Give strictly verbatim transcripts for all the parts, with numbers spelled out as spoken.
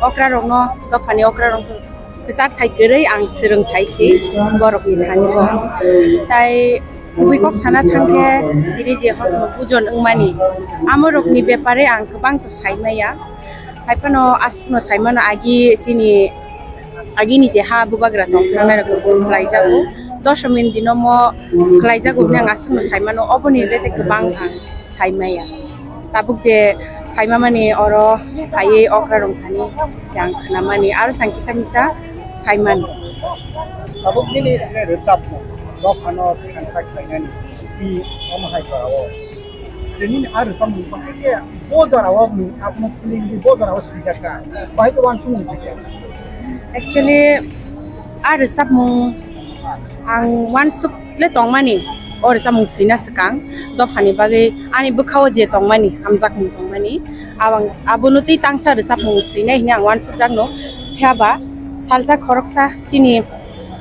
Okra rokno, dophani okra rok kwchar thai kwrwi ang swrwng thai si borokni thani bo. Tai kubui kok sana thangkhe, tini je hosno pujon wngmani, amo rokni bepare ang kwbang to sai maya. Hai phano aswkno sai mano, agi chini, agini je ha bubagra tong thangnai rok khlaijago. Doshomini dino mo khlaijago hwnwi ang aswkno sai mano, oboni rete kwbang ang sai maya. Tabuk je sai mamani oro phaiwi okra rong thani je ang khwnamani, aro sang kisa misa sai mani. Tabuk nini rwchapmung dophano thansa khlainani, omo hai jora o. Tini a rwchapmung bahai khe bo jora o nwng abono feeling di bo jora o swijak kha. Bahai khe uansukmung swijak. Actually, a rwchapmung ang uansuk le tongmani, o rwchapmung swina swkang dophani bagwi ani bwkhao je tongmani, hamjakmung tongmani, abang-, abono tei tangsa rwchapmung swinai hwnwi ang uansukjakno. Phiya ba salsa khoroksa chini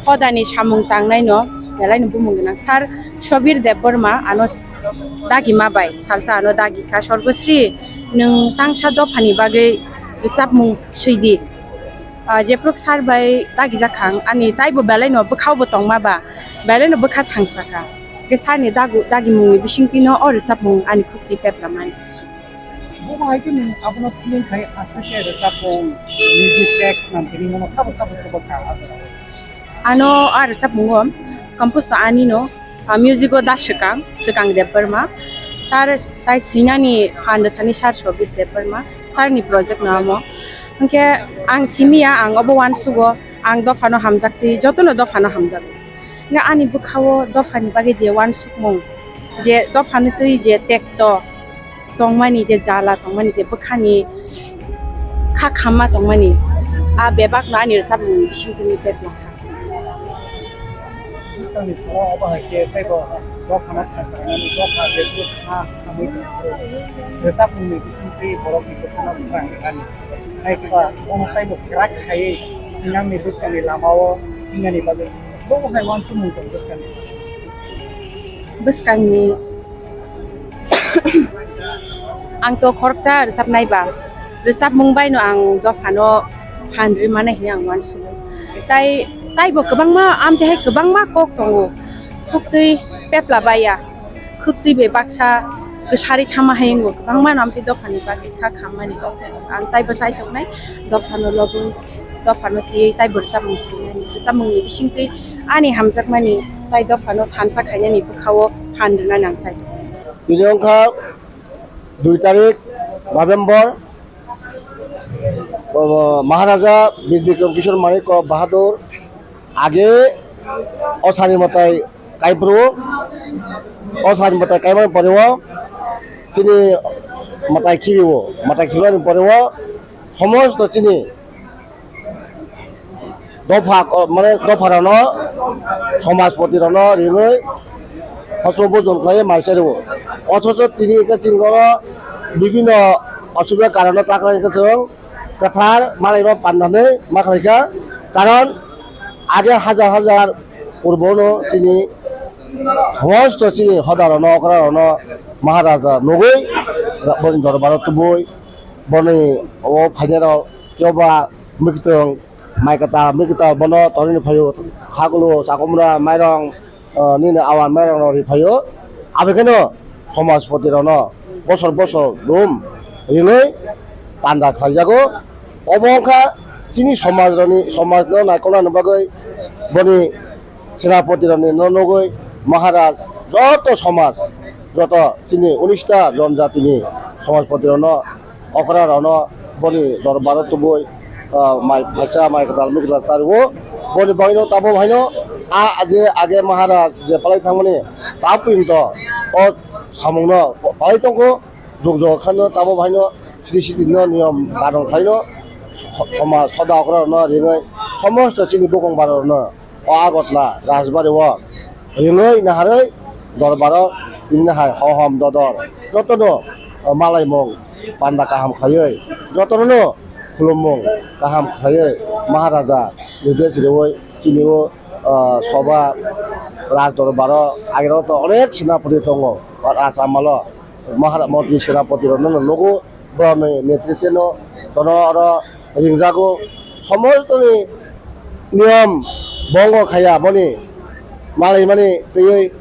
hodani samung tangnaino belaino bumung gwnang Sir Sobir Debbarma ano dagima bai salsa ano dagi kha, "Sorgosri, nwng tangsa dophani bagwi rwchapmung swidi." Ah, jephru sir bai dagijak kha ang, ani taibo belaino bwkhao bo tongma ba, belaino bwkha thangsa kha. Khe sir ni dagu, dagimungni bisingtwino o rwchapmung ani khukti peplamani. Bo hai khe nwng abono feeling khai aswk khe rwchapmung, music tracks nam tini mono sabo sabo chuba kha a jora o. Ano a rwchapmungo compose to anino, ah, music o da swkang, swkang Debbarma. Tar, tai swinani phan rwthani Sir Sobir Debbarma, sir ni project no amo. Hwnkhe ang simiya, ang obo uansugo, ang dophano hamjaktwi, jotono dophano hamjago. Hwnkhe ani bwkhao dophani bagwi je uansukmung, je dophano twi je tekto, tongmani je jala tongmani je bwkhani kha khamma tongmani, a bebakno ani rwchapmungni bisingtwi ni bebak kha. Bwskangni salo obo hai khe teibo dophano thansa rwnani dopha je kha khamwi tongphuru rwchapmungni bisingtwi borokni bwkhano swrang rwnani. Hai khe ba omo teibo kwrak khaiwi thinangni bwskangni lamao thingnani bagwi bo hai uansukmung tong bwskangni. Bwskangni Ang to khoroksa rwchapnai ba, rwchapmung baino ang dophano phan rwmani hwnwi ang uansugo. Tai, taibo kwbangma, amtwi hai kwbangma kok tongo. Khuktwi pepla baiya, khuktwi bai baksa kwsari thama hai wngo, kwbangmano amtwi dophani bagwi kha khammani kok tongo. Ang taibo chai tongnai, dophano lobo, dophano twiwi taibo rwchapmung swinani, rwchapmungni bisingtwi ani hamjakmani tai dophano thansa khainani bwkhao phan rwnani ang chai tongnai. Tini wngkha dui tarik November, o, Maharaja Bir Bikram Kishore Manikya Bahadur age o sani mwtai kaiphuru, o sani mwtai kaimani pore o chini mwtai khibi o, mwtai khibani pore o somosto chini dopha, o, mane dopha rano, somajpoti rano rinwi hosmo bujon khlai mai chari o. Othocho tini khe chwng oro bibhinno osubida karono taklai khe chwng kwthar malaima panda hinwi ma khlai kha. Karon age hajar hajar purbono chini somosto chini hoda rano, okra rano Maharaja nugwi boni dorbaro tubui boni o phainairok kebo ba mwkhitwng mai kwtal, mwkhitwng bono torino phaio, khakulu, chakumra, mairong, ah, nini awan mairong rok ri phaio. Abekheno somajpoti rokno bosor bosor room rinwi panda khlaijago. Obo wngkha chini somaj rokni, somajno naikolnani bagwi boni senapoti rokni no nugwi Maharaj joto somaj, joto chini unis ta jonjatini somajpoti rokno okra rokno boni dorbaro tubui, ah, mai phaisa, mai kwtal, mui kwtal chario. Boni bagwino tabuk haino a je age Maharaj je palai thangmani ta purinto o samungno palai tongkho, jug jug khano tabuk haino sri sri no niyom kanun khlaino so-, somaj soda okra rokno rinwi somosto chini bukung barok rokno o Agartala Rajbari o ringwi naharwi dorbaro tini hai hohom dodor jotono malaimung panda kaham khaiwi jotono khulummung kaham khaiwi Maharaja nides riwi chini o, ah, soba raj dorbaro agero to onek senapoti tongo Raj Amalo Mahara-, Mantri senapoti rokno nugo. Borokni netritwno jono oro ringjago. Somostoni niyom bongo khaiya boni malaimani twiwi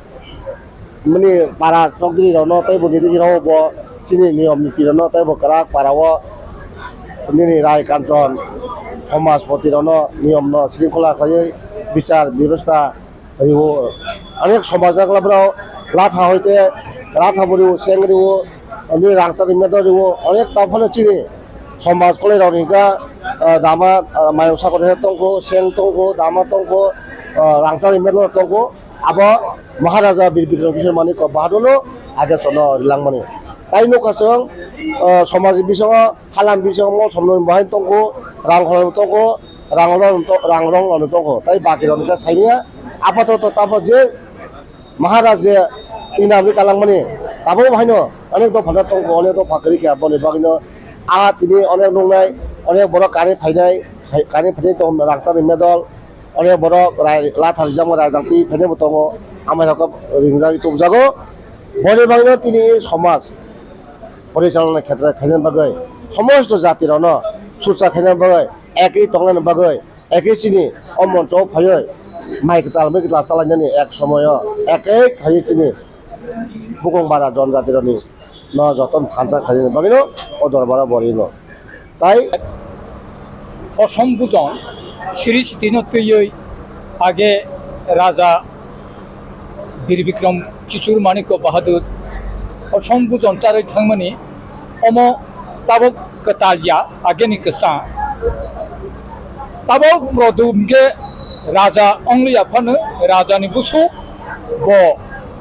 bini para chokdri rokno tei bo nini rok bo chini niyom niti rokno tei bo kwrak para o nini rai kanchon somajpoti rokno niyom no sringkhola khaiwi bichar bebostha riwo. Onek somaj jakla borok latha hoite latha bo riwo, seng riwo, ani rangchak rimya do riwo. Onek ta phano chini somaj kolai rok ni ka, ah, dama, ah, mayung sakor he tongkho, seng tongkho, dama tongkho, ah, rangchak rimya do tongkho. Abo Maharaja Bir Bikram Kishore Manikya Bahadur no age sono rilangmani. Tai nukha chwng, ah, somaj bisingo Halam bisingo mol somno bahai tongkho, rang khorang tongkho, rang rong to-, rang rong rok tongkho, tai baki rok khe saimanya. Apatoto tamo je Maharaj je inabri kalangmani, tabuk bahaino onek dopha tongkho, onek dopha kwrwi khe, aboni bagwino a tini onek nuknai, onek borok kani phainai, hai-, kani phainai tong rangchakni medal, onek borok rai latha rijak rajak twi phainai bo tongo, amai rok ringjagwi tubjago. Boni bagwino tini somaj porichalona khetre khaina bagwi, somosto jati rokno sucha khaina bagwi, ekwi tongna bagwi, ekwi chini o moncho o phaiwi mai kwtal mai kwtal chalainani ek somoyo ekwi khaiwi chini bukung bara jon jati rokni no jotono thansa khaina bagwino o dorbaro borino tai Hosom bujon siri sitino twiwi age raja Bir Bikram Kishore Manikya Bahadur hosom bujon charwi thangmani omo tabok kwtal ya ageni kwsa. Tabok Produm ge raja ongliya phano rajani busu bo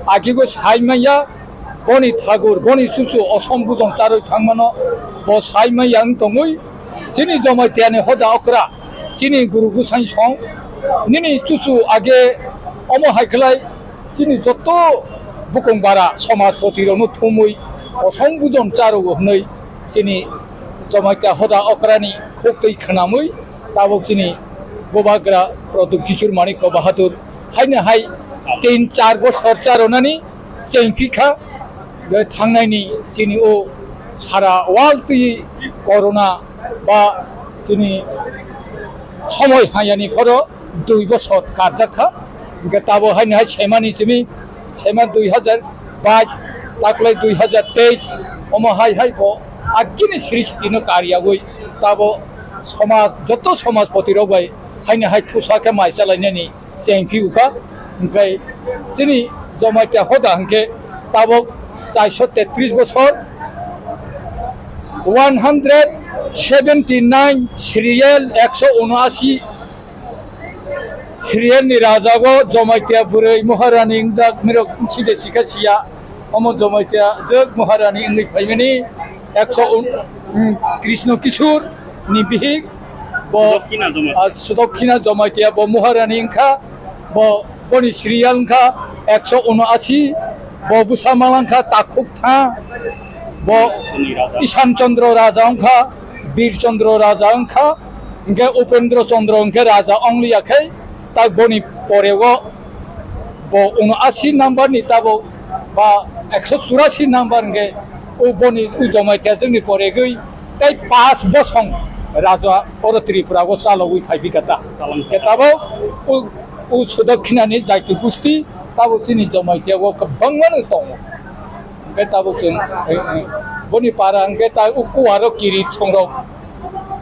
agigo sai manya. Boni thagur, boni chuchu osom bujong charwi thangmano bo sai manya wng tongwi. Chini Jomaitiyani hoda okra, chini guru gusai song, nini chuchu age omo hai khlai chini joto bukung bara somajpoti rokno thumwi osom bujong charwo hwnwi chini Jomaitiya hoda okrani khuk twi khwnamwi tabuk chini bubagra Produm Kishore Manikya Bahadur haino hai tin char bosor charonani chengphi kha. Thangnani chini o sara world twi corona ba chini somoi hayani phoro dui bosor karjak kha. Hingke tabo haino hai semani simi sema dui hajar bais taklai dui hajar teis omo hai hai bo agini sristino kariyagoi tabo somaj joto somajpoti rok bai haino hai thusa khe mai chalainani chengphi ukha. Hingke chini Jomaitiya hoda hingke tabok chairso tetris bosor, one hundred seventy nine serial, ekso unoashi serial ni rajago Jomaitiya bwrwi Maharani wngjak mirok side sikha siya. Omo Jomaitiya jwk Maharani wngwi phaimani ekso un-, um, Krishna Kishore ni bihik bo, Sudokhina Jomaitiya. Ah, Sudokhina Jomaitiya bo Maharani wngkha, bo, boni serial wngkha ekso unoashi, bo bwsa malangkha takhuk tha, bo Ishan Chandra Raja wngkha, Bir Chandra Raja wngkha, hingke Upendra Chandra hingke raja ongliya khe, tak boni porego bo unoashi number ni tabok ba ekso churasi number hingke o boni o Jomaitiya jwkni poregwi tei pas bosong raja oro Tripura o chalogwi phai bikha ta. Hingke tabok o, o Sudokhina ni jaiti gusti tabok chini Jomaitiya o kwbangma no tongo. Hingke tabok chwng, eh, eh, boni para hingke ta o kuwaro kiri songrok.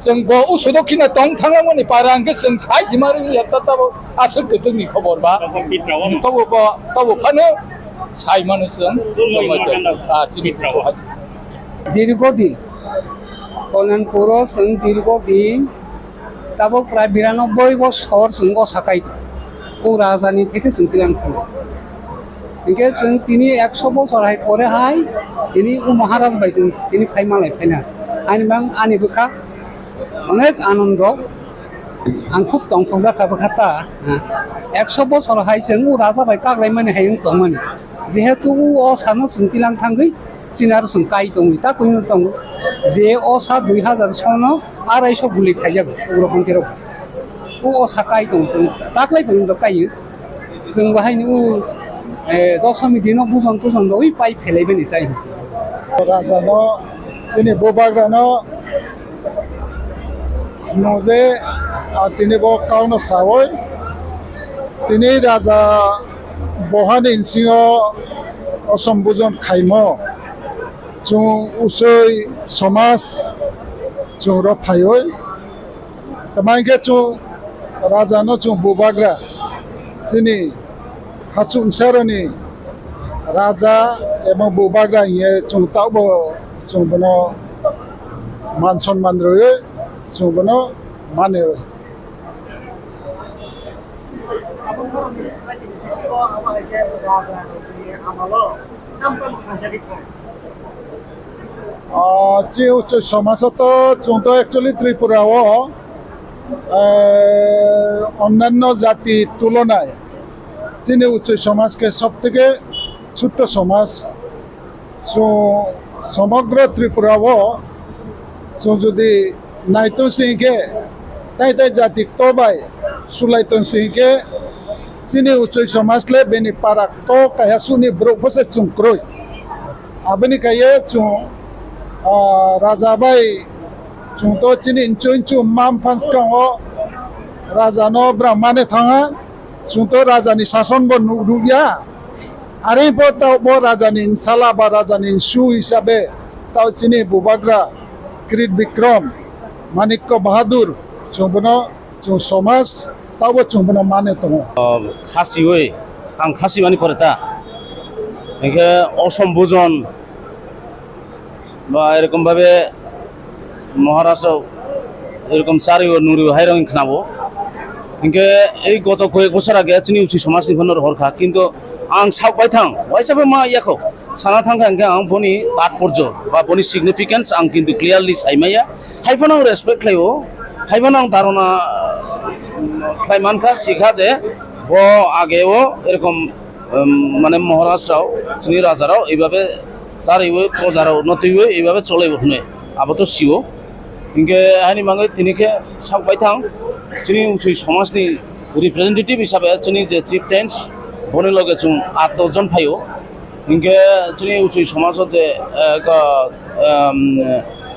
Chwng bo o Sudokhina tong thangmani para hingke chwng sai sima rwya ta tabok aswk kwtwkni khobor ba. Tabok Tiprao. Tabok bo, tabok phano sai mano chwng. Tabok Tiprao. Ah, chini Tiprao. Dirgo din. Konanpuro chwng dirgo din. Tabok prai biranoboi bosor chwng o sakai. O rajani theke chwng tilang thangwi. Hinkhe chwng tini ekso bosor hai pore hai tini o Maharaj bai chwng tini phai malai phaina. Ani mang ani bwkha onek anondo. Ang khub tongthokjak kha bwkha ta. Ekso bosor hai chwng o raja bai kaklaimani hai wng tongmani. Jehetu o sano chwng tilang thangwi chini aro chwng kai tongwi ta kunu tongo. Je o sa dui hajar sono araiso guli khaijago ugrok hwnkhirok. O, o sa kai tongo chwng taklai phaino kai. Chwng bo haino o, eh, dosomi dino bujon tujon rogwi pai phelaibani tai. Rajano, chini bubagrano Nuje, ah, tini bo kauno sawi, tini raja bohani nsingo osom bujon khaimo, chwng usoi somaj chwng rok phaiwi, tama hwnkhe chwng raja no chwng bubagra chini hachuk nsaroni raja ebong bubagra hiye chwng taubo chwng bono man sonman rwi chwng bono mane rwi. Abo borokni society ni bisingo abo hai khe raja ni amalo tam tam khanjagwi thang. Ah, chini uchu somaj o to chwng to actually Tripura o, eh, onnanno jati tulonai chini uchu somaj khe sob theke chutto somaj. Chwng somogra Tripura o chwng jodi naitong sing khe, tai tai jati kto bai sulai tong sing khe, chini uchoi somaj le bini para kto kaiha suni borok bwsa chwng kwrwi. Aboni kaiye chwng, ah, raja bai chwng to chini inchu inchu mam phan swkang o raja no bwrang mane thangha, chwng to raja ni sason bo nuk rukya. Are bo tao bo raja ni nsala ba raja ni nsu hisabe tao chini bubagra Kirit Bikram, Manikya Bahadur, chwng bono chwng somaj tao bo chwng bono mane tongo. Khasiwi, ang khasi mani pore ta. Hingke osom bujon ba erokom babe Maharaj rok erokom chariwo nuriwo hai rok khnabo. Hingke ei goto koyek bosor age chini uchi somaj ni phano rohor kha, kintu ang sak bai thang, waisa bai ma yakho sana thang kha, hingke ang boni tatporjo ba boni significance ang kintu clearly sai maya. Hai phano ang respect khlaio, hai phano ang dharona khlai mankha, sikha je bo age o erokom, um, mane Maharaj rao, chini raja rao, eibabe chariwi, poja rao no twiwi, eibabe cholaibo hwnwi. Abo to sio. Hinkhe haini mangwi tini khe sak bai thang, chini uchui somaj ni representative hisabe chini je chieftains, boni loge chwng aat dos jon phaio. Hinkhe chini uchui somaj o je, eh, ko, um,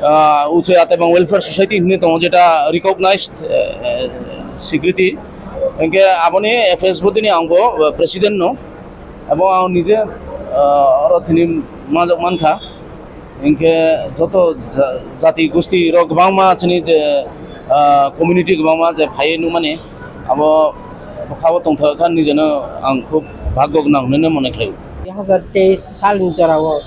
ah, uchui atebang welfare society hinwi tongo, jeta recognized, eh, eh, security. Hinkhe aboni F S body ni ang bo, eh, president no. Abo ang nije, ah, oro tini majok mankha. Hinkhe joto ja-, jati gusti rok kwbangma chini je, ah, community kwbangma je phaiwi nukmani, abo bwkhao tongthok kha, nijeno ang khub bhagyo gwnang hwnwi mone khlaio. Dui hazar teis salni jorao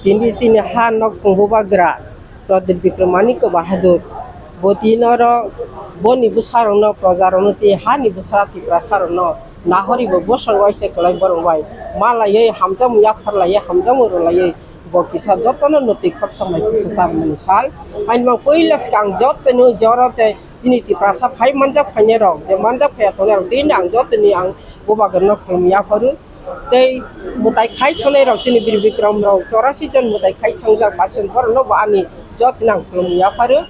tini chini ha nok tongbubagra Pradip Bikram Manikya Bahadur. Bo tini oro boni bwsarokno, projarokno tei hani bwsara Tiprasarokno nahori bo bosong waisa kwlai borok bai malaiwi hamjakmung yapharlaiwi hamjakmung rwlaiwi bo kisa jotono nwtwi khoroksa mai khoroksa charwmani sal. Haini bo puila swkang jotono jora tei chini Tiprasa phai manjak phainairok, je manjak phaiya tongnairok tini ang jotoni ang bubagrano khulum yapharu. Tei mwtai khai thangnai rok chini Bir Bikram rok chorasi jon mwtai khai thangjak, percent borok no bo ani jotni ang khulum yapharu.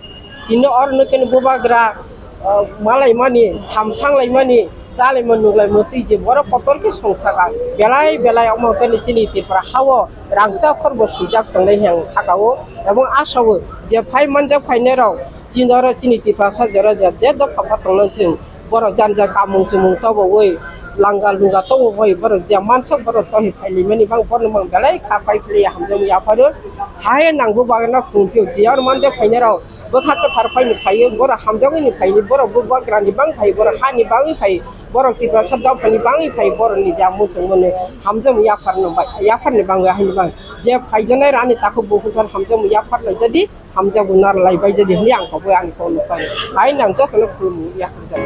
Tini oro no khe bubagra, ah, malai mani, hamsang lai mani, chalai mani, nuklai mani twi je borok kotor khe song saka. Belai belai omo khe chini Tripura hao rangchak khor bo swijak tongnai hwnwi ang sakao. Ebong asao je phai manjak phainai rok chini oro chini Tiprasa jora je, je dopha pha tongna thwng. Borok jani jani kamung chumung tobowi, langa lunga tobowi, borok je mansak borok tohi phailai mani bang, borok mang belai kha pai philwi hamjakmung yapharu. Hai nangbo bagwi no khulum phio, je aro manjak phainai rok bwkha kwthar phaini phaiwi, borok hamjakmani phaiwi, borok bubagrani bang phai, borok hani bagwi phai, borok Tiprasa dophani bagwi phai, borok ni je muchung mani hamjakmung yapharno bai, yapharni bagwi haini bang. Je phaijaknai rani takhuk bukhuk san hamjakmung yapharlai jadi, hamjakmung narwlai bai jadi hwnwi ang kok bai ani kok nukha. Hai nang jotono khulumung yapharjak.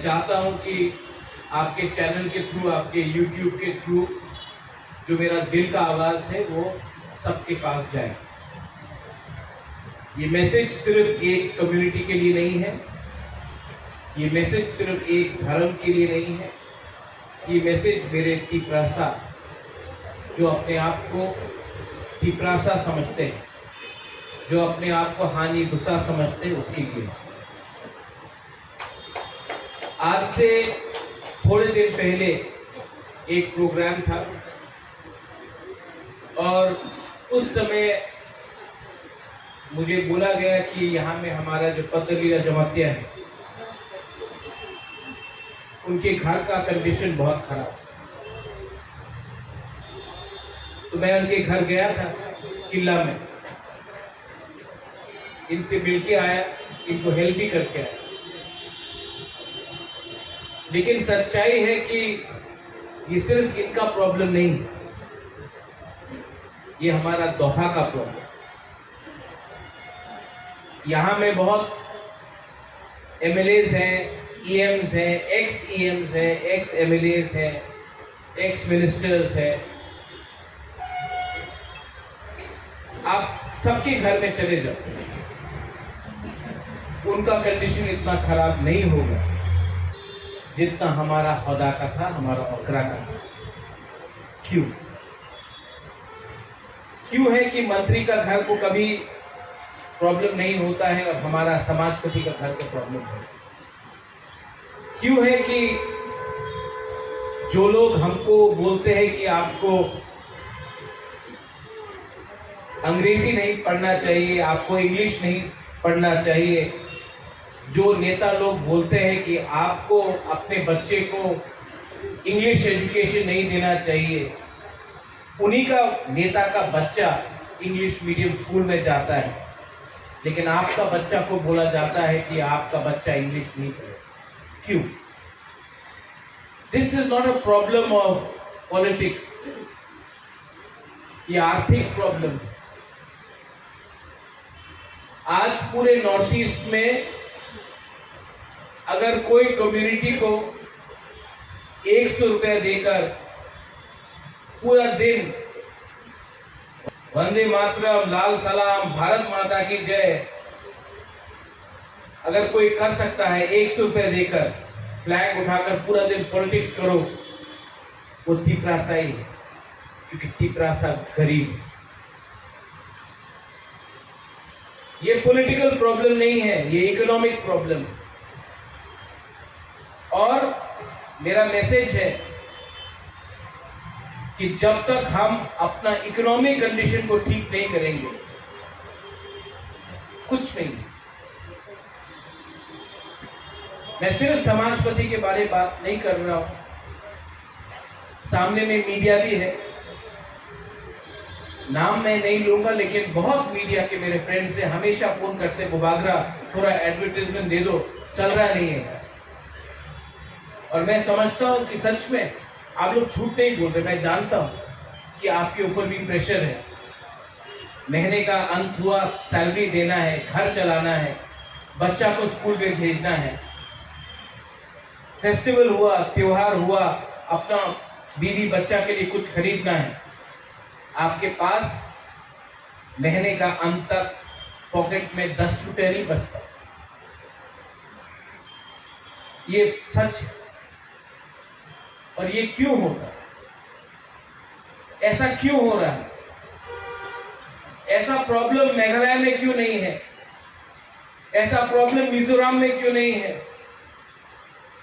चाहता हूं कि आपके चैनल के थ्रू, आपके यूट्यूब के थ्रू जो मेरा दिल का आवाज है, वो सबके पास जाए। ये मैसेज सिर्फ एक कम्युनिटी के लिए नहीं है, ये मैसेज सिर्फ एक धर्म के लिए नहीं है, ये मैसेज मेरे तिपरासा, जो अपने आप को तिपरासा समझते हैं, जो अपने आप को हानि गुस्सा समझते हैं, उसके लिए। आज से थोड़े दिन पहले एक प्रोग्राम था और उस समय मुझे बोला गया कि यहाँ में हमारा जो पतलीरा जमातिया है, उनके घर का कंडीशन बहुत खराब। तो मैं उनके घर गया था किला में, इनसे मिलके आया, इनको हेल्प भी करके आया। लेकिन सच्चाई है कि ये सिर्फ इनका प्रॉब्लम नहीं है, ये हमारा दोहा का प्रॉब्लम। यहाँ में बहुत एमएलएज हैं, ईएम्स हैं, एक्स ईएम्स हैं, एक्स एमएलएज हैं, एक्स मिनिस्टर्स हैं। आप सबके घर में चले जाओ, उनका कंडीशन इतना खराब नहीं होगा जितना हमारा हदा का था, हमारा ओखरा का था। क्यों? क्यों है कि मंत्री का घर को कभी प्रॉब्लम नहीं होता है और हमारा समाजपति का घर को प्रॉब्लम है? क्यों है कि जो लोग हमको बोलते हैं कि आपको अंग्रेजी नहीं पढ़ना चाहिए, आपको इंग्लिश नहीं पढ़ना चाहिए, जो नेता लोग बोलते हैं कि आपको अपने बच्चे को इंग्लिश एजुकेशन नहीं देना चाहिए, उन्हीं का नेता का बच्चा इंग्लिश मीडियम स्कूल में जाता है, लेकिन आपका बच्चा को बोला जाता है कि आपका बच्चा इंग्लिश नहीं पढ़े। क्यों? This is not a problem of politics, ये आर्थिक प्रॉब्लम है। आज पूरे नॉर्थ ईस्ट में अगर कोई कम्युनिटी को एक सौ रुपया देकर पूरा दिन वंदे मातरम, लाल सलाम, भारत माता की जय, अगर कोई कर सकता है एक सौ रुपया देकर, फ्लैग उठाकर पूरा दिन पॉलिटिक्स करो, वो तिपरासा ही है, क्योंकि तिपरासा गरीब है। ये पॉलिटिकल प्रॉब्लम नहीं है, ये इकोनॉमिक प्रॉब्लम है। और मेरा मैसेज है कि जब तक हम अपना इकोनॉमिक कंडीशन को ठीक नहीं करेंगे, कुछ नहीं। मैं सिर्फ समाजपति के बारे में बात नहीं कर रहा हूं, सामने में मीडिया भी है, नाम मैं नहीं लूंगा, लेकिन बहुत मीडिया के मेरे फ्रेंड्स हैं, हमेशा फोन करते, "बुबागरा, थोड़ा एडवर्टाइजमेंट दे दो, चल रहा नहीं है।" और मैं समझता हूं कि सच में आप लोग झूठ नहीं बोल रहे। मैं जानता हूं कि आपके ऊपर भी प्रेशर है, महीने का अंत हुआ, सैलरी देना है, घर चलाना है, बच्चा को स्कूल में भेजना है, फेस्टिवल हुआ, त्योहार हुआ, अपना बीवी बच्चा के लिए कुछ खरीदना है, आपके पास महीने का अंत तक पॉकेट में दस रुपया नहीं बचता। ये सच है। और ये क्यों होता है? ऐसा क्यों हो रहा है? ऐसा प्रॉब्लम मेघालय में क्यों नहीं है? ऐसा प्रॉब्लम मिजोरम में क्यों नहीं है?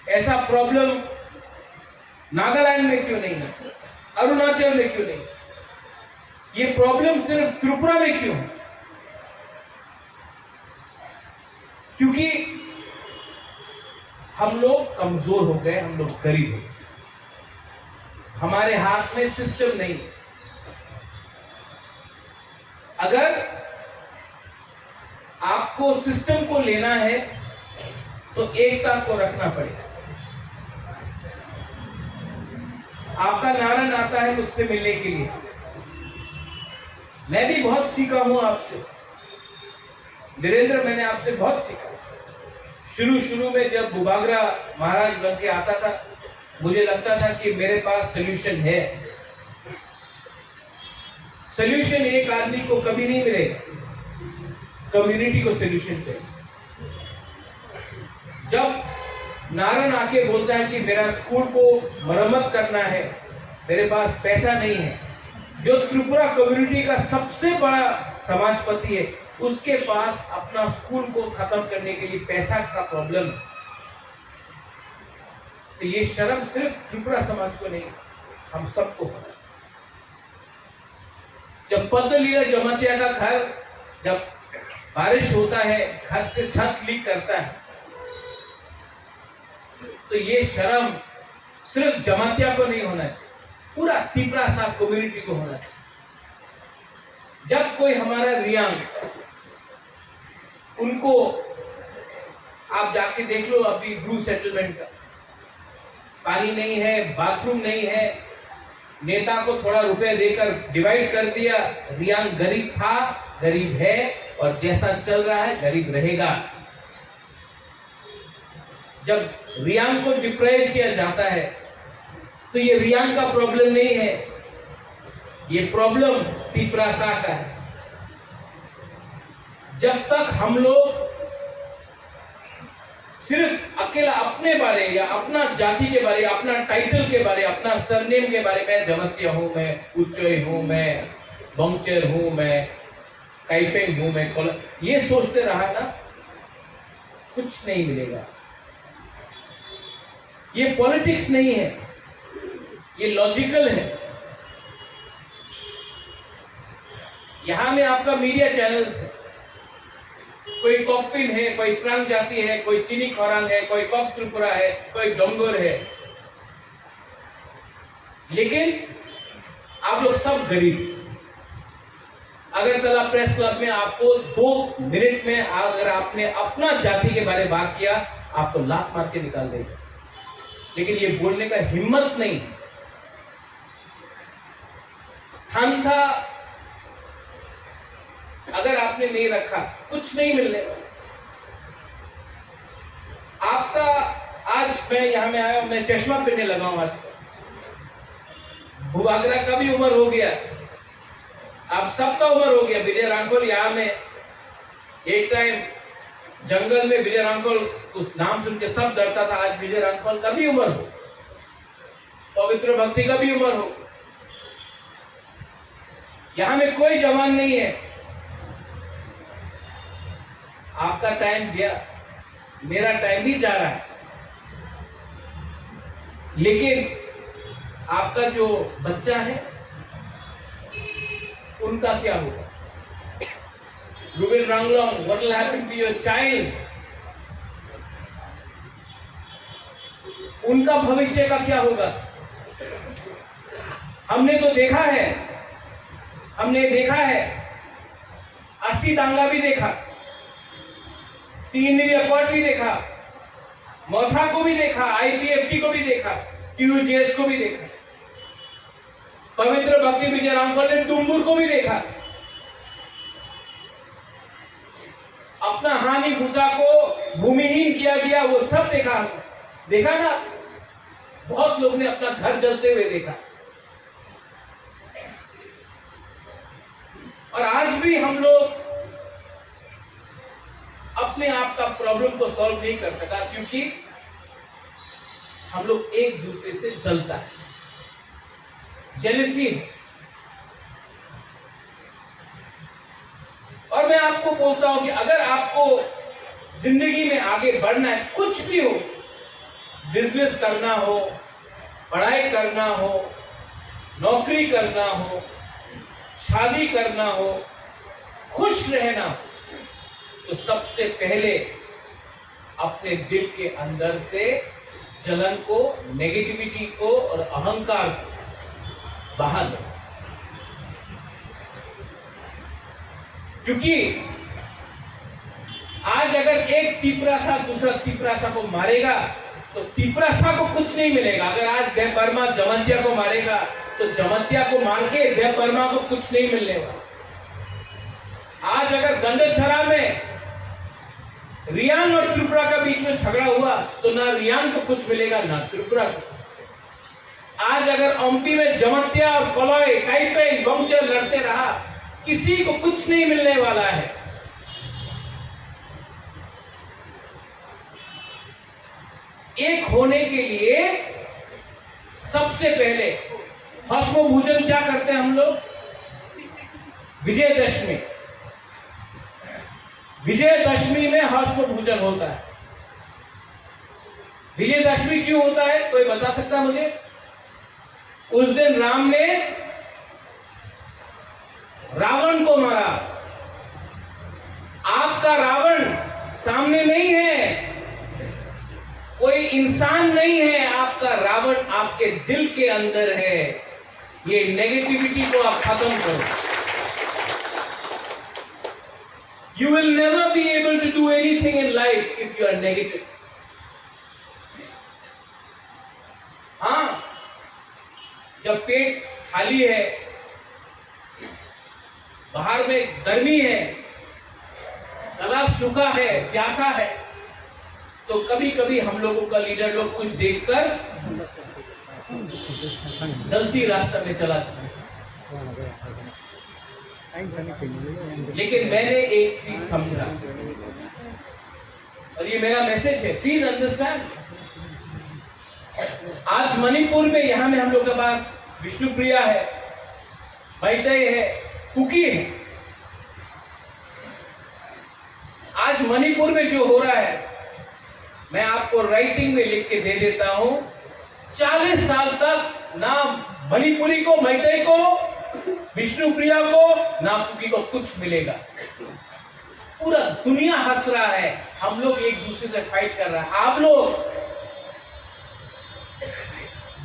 ऐसा प्रॉब्लम नागालैंड में क्यों नहीं है? अरुणाचल में क्यों नहीं? ये प्रॉब्लम सिर्फ त्रिपुरा में क्यों है? क्योंकि हम लोग कमजोर हो गए, हम लोग गरीब हो गए, हमारे हाथ में सिस्टम नहीं है। अगर आपको सिस्टम को लेना है तो एकता को रखना पड़ेगा। आपका नारायण आता है मुझसे मिलने के लिए, मैं भी बहुत सीखा हूं आपसे। वीरेंद्र, मैंने आपसे बहुत सीखा। शुरू शुरू में जब बुबागरा महाराज बन के आता था, मुझे लगता था कि मेरे पास सोल्यूशन है। सोल्यूशन एक आदमी को कभी नहीं मिलेगा, कम्युनिटी को सोल्यूशन चाहिए। जब नारायण आके बोलता है कि मेरा स्कूल को मरम्मत करना है, मेरे पास पैसा नहीं है, जो त्रिपुरा कम्युनिटी का सबसे बड़ा समाजपति है, उसके पास अपना स्कूल को खत्म करने के लिए पैसा का प्रॉब्लम है। तो ये शर्म सिर्फ त्रिपुरा समाज को नहीं, हम सबको होना। जब पद्मलीला जमातिया का घर, जब बारिश होता है, घर से छत लीक करता है, तो ये शर्म सिर्फ जमातिया को नहीं होना चाहिए, पूरा तिपरासा कम्युनिटी को होना चाहिए। जब कोई हमारा रियांग, उनको आप जाके देख लो, अभी ब्रू सेटलमेंट का पानी नहीं है, बाथरूम नहीं है, नेता को थोड़ा रुपए देकर डिवाइड कर दिया। रियांग गरीब था, गरीब है और जैसा चल रहा है गरीब रहेगा। जब रियांग को डिप्राइव किया जाता है तो ये रियांग का प्रॉब्लम नहीं है, ये प्रॉब्लम तिपरासा का है। जब तक हम लोग सिर्फ अकेला अपने बारे या अपना जाति के बारे, अपना टाइटल के बारे, अपना सरनेम के बारे में, जमातिया हूँ मैं, उच्चय हूँ मैं, बंगचर हूँ मैं, काइपेंग हूँ मैं, कोला-, ये सोचते रहा ना, कुछ नहीं मिलेगा। ये पॉलिटिक्स नहीं है, ये लॉजिकल है। यहाँ में आपका मीडिया चैनल्स है, कोई कॉकपिन है, कोई स्रांग जाति है, कोई चिनी खरांग है, कोई कॉक त्रिपुरा है, कोई डोंगर है, लेकिन आप लोग सब गरीब। अगरतला प्रेस क्लब में आपको दो मिनट में अगर आपने अपना जाति के बारे में बात किया, आपको लात मार के निकाल देगा। लेकिन ये बोलने का हिम्मत नहीं। थानसा अगर आपने नहीं रखा, कुछ नहीं मिलने वाला। आपका, आज मैं यहाँ में आया हूँ, मैं चश्मा पहनने लगा हूँ आज। बुबागरा का भी उम्र हो गया, आप सबका उम्र हो गया। विजय रांखल यहाँ में एक टाइम जंगल में विजय रांखल, उस नाम सुन के सब डरता था। आज विजय रांखल का भी उम्र हो, पवित्र भक्ति का भी उम्र हो, यहाँ में कोई जवान नहीं है। आपका टाइम गया, मेरा टाइम भी जा रहा है, लेकिन आपका जो बच्चा है, उनका क्या होगा? Ruben Ranglong, what will happen to your child? उनका भविष्य का क्या होगा? हमने तो देखा है, हमने देखा है, अस्सी दंगा भी देखा, तीन रिकॉर्ड भी देखा, मथा को भी देखा, आईपीएफटी को भी देखा, टीयूजेएस को भी देखा। पवित्र भक्ति विजय रामफल ने डुम्बुर को भी देखा। अपना हानि भूसा को भूमिहीन किया गया, वो सब देखा। देखा ना, बहुत लोग ने अपना घर जलते हुए देखा। और आज भी हम लोग अपने आप का प्रॉब्लम को सॉल्व नहीं कर सका, क्योंकि हम लोग एक दूसरे से जलता है, जेलसी है। और मैं आपको बोलता हूं कि अगर आपको जिंदगी में आगे बढ़ना है, कुछ भी हो, बिजनेस करना हो, पढ़ाई करना हो, नौकरी करना हो, शादी करना हो, खुश रहना हो, तो सबसे पहले अपने दिल के अंदर से जलन को, नेगेटिविटी को और अहंकार को बाहर लो। क्योंकि आज अगर एक तिपरासा दूसरा तिपरासा को मारेगा, तो तिपरासा को कुछ नहीं मिलेगा। अगर आज देव वर्मा जमातिया को मारेगा, तो जमातिया को मार के देव वर्मा को कुछ नहीं मिलने वाला। आज अगर गंडछरा में रियांग और त्रिपुरा का बीच में झगड़ा हुआ तो ना रियांग को कुछ मिलेगा, ना त्रिपुरा को। आज अगर ओम्पी में जमत्या और कलय, काइपेन, बंगचर लड़ते रहा, किसी को कुछ नहीं मिलने वाला है। एक होने के लिए सबसे पहले भस्म भोजन क्या करते हैं हम लोग? विजयदशमी। विजयदशमी में भस्म भोजन होता है। विजयदशमी क्यों होता है, कोई बता सकता है मुझे? उस दिन राम ने रावण को मारा। आपका रावण सामने नहीं है, कोई इंसान नहीं है, आपका रावण आपके दिल के अंदर है। ये नेगेटिविटी को आप खत्म करो। You will never be able to do anything in life if you are negative. हाँ, जब पेट खाली है, बाहर में गर्मी है, तालाब सूखा है, प्यासा है, तो कभी-कभी हम लोगों का लीडर लोग कुछ देखकर गलती रास्ता में चला जाता है। लेकिन मैंने एक चीज समझा, और ये मेरा मैसेज है, प्लीज अंडरस्टैंड। आज मणिपुर में, यहाँ में हम लोग के पास विष्णुप्रिया है, मैतेई है, कुकी है। आज मणिपुर में जो हो रहा है, मैं आपको राइटिंग में लिख के दे देता हूं, चालीस साल तक ना मणिपुरी को, मैतेई को, विष्णुप्रिया को, ना कुकी को कुछ मिलेगा। पूरा दुनिया हंस रहा है, हम लोग एक दूसरे से फाइट कर रहा है। आप लोग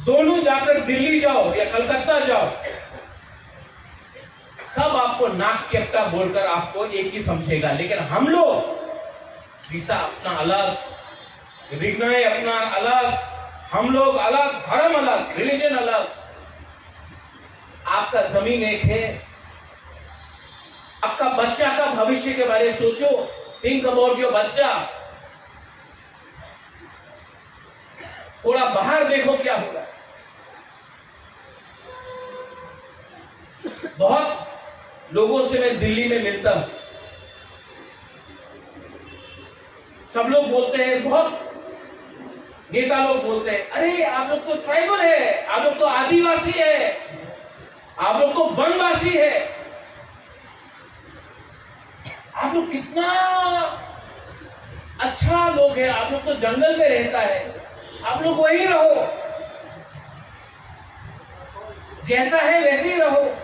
दोनों जाकर दिल्ली जाओ या कलकत्ता जाओ, सब आपको नाक चेप्टा बोलकर आपको एक ही समझेगा, लेकिन हम लोग रिसा अपना अलग, रिगनाई अपना अलग, हम लोग अलग, धर्म अलग, रिलीजन अलग। आपका जमीन एक है, आपका बच्चा का भविष्य के बारे में सोचो, think about your बच्चा। थोड़ा बाहर देखो क्या हो रहा है। बहुत लोगों से मैं दिल्ली में मिलता हूं, सब लोग बोलते हैं, बहुत नेता लोग बोलते हैं, "अरे, आप लोग तो ट्राइबल है, आप लोग तो आदिवासी है, आप लोग तो वनवासी है।" आप लोग कितना अच्छा लोग है, आप लोग तो जंगल में रहता है, आप लोग वहीं रहो, जैसा है वैसे ही रहो,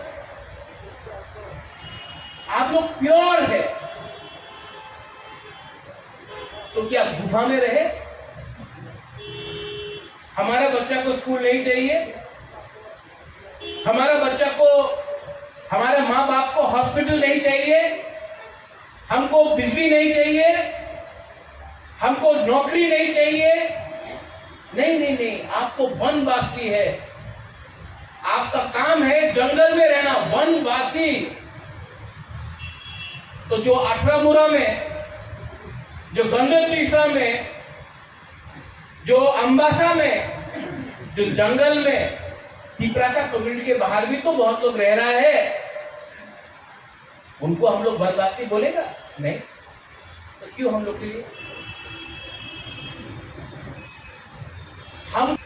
आप लोग प्योर है। तो क्या गुफा में रहे? हमारा बच्चा को स्कूल नहीं चाहिए, हमारा बच्चा को, हमारे माँ बाप को हॉस्पिटल नहीं चाहिए, हमको बिजली नहीं चाहिए, हमको नौकरी नहीं चाहिए। नहीं, नहीं, नहीं, आपको वनवासी है, आपका काम है जंगल में रहना, वनवासी। तो जो अठरामुरा में, जो गंडक तीसरा में, जो अम्बासा में, जो जंगल में, तिपरासा कम्युनिटी के बाहर भी तो बहुत लोग रह रहा है, उनको हम लोग वनवासी बोलेगा? नहीं। तो क्यों हम लोग के लिए, हम,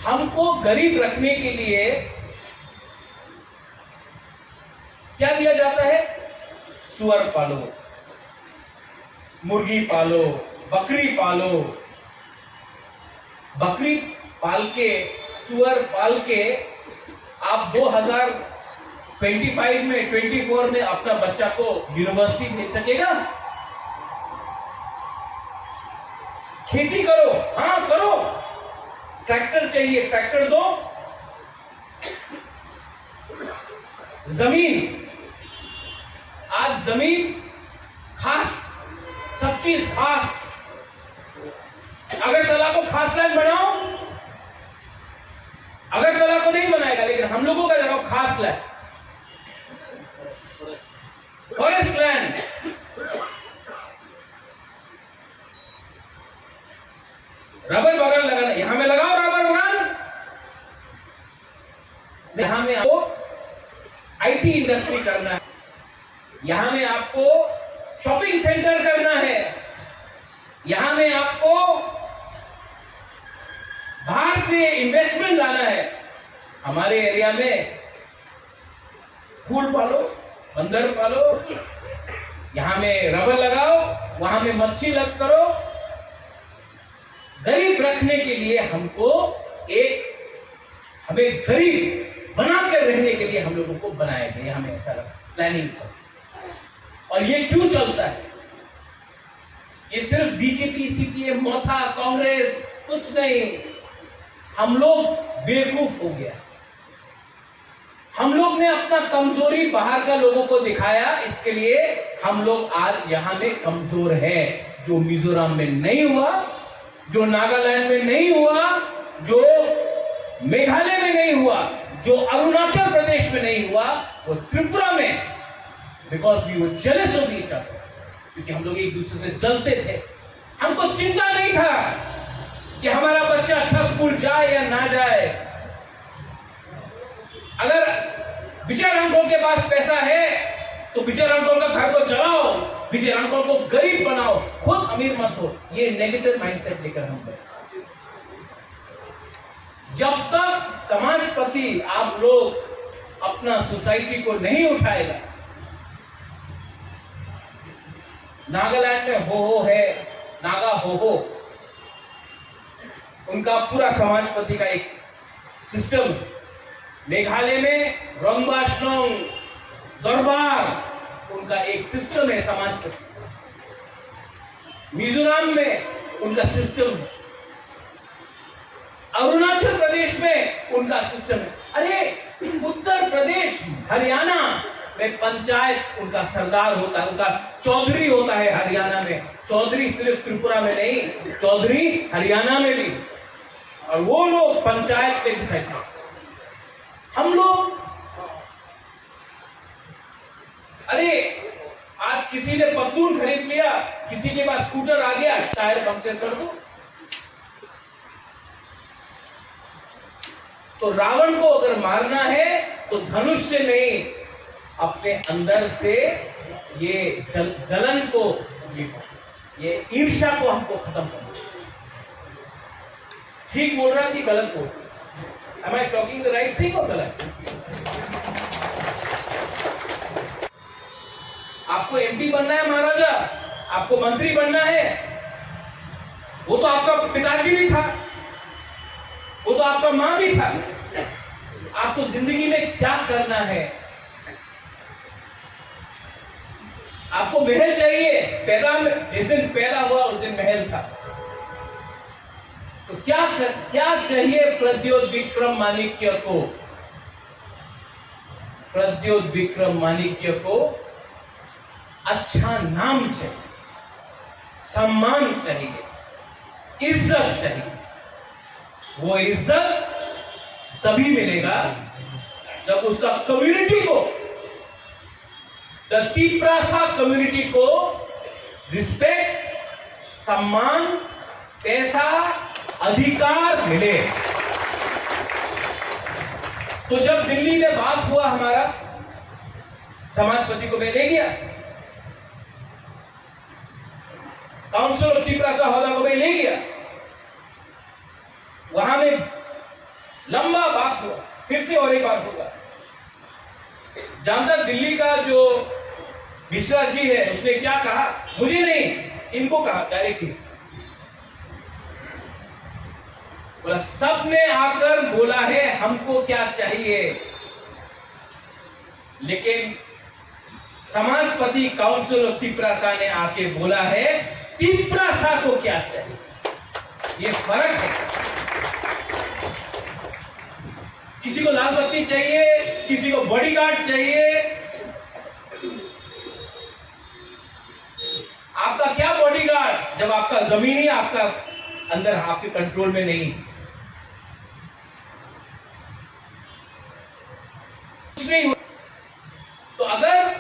हमको गरीब रखने के लिए क्या दिया जाता है? सुअर पालो, मुर्गी पालो, बकरी पालो। बकरी पाल के, सुअर पाल के आप दो हज़ार पच्चीस में, चौबीस में अपना बच्चा को यूनिवर्सिटी भेज सकेगा? खेती करो, हाँ करो, ट्रैक्टर चाहिए, ट्रैक्टर दो। जमीन, आज जमीन खास, सब चीज खास। अगरतला को खास लाइन बनाओ, अगरतला को नहीं बनाएगा, लेकिन हम लोगों का लगाओ खास लाइन, फॉरेस्ट लैंड। यहाँ में आपको आईटी इंडस्ट्री करना है, यहाँ में आपको शॉपिंग सेंटर करना है, यहाँ में आपको बाहर से इन्वेस्टमेंट लाना है। हमारे एरिया में फूल पालो, बंदर पालो, यहाँ में रबर लगाओ, वहां में मच्छी लग करो। गरीब रखने के लिए हमको एक, हमें गरीब बना के रहने के लिए हम लोगों को बनाया गया, हमें ऐसा लगा प्लानिंग था। और ये क्यों चलता है? ये सिर्फ बीजेपी, सीपीएम, मोथा, कांग्रेस, कुछ नहीं। हम लोग बेवकूफ हो गया। हम लोग ने अपना कमजोरी बाहर का लोगों को दिखाया, इसके लिए हम लोग आज यहाँ में कमजोर है। जो मिजोरम में नहीं हुआ, जो नागालैंड में नहीं हुआ, जो मेघालय में नहीं हुआ, जो अरुणाचल प्रदेश में नहीं हुआ, वो त्रिपुरा में, because we were jealous of each other, क्योंकि हम लोग एक दूसरे से जलते थे। हमको चिंता नहीं था कि हमारा बच्चा अच्छा स्कूल जाए या ना जाए। अगर बिचर अंकल के पास पैसा है तो बिचर अंकल का घर को चलाओ, बिचर अंकल को गरीब बनाओ, खुद अमीर मत हो। ये नेगेटिव माइंडसेट लेकर हम गए। जब तक समाजपति आप लोग अपना सोसाइटी को नहीं उठाएगा, नागालैंड में हो हो है, नागा हो हो, उनका पूरा समाजपति का एक सिस्टम। मेघालय में रंगबाशनोंग दरबार, उनका एक सिस्टम है समाजपति। मिजोरम में उनका सिस्टम है। अरुणाचल प्रदेश में उनका सिस्टम है। अरे, उत्तर प्रदेश, हरियाणा में पंचायत उनका सरदार होता है, उनका चौधरी होता है हरियाणा में। चौधरी सिर्फ त्रिपुरा में नहीं, चौधरी हरियाणा में भी। और वो लोग पंचायत के डिसाइड करते हैं। हम लोग, अरे, आज किसी ने पत्तून खरीद लिया, किसी के पास स्कूटर आ गया, टायर पंक्चर कर दो। तो रावण को अगर मारना है तो धनुष से नहीं, अपने अंदर से ये जल, जलन को, ये, ये ईर्ष्या को हमको खत्म करना है। ठीक बोल रहा कि गलत बोल रहा? Am I talking the right thing or गलत? आपको एमपी बनना है महाराजा, आपको मंत्री बनना है, वो तो आपका पिताजी भी था, वो तो आपका माँ भी था। आपको जिंदगी में क्या करना है? आपको महल चाहिए? पैदा में, जिस दिन पैदा हुआ उस दिन महल था। तो क्या कर, क्या चाहिए प्रद्योत विक्रम माणिक्य को? प्रद्योत विक्रम माणिक्य को अच्छा नाम चाहिए, सम्मान चाहिए, इज्जत चाहिए। वो इज्जत तभी मिलेगा जब उसका कम्युनिटी को, द तिप्रासा कम्युनिटी को रिस्पेक्ट, सम्मान, पैसा, अधिकार मिले। तो जब दिल्ली में बात हुआ हमारा, समाजपति को मैं ले गया, काउंसिल ऑफ तिप्रासा होदा को मैं ले गया, वहां में लंबा बात हुआ, फिर से और एक बार होगा। जानता, दिल्ली का जो मिश्रा जी है, उसने क्या कहा? मुझे नहीं, इनको कहा डायरेक्टली। बोला, सबने आकर बोला है हमको क्या चाहिए, लेकिन समाजपति काउंसिल ऑफ तिप्रासा ने आके बोला है तिप्रासा को क्या चाहिए। ये फर्क है। किसी को लाल बत्ती चाहिए, किसी को बॉडीगार्ड चाहिए। आपका क्या बॉडीगार्ड जब आपका जमीन ही आपका अंदर, आपके कंट्रोल में नहीं? कुछ नहीं हो। तो अगर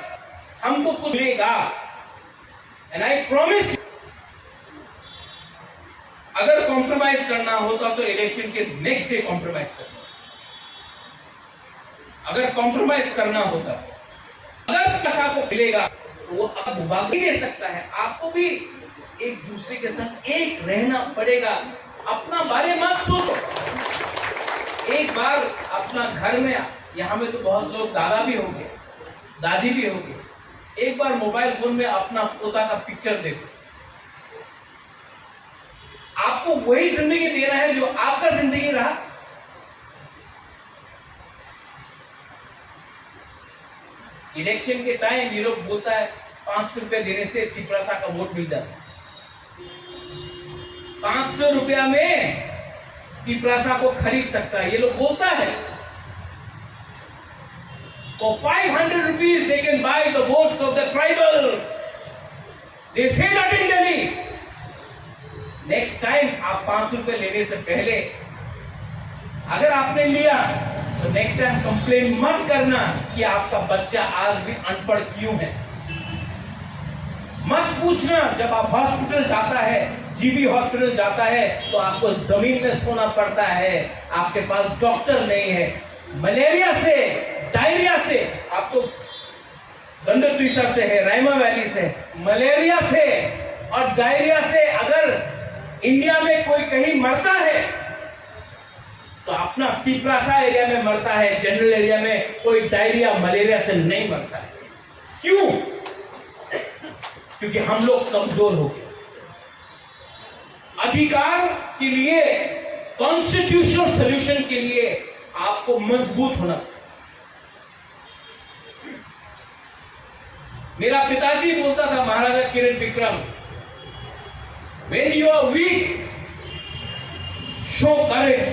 हमको कुछ मिलेगा, and I promise, अगर कॉम्प्रोमाइज करना होता तो इलेक्शन के नेक्स्ट डे कॉम्प्रोमाइज करना। अगर कॉम्प्रोमाइज करना होता, अगर पैसा को मिलेगा, तो वो आपको भाग नहीं दे सकता है। आपको भी एक दूसरे के साथ एक रहना पड़ेगा, अपना बारे मत सोचो। एक बार अपना घर में, यहाँ में तो बहुत लोग दादा भी होंगे, दादी भी होंगे, एक बार मोबाइल फोन में अपना पोता का पिक्चर देखो। आपको वही जिंदगी देना है जो आपका जिंदगी रहा। इलेक्शन के टाइम ये लोग बोलता है, पांच सौ रुपया देने से तिपरासा का वोट मिल जाता है। पांच सौ रुपया में तिपरासा को खरीद सकता है, ये लोग बोलता है। For five hundred rupees they can buy the votes of the tribal. They say that in Delhi. Next time आप पांच सौ रुपए लेने से पहले अगर आपने लिया, तो नेक्स्ट टाइम कंप्लेन मत करना कि आपका बच्चा आज भी अनपढ़ क्यों है। मत पूछना, जब आप हॉस्पिटल जाता है, जीबी हॉस्पिटल जाता है, तो आपको जमीन में सोना पड़ता है, आपके पास डॉक्टर नहीं है। मलेरिया से, डायरिया से, आप तो गंडतुइसा से है, राइमा वैली से, मलेरिया से और डायरिया से अगर इंडिया में कोई कहीं मरता है, तो अपना तिपरासा एरिया में मरता है, जनरल एरिया में कोई डायरिया, मलेरिया से नहीं मरता है। क्यों? क्योंकि हम लोग कमजोर हो गए। अधिकार के लिए, कॉन्स्टिट्यूशनल सॉल्यूशन के लिए आपको मजबूत होना पड़ेगा। मेरा पिताजी बोलता था, महाराजा किरण Vikram, "When you are weak, show courage,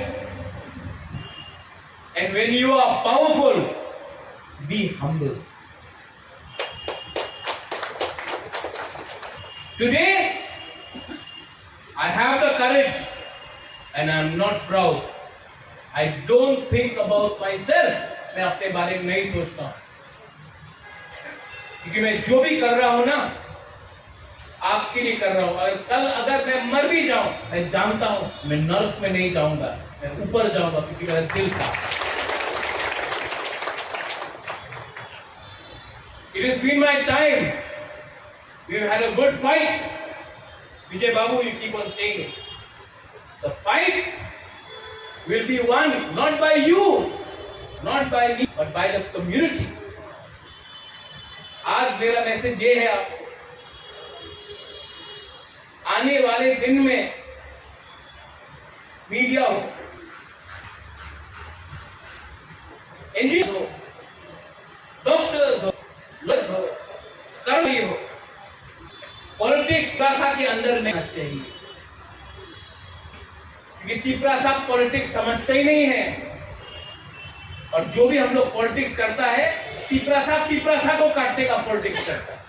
and when you are powerful, be humble." Today, I have the courage and I am not proud. I don't think about myself. मैं अपने बारे में नहीं सोचता हूँ, क्योंकि मैं जो भी कर रहा हूँ ना, आपके लिए कर रहा हूँ। और कल अगर मैं मर भी जाऊं, मैं जानता हूँ मैं नरक में नहीं जाऊंगा, मैं ऊपर जाऊंगा, क्योंकि मेरा दिल था। It has been my time. We had a good fight. Vijay Babu, you keep on saying it. The fight will be won not by you, not by me, but by the community. आज मेरा मैसेज ये है आपको, आने वाले दिन में मीडिया हो, एनजीओ हो, डॉक्टर्स हो, लॉयर्स हो, कर्मचारी हो, पॉलिटिक्स भाषा के अंदर नहीं आना चाहिए, क्योंकि तिपरासा पॉलिटिक्स समझते ही नहीं है। और जो भी हम लोग पॉलिटिक्स करता है, तिपरासा तिपरासा को काटने का पॉलिटिक्स करता है।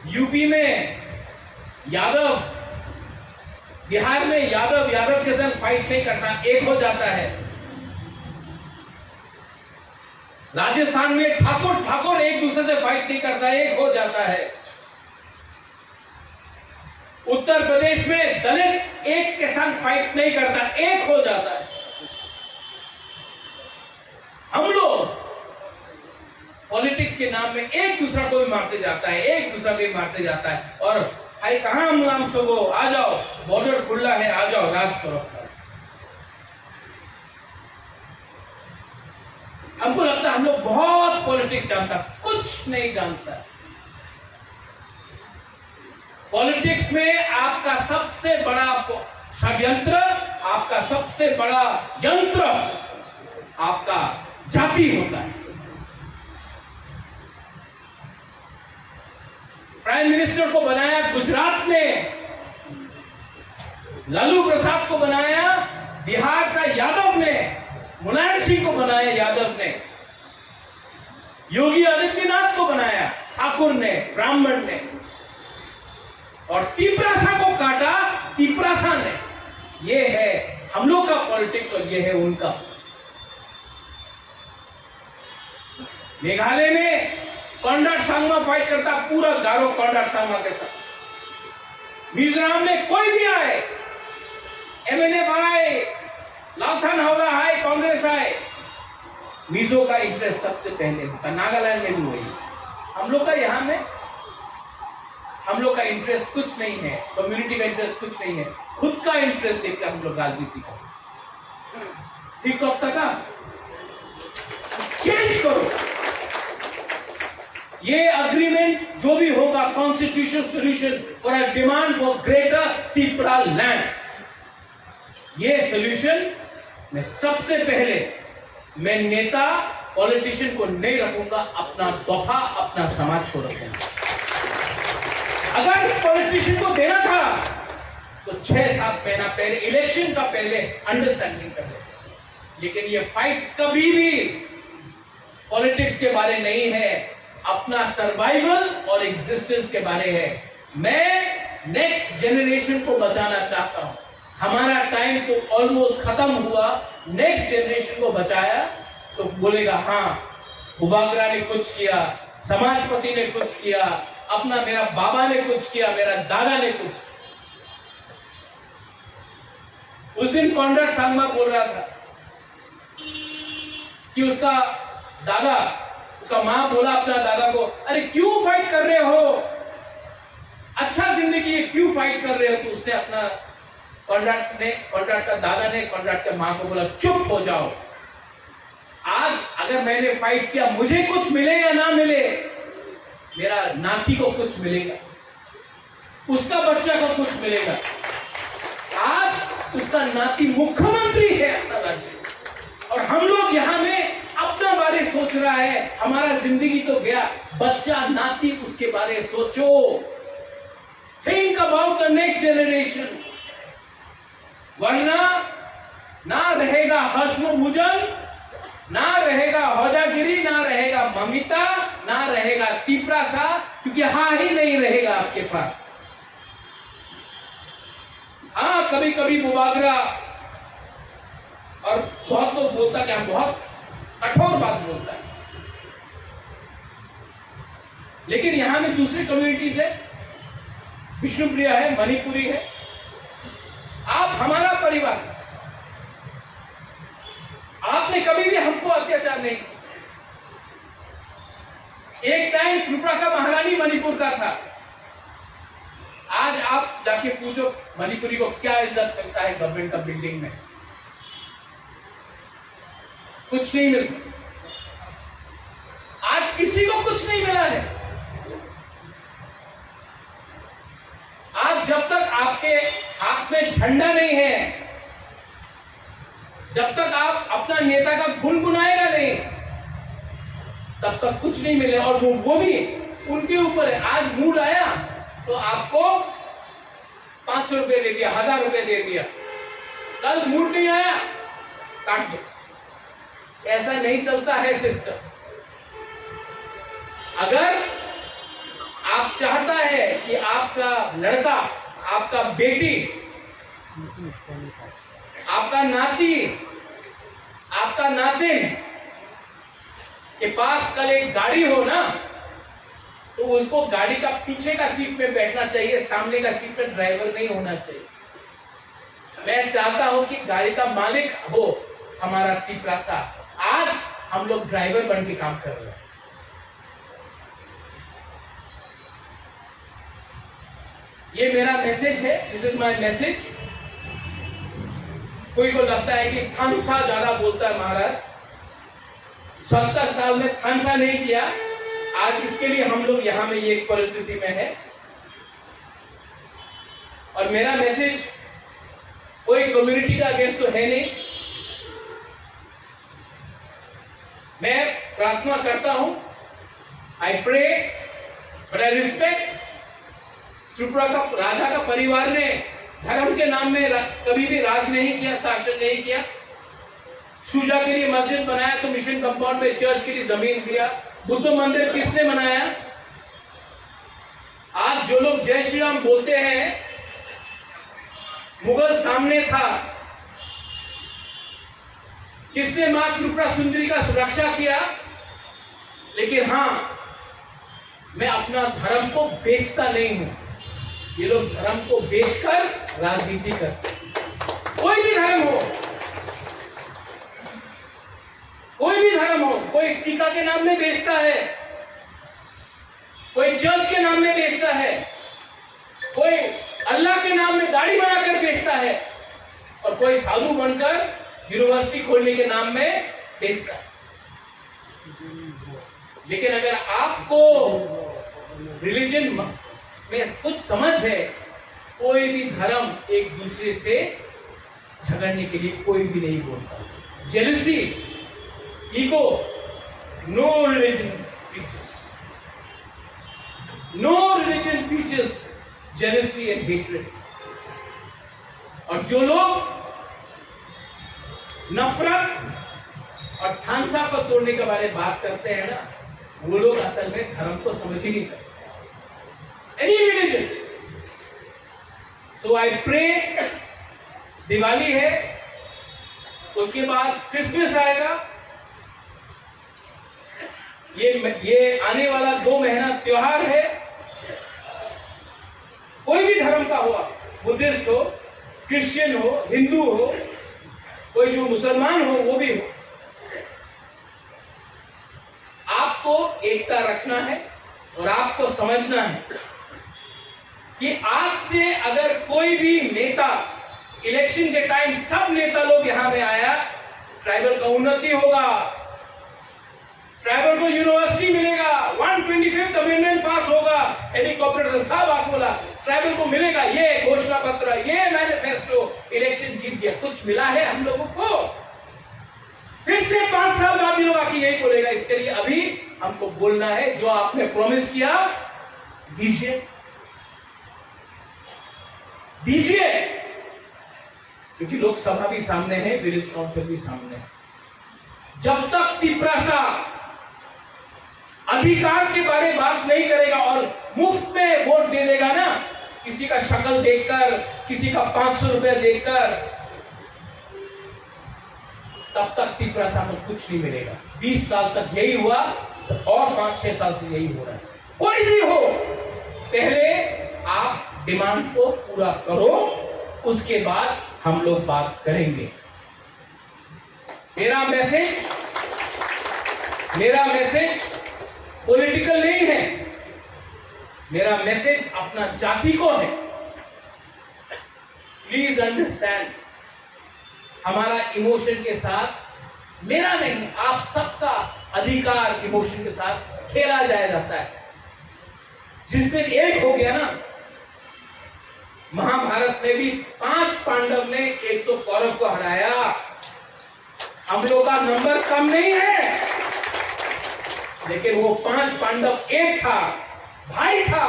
यूपी में यादव, बिहार में यादव यादव के साथ फाइट नहीं करता, एक हो जाता है। राजस्थान में ठाकुर ठाकुर एक दूसरे से फाइट नहीं करता, एक हो जाता है। उत्तर प्रदेश में दलित एक के साथ फाइट नहीं करता, एक हो जाता है। हम लोग पॉलिटिक्स के नाम में एक दूसरा को भी मारते जाता है, एक दूसरा को भी मारते जाता है। और भाई, कहाँ हम नाम सबो, आ जाओ, बॉर्डर खुला है, आ जाओ, राज करो। हमको लगता है हम लोग बहुत पॉलिटिक्स जानता, कुछ नहीं जानता। पॉलिटिक्स में आपका सबसे बड़ा प-, षड्यंत्र, आपका सबसे बड़ा यंत्र आपका जाति होता है। प्राइम मिनिस्टर को बनाया गुजरात ने, लालू प्रसाद को बनाया बिहार का यादव ने, मुलायम सिंह को बनाया यादव ने, योगी आदित्यनाथ को बनाया ठाकुर ने, ब्राह्मण ने, और तिपरासा को काटा तिपरासा ने। ये है हम लोग का पॉलिटिक्स और ये है उनका। मेघालय में कॉनराड संगमा फाइट करता, पूरा गारो कॉनराड संगमा के साथ। मिजोरम में कोई भी आए, एमएनएफ आए, लाथन हावड़ा है, कांग्रेस है, मिजो का इंटरेस्ट सबसे पहले होता, नागालैंड में भी वही। हम लोग का यहाँ में, हम लोग का इंटरेस्ट कुछ नहीं है, कम्युनिटी का इंटरेस्ट कुछ नहीं है, खुद का इंटरेस्ट देखकर हम लोग राजनीति करते हैं। ठीक कर सका, चेंज करो। ये एग्रीमेंट जो भी होगा, constitutional solution for a demand for greater Tipra land, ये सॉल्यूशन में सबसे पहले मैं नेता, पॉलिटिशियन को नहीं रखूंगा, अपना दफा, अपना समाज को रखूंगा। अगर पॉलिटिशियन को देना था तो छह सात महीना पहले, इलेक्शन का पहले अंडरस्टैंडिंग कर लेते, लेकिन ये फाइट कभी भी पॉलिटिक्स के बारे नहीं है, अपना सर्वाइवल और एग्जिस्टेंस के बारे है। मैं नेक्स्ट जनरेशन को बचाना चाहता हूँ। हमारा टाइम तो ऑलमोस्ट खत्म हुआ, नेक्स्ट जनरेशन को बचाया तो बोलेगा, हाँ, बुबागरा ने कुछ किया, समाजपति ने कुछ किया, अपना मेरा बाबा ने कुछ किया, मेरा दादा ने कुछ किया। उस दिन कॉनराड सांगमा बोल रहा था कि उसका दादा, उसका माँ बोला अपना दादा को, "अरे, क्यों फाइट कर रहे हो? अच्छा जिंदगी है, क्यों फाइट कर रहे हो?" तो उसने अपना, कॉनराड ने, कॉनराड का दादा ने कॉनराड के माँ को बोला, "चुप हो जाओ। आज अगर मैंने फाइट किया, मुझे कुछ मिले या ना मिले, मेरा नाती को कुछ मिलेगा।" उसका बच्चा को कुछ मिलेगा। आज उसका नाती मुख्यमंत्री है अपना राज्य, और हम लोग यहाँ में अपना बारे सोच रहा है, हमारा जिंदगी तो गया, बच्चा नाती उसके बारे सोचो। Think about the next generation. वरना ना रहेगा हश्म मुजन, ना रहेगा होजागिरी, ना रहेगा ममिता, ना रहेगा तिपरासा, क्योंकि हा ही नहीं रहेगा आपके पास। हाँ, कभी कभी बुबागरा और बहुत लोग बोलता क्या, बहुत कठोर बात बोलता है, लेकिन यहाँ में दूसरी कम्युनिटीज है, विष्णुप्रिया है, मणिपुरी है, आप हमारा परिवार, आपने कभी भी हमको अत्याचार नहीं किया। एक टाइम त्रिपुरा का महारानी मणिपुर का था, आज आप जाके पूछो मणिपुरी को क्या इज्जत मिलता है गवर्नमेंट का बिल्डिंग में, कुछ नहीं मिलता। आज किसी को कुछ नहीं मिला है। आज जब तक आपके हाथ में झंडा नहीं है, जब तक आप अपना नेता का गुनगुनाएगा नहीं, तब तक कुछ नहीं मिले। और वो, वो भी उनके ऊपर है। आज मूड आया तो आपको पाँच सौ रुपए दे दिया, हजार रुपए दे दिया, कल मूड नहीं आया, काट दो। ऐसा नहीं चलता है सिस्टम। अगर आप चाहता है कि आपका लड़का, आपका बेटी, आपका नाती, आपका नातिन के पास कल एक गाड़ी हो ना, तो उसको गाड़ी का पीछे का सीट पे बैठना चाहिए, सामने का सीट पे ड्राइवर नहीं होना चाहिए। मैं चाहता हूं कि गाड़ी का मालिक हो हमारा तिपरासा। आज हम लोग ड्राइवर बन के काम कर रहे हैं। ये मेरा मैसेज है, this is my message। कोई को लगता है कि थानसा ज्यादा बोलता है महाराज, सत्तर साल में थानसा नहीं किया, आज इसके लिए हम लोग यहाँ में ये एक परिस्थिति में है। और मेरा मैसेज कोई कम्युनिटी का अगेंस्ट तो है नहीं। मैं प्रार्थना करता हूं, I pray, but I respect। Tripura का राजा का परिवार ने धर्म के नाम में रा-, कभी भी राज नहीं किया, शासन नहीं किया। सुजा के लिए मस्जिद बनाया तो मिशन कंपाउंड में चर्च के लिए जमीन दिया। बुद्ध मंदिर किसने बनाया? आज जो लोग जय श्री राम बोलते हैं, मुगल सामने था, किसने माँ त्रिपुरा सुंदरी का सुरक्षा किया? लेकिन हाँ, मैं अपना धर्म को बेचता नहीं हूं। ये लोग धर्म को बेचकर राजनीति करते हैं। कोई भी धर्म हो, कोई भी धर्म हो, कोई टीका के नाम में बेचता है, कोई चर्च के नाम में बेचता है, कोई अल्लाह के नाम में दाढ़ी बनाकर बेचता है, और कोई साधु बनकर यूनिवर्सिटी खोलने के नाम में बेचता है। लेकिन अगर आपको रिलीजन में कुछ समझ है, कोई भी धर्म एक दूसरे से झगड़ने के लिए कोई भी नहीं बोलता। Jealousy, ego, no religion teaches. No religion teaches jealousy and hatred. और जो लोग नफरत और थानसा को तोड़ने के बारे में बात करते हैं ना, वो लोग असल में धर्म को समझ ही नहीं सकते। Any religion. So I pray, Diwali है, उसके बाद क्रिसमस आएगा। ये ये आने वाला दो महीना त्योहार है। कोई भी धर्म का हो, बुद्धिस्ट हो, क्रिश्चियन हो, हिंदू हो, कोई जो मुसलमान हो, वो भी हो, आपको एकता रखना है और आपको समझना है कि आज से अगर कोई भी नेता, इलेक्शन के टाइम सब नेता लोग यहाँ में आया, ट्राइबल का उन्नति होगा, ट्राइबल को यूनिवर्सिटी मिलेगा, वन ट्वेंटी फिफ्थ अमेंडमेंट पास होगा, हेलीकॉप्टर से सब आके बोला, ट्राइबल को मिलेगा, ये घोषणा पत्र, ये मैनिफेस्टो, इलेक्शन जीत गया, कुछ मिला है हम लोगों को? फिर से पांच साल बाद भी लोग आके यही बोलेगा। इसके लिए अभी हमको बोलना है, जो आपने प्रॉमिस किया, दीजिए, दीजिए, क्योंकि लोकसभा भी सामने है, विलेज काउंसिल भी सामने है। जब तक तिपरासा अधिकार के बारे में बात नहीं करेगा और मुफ्त में वोट दे देगा ना, किसी का शक्ल देखकर, किसी का पांच सौ रुपया देखकर, तब तक तिपरासा को कुछ नहीं मिलेगा। बीस साल तक यही हुआ, तो और पांच छह साल से यही हो रहा है। कोई भी हो, पहले आप डिमांड को पूरा करो, उसके बाद हम लोग बात करेंगे। मेरा मैसेज, मेरा मैसेज पॉलिटिकल नहीं है, मेरा मैसेज अपना जाति को है। प्लीज अंडरस्टैंड, हमारा इमोशन के साथ, मेरा नहीं, आप सबका अधिकार इमोशन के साथ खेला जाया जाता है। जिस दिन एक हो गया ना, महाभारत में भी पांच पांडव ने एक सौ कौरव को हराया। हम लोग का नंबर कम नहीं है, लेकिन वो पांच पांडव एक था, भाई था।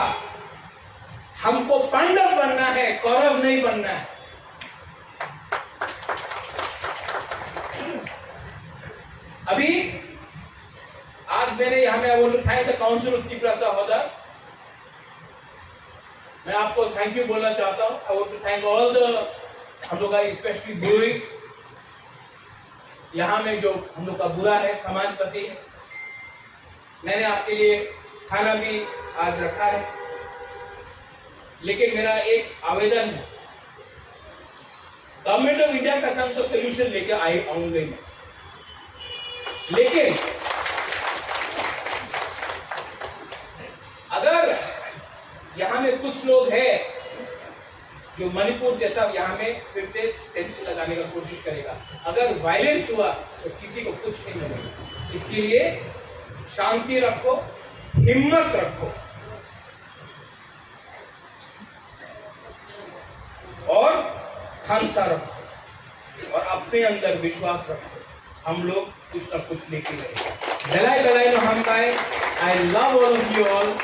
हमको पांडव बनना है, कौरव नहीं बनना है। अभी आज मैंने यहाँ में, I want to thank the Council of Tiprasa Hodar। मैं आपको थैंक यू बोलना चाहता हूँ। I want to thank all the, हम लोग का स्पेशली ब्रूइज, यहाँ में जो हम लोग का बुरा है, समाजपति है, मैंने आपके लिए खाना भी आज रखा है, लेकिन मेरा एक आवेदन है, गवर्नमेंट ऑफ इंडिया का संग तो सोल्यूशन लेके आए आऊंगे मैं, लेकिन अगर यहाँ में कुछ लोग हैं जो मणिपुर जैसा यहाँ में फिर से टेंशन लगाने का कोशिश करेगा, अगर वायलेंस हुआ तो किसी को कुछ नहीं मिलेगा। इसके लिए शांति रखो, हिम्मत रखो और खांसा रखो और अपने अंदर विश्वास रखो। हम लोग कुछ ना कुछ लेके रहेंगे। Belai belai no hambai. I love all of you all.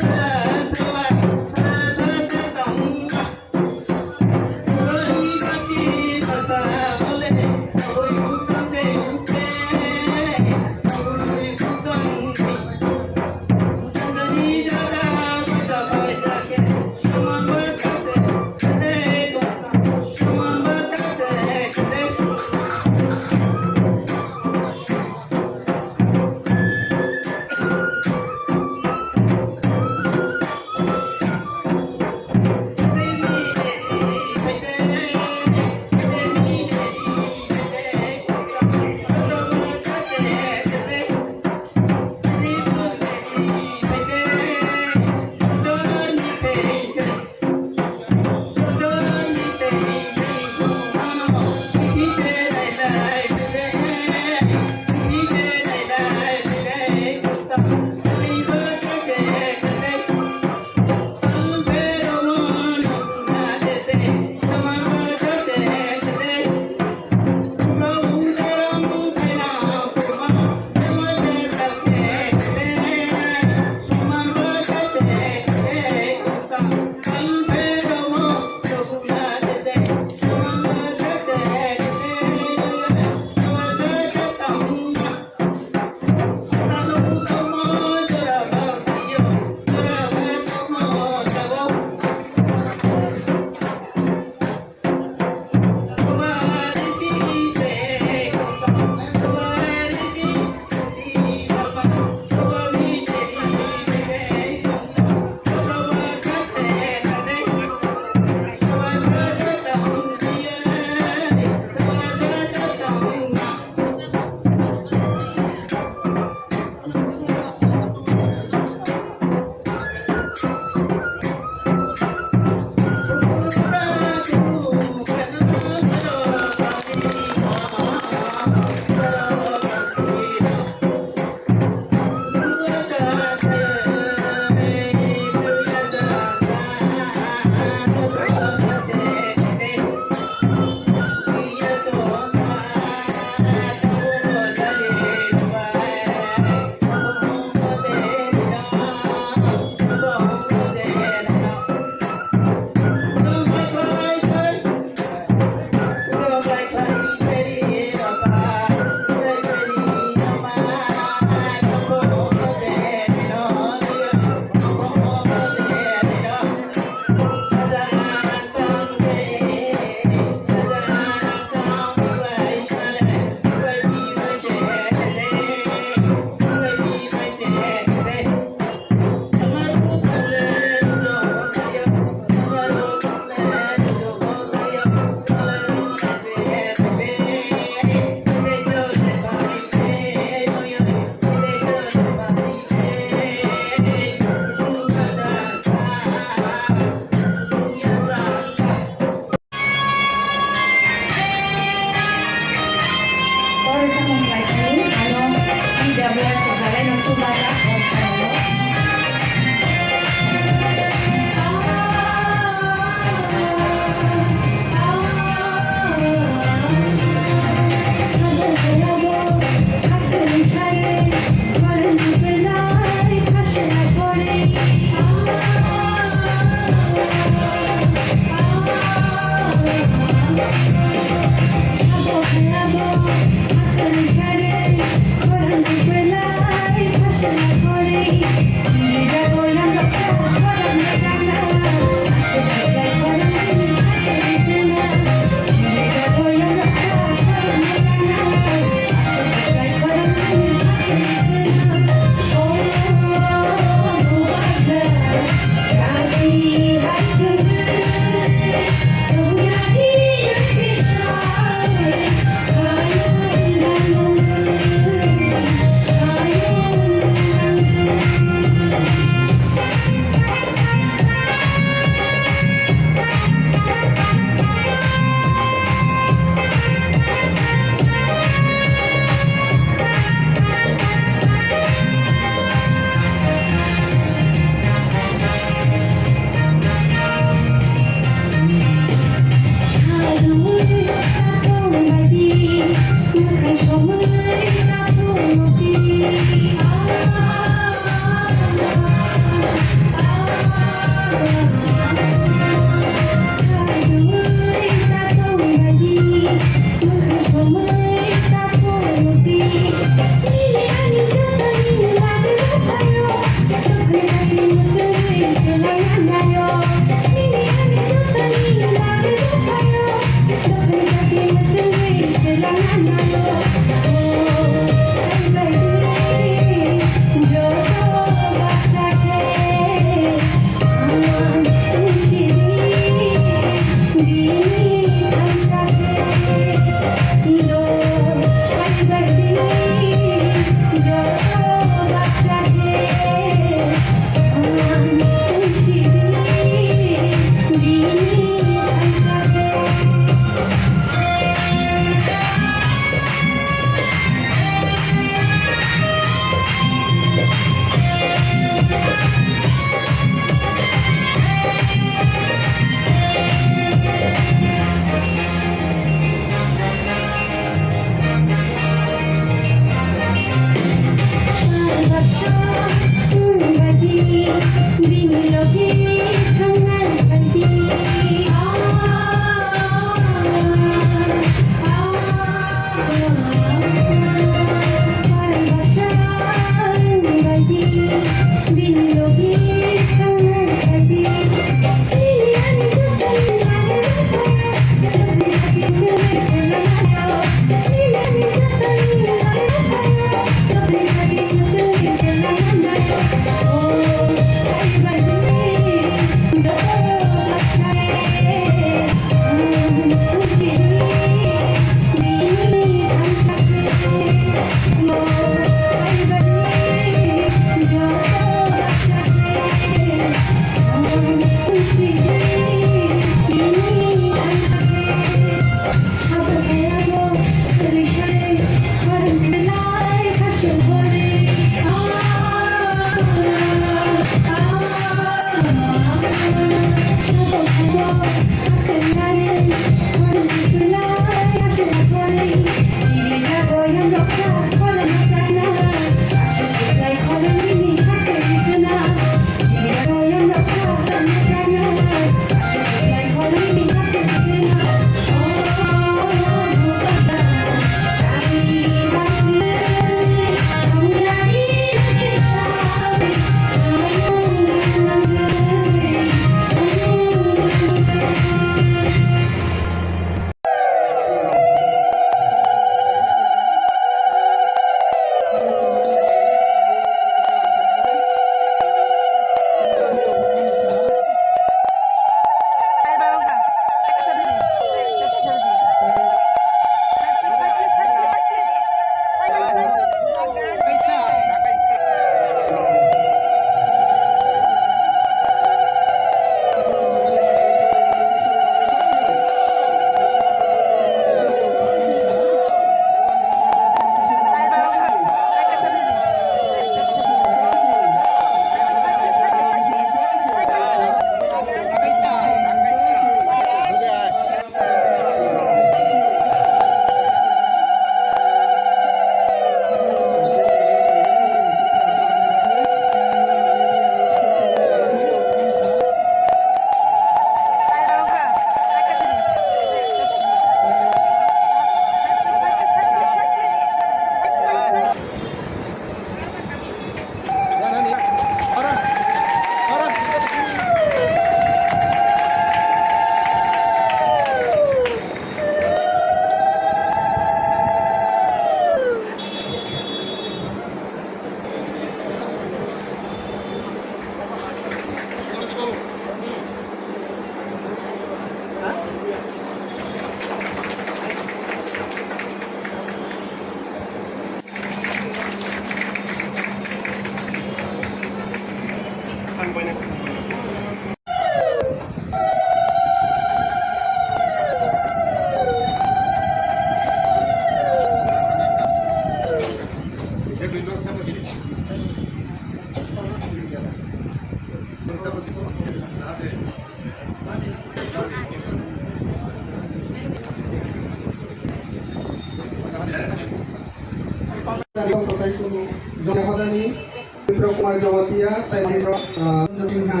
Jamatia, Taimiro, ah, Singha,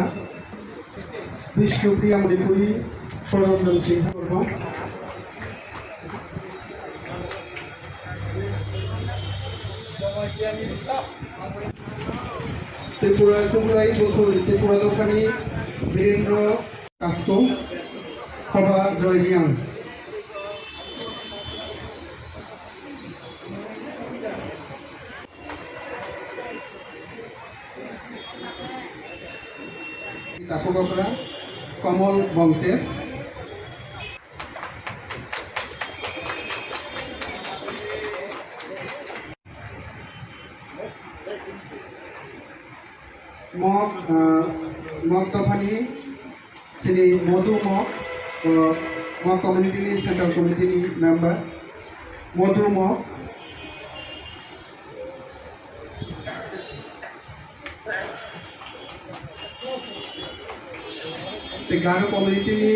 Bishnupriya Manipuri, Soranjan Singha, Tripura, Tripura, Tripura Dophani, Birendra, Kasko, Khoba Joy Riang. Tapu Kokra, Komol Bongcher. Mok, ah, Mok Dophani, sini Modu Mok, ah, Mok community ni central committee ni member, Modu Mok. Tei Garo community ni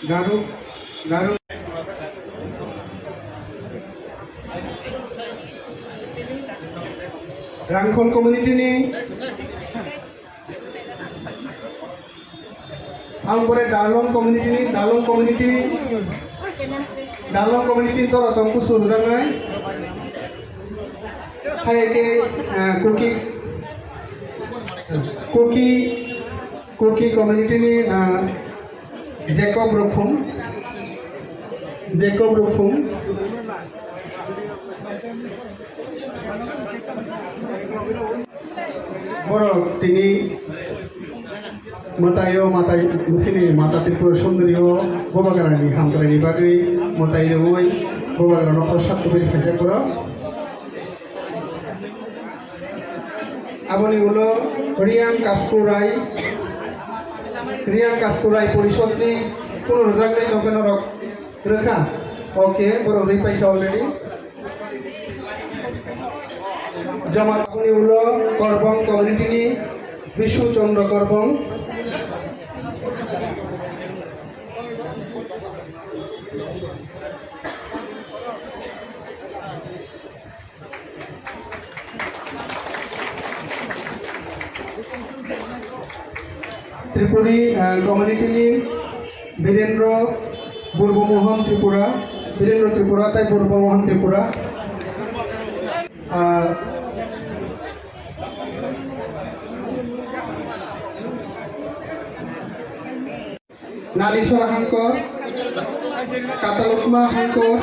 Garo, Garo. Rangkhol community ni. Ang pore Darlong community ni, Darlong community, Darlong community ni tola tong kusur jangai. Hai ke, ah, Kuki, Kuki, Kuki community ni, ah, Jacob Rukhum, Jacob Rukhum. Borok tini mwtaio, mwtai, sini Mata Tripura Sundario Bubagrani hamkraini bagwi mwtai rwui Bubagrano prosad kubui phaijak borok. Aboni ulo Riang Kaskurai, Riang Kaskurai Porishodni kunu rwjaknai nokhe norok rwkha. Okay, borok rwi paikha already. Joma taboni ulo Korbong community ni Bishu Chandra Korbong. Tripuri, ah, community ni Birendra Burbo Mohan Tripura, Birendra Tripura tai Burbo Mohan Tripura. Ah, Nalisora Hangkor, Katalukma Hangkor,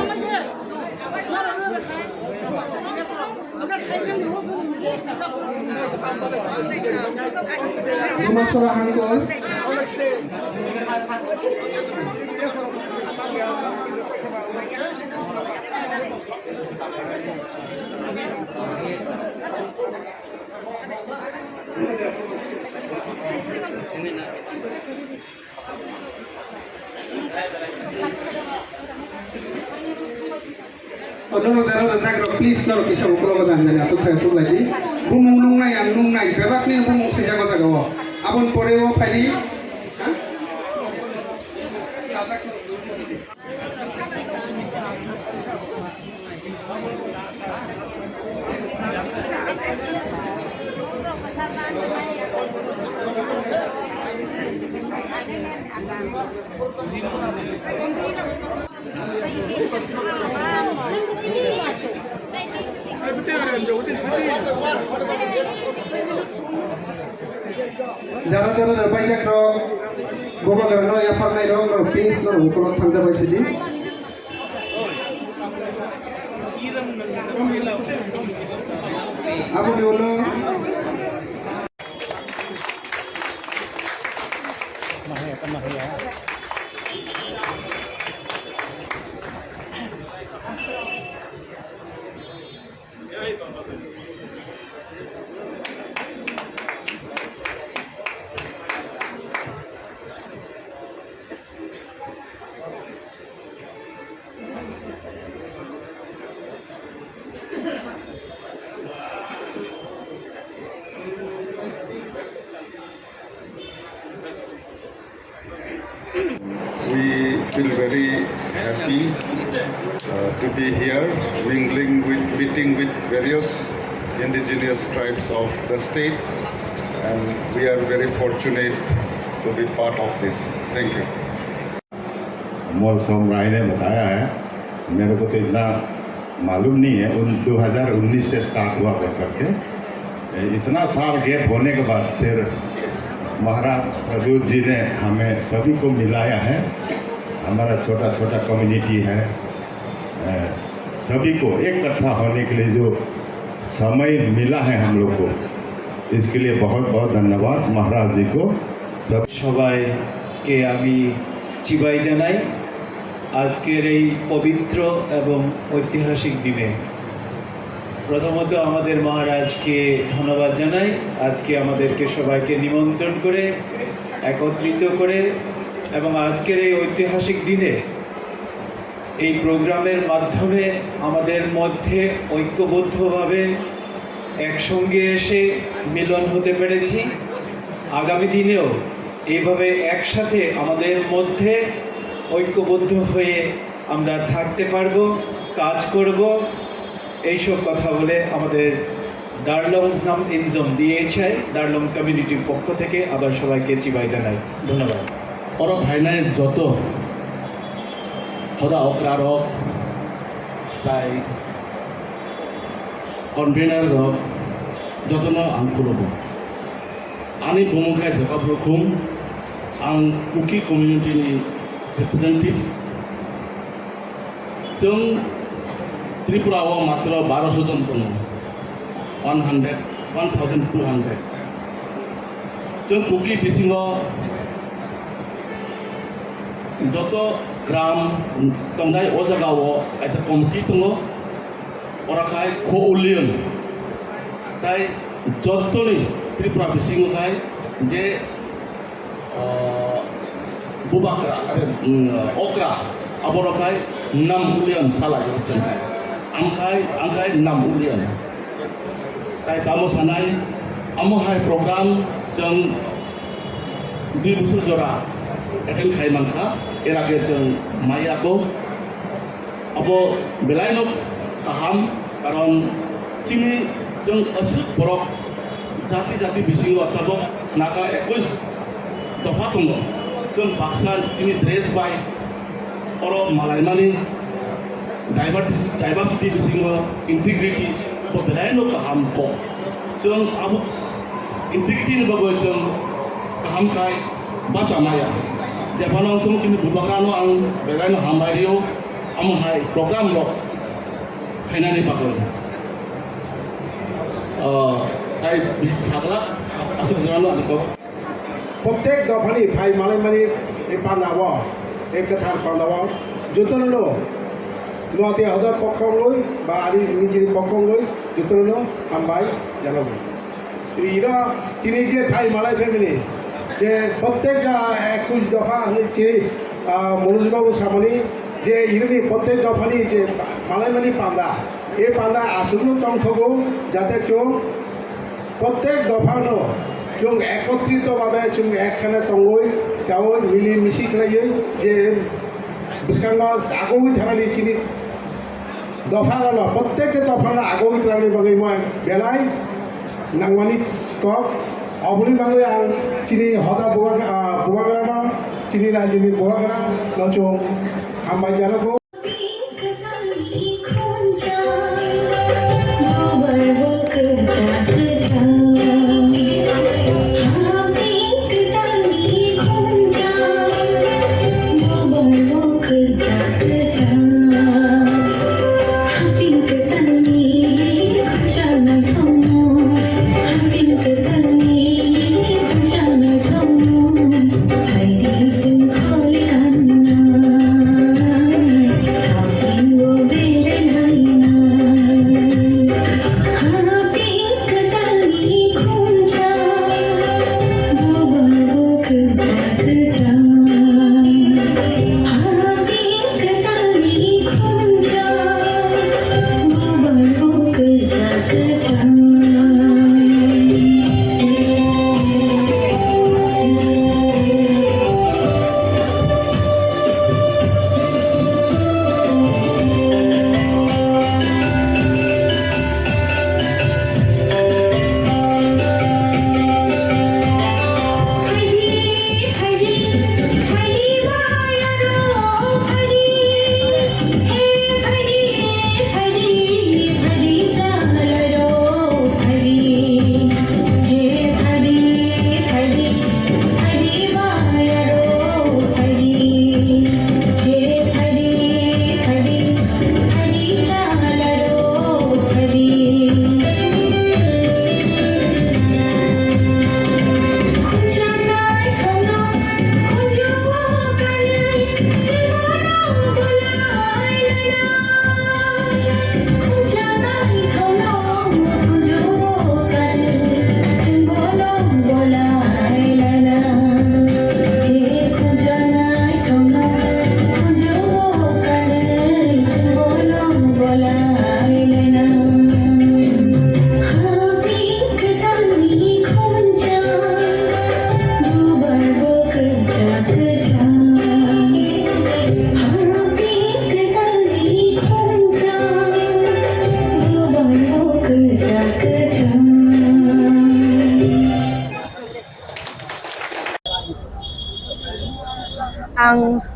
Dumasora Hangkor. Onono jara rwjak rok, please, norok kisa ukulok o janjani aswk phai aswk lai di. Bumung nungnai, ang nungnai, bebak ni bumung swijak o jaga o. Aboni pore o phai di. Jara jara rwbaijak rok, Bubagrano yapharnai rok, norok please, norok ukulok thangjabai sidi. Aboni ulo. We feel very happy uh, to be here, mingling with, meeting with various indigenous tribes of the state, and we are very fortunate to be part of this. Thank you. मोर समराई ने बताया है, मेरे को तो इतना मालूम नहीं है, उन दो हज़ार उन्नीस से स्टार्ट हुआ कर करके। इतना साल गैप होने के बाद फिर महाराज प्रद्योत जी ने हमें सभी को मिलाया है। हमारा छोटा छोटा कम्युनिटी है, सभी को इकट्ठा होने के लिए जो समय मिला है हम लोग को, इसके लिए बहुत बहुत धन्यवाद महाराज जी को। सब সবাইকে আমি চিবাই জানাই আজকের এই পবিত্র এবং ঐতিহাসিক দিনে। প্রথমত আমাদের মহারাজকে ধন্যবাদ জানাই, আজকে আমাদেরকে সবাইকে নিমন্ত্রণ করে, একত্রিত করে এবং আজকের এই ঐতিহাসিক দিনে এই প্রোগ্রামের মাধ্যমে আমাদের মধ্যে ঐক্যবদ্ধভাবে একসঙ্গে এসে মিলন হতে পেরেছি। আগামী দিনেও এইভাবে একসাথে আমাদের মধ্যে ঐক্যবদ্ধ হয়ে আমরা থাকতে পারবো, কাজ করব। এইসব কথা বলে আমাদের Darlong Nam Inzom, D H I, Darlong কমিউনিটির পক্ষ থেকে আবার সবাইকে চিবাই জানাই। ধন্যবাদ। Oro phainai joto hoda okra rok, tai convener rok, jotono ang khulumo. Ani bumung khe Jacob Rukhum, ang Kuki community ni representatives. Chwng Tripura o matro barosho jon tongo, one hundred, one thousand two hundred. Chwng Kuki bisingo joto gram tongnai o jaga o kaisa committee tongo, ora khai Kho Ulion. Tai jotoni Tripura bisingo khai je ah, bubakra, are, mm, okra, aborok khai Nam Ulian sala yo chwng khai. Ang khai, ang khai Nam Ulian. Tai tamo sanai, amo hai program chwng dui bosor jora attend khai mankha, er age chwng maya ko. Abo belaino kaham, karon chini chwng aswk borok jati jati bisingo tabok naka ekwis dopha tongo. Chwng baksa chini dress bai oro malaimani diversity, diversity bisingo integrity bo belaino kaham kok. Chwng abo integrity ni bagwi chwng kaham khai bacha maya. Jephano chwng chini bubagrano ang belaino hambai rio. Amo hai program rok khainani bagwi, ah, tai bi saglak aswk jora no ani kok. Prottek dophani phai malaimani ei panda o, ei kwthar panda o jotono no Noatia hoda pokhongwi ba ari nijini pokhongwi jotono no hambai janago. Iro tini je phai malai family je prottek, ah, ekwis dopha hwnwi chini, ah, Manoj babu samani je ironi prottek dophani je malaimani panda, e panda aswkno tongthogo jate chwng prottek dophano chwng ekotrito babe chwng ekkhane tongwi chawi mili misi khlaiwi je bwskango agoi thanani chini Dopha rok no, prottek ta dopha no agoi twlangni bagwi moi belai nangmani kok. Oboni bagwi ang chini hoda bubagra, ah, bubagra no, chini rajini bubagra no chwng hambai janogo.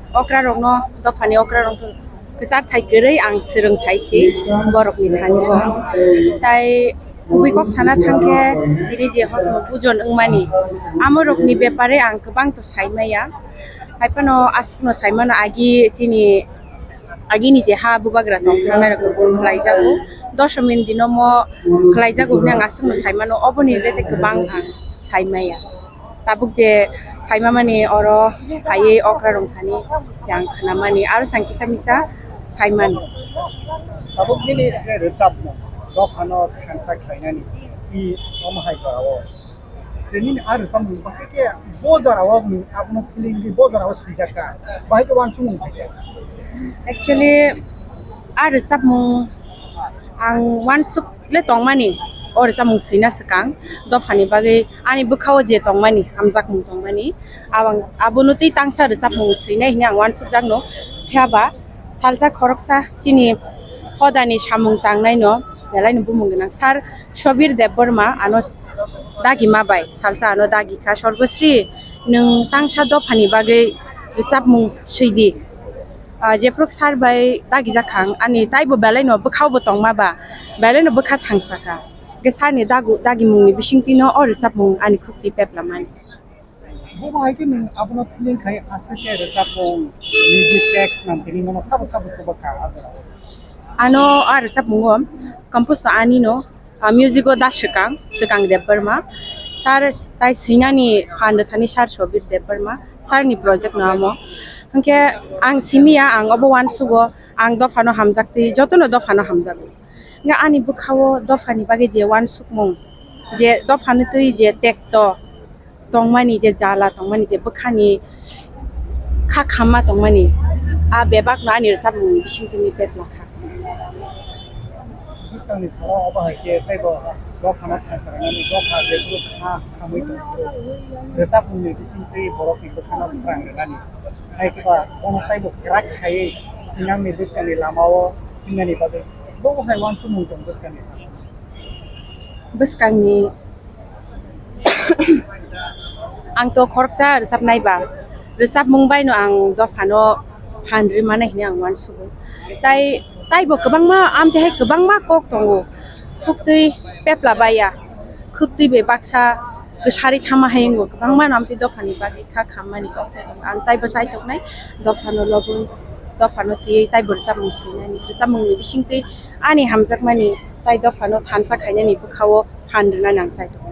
Okra rokno, dophani okra rokno kwchar thai kwrwi ang swrwng thai si borokni thani bo. Tai kubui kok sana thangkhe, tini je hosno bujon wngmani, amo rokni bepare ang kwbang to sai maya. Hai phano aswkno sai mano, agi chini agini je ha bubagra tong thangnai rok khlai jago, doshomini dino mo khlai jago hwnwi ang aswkno sai mano, oboni rete kwbang ang sai maya. Tabuk je saima mani oro phaiwi okra rong thani je ang khna mani, aro sang kisa misa sai mani. Tabuk nini je rwchapmung dophano thansa khlainani i omo hai jora o. Je nini a rwchapmung bahai khe bo jora o nwng abono feeling di bo jora o swijak kha, bahai khe uansukmung phai kha. Actually, a rwchapmung ang uansuk le tongmani, o rwchapmung swina swkang dophani bagwi ani bwkhao je tongmani, hamjakmung tongmani, abang-, abono tei tangsa rwchapmung swinai hwnwi ang uansukjakno. Phiya ba salsa khoroksa chini hodani samung tangnaino belaino bumung gwnang Sir Sobir Debbarma ano dagi ma bai salsa ano dagi kha, "Sorgosri, nwng tangsa dophani bagwi rwchapmung swidi." Ah, jephru sir bai dagijak kha ang, ani taibo belaino bwkhao bo tongma ba, belaino bwkha thangsa kha. Hwnkhe sir ni dagu-, dagimungni bisingtwino o rwchapmung ani khukti pepla mani. Bo bahai khe nwng abono feeling khai aswk khe rwchapmung, music tracks nang tini mano sabo sabo chuba kha a jora o. Ano a rwchapmungo compose to anino, ah, music o da swkang, Swkang Debbarma. Tar, tai swinani phan rwthani Sir Sobir Debbarma, sir ni project no amo. Hwnkhe ang simiya, ang obo uansugo, ang dophano hamjaktwi, jotono dophano hamjago. Hwnkhe ani bwkhao dophani bagwi je uansukmung, je dophani twi je tekto tongmani, je jala tongmani, je bwkhani kha khamma tongmani, a bebakno ani rwchapmungni bisingtwi pepla kha. Bwskangni salo obo hai khe teibo dophano thansa rwnani, dopha jephru kha khamwi tongphuru, rwchapmungni bisingtwi borokni bwkhano srang rwnani, hai khe ba bono teibo kwrak khaiwi thinangni bwskangni lamao thingnani bagwi bo hai uansukmung tong bwskangni salo. Bwskangni Ang to khoroksa rwchapnai ba, rwchapmung baino ang dophano phan rwmani hwnwi ang uansugo. Tai, taibo kwbangma, amtwi hai kwbangma kok tongo. Khuktwi pepla baiya, khuktwi bai baksa kwsari thama hai wngo, kwbangma no amtwi dophani bagwi kha khammani kok thai tongo. Ang taibo chaitoknai, dophano lobwi, dophano twiwi taibo rwchapmung swinani, rwchapmungni bisingtwi ani hamjakmani tai dophano thansa khainani bwkhao phan rwna nang chai tongo.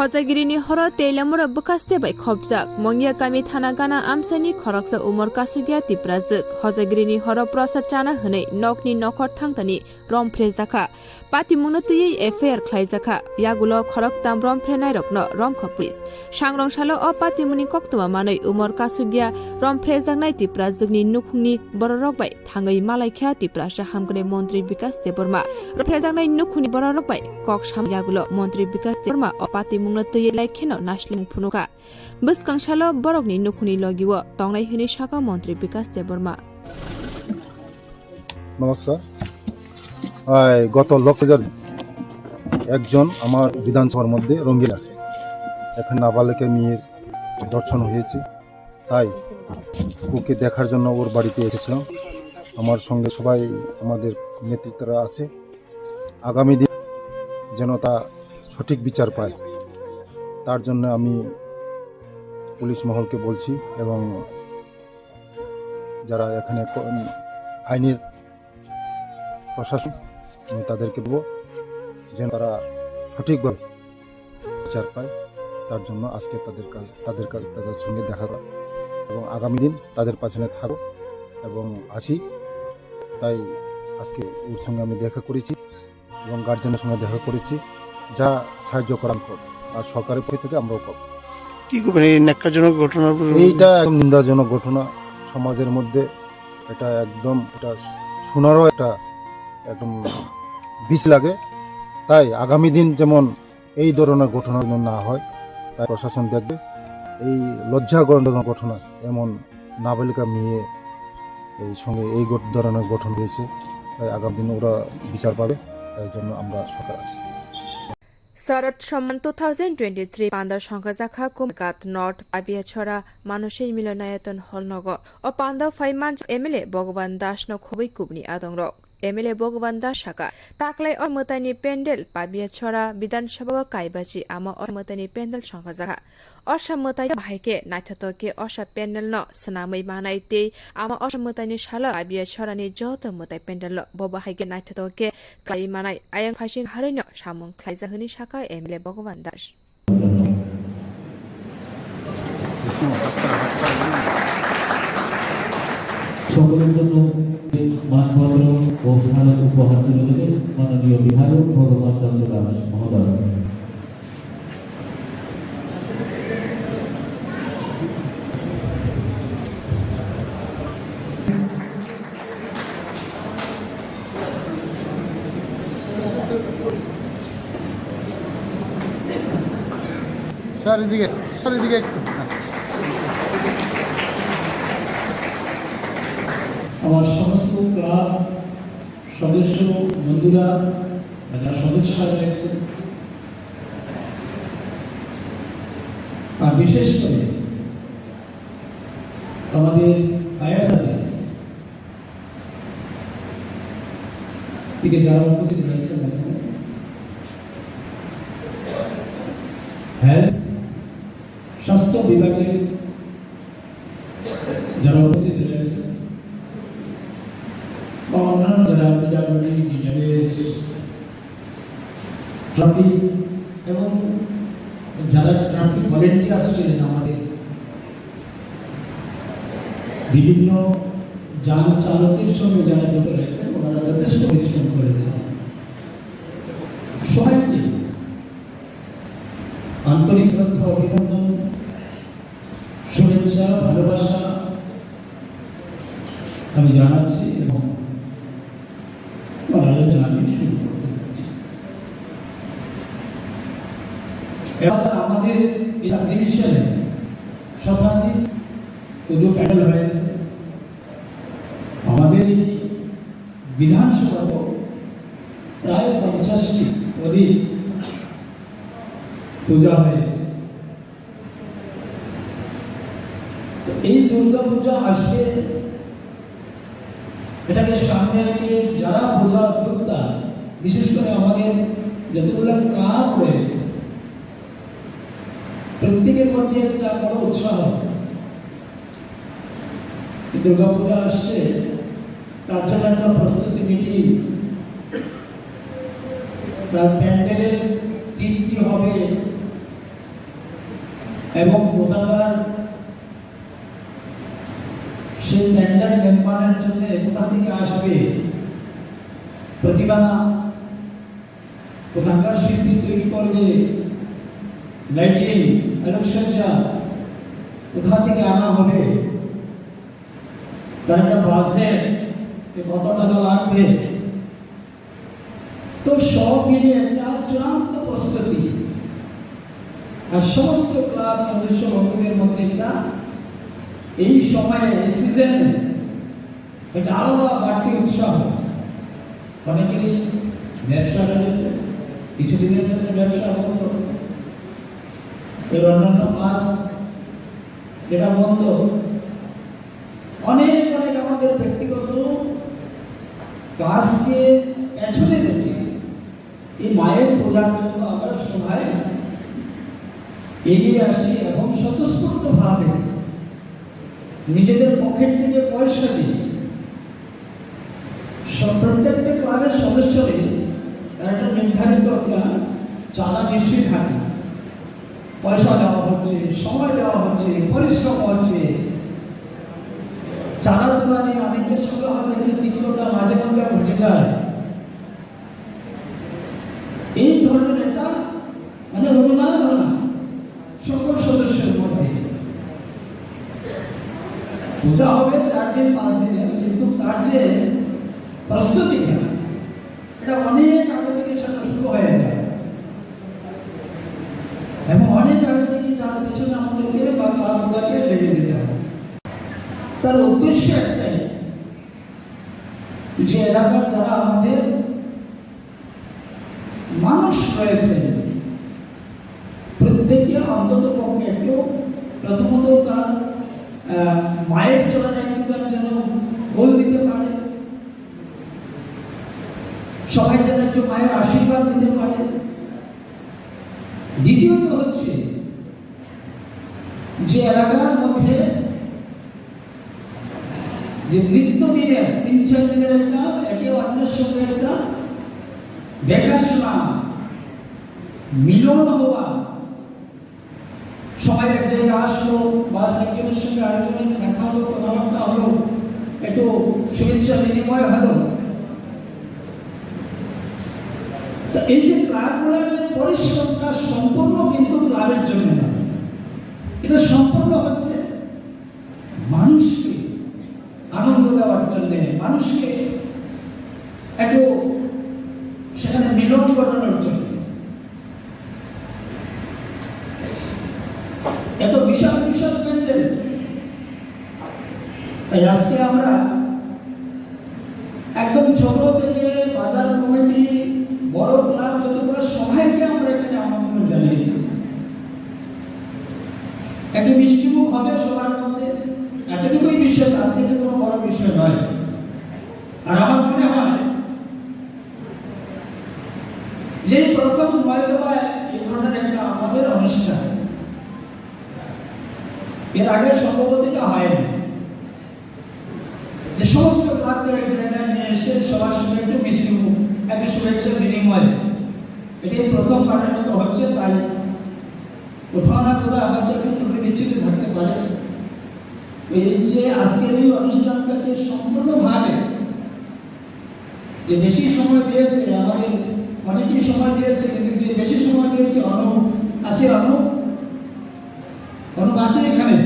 Hojagirini horo teilamura bwkhaste bai khopjak. Mongya kami thana gana amchaini khoroksa umor kasugya Tiprajwk. Hojagirini horo prosad chana hwnwi nokni nokhor thangtani rom phrejakha. Patimungno twiwi F I R khlaijakha. Yagulo khoroktam rom phrenairokno romkha police. Sangrong salo o patimungni koktwma manwi umor kasugya rom phrejaknai Tiprajwkni nukhungni bororok bai thangwi malaikha Tiprasa hamkrai montri Bikas Debbarma. Rom phrejaknai nukhungni bororok bai kok sam yagulo montri Bikas Debbarma o patimungno twiwi laikheno naisling phunukha. Bwskang salo borokni nukhungni logio tongnai hwnwi sakha montri Bikas Debbarma. নমস্কার। এই গত লক্ষ্মীপুজার একজন আমার বিধানসভার মধ্যে রঙ্গিলা, এখানে নাবালিকা মেয়ের ধর্ষণ হয়েছে, তাই ওকে দেখার জন্য ওর বাড়িতে এসেছিলাম। আমার সঙ্গে সবাই আমাদের নেতৃত্বরা আছে। আগামী দিন যেন তা সঠিক বিচার পায়, তার জন্য আমি পুলিশ মহলকে বলছি এবং যারা এখানে ক-, আইনের প্রশাসন, আমি তাদেরকে বলবো যেন তারা সঠিকভাবে বিচার পায়। তার জন্য আজকে তাদের কাছ, তাদের কাছ, তাদের সঙ্গে দেখা করা এবং আগামী দিন তাদের পাশে থাকবো এবং আছি। তাই আজকে ওর সঙ্গে আমি দেখা করেছি এবং গার্জেনের সঙ্গে দেখা করেছি। যা সাহায্য করার করব, আর সরকারের পক্ষ থেকে আমরাও করব। কি করবেন এই ন্যাক্কারজনক ঘটনা? এইটা একদম নিন্দাজনক ঘটনা। সমাজের মধ্যে এটা একদম, এটা শোনারও একটা একদম বিষ লাগে। তাই আগামী দিন যেমন এই ধরনের ঘটনা যেন না হয়, তাই প্রশাসন দেখবে এই লজ্জাজনক ঘটনা, এমন নাবালিকা মেয়ে এই সঙ্গে এই গঠ-, ধরনের গঠন হয়েছে, তাই আগামী দিনে ওরা বিচার পাবে, তাই জন্য আমরা সরকার আছি। Sarat Samman two thousand twenty-three panda songkha jakha Kumarghat North Pabiachora Manusi Milonayaton Hall nogo. O panda phai manjak M L A Bhagwan Das no khobwi kubni adongrok. M L A Bhagwan Das saka, taklai o mwtaini pendel Pabiachora Bidhan Sabha o kaibachi ama o mwtaini pendel songkha jakha. Osa mwtai bahai khe naithothok khe osa pendel no swnamwi manai tei ama osa mwtaini salo Pabiachorani joto mwtai pendel no bo bahai khe naithothok khe khlai manai. Ayang phaising harwi no samung khlaijak hwnwi saka M L A Bhagwan Das. সকলের জন্য মানপত্র ও স্মারক উপহার তুলে দেবেন মাননীয় বিধায়ক ভগবান চন্দ্র দাস মহোদয়। স্যার, এদিকে, স্যার, এদিকে একটু। আমার সমস্ত ক্লাব সদস্য বন্ধুরা, যারা সদস্য রয়েছে, আর বিশেষ করে আমাদের ফায়ার সার্ভিস থেকে যারা উপস্থিত রয়েছেন এখানে, হেলথ, স্বাস্থ্য বিভাগের যারা উপস্থিত রয়েছেন, বা অন্যান্য যারা পিডাব্লিউডি, ডিডাব্লিউএস, ট্রাফিক এবং যারা ট্রাফিক ভলেন্টিয়ার্স ছিলেন আমাদের, বিভিন্ন যান চালকের সঙ্গে যারা যুক্ত রয়েছেন, ওনারা যথেষ্ট পরিশ্রম করেছেন। সবাইকে আন্তরিক শ্রদ্ধা, অভিনন্দন, শুভেচ্ছা, ভালোবাসা আমি জানাচ্ছি এবং আমার আলোচনা আমি শুরু করতে যাচ্ছি। এবার আমাদের এই সাবডিভিশনে শতাধিক পুজো প্যান্ডেল হয়েছে। আমাদের এই বিধানসভাতেও প্রায় পঞ্চাশটি অধিক পূজা হয়েছে। তো এই দুর্গা পূজা আসছে, এটাকে সামনে রেখে যারা পূজা যোদ্ধা, বিশেষ করে আমাদের যতগুলো ক্লাব রয়েছে, প্রত্যেকের মধ্যে একটা বড় উৎসাহ। এই দুর্গা পূজা আসছে, তার জন্য একটা প্রস্তুতি মিটিং, তার প্যান্ডেলের থিম কি হবে এবং কোথাকার সেই প্যান্ডেল নির্মাণের জন্য কোথা থেকে আসবে প্রতিমা, কোথাকার শিল্পী তৈরি করবে, লাইটিং, আলোকসজ্জা কোথা থেকে আনা হবে, তার একটা বাজেট, যে কত টাকা লাগবে, তো সব মিলিয়ে একটা চূড়ান্ত প্রস্তুতি। আর সমস্ত ক্লাব সদস্য বন্ধুদের মধ্যে একটা এই সময়ে, এই সিজনে একটা আলাদা বাড়তি উৎসাহ। অনেকেরই ব্যবসা রয়েছে, কিছুদিনের জন্য ব্যবসা বন্ধ, এর অন্যান্য কাজ যেটা বন্ধ, অনেক অনেক আমাদের ব্যক্তিগত কাজকে পেছনে রেখে এই মায়ের পূজার জন্য আমরা সবাই এগিয়ে আসি এবং স্বতঃস্ফূর্তভাবে নিজেদের পকেট থেকে পয়সা দিয়ে সব প্রত্যেকটা ক্লাবের সদস্যদের একটা নির্ধারিত একটা চাঁদা নিশ্চয়ই থাকে। পয়সা দেওয়া হচ্ছে, সময় দেওয়া হচ্ছে, পরিশ্রম হচ্ছে। চাঁদা তোলা নিয়ে অনেকের সঙ্গে হয়তো একটু তিক্ততা মাঝে মধ্যে ঘটে যায়। এই ধরনের একটা মানে অনুমান হয় সকল সদস্যের মধ্যে। পূজা হবে চার দিন পাঁচ দিনের, কিন্তু তার যে প্রস্তুতিটা, এটা অনেক আগে থেকে সেটা শুরু হয়ে যায় এবং অনেক আগে থেকে তার পেছনে আমাদেরকে বাকি তার উদ্দেশ্য একটাই, যে এলাকার যারা আমাদের মানুষ রয়েছে, প্রত্যেকে অন্তত পক্ষে একটু, প্রথমত তার আহ, মায়ের চরণে একটু তার যেন ফুল দিতে পারে, সবাই যেন একটু মায়ের আশীর্বাদ দিতে পারে। দ্বিতীয়ত হচ্ছে যে এলাকার মধ্যে যে নিত্য দিনের তিন চার দিনের একটা একে অন্যের সঙ্গে একটা দেখাশোনা, মিলন হওয়া, সবাই এক জায়গায় আসলো, বাস একজনের সঙ্গে আরেকজনের দেখা হলো, কথাবার্তা হলো, একটু শুভেচ্ছা বিনিময় হলো। তো এই যে ক্লাবগুলোর পরিশ্রমটা সম্পূর্ণ কিন্তু ক্লাবের জন্য নয়, এটা সম্পূর্ণ হচ্ছে মানুষকে আনন্দ দেওয়ার জন্য, মানুষকে একটু সেখানে মিলন ঘটানোর জন্য। এত বিশাল বিশাল প্যান্ডেল, তাই আজকে আমরা একদম ছোট থেকে বাজার কমিটি, বড় ক্লাব, যতগুলো সবাইকে আমরা এখানে আমন্ত্রণ জানিয়েছি। একটা মিষ্টিমুখ হবে সবার মধ্যে, এতটুকুই বিষয়, তার থেকে কোনো বড় বিষয় নয়। আর আমার মনে হয় যে এই প্রথম হয়তো বা এই ধরনের একটা আমাদের অনুষ্ঠান, এর আগে সম্ভবত এটা হয়নি, যে সমস্ত ক্লাবকে এক জায়গায় নিয়ে এসে সবার সঙ্গে একটু মিষ্টি মুখ, একটা শুভেচ্ছা বিনিময়, এটাই প্রথমবারের মতো হচ্ছে। তাই কোথাও না কোথাও হয়তো একটু ত্রুটি বিচ্যুতি থাকতে পারে। এই যে আজকের এই অনুষ্ঠানটাকে সম্পূর্ণভাবে যে বেশি সময় দিয়েছে, আমাদের অনেকেই সময় দিয়েছে, কিন্তু যে বেশি সময় দিয়েছে অনু, আছে অনু, অনু আছে এখানে?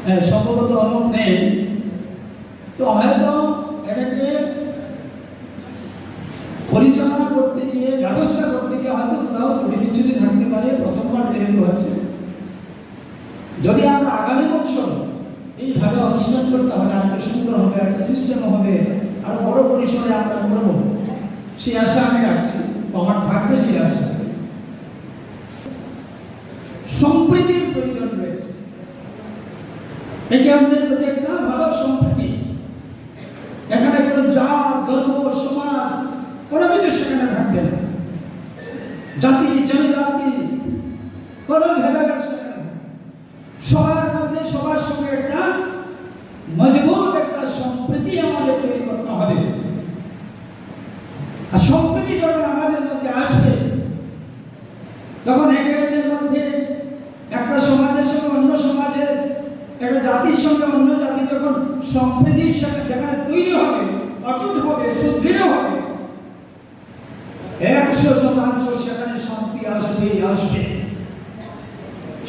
হ্যাঁ, সম্ভবত অনু নেই। তো হয়তো এটাকে পরিচালনা করতে গিয়ে, ব্যবস্থা করতে গিয়ে হয়তো কোথাও ত্রুটি বিচ্যুতি থাকতে পারে, প্রথমবার যেহেতু হচ্ছে। যদি আমরা আগামী বছর এইভাবে অনুষ্ঠান করি, তাহলে আরেকটু সুন্দর হবে, একটা সিস্টেম হবে, আরো বড় পরিসরে আমরা করব, সেই আশা আমি রাখছি, বা আমার থাকবে সেই আশা। সম্প্রীতির প্রয়োজন রয়েছে। একে অন্যের প্রতি একটা ভালো সম্প্রীতি। এখানে কোনো জাত, ধর্ম, সমাজ, কোনো কিছু সেখানে থাকবে না। জাতি, জনজাতি, কোনো ভেদাভেদ সেখানে থাকবে না। সবার মধ্যে সবার সঙ্গে একটা মজবুত একটা সম্প্রীতি আমাদের তৈরি করতে হবে। আর সম্প্রীতি যখন আমাদের মধ্যে আসবে, তখন একে অন্যের মধ্যে একটা সমাজের সঙ্গে অন্য সমাজের, একটা জাতির সঙ্গে অন্য জাতি যখন সম্প্রীতির সাথে যেখানে তৈরি হবে, অটুট হবে, সুদৃঢ় হবে, একশো শতাংশ সেখানে শান্তি আসবেই আসবে।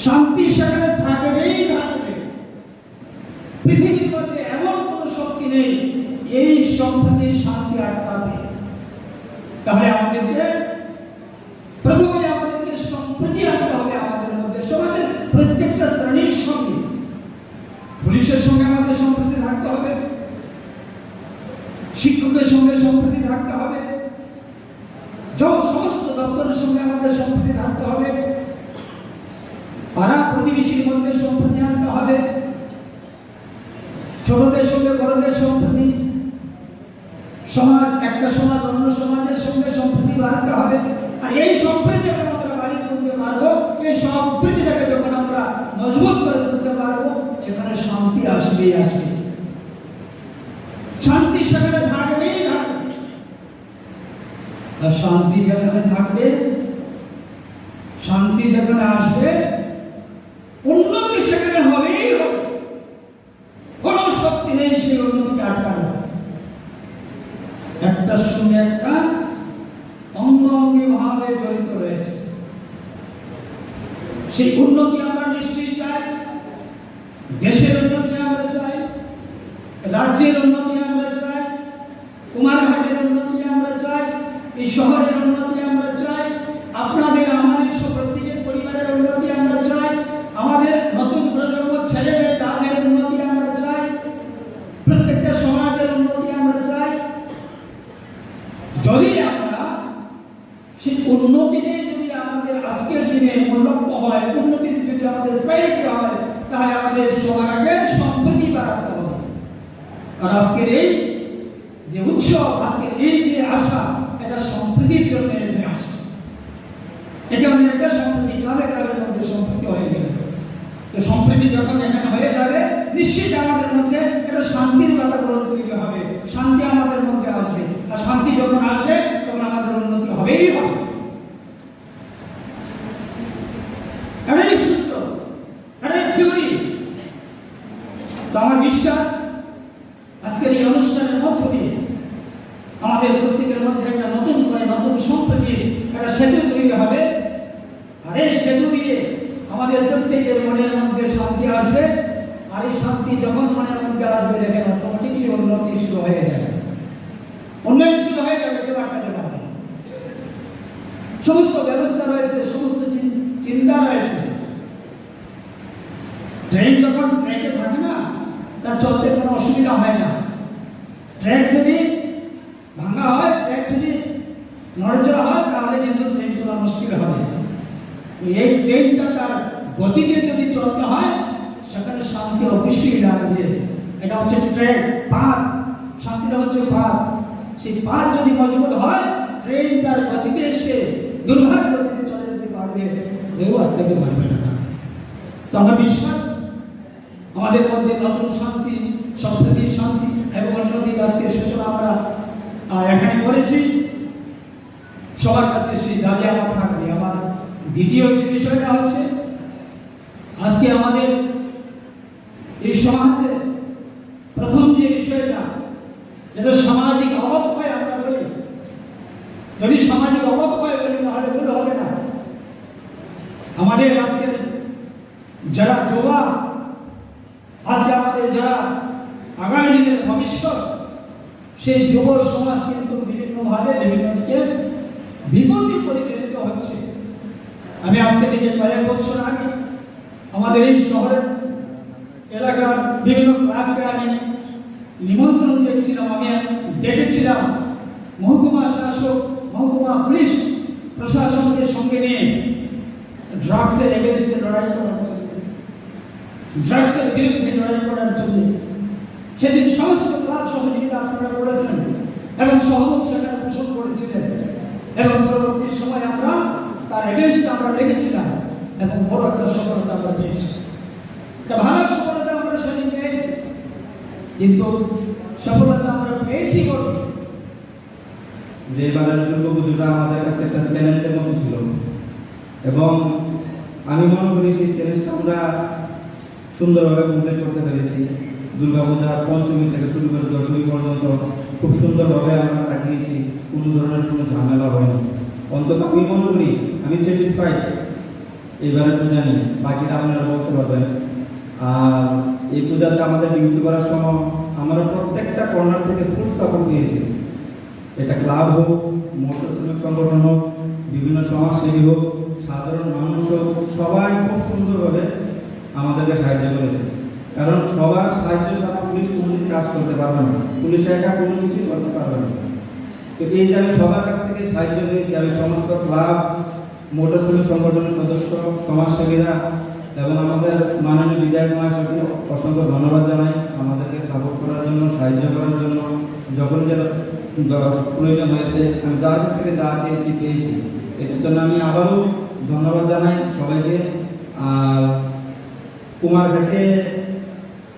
শান্তি সেখানে থাকবেই থাকবে। পৃথিবীর মধ্যে এমন কোনো শক্তি নেই এই সম্প্রীতি শান্তি আটকাতে। তাহলে আমাদেরকে প্রথমে আমাদেরকে সম্প্রীতি আনতে হবে আমাদের মধ্যে, সমাজের প্রত্যেকটা শ্রেণীর সঙ্গে। পুলিশের সঙ্গে আমাদের সম্প্রীতি থাকতে হবে, শিক্ষকের সঙ্গে সম্প্রীতি থাকতে হবে, যখন সমস্ত দপ্তরের সঙ্গে আমাদের সম্প্রীতি থাকতে হবে, পাড়া প্রতিবেশীর মধ্যে সম্প্রীতি আনতে হবে, ছোটদের সঙ্গে বড়দের সম্প্রীতি, সমাজ, একটা সমাজ অন্য সমাজের সঙ্গে সম্প্রীতি বাড়াতে হবে। আর এই সম্প্রীতি যখন আমরা বাড়িয়ে তুলতে পারবো, এই সম্প্রীতিটাকে যখন আমরা মজবুত করে তুলতে পারবো, এখানে শান্তি আসবেই আসবে। শান্তি সেখানে থাকবেই থাকবে। আর শান্তি যেখানে থাকবে, শান্তি যেখানে আসবে, উন্নতি সেখানে হবেই হবে। কোনো শক্তি নেই সেই উন্নতিকে আটকানো। একটার সঙ্গে একটা অঙ্গাঙ্গিভাবে জড়িত রয়েছে। সেই উন্নতি আমরা নিশ্চয়ই চাই, দেশের উন্নতি আমরা চাই, রাজ্যের উন্নতি আমরা চাই, কুমারঘাটের উন্নতি আমরা চাই, এই শহরের উন্নতি আমরা চাই, আপনাদের আমাদের সব প্রত্যেকের পরিবারের উন্নতি আমরা চাই, আমাদের নতুন প্রজন্ম ছেলে মেয়ে তাদের উন্নতির যদি আমাদের প্রয়োগ হয়, তাহলে আমাদের সবার আগে সম্প্রীতি বাড়াতে হবে। আর আজকের এই যে উৎসব, আজকের এই যে আশা, এটা সম্প্রীতির জন্য এখানে আসা। এটা মানে একটা সম্প্রীতি, ক্লাবে ক্লাবের মধ্যে সম্প্রীতি হয়ে গেল। তো সম্প্রীতি যখন এখানে হয়ে যাবে, নিশ্চিত আমাদের মধ্যে একটা শান্তির বাতাবরণ তৈরি হবে, শান্তি আমাদের মধ্যে আসবে। আর শান্তি যখন আসবে, তখন আমাদের উন্নতি হবেই হবে। এটাই সূত্র, এটাই থিওরি। তো আমার বিশ্বাস, আজকের এই অনুষ্ঠানের মধ্য দিয়ে আমাদের প্রত্যেকের মধ্যে একটা নতুন করে নতুন সম্প্রীতির একটা সেতু তৈরি হবে। আর এই সেতু দিয়ে আমাদের প্রত্যেকের মনের মধ্যে শান্তি আসবে। আর এই শান্তি যখন মনের মধ্যে আসবে, দেখেন, অটোমেটিকলি উন্নতি শুরু হয়ে যাবে, উন্নয়ন শুরু হয়ে যাবে। কেউ আটকাতে পারবে না। সমস্ত ব্যবস্থা রয়েছে, সমস্ত চিন- চিন্তা রয়েছে। ট্রেন যখন ট্র্যাকে থাকে না, তার চলতে কোনো অসুবিধা হয় না। ট্র্যাক যদি ভাঙা হয়, ট্র্যাক যদি নড়েচড়া হয়, তাহলে কিন্তু ট্রেন চলা মুশকিল হবে। এই ট্রেনটা তার গতিতে যদি চলতে হয়, সেখানে শান্তি অবশ্যই লাগবে। এটা হচ্ছে ট্র্যাক, পাথ। শান্তিটা হচ্ছে পাথ। সেই পাথ যদি মজবুত হয়, ট্রেন তার গতিতে এসে দুর্ঘাত গতিতে চলে যেতে পারবে, কেউ আটকাতে পারবে না। তো আমার বিশ্বাস, আমাদের মধ্যে নতুন শান্তি, সম্প্রীতি, শান্তি এবং উন্নতির আজকে সূচনা আমরা, আহ, এখানে করেছি। সবার কাছে সেই দাবি আমার থাকবে। আমার দ্বিতীয় যে বিষয়টা হচ্ছে, আজকে আমাদের এই সমাজে প্রথম যে বিষয়টা, যেটা সামাজিক অবক্ষয় আমরা বলি, যদি সামাজিক অবক্ষয় বলি, তাহলে ভুল হবে না। আমাদের আজকে যারা যুবা, আজকে আমাদের যারা আগামী দিনের ভবিষ্যৎ, সেই যুব সমাজ কিন্তু বিভিন্নভাবে বিভিন্ন দিকে বিপথে পরিচালিত হচ্ছে। আমি আজকে থেকে কয়েক বছর আগে আমাদের এই শহরের এলাকার বিভিন্ন ক্লাবকে আমি নিমন্ত্রণ দিয়েছিলাম, আমি ডেকেছিলাম মহকুমা শাসক, মহকুমা পুলিশ প্রশাসনকে সঙ্গে নিয়ে ড্রাগসের এগেনস্টে লড়াই করার জন্য, ড্রাগসের বিরুদ্ধে লড়াই করার জন্য। সেদিন সমস্ত ক্লাব সহযোগিতা আপনারা করেছেন এবং সহমত সেখানে পোষণ করেছিলেন এবং পরবর্তী সময় আমরা তার এগেনস্টে আমরা ডেকেছিলাম এবং বড় একটা সফলতা আমরা পেয়েছি। একটা ভালো সফলতা আমরা সেদিন পেয়েছি, কিন্তু সফলতা আমরা পেয়েছি বটে। যে এবারের দুর্গাপুজোটা আমাদের কাছে একটা চ্যালেঞ্জের মতো ছিল এবং আমি মনে করি সেই চ্যালেঞ্জটা আমরা সুন্দরভাবে কমপ্লিট করতে পেরেছি। দুর্গাপূজা পঞ্চমী থেকে শুরু করে দশমী পর্যন্ত খুব সুন্দরভাবে আমরা কাটিয়েছি, কোনো ধরনের কোনো ঝামেলা হয়নি। অন্তত আমি মনে করি আমি স্যাটিসফাইড। এবারে পূজা নিয়ে বাকিটা আপনারা বলতে পারবেন। আর এই পূজাতে আমাদের ডিউটি করার সময় আমরা প্রত্যেকটা কর্নার থেকে ফুল সাপোর্ট পেয়েছি। এটা ক্লাব হোক, মৎস্য শ্রমিক সংগঠন হোক, বিভিন্ন সমাজসেবী হোক, সাধারণ মানুষ হোক, সবাই খুব সুন্দরভাবে আমাদেরকে সাহায্য করেছে। কারণ সবার সাহায্য ছাড়া পুলিশ কোনোদিন কাজ করতে পারবে না, পুলিশ একা কোনো কিছু করতে পারবে না। তো এই যে আমি সবার কাছ থেকে সাহায্য পেয়েছি, আমি সমস্ত ক্লাব, মৎস্য শ্রমিক সংগঠনের সদস্য, সমাজসেবীরা এবং আমাদের মাননীয় বিধায়ক মহাশয়কে অসংখ্য ধন্যবাদ জানাই। আমাদেরকে সাপোর্ট করার জন্য, সাহায্য করার জন্য, যখন যেটা দর-, প্রয়োজন হয়েছে, আমি যার কাছ থেকে যা চেয়েছি, পেয়েছি। এটার জন্য আমি আবারও ধন্যবাদ জানাই সবাইকে। আর কুমারঘাটে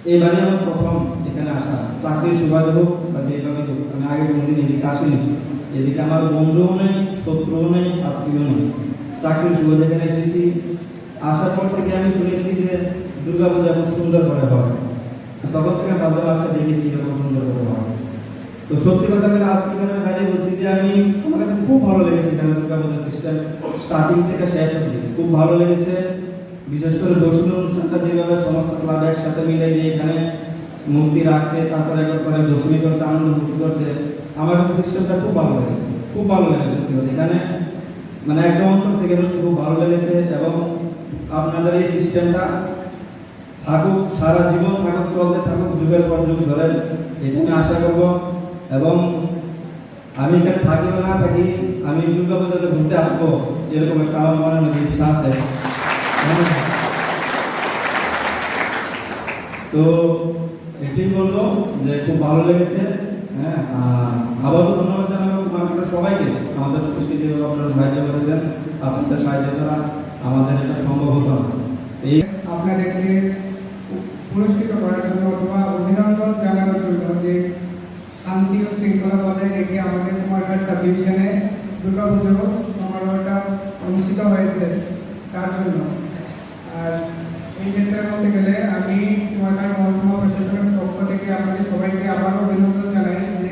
এবারে আমার প্রথম এখানে আসা, চাকরির সুবাদে হোক বা যেভাবে হোক, আমি আগে কোনোদিন এদিকে আসিনি। এদিকে আমার বন্ধুও নেই, শত্রুও নেই, আত্মীয় নেই। চাকরির সুবাদে এখানে এসেছি। আসার পর থেকে আমি শুনেছি যে দুর্গাপূজা খুব সুন্দর করে হয়। তখন থেকে ভাবলাম, আচ্ছা, দেখি কীরকম সুন্দর করে হয়। তো সত্যি কথা বলে, আজকে এখানে দাঁড়িয়ে বলছি যে আমি, আমার কাছে খুব ভালো লেগেছে এখানে দুর্গাপূজা সিস্টেম, স্টার্টিং থেকে শেষ অবধি খুব ভালো লেগেছে। বিশেষ করে দশমী অনুষ্ঠানটা যেভাবে সমস্ত ক্লাব একসাথে মিলে গিয়ে এখানে মূর্তি রাখছে, তারপরে একবার করে দশমী করছে, আনন্দ ফুর্তি করছে, আমার কাছে সিস্টেমটা খুব ভালো লেগেছে, খুব ভালো লেগেছে সত্যি কথা। এখানে মানে একদম অন্তর থেকে বলছি, খুব ভালো লেগেছে। এবং আপনাদের এই সিস্টেমটা থাকুক, সারা জীবন থাকুক, চলতে থাকুক, যুগের পর যুগ ধরে, এটা আমি আশা করব। এবং আমি এখানে থাকি বা না থাকি, আমি দুর্গা পূজাতে ঘুরতে আসবো, এরকম একটা আমার মনের মধ্যে ইচ্ছা আছে। তো এটাই বলবো যে খুব ভালো লেগেছে। হ্যাঁ, আর আবারও ধন্যবাদ জানাবো আপনাদের সবাইকে, আমাদের উপস্থিতি এবং আপনারা সাহায্য করেছেন। আপনাদের সাহায্য ছাড়া আমাদের এটা সম্ভব হতো না। এই আপনাদেরকে পুরস্কৃত করার জন্য অথবা অভিনন্দন জানানোর জন্য যে শান্তি ও শৃঙ্খলা বজায় রেখে আমাদের কুমারঘাট সাব ডিভিশনে দুর্গাপুজো সমারোহটা অনুষ্ঠিত হয়েছে, তার জন্য। আর এই ক্ষেত্রে বলতে গেলে আমি কুমারঘাট মহকুমা প্রশাসনের পক্ষ থেকে আপনাদের সবাইকে আবারও অভিনন্দন জানাই যে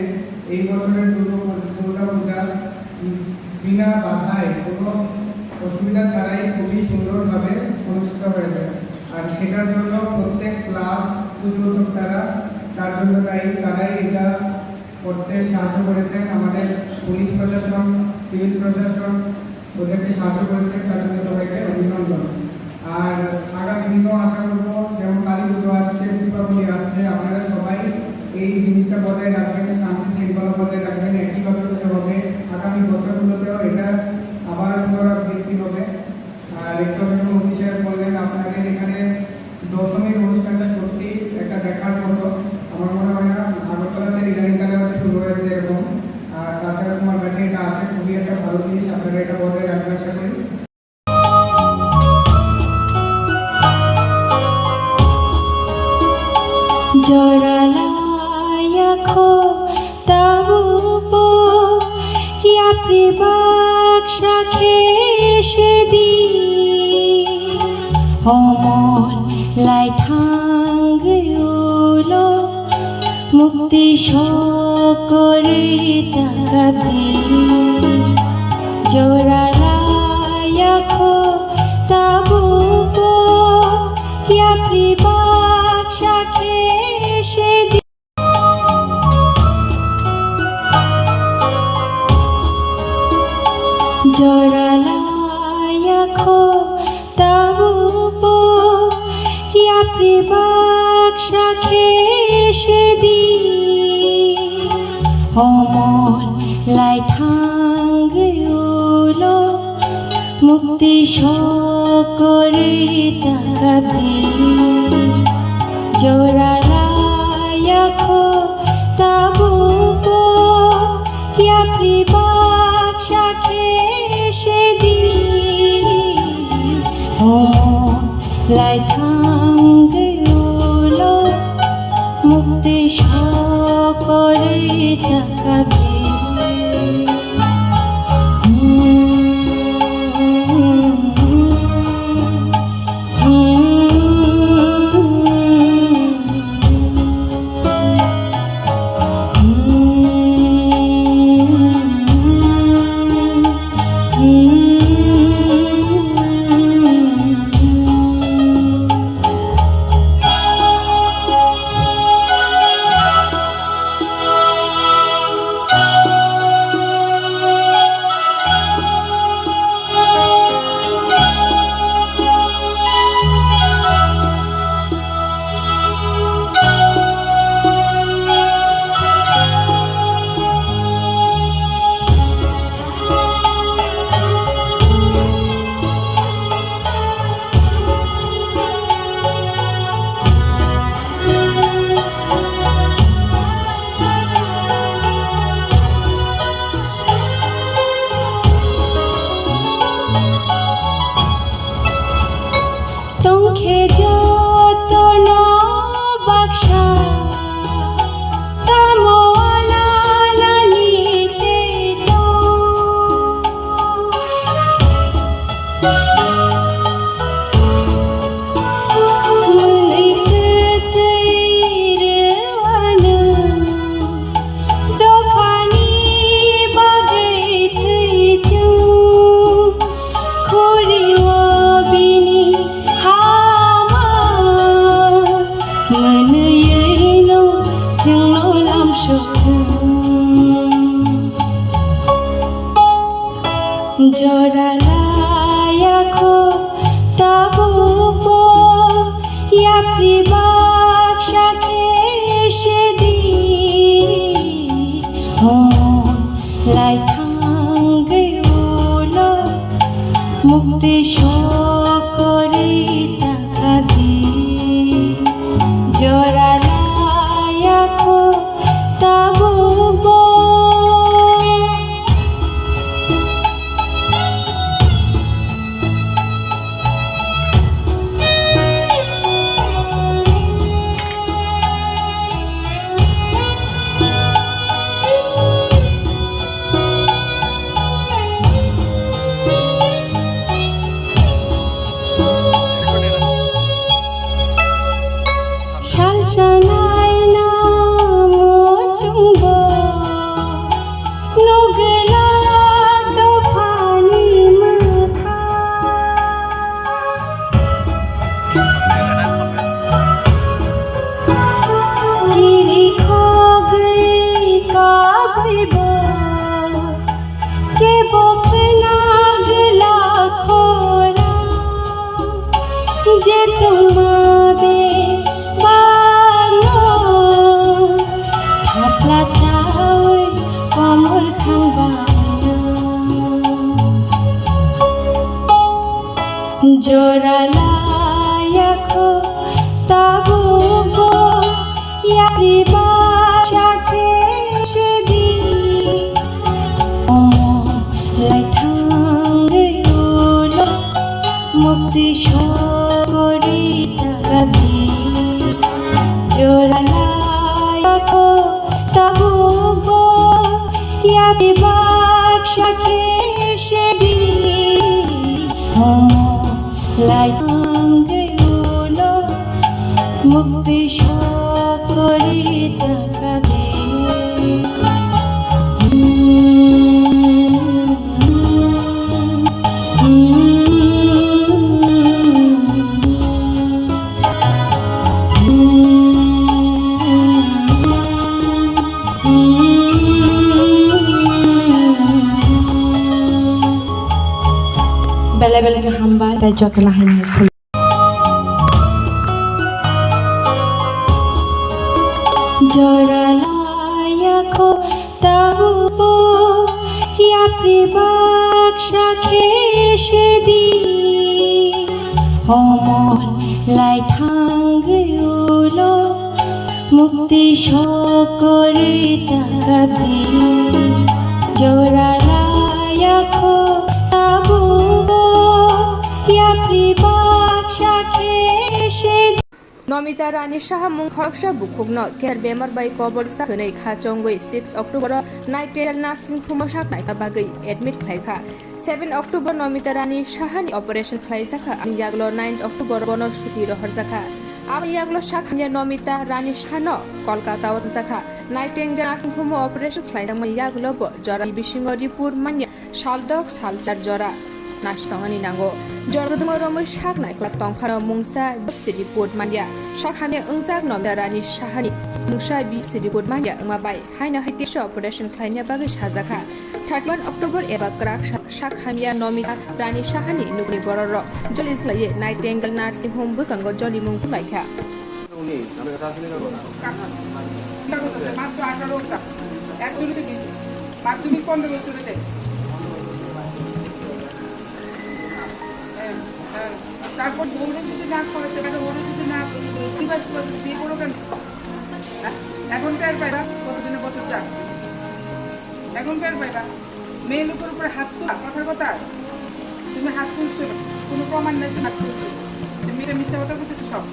এই বছরের দুর্গা পুজো, দুর্গা পূজা, উম, বিনা বাধায় কোনো অসুবিধা ছাড়াই খুবই সুন্দরভাবে অনুষ্ঠিত হয়েছে। আর সেটার জন্য প্রত্যেক ক্লাব, পুজো উদ্যোক্তারা তার জন্য দায়ী, তারাই এটা করতে সাহায্য করেছেন। আমাদের পুলিশ প্রশাসন, সিভিল প্রশাসন ওদেরকে সাহায্য করেছেন, তার জন্য সবাইকে অভিনন্দন। আর আগামী দিনও আশা করবো, যেমন কালী পুজো আসছে, দীপাবলি আসছে, আপনারা সবাই এই জিনিসটা বজায় রাখবেন, শান্তি শৃঙ্খলা বজায় রাখবেন, একইভাবে পুজো হবে। আগামী বছরগুলোতেও এটা আবার পুনরাবৃত্তি হবে। আর একটু আগে ওসি সাহেব বললেন, আপনাদের এখানে দশমীর অনুষ্ঠানটা সত্যি একটা দেখার মতো। আমার মনে হয় না আগরতলাতে ইদানিংকালে হয়তো শুরু হয়েছে এরকম। আর তাছাড়া তোমার কাছে এটা আছে, খুবই একটা ভালো জিনিস, আপনারা এটা বজায় রাখবেন আশা করি। Joralai yakho tabubo yapri baksa khe sedi, homon lai thangwi ulo mukti sokori takabdi. Joralai yakho tabubo yapri baksa khe sedi. Joralai yakho tabubo yapri baksa khe sedi, homon lai thangwi ulo mukti sokori takabdi. Joralai yakho tabubo yapri baksa khe sedi, homon lai thangwi ulo mukti sokori takabdi. Tongkhe jotono baksa, tamo ananani tei tong. Mwnwi kwtwi rwano, dophani bagwi thwi chwng. Khuri o bini hama mwnwi no chwngno lamsok. Jora laya kho tabukbo yapri baksa khe sedi. Hom lai thangwi ulo mukti sokori Chetongma bebakno thapla chawi komor thangba jora laya kho tabukbo yapri baksa khe sedi omo lai thangwi ulo mukti sokori tagabi jora laya kho tabukbo yapri baksa khe sedi omo lai thangwi ulo mukti sokori tagabi. Belai belai khe hambai, tei jotono hai ni khul. Jora laya kho tabukbo yapri baksa khe sedi omo lai thangwi ulo mukti sokori tagabi jora laya kho tabukbo yapri baksa khe sedi. Nomita Rani Saha mung khoroksa bukhukno cancer bemar bai kobor sa hwnwi kha chongwi six October-o Nightingale Nursing Home-o sak naikha bagwi admit khlaikha. Seven October Nomita Rani Sahani operation khlaijakha, aboni yaglo nine October bono chuti rohorjakha. Aboni yaglo sak hamya Nomita Rani Sahano Kolkata-o thangjakha. Nightingale Nursing Home-o operation khlaijakmani yaglo bo jora bisingo report manya saldok salchar jora nasi tongnani nango. Jora gwdwma romwi sak naikolak tongphano mungsa biopsy report manya. Sak hamya wngjak Nomita Rani Sahani mungsa biopsy report manya wngma bai haino hai tisa operation khlaina bagwi sajakha. Thirty-one October eba kwrak sa-, sak hamya Nomita Rani Sahani nukni bororok joli khlaiwi Nightingale Nursing Home bwskango jolimung khlaikha. উনি, আমরা কাছে আসলে না বলা। মাত্র আঠারো ঘন্টা। এক দূরে গেছি। মাধ্যমিক পনেরো বছরে দেয়। হ্যাঁ, হ্যাঁ। তারপর ওরে যদি না করাতে পারে, ওরে যদি না, এই দিবস করে বিয়ে করো কেন? এখন কার পাইবা? কতদিনে বছর যাক? এখন কার পাইবা? মেয়ে লোকের উপরে হাত তুলা, কথার কথা। তুমি হাত তুলছো, কোনো প্রমাণ নাই, তুমি হাত তুলছো। তুমি এটা মিথ্যা কথা বলতেছো সব।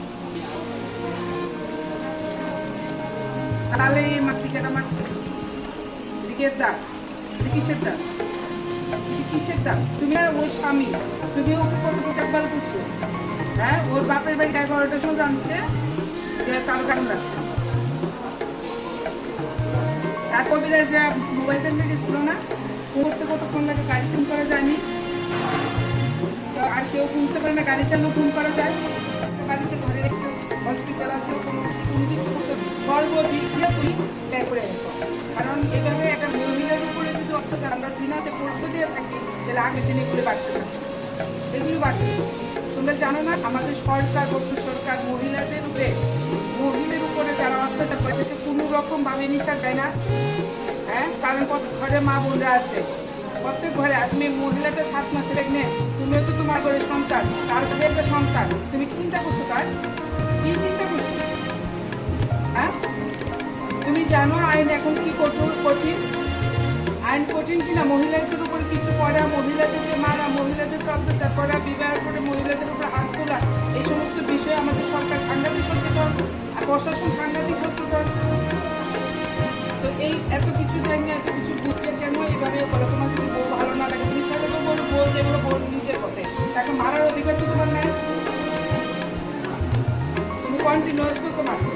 তাহলে এই মাতৃকাটা মারছে। এটা কিসের দাগ? এটা কিসের দাগ? এটা কিসের দাগ? তুমি আর ওর স্বামী, তুমি ওকে কত দেখভাল করছো? হ্যাঁ, ওর বাপের বাড়ি এগারোটার সময় জানছে যে তার কারণ লাগছে। আর কবিরাজ যে মোবাইল দেখতে গেছিল না, ফোন করতে কতক্ষণ লাগে, গাড়ি ফোন করা যায়নি। তো আর কেউ ফোন করতে পারে না, গাড়ি চালু ফোন করা যায়। বাড়িতে ঘরে রেখেছে, হসপিটাল আছে, কোনো, কোনো কিছু করছে, সর্বদিক দিয়ে তুমি ব্যয় করে গেছো। কারণ এভাবে একটা মহিলার উপরে যদি অত্যাচার আমরা দিনাতে পৌঁছে দিয়ে থাকি, তাহলে আগের দিন এগুলো বাড়তে থাকে, এগুলো বাড়তে থাকে। তোমরা জানো না, আমাদের সরকার, বর্তমান সরকার মহিলাদের উপরে, মহিলার উপরে যারা অত্যাচার করে, তাদেরকে কোনো রকম ভাবে নিঃশ্বাস দেয় না? হ্যাঁ, কারণ কত ঘরে মা বোনরা আছে, প্রত্যেক ঘরে। আর তুমি মহিলাটা সাত মাসের প্রেগনেন্ট, তুমিও তো তোমার ঘরে সন্তান, তার ঘরে একটা সন্তান, তুমি কি চিন্তা করছো তার? কি চিন্তা করছো? হ্যাঁ, তুমি জানো আইন এখন কি কঠোর, কঠিন? আইন কঠিন কিনা? মহিলাদের উপরে কিছু করা, মহিলাদেরকে মারা, মহিলাদেরকে অত্যাচার করা, বিবাহের পরে মহিলাদের উপরে হাত তোলা, এই সমস্ত বিষয়ে আমাদের সরকার সাংঘাতিক সচেতন। আর প্রশাসন সাংঘাতিক সচেতন। তো এই এত কিছু জানি না, এত কিছু বুঝছে কেন এইভাবে বলো? তোমার যদি বউ ভালো না লাগে, তুমি ছেলেকে বলো, বউ যেগুলো বউ নিজের পথে, তাকে মারার অধিকার তো তোমার নাই। তুমি কন্টিনিউয়াসলি তো মারছো,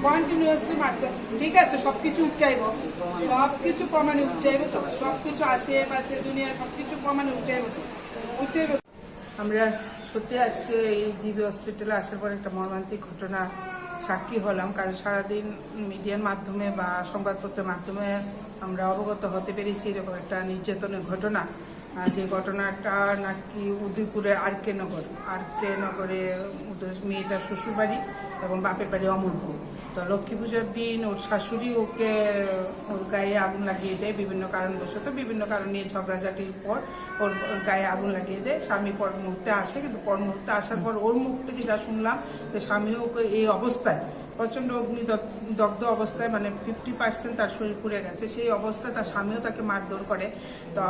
কন্টিনিউয়াসলি মারছো। ঠিক আছে, সবকিছু উঠে আইব, সবকিছু প্রমাণে উঠে আইব তো, সবকিছু আশেপাশে দুনিয়া সবকিছু প্রমাণে উঠে আইব তো, উঠে আইব। আমরা সত্যি আজকে এই জিবি হসপিটালে আসার পর একটা মর্মান্তিক ঘটনা সাক্ষী হলাম, কারণ সারাদিন মিডিয়ার মাধ্যমে বা সংবাদপত্রের মাধ্যমে আমরা অবগত হতে পেরেছি এরকম একটা নির্যাতনের ঘটনা। আর যে ঘটনাটা নাকি উদয়পুরের আর কে নগর, আর কে নগরে ওদের মেয়েটার শ্বশুরবাড়ি এবং বাপের বাড়ি অমরপুর। তো লক্ষ্মী পুজোর দিন ওর শাশুড়ি ওকে, ওর গায়ে আগুন লাগিয়ে দেয় বিভিন্ন কারণবশত, বিভিন্ন কারণ নিয়ে ঝগড়াঝাটির পর ওর, ওর গায়ে আগুন লাগিয়ে দেয়। স্বামী পর মুহূর্তে আসে, কিন্তু পর মুহূর্তে আসার পর ওর মুখ থেকে যা শুনলাম যে স্বামী ওকে এই অবস্থায় প্রচণ্ড অগ্নি দগ-, দগ্ধ অবস্থায়, মানে ফিফটি পার্সেন্ট তার শরীর পুড়ে গেছে, সেই অবস্থায় তার স্বামীও তাকে মারধর করে। তো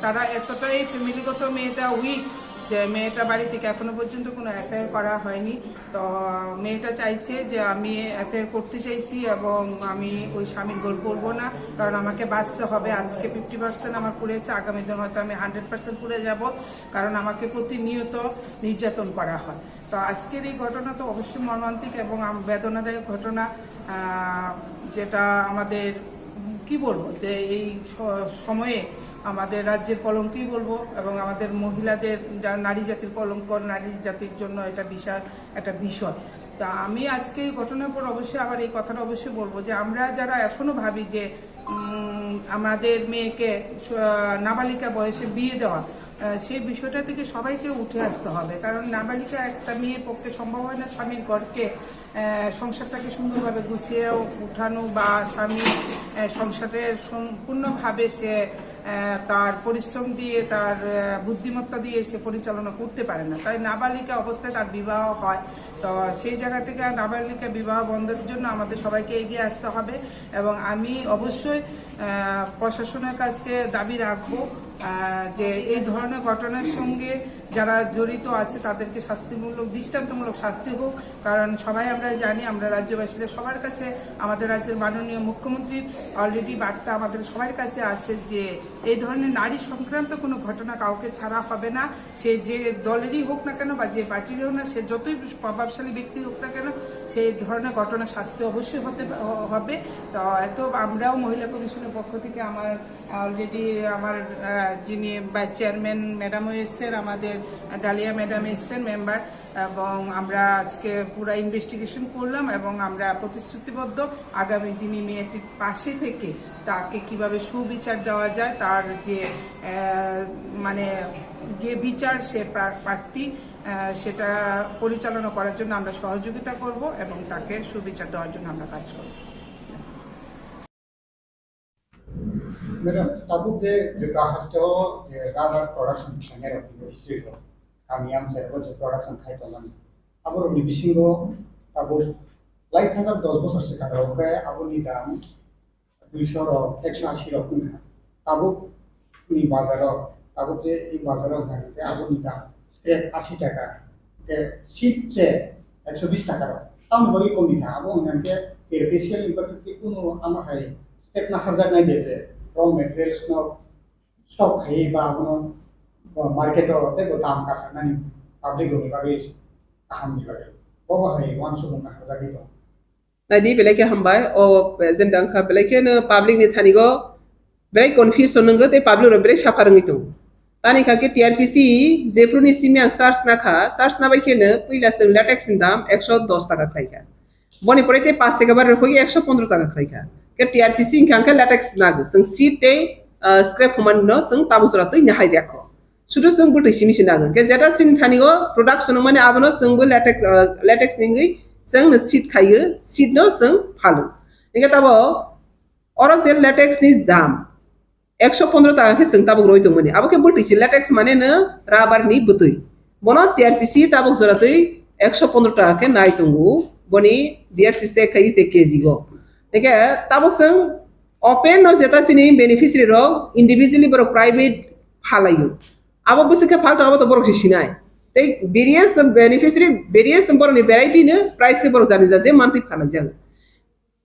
তারা এতটাই ফ্যামিলিগত মেয়েটা উইক যে মেয়েটা বাড়ি থেকে এখনো পর্যন্ত কোনো এফআইআর করা হয়নি। তো মেয়েটা চাইছে যে আমি এফআইআর করতে চাইছি এবং আমি ওই স্বামীর ঘর করবো না, কারণ আমাকে বাঁচতে হবে। আজকে ফিফটি পার্সেন্ট আমার পুড়েছে, আগামী দিন হয়তো আমি হান্ড্রেড পার্সেন্ট পুড়ে যাব, কারণ আমাকে প্রতিনিয়ত নির্যাতন করা হয়। তো আজকের এই ঘটনা তো অবশ্যই মর্মান্তিক এবং আম-, বেদনাদায়ক ঘটনা, আহ, যেটা আমাদের, উম, কি বলবো, যে এই স-, সময়ে আমাদের রাজ্যের কলঙ্কই বলবো এবং আমাদের মহিলাদের, যা-, নারী জাতির কলঙ্ক, নারী জাতির জন্য এটা বিশাল একটা বিষয়। তা আমি আজকে এই ঘটনার পর অবশ্যই আবার এই কথাটা অবশ্যই বলবো যে আমরা যারা এখনো ভাবি যে, উম, আমাদের মেয়েকে স-, নাবালিকা বয়সে বিয়ে দেওয়া, আহ, সেই বিষয়টা থেকে সবাইকে উঠে আসতে হবে, কারণ নাবালিকা একটা মেয়ের পক্ষে সম্ভব হয় না স্বামীর ঘরকে, আহ, সংসারটাকে সুন্দরভাবে গুছিয়ে উঠানো বা স্বামী, আহ, সংসারের সম্পূর্ণভাবে সে, আহ, তার পরিশ্রম দিয়ে, তার, আহ, বুদ্ধিমত্তা দিয়ে সে পরিচালনা করতে পারে না। তাই নাবালিকা অবস্থায় তার বিবাহ হয়। তো সেই জায়গা থেকে আর নাবালিকা বিবাহ বন্ধের জন্য আমাদের সবাইকে এগিয়ে আসতে হবে এবং আমি অবশ্যই, আহ, প্রশাসনের কাছে দাবি রাখবো, আহ, যে এই ধরনের ঘটনার সঙ্গে যারা জড়িত আছে তাদেরকে শাস্তিমূলক, দৃষ্টান্তমূলক শাস্তি হোক। কারণ সবাই আমরা জানি, আমরা রাজ্যবাসীরা সবার কাছে, আমাদের রাজ্যের মাননীয় মুখ্যমন্ত্রীর অলরেডি বার্তা আমাদের সবার কাছে আছে যে এই ধরনের নারী সংক্রান্ত কোনো ঘটনা কাউকে ছাড়া হবে না। সে যে দলেরই হোক না কেন বা যে পার্টিরই হোক না, সে যতই প্রভাবশালী ব্যক্তি হোক না কেন, সেই ধরনের ঘটনা শাস্তি অবশ্যই হতে হবে। তো এত আমরাও মহিলা কমিশনের পক্ষ থেকে আমার অলরেডি আমার, আহ, যিনি ভাইস চেয়ারম্যান ম্যাডামও এসছেন, আমাদের ডালিয়া ম্যাডাম এসছেন মেম্বার, এবং আমরা আজকে পুরা ইনভেস্টিগেশন করলাম এবং আমরা প্রতিশ্রুতিবদ্ধ আগামী দিনে মেয়েটির পাশে থেকে তাকে কিভাবে সুবিচার দেওয়া যায়, তার যে, আহ, মানে যে বিচার সে প্রা-, প্রার্থী, আহ, সেটা পরিচালনা করার জন্য আমরা সহযোগিতা করব এবং তাকে সুবিচার দেওয়ার জন্য আমরা কাজ করব। Madam, tabuk je Tripura haste o je rubber production khlainai rok ni history rok, kami amchai rok je production khai tongmani, abo rok ni bisingo tabuk lai thajak dos bosor swkang rok khe abo ni dam duiso rok, ekso asi rok wngkha. Tabuk ni bazar o, tabuk je i bazar o hwnka hwnkhe abo ni dam scrap asi taka, hwnkhe seed se ekso bis taka rok. Tamoni bagwi kom ni kha, abo hwnka hwnkhe artificial ni bagwi tei kunu ama hai step naharjaknai de je raw materials no stock khaiwi ba abono market o teibo dam kasarnani public rokni bagwi kahamni bagwi. Bobo hai uansukmung naharjagwi tongo. Naidi belai khe hambai, o agenda wngkha belai kheno public ni thani go belai confusion wngwi tei public rok belai suffer wngwi tongo. Tani kha khe T R P C jephru ni simi ang search na kha, search na bai kheno puila chwng latex ni dam ekso dos taka khlai kha. Boni pore tei paanch taka bar rwphagwi ekso pondro taka khlai kha. Khe T R P C wngkha khe latex nagwi chwng seed tei, ah, scrap humani no chwng tabuk jora twi nahai rwkha. Sudu chwng bwtwi simi se nagwi. Khe jeta chini thani o production wngmani abono chwngbo latex, ah, latex ni wngwi chwng no seed khaiwi, seed no chwng phalo. Hingkhe tabo oro je latex ni dam ekso pondro taka khe chwng tabuk roi tongmani. Abo khe bwtwi se latex mane no rubber ni bwtwi. Bono T R P C tabuk jora twi ekso pondro taka khe nai tongo. Boni D R C check khai se K G go. Hingkhe tabuk chwng open no jeta chini beneficiary rok individually borok private phalaio. Abo bwswk khe phal tong abo to borok se sinai. Tei various beneficiary, various borokni variety no price khe borok jani ja je mantwi phalaijak.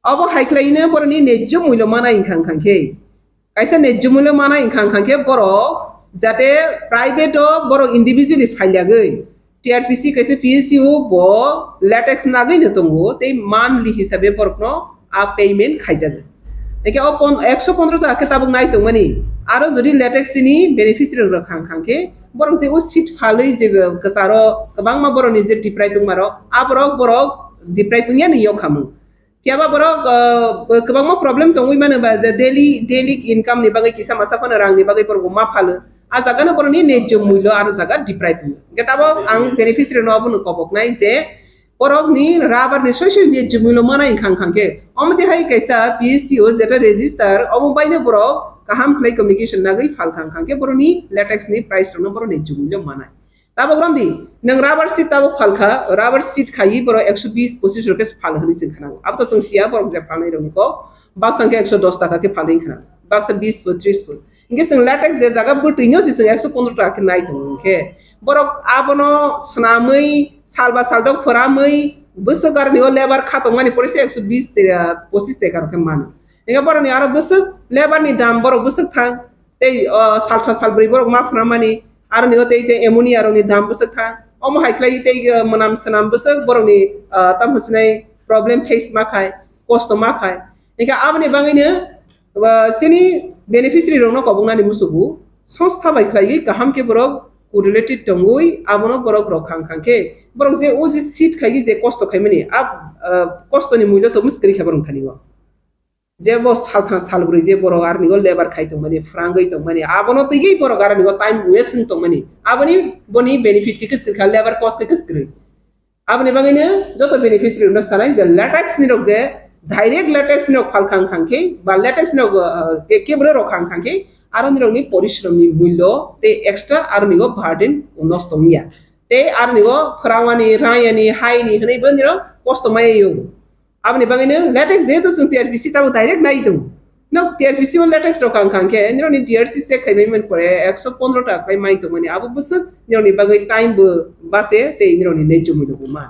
Abo hai khlai no borokni nejjo mulyo mana wngkha wngkha khe. Kaisa nejjo mulyo mana wngkha wngkha khe borok jate private o borok individually phailagwi T R P C kaisa P S U bo latex nagwi no tongo tei monthly hisabe borokno a payment khaijago. Hingkhe o pon-, ekso pondro taka khe tabuk nai tongmani, aro jodi latex ni beneficiary rok khang khang khe borok je o seed phalwi je kwcharo kwbangma borokni je deprive wngma rok, aborok borok deprive wngya ni yok hamung. Phiya ba borok, uh, kwbangma problem tongwi mano ba, the daily, daily income ni bagwi kisa masa phano rang ni bagwi borok bo ma phalo. A jaga no borok ni nejjo mullo, aro jaga deprive wngkha. Hingke tabok ang beneficiary no abono kobok nai je borok ni rubber ni soi soi nejjo mullo manai wngkha, wngkha khe omo twi hai kaisa P S C O jeta register omo bai no borok kaham khlai communication nagwi phalkha, wngkha khe borok ni latex ni price rok no borok nejjo mullo manai. Tabok romdi, nwng rubber sheet tabok phalkha, rubber sheet khaiwi borok ekso bis pochis rok khe phal hwnwi chwng khna. Abo to chwng siya, borok je phalnai rokni kok baksa khe ekso dos taka khe phalwi khna, baksa bis bo tris bo. Hingke chwng latex je jaga bwtwi no se chwng ekso pondro taka khe nai tongo, hingke borok abono swnamwi sal ba sal dok phoramwi bwswk aroni o lebar kha tongmani pore se ekso bis te, pochis taka rok khe mano. Hingke borokni aro bwswk lebar ni dam borok bwswk thang. Tei, o, saltham salbrwi borok ma phunamani, aroni o tei, tei ammonia rokni dam bwswk kha. Omo hai khlai tei, o, mwnam swnam bwswk borokni, o, tamo sinai problem face ma khai, kosto ma khai. Hingke aboni bagwino, o, chini beneficiary rokno koboknani musugo songstha bai khlaiwi kaham khe borok correlated tongwi abono borok rok khang khang khe borok je o je seed khaigi je kosto khaimani, ab, o, kostoni mulyo to mwskwrwi khe borok thani o. Je bo saltham salbrwi je borok aroni o lebar khai tongmani, phrangwi tongmani, abono twiwi borok aroni o time waste wng tongmani, aboni boni benefit khe kwskwrwi kha, lebar cost khe kwskwrwi. Aboni bagwino joto beneficiary rokno sanai je latex ni rok je direct latex ni rok phal khang khang khe ba latex ni rok, uh, ke-, kebra rok khang khang khe aro ni rokni porishrom ni mulyo tei extra aroni o burden nosto wngya. Tei aroni o phwrangmani, rayani, haini hwnwi bo ni rok kosto maya yo. Aboni bagwino latex jehetu chwng T R P C tabuk direct nai tongo. No T R P C o latex rok ang khang khe nirokni D R C check khaimani pore ekso pondro taka khlai mai tongmani, abo bwswk nirokni bagwi time bo base tei nirokni nejjo mulyo bo man.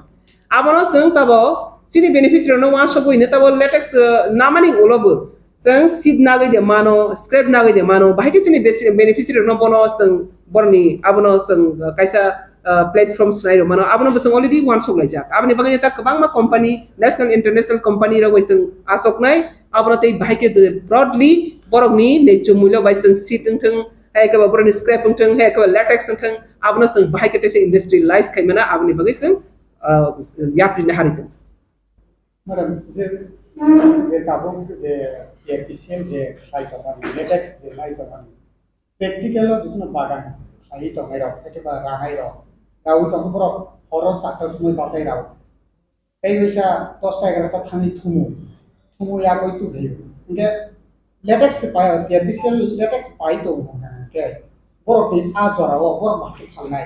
Abono chwng tabok chini beneficiary rokno uansukgwi hino tabok latex, uh, namani ulo bo chwng seed nagwi de mano, scrap nagwi de mano, bahai khe chini besi-, beneficiary rokno bono chwng boroni abono chwng, uh, kaisa, uh, platform swnai rw mano, abono bo chwng already uansuk laijak. Aboni bagwi ta kwbangma company, national, international company rok bai chwng asoknai, abono tei bahai khe broadly borokni nejjo mulyo bai chwng seed wngthwng, hai khe ba borokni scrap wngthwng, hai khe ba latex wngthwng, abono chwng bahai khe teisa industrialize khai mano, aboni bagwi chwng, uh, yapri na hari tongo. Madam, je, je tabuk je T R P C L je khlai tongmani, latex je khlai tongmani, practical o jotono bagan khlaiwi tongnai rok, ekeba ranai rok, rawi tongo borok horo charta somoi bachai rao. Tei waisa dosta egarota thangwi thumu, thumu yagwi tubrio. Hingke latex se pai, T R P C L latex pai tongo hingke borokni a jorao borok bahai khalnai.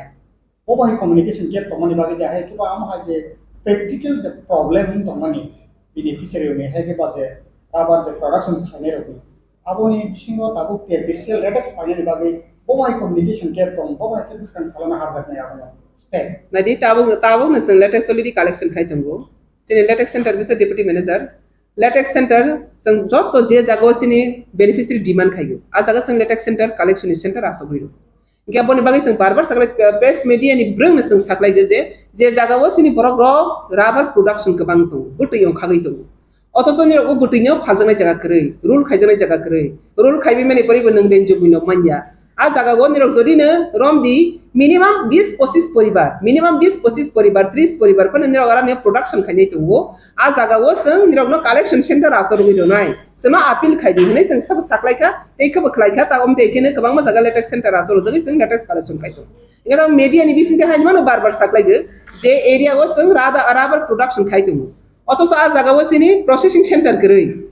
Bo bai communication gap tongmani bagwi de hai kiba amo hai je practical je problem wng tongmani beneficiary ni hai kiba je rubber je production khainai rokni. Aboni bisingo tabuk T R P C L latex painani bagwi bo bai communication gap tong, bo bai khe bwskang salama harjaknai abono step. Nadi tabuk, tabuk no chwng latex already collection khai tongo. Chini latex center bisa deputy manager. Latex center chwng joto je jaga o chini beneficiary demand khaiyo. A jaga chwng latex center collection ni center asogwi rw. Hingke aboni bagwi chwng bar bar saklai, eh, press media ni bwrwng no chwng saklai di je, je jaga o chini borok rok rubber production kwbang tongo, bwtwi ongkhagwi tongo. Othoso nirok o bwtwi no phaljaknai jaga kwrwi, rule khaijaknai jaga kwrwi, rule khaiwi mani pore bo nwng den jubui no manya. A jaga o nirok jodi no romdi minimum bis pochis poribar, minimum bis pochis poribar, tris poribar phano nirok aro ni production khainai tongo. A jaga o chwng nirok no collection center asogwi rwnai. Chwngno appeal khai di hwnwi chwng sabo saklai kha, tei khe bo khlai kha, ta omo tei khe no kwbangma jaga latex center asoro jagwi chwng latex collection khai tongo. Hingke ta media ni bising tei hai mano bar bar saklai di je area o chwng rada-, rubber production khai tongo. Othoso a jaga o chini processing center kwrwi.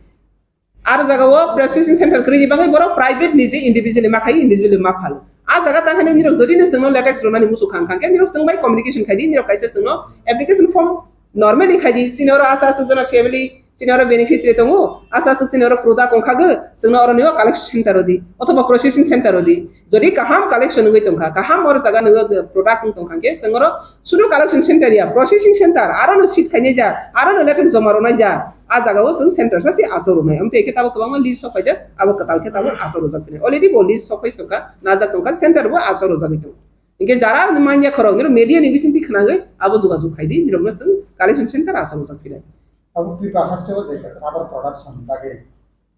Aro jaga o processing center kwrwi ni bagwi borok private ni je individual ma khai, individual ma phal. A jaga ta khai nirok jodi no chwngno latex rwnani muchung khang khang khe nirok chwng bai communication khai di, nirok kaisa chwngno application form normally khai di, chini oro asa aswk jona family, chini oro beneficiary tongo, asa aswk chini oro product ongkha gw, chwngno oro nio collection center rw di, othoba processing center rw di. Jodi kaham collection wngwi tongkha, kaham oro jaga nw product wng tongkha khe, chwng oro sudu collection center ya, processing center, aro no seed khainai ja, aro no latex joma rwnai ja, a jaga o chwng center sa se aswk rwnai. Amtwi khe tabuk kwbangma list sok phaijak, abo kwtal khe tabuk aswk rwjak phini. Already bo list sok phai tongkha, najak tongkha, center bo aswk rwjagwi tongo. Hingke jara manya khorok, nirok media ni bising twi khwnagwi abo jogajog khai di, nirok no chwng collection center aswk rwjak philai. Abo Tripura haste o je rubber production bagwi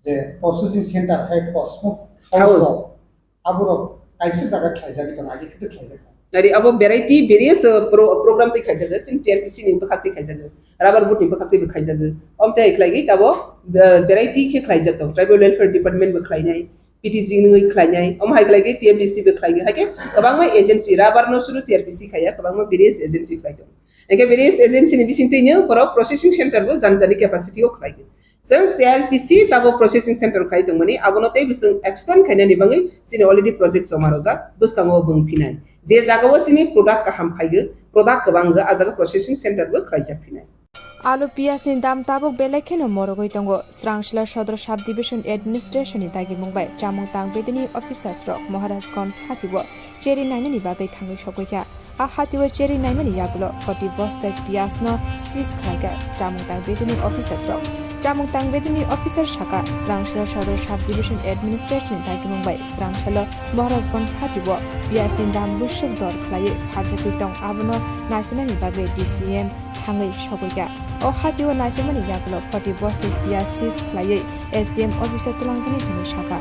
je processing center hai ko smoke house House. Rok, aborok kaisa jaga khlaijagwi tongo, agi khe khlaijak. Nari abo variety various, uh, pro-, program twi khaijak, chini T R P C ni bwkhak twi khaijak, rubber board ni bwkhak twi bo khaijak. Om tei khlaigwi tabo, uh, variety khe khlaijak tong, tribal welfare department bo khlainai. P T C nungwi khlainai, omo hai khlai khe T M D C bo khlai khe, hai khe kwbangma agency, rubber no suru T R P C khaiya, kwbangma various agency khlai tongo. Hai khe various agency ni bising twi no borok processing center bo jani jani capacity o khlai khe. Chwng T R P C tabo processing center khlai tongmani, abono tei bising extend khainani bagwi chini already project joma rojak, bwskango bwng phinai. Je jagao chini product kaham phaigo, product kwbang go, a jaga processing center bo khlaijak phinai. Alu piyaj ni dam tabuk belai kheno morogwi tongo. Srangsila Sodor Sub Division Administration ni dagimung bai chamung tang bedini officers rok Maharajganj hati o cherry nainani bagwi thangwi sogwi kha. A hati o cherry naimani yagulo forty bostai piyaj no seize khlai kha chamung tang bedini officers rok. Chamung tang bedini officer saka Srangsila Sodor Sub Division Administration ni dagimung bai Srangsila Maharajganj hati o piyaj ni dam bwswk dor khlaiwi pharjagwi tong abono naisinani bagwi D C M thangwi sogwi kha. O hatio naisimani yagulo forty bostik piyaj seize khlaiwi S D M office o twlangjani hwnwi sakha.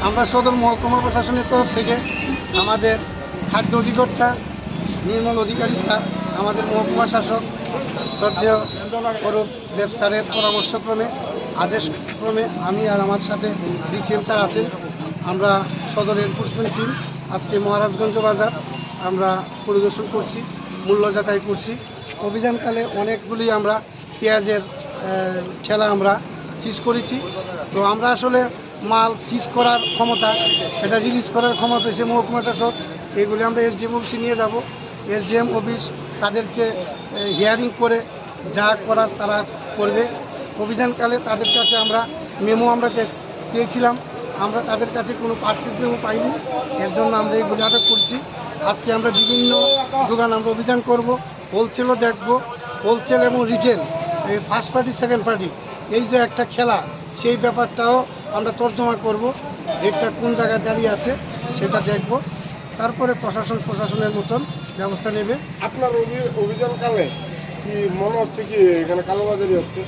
আমরা সদর মহকুমা প্রশাসনের তরফ থেকে আমাদের খাদ্য অধিকর্তা নির্মল অধিকারী স্যার, আমাদের মহকুমা শাসক শ্রদ্ধেয় অরূপ দেব স্যারের পরামর্শক্রমে, আদেশক্রমে আমি আর আমার সাথে ডিসিএম স্যার আছেন, আমরা সদর এনফোর্সমেন্ট টিম আজকে মহারাজগঞ্জ বাজার আমরা পরিদর্শন করছি, মূল্য যাচাই করছি। অভিযানকালে অনেকগুলি আমরা পেঁয়াজের, আহ, ঠেলা আমরা সিজ করেছি। তো আমরা আসলে মাল সিজ করার ক্ষমতা, সেটা রিলিজ করার ক্ষমতা হচ্ছে মহকুমা শাসক। এগুলি আমরা এসডিএম অফিসে নিয়ে যাব। এসডিএম অফিস তাদেরকে, আহ, হিয়ারিং করে যা করার তারা করবে। অভিযানকালে তাদের কাছে আমরা মেমো আমরা চে-, চেয়েছিলাম, আমরা তাদের কাছে কোনো পার্সেস মেমো পাইনি, এর জন্য আমরা এগুলি আটক করছি। আজকে আমরা বিভিন্ন দোকান আমরা অভিযান করব। হোলসেলও দেখব, হোলসেল এবং রিটেল, এই ফার্স্ট পার্টি, সেকেন্ড পার্টি, এই যে একটা খেলা, সেই ব্যাপারটাও আমরা তর্জমা করব। রেটটা কোন জায়গায় দাঁড়িয়ে আছে সেটা দেখব, তারপরে প্রশাসন প্রশাসনের মতন ব্যবস্থা নেবে। আপনার অভি-, অভিযানকালে কি মনে হচ্ছে কি এখানে কালোবাজারি হচ্ছে?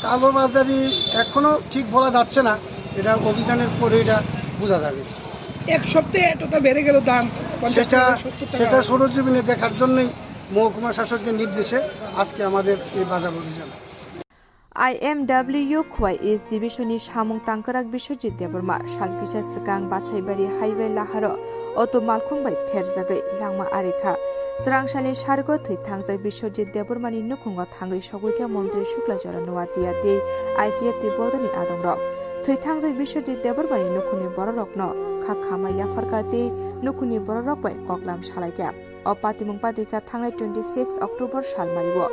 কালোবাজারি এখনো ঠিক বলা যাচ্ছে না, এটা অভিযানের পরে এটা বোঝা যাবে। এক সপ্তাহে এতটা বেড়ে গেল দাম, পঞ্চাশ সেটা টাকা, সত্তর টাকা। সেটা সরজমিনে দেখার জন্যই মহকুমা শাসকের নির্দেশে আজকে আমাদের এই বাজার অভিযান। I M W Khowai East Division ni samung tangkrak Biswajit Debbarma salkisa swkang Basaibari highway laharo auto malkhung bai pherjagwi langma ari kha. Swrangsalni sargo thwi thangjak Biswajit Debbarma ni nukhungo thangwi sogwi kha Montri Suklachara Noatia tei I P F T bodolni adongrok. Thwi thangjak Biswajit Debbarma ni nukhungni bororokno kha khama yapharkha tei nukhungni bororok bai koklam salaikha. O patimung patikha thangnai twenty six October salmario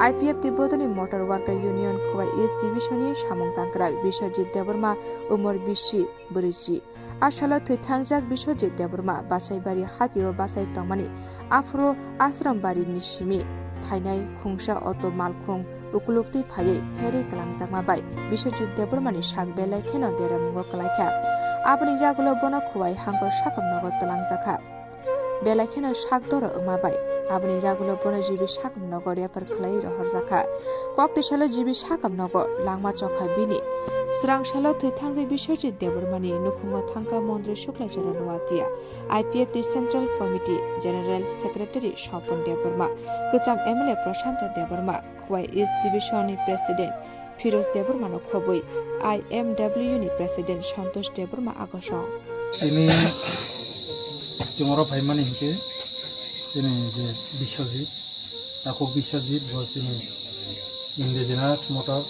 I P F T bodolni Motor Worker Union Khowai East Division ni samung tangkrak Biswajit Debbarma, umor bisi, bwrwi ji. A salo thwi thangjak Biswajit Debbarma Basaibari hatio bachai tongmani aphuru Ashram Bari ni simi phainai khungsa auto malkhung ukuluk twi phaiwi pherwi kwlangjakma bai Biswajit Debbarma ni sak belai kheno deramungo kwlaikha. Aboni yagulo bono Khowai Hangkor sakam nogo twlangjakha. Belai kheno sak doro wngma bai aboni yagulo bono G B sakam nogo refer khlaiwi rohorjakha. Kokti salo G B sakam nogo langma chokha bini. Swrang salo thwi thangjak Biswajit Debbarma ni nukhungo thangkha Montri Suklachara Noatia, I P F T Central Committee General Secretary Sopon Debbarma, kwcham M L A Prashanto Debbarma, Khowai East Division ni President Firoz Debbarmano khobwi I M W ni President Santosh Debbarma agosong. Tini chwngno phaimani hinkhe chini je Biswajit, takhuk Biswajit bo chini Indigenous Motor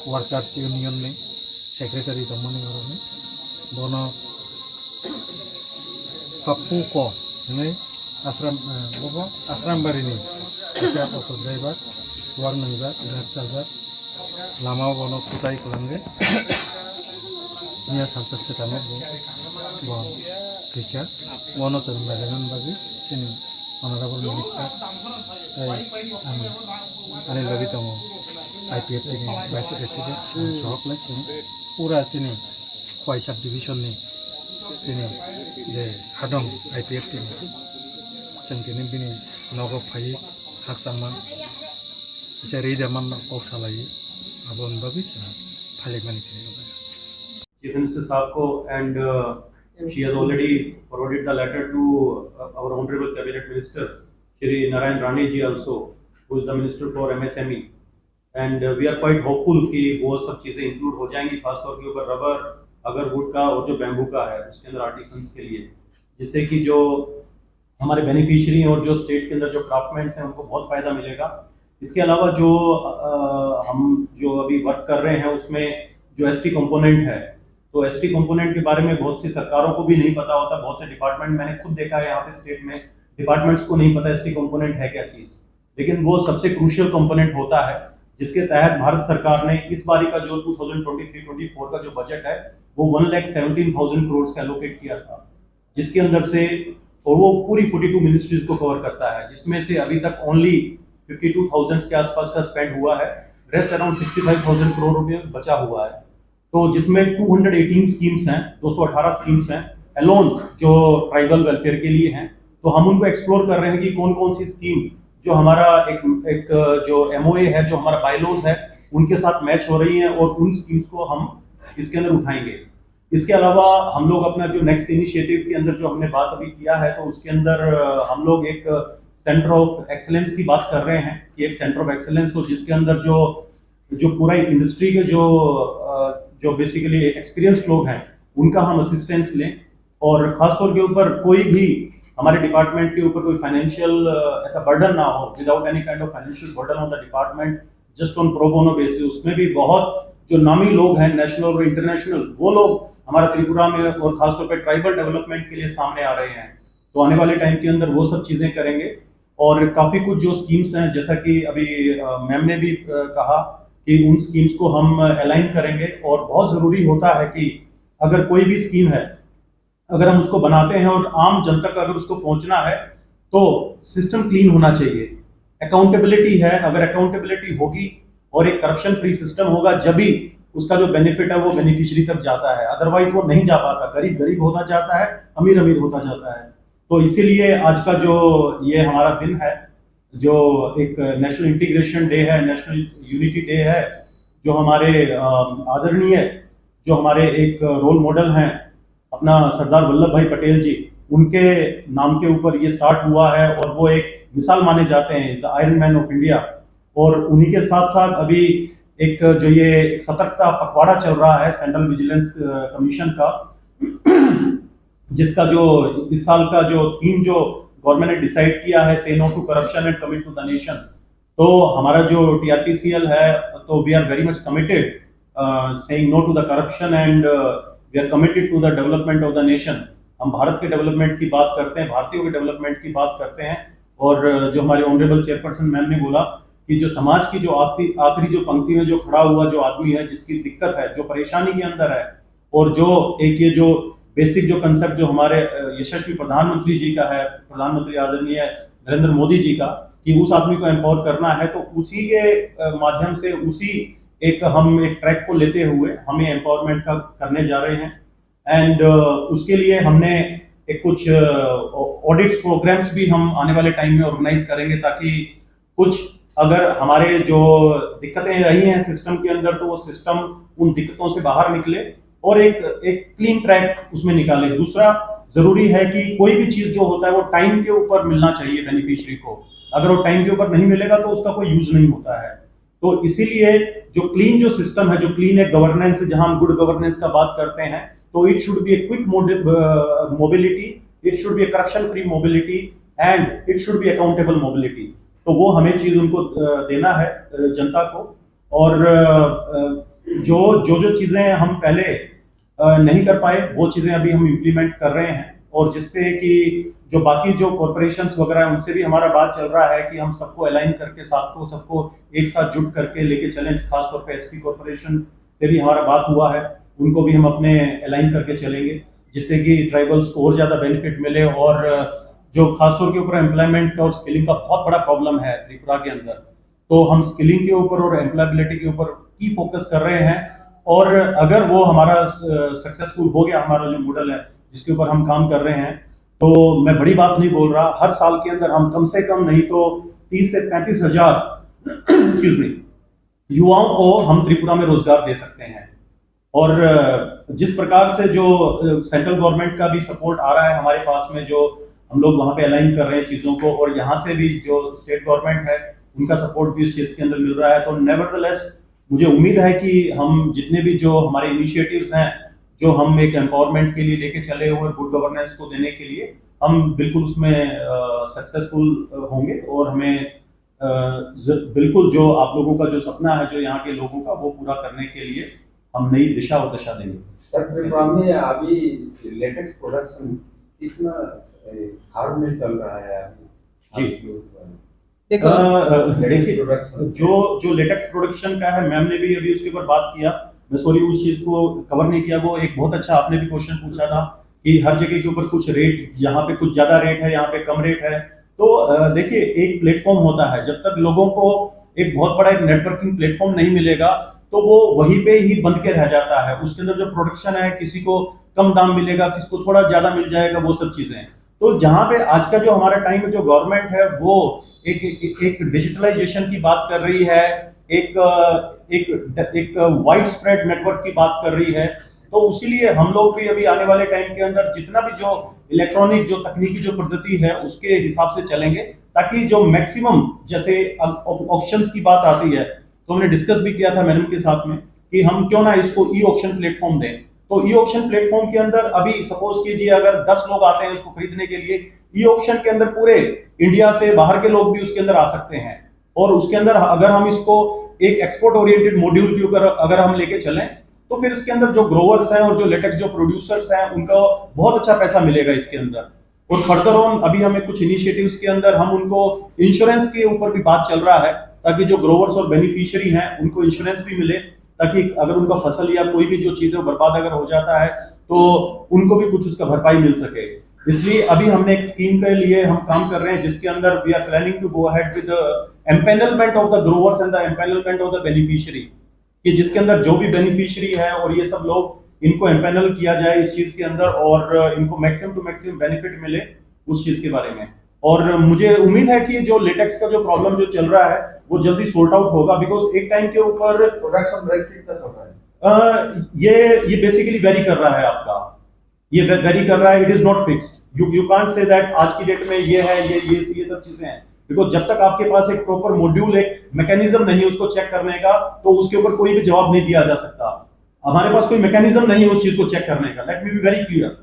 Workers Union ni secretary tongmani oroni. Bono Pappu Ko hinwi Asram, eh, bobo Asrambari ni kisa auto driver, uang nungjak, drug chajak, lama o bono kutai kwlangwi. Niya salsa swkang o bo, bo thwikha. Bono chwng najaknani bagwi chini Honorable Minister tei ang ani logi tongo I P F T ni Vice President, ang sohor khlai chwng pura chini Khowai Sub Division ni chini je hadong I P F T ni chwng tini bini nogo phaiwi khakchangma kisa rida manna kok salaiwi aboni bagwi chwng phailaimani tini o jaga. Chief Minister साहब को and uh, she has already forwarded the letter to uh, our Honorable Cabinet Minister Shri Narayan Rane ji also, who is the Minister for M S M E. And uh, we are quite hopeful कि वो सब चीज़ें इंक्लूड हो जाएंगी, खासतौर के ऊपर rubber, agarwood का और जो बैम्बू का है उसके अंदर आर्टिसंस के लिए, जिससे कि जो हमारे बेनिफिशियरी और जो स्टेट के अंदर जो क्राफ्टमैन्स हैं उनको बहुत फ़ायदा मिलेगा। इसके अलावा जो अ, हम जो अभी वर्क कर रहे हैं उसमें जो एसटी कंपोनेंट है, तो एसटी कंपोनेंट के बारे में बहुत सी सरकारों को भी नहीं पता होता। बहुत से डिपार्टमेंट, मैंने खुद देखा है यहाँ पे स्टेट में, डिपार्टमेंट्स को नहीं पता एसटी कंपोनेंट है क्या चीज़, लेकिन वो सबसे क्रूशियल कंपोनेंट होता है, जिसके तहत भारत सरकार ने इस बारी का जो twenty twenty three twenty four का जो बजट है, वो वन लाख सेवनटीन थाउजेंड करोड़ का एलोकेट किया था, जिसके अंदर से, और वो पूरी फ़ोर्टी टू मिनिस्ट्रीज को कवर करता है, जिसमें से अभी तक ओनली फिफ्टी टू थाउजेंड के आसपास का स्पेंड हुआ है। Rest around sixty five thousand crore रुपए बचा हुआ है। तो जिसमें टू हंड्रेड एटीन स्कीम्स हैं, दो सौ अठारह स्कीम्स हैं अलोन, जो ट्राइबल वेलफेयर के लिए हैं। तो हम उनको एक्सप्लोर कर रहे हैं कि कौन कौन सी स्कीम जो हमारा एक एक जो एमओए है, जो हमारा बायलॉज है, उनके साथ मैच हो रही है और उन स्कीम्स को हम इसके अंदर उठाएंगे। इसके अलावा हम लोग अपना जो नेक्स्ट इनिशिएटिव के अंदर जो हमने बात अभी किया है, तो उसके अंदर अ, हम लोग एक सेंटर ऑफ एक्सीलेंस की बात कर रहे हैं कि एक सेंटर ऑफ एक्सीलेंस हो, जिसके अंदर जो जो पूरा इंडस्ट्री के जो अ, जो बेसिकली एक्सपीरियंस लोग हैं, उनका हम असिस्टेंस लें। और खासतौर के ऊपर कोई भी हमारे डिपार्टमेंट के ऊपर कोई फाइनेंशियल ऐसा बर्डन ना हो, without any kind of financial burden on the department, just on pro bono basis, उसमें भी बहुत जो नामी लोग हैं नेशनल और इंटरनेशनल, वो लोग हमारा त्रिपुरा में और खासतौर पे ट्राइबल डेवलपमेंट के लिए सामने आ रहे हैं। तो आने वाले टाइम के अंदर वो सब चीज़ें करेंगे। और काफ़ी कुछ जो स्कीम्स हैं, जैसा कि अभी अ, मैम ने भी अ, कहा कि उन स्कीम्स को हम अलाइन करेंगे। और बहुत ज़रूरी होता है कि अगर कोई भी स्कीम है, अगर हम उसको बनाते हैं और आम जनता तक अगर उसको पहुंचना है, तो सिस्टम क्लीन होना चाहिए। अकाउंटेबिलिटी है, अगर अकाउंटेबिलिटी होगी और एक करप्शन फ्री सिस्टम होगा, जब भी उसका जो बेनिफिट है वो बेनिफिशियरी तक जाता है, अदरवाइज वो नहीं जा पाता। गरीब गरीब होता जाता है, अमीर अमीर होता जाता है। तो इसीलिए आज का जो ये हमारा दिन है, जो एक नेशनल इंटीग्रेशन डे है, नेशनल यूनिटी डे है, जो हमारे अ, आदरणीय, जो हमारे एक रोल मॉडल हैं अपना सरदार वल्लभ भाई पटेल जी, उनके नाम के ऊपर ये स्टार्ट हुआ है और वो एक मिसाल माने जाते हैं, the iron man of India. और उन्हीं के साथ साथ अभी एक जो ये एक सतर्कता पखवाड़ा चल रहा है सेंट्रल विजिलेंस कमीशन का, जिसका जो इस साल का जो थीम जो गवर्नमेंट ने डिसाइड किया है, say no to corruption and commit to the nation. तो हमारा जो टीआरपीसीएल है, तो we are very much committed, saying no to the corruption and we are committed to the development of the nation. हम भारत के डेवलपमेंट की बात करते हैं, भारतीयों के डेवलपमेंट की बात करते हैं। और अ, जो हमारे ऑनरेबल चेयरपर्सन मैम ने बोला कि जो समाज की जो आखिरी आखिरी जो पंक्ति में जो खड़ा हुआ जो आदमी है, जिसकी दिक्कत है, जो परेशानी के अंदर है, और जो एक ये जो बेसिक जो कंसेप्ट जो हमारे अ, यशस्वी प्रधानमंत्री जी का है, प्रधानमंत्री आदरणीय नरेंद्र मोदी जी का, कि उस आदमी को एम्पावर करना है, तो उसी के अ, माध्यम से उसी एक हम एक ट्रैक को लेते हुए हम ये एम्पावरमेंट का करने जा रहे हैं। एंड उसके लिए हमने एक कुछ ऑडिट्स प्रोग्राम्स भी हम आने वाले टाइम में ऑर्गेनाइज करेंगे, ताकि कुछ अगर हमारे जो दिक्कतें रही हैं सिस्टम के अंदर, तो वो सिस्टम उन दिक्कतों से बाहर निकले और एक एक क्लीन ट्रैक उसमें निकाले। दूसरा, जरूरी है कि कोई भी चीज जो होता है वो टाइम के ऊपर मिलना चाहिए बेनिफिशियरी को। अगर वो टाइम के ऊपर नहीं मिलेगा तो उसका कोई यूज नहीं होता है। तो इसीलिए जो क्लीन जो सिस्टम है, जो क्लीन एक गवर्नेंस है, जहां हम गुड गवर्नेंस का बात करते हैं, तो it should be a quick mobility, it should be a corruption free mobility and it should be accountable mobility। तो वो हमें चीज उनको देना है जनता को। और जो जो जो चीजें हम पहले नहीं कर पाए, वो चीजें अभी हम इम्प्लीमेंट कर रहे हैं, और जिससे कि जो बाकी जो कॉरपोरेशंस वगैरह हैं, उनसे भी हमारा बात चल रहा है कि हम सबको अलाइन करके, साथ को सबको एक साथ जुट करके लेके चलें। खासतौर पे एसपी कॉरपोरेशन से भी हमारा बात हुआ है, उनको भी हम अपने अलाइन करके चलेंगे, जिससे कि ट्राइबल्स को और ज्यादा बेनिफिट मिले। और जो खासतौर के ऊपर एम्प्लॉयमेंट का और स्किलिंग का बहुत बड़ा प्रॉब्लम है त्रिपुरा के अंदर, तो हम स्किलिंग के ऊपर और एम्प्लॉयबिलिटी के ऊपर की फोकस कर रहे हैं। और अगर वो हमारा सक्सेसफुल हो गया, हमारा जो मॉडल है जिसके ऊपर हम काम कर रहे हैं, तो मैं बड़ी बात नहीं बोल रहा, हर साल के अंदर हम कम से कम नहीं तो तीस से पैंतीस हजार एक्सक्यूज मी, युवाओं को हम त्रिपुरा में रोजगार दे सकते हैं। और जिस प्रकार से जो सेंट्रल गवर्नमेंट का भी सपोर्ट आ रहा है हमारे पास में, जो हम लोग वहाँ पे अलाइन कर रहे हैं चीज़ों को, और यहाँ से भी जो स्टेट गवर्नमेंट है उनका सपोर्ट भी इस चीज़ के अंदर मिल रहा है, तो नेवरदलेस मुझे उम्मीद है कि हम जितने भी जो हमारे इनिशिएटिव्स हैं, जो हम एक एम्पावरमेंट के लिए लेके चले हुए, गुड गवर्नेंस को देने के लिए, हम बिल्कुल उसमें सक्सेसफुल होंगे। और हमें बिल्कुल जो आप लोगों का जो सपना है, जो यहाँ के लोगों का, वो पूरा करने के लिए हम नई दिशा और दशा देंगे। सर, त्रिपुरा में अभी लेटेक्स प्रोडक्शन कितना हाल में चल रहा है अभी? जी। देखिए, जो जो लेटेक्स प्रोडक्शन का है, मैम ने भी अभी उसके ऊपर बात किया। मैं सॉरी, उस चीज को कवर नहीं किया। वो एक बहुत अच्छा आपने भी क्वेश्चन पूछा था कि हर जगह के ऊपर कुछ रेट, यहाँ पे कुछ ज्यादा रेट है, यहाँ पे कम रेट है। तो देखिए, एक प्लेटफॉर्म होता है, जब तक लोगों को एक बहुत बड़ा एक नेटवर्किंग प्लेटफॉर्म नहीं मिलेगा, तो वो वहीं पे ही बंद के रह जाता है। उसके अंदर जो प्रोडक्शन है, किसी को कम दाम मिलेगा, किसको थोड़ा ज्यादा मिल जाएगा, वो सब चीजें। तो जहां पे आज का जो हमारा टाइम में जो गवर्नमेंट है, वो एक एक, एक डिजिटलाइजेशन की बात कर रही है, एक एक एक वाइड स्प्रेड नेटवर्क की बात कर रही है। तो उसीलिए हम लोग भी अभी आने वाले टाइम के अंदर जितना भी जो इलेक्ट्रॉनिक जो तकनीकी जो पद्धति है, उसके हिसाब से चलेंगे, ताकि जो मैक्सिमम, जैसे ऑक्शंस की बात आती है, तो हमने डिस्कस भी किया था मैडम के साथ में कि हम क्यों ना इसको ई ऑक्शन प्लेटफॉर्म दें। तो ई ऑक्शन प्लेटफॉर्म के अंदर अभी सपोज कीजिए, अगर दस लोग आते हैं इसको खरीदने के लिए, ई ऑक्शन के अंदर पूरे इंडिया से बाहर के लोग भी उसके अंदर आ सकते हैं। और उसके अंदर अगर हम इसको एक एक्सपोर्ट ओरिएंटेड मॉड्यूल के ऊपर अगर हम लेके चलें, तो फिर इसके अंदर जो ग्रोवर्स हैं और जो लेटेक्स जो प्रोड्यूसर्स हैं, उनका बहुत अच्छा पैसा मिलेगा इसके अंदर। और फर्दर ऑन अभी हमें कुछ इनिशिएटिव्स के अंदर हम उनको इंश्योरेंस के ऊपर भी बात चल रहा है, ताकि जो ग्रोवर्स और बेनिफिशियरी हैं, उनको इंश्योरेंस भी मिले, ताकि अगर उनका फसल या कोई भी जो चीजें बर्बाद अगर हो जाता है, तो उनको भी कुछ उसका भरपाई मिल सके। इसलिए अभी हमने एक स्कीम के लिए हम काम कर रहे हैं, जिसके अंदर we are planning to go ahead with the empanelment of the growers and the empanelment of the beneficiary, कि जिसके अंदर जो भी बेनिफिशियरी है और ये सब लोग, इनको एम्पैनल किया जाए इस चीज के अंदर और इनको मैक्सिमम टू मैक्सिमम बेनिफिट मिले उस चीज के बारे में। और मुझे उम्मीद है कि जो लेटेक्स का जो प्रॉब्लम जो चल रहा है, वो जल्दी सॉर्ट आउट होगा, बिकॉज एक टाइम के ऊपर प्रोडक्शन रेट कितना चल रहा है? ये ये बेसिकली वेरी कर रहा है आपका, ये वेरी कर रहा है। It is not fixed, you you can't say that आज की डेट में ये है, ये ये ये सब चीजें हैं, बिकॉज जब तक आपके पास एक प्रॉपर मॉड्यूल, एक मैकेनिज्म नहीं है उसको चेक करने का, तो उसके ऊपर कोई भी जवाब नहीं दिया जा सकता। हमारे पास कोई मैकेनिज्म नहीं है उस चीज को चेक करने का। Let me be very clear,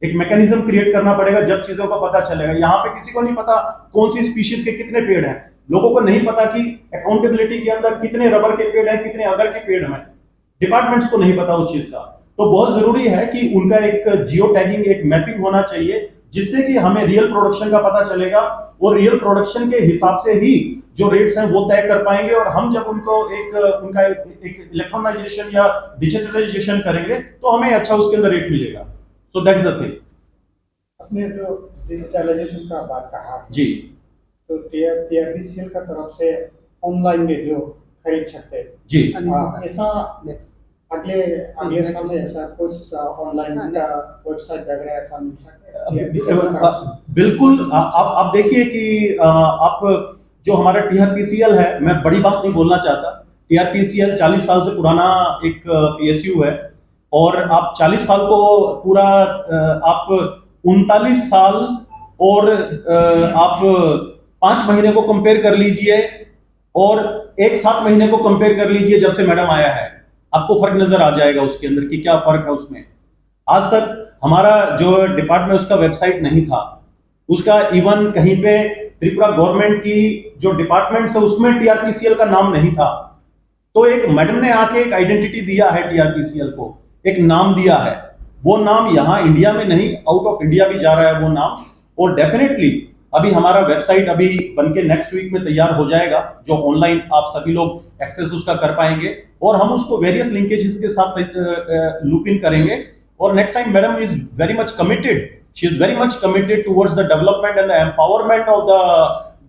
एक मैकेनिज्म क्रिएट करना पड़ेगा, जब चीजों का पता चलेगा। यहाँ पे किसी को नहीं पता कौन सी स्पीशीज के कितने पेड़ हैं, लोगों को नहीं पता कि अकाउंटेबिलिटी के अंदर कितने रबर के पेड़ हैं, कितने अगर के पेड़ हैं, डिपार्टमेंट्स को नहीं पता उस चीज का। तो बहुत जरूरी है कि उनका एक जियो टैगिंग, एक मैपिंग होना चाहिए, जिससे कि हमें रियल प्रोडक्शन का पता चलेगा और रियल प्रोडक्शन के हिसाब से ही जो रेट्स हैं वो तय कर पाएंगे। और हम जब उनको एक उनका एक, एक इलेक्ट्रॉनाइजेशन या डिजिटलाइजेशन करेंगे, तो हमें अच्छा उसके अंदर रेट मिलेगा। So that is the thing. आपने जो डिजिटलाइजेशन का बात कहा, जी। तो टीआरबीसीएल का तरफ से ऑनलाइन में जो खरीद सकते हैं, जी। हाँ, ऐसा अगले अगले साल में ऐसा कुछ ऑनलाइन का वेबसाइट वगैरह ऐसा मिल सकता है टीआरबीसीएल का तरफ से? बिल्कुल। आप आप देखिए कि आप जो हमारा टीआरपीसीएल है, मैं बड़ी बात नहीं बोलना चाहता। टीआरपीसीएल चालीस साल से पुराना एक पीएसयू है, और आप चालीस साल को पूरा, आप उनतालीस साल और आप पांच महीने को कंपेयर कर लीजिए, और एक सात महीने को कंपेयर कर लीजिए जब से मैडम आया है, आपको फर्क नजर आ जाएगा उसके अंदर कि क्या फर्क है उसमें। आज तक हमारा जो डिपार्टमेंट, उसका वेबसाइट नहीं था, उसका इवन कहीं पे त्रिपुरा गवर्नमेंट की जो डिपार्टमेंट्स है उसमें टीआरपीसीएल का नाम नहीं था। तो एक मैडम ने आके एक आइडेंटिटी दिया है टीआरपीसीएल को, एक नाम दिया है। वो नाम यहाँ इंडिया में नहीं, आउट ऑफ इंडिया भी जा रहा है वो नाम। और डेफिनेटली अभी हमारा वेबसाइट अभी बन के नेक्स्ट वीक में तैयार हो जाएगा, जो ऑनलाइन आप सभी लोग एक्सेस उसका कर पाएंगे, और हम उसको वेरियस लिंकेजेस के साथ लूप इन करेंगे। और next time madam is very much committed, she is very much committed towards the development and the empowerment of the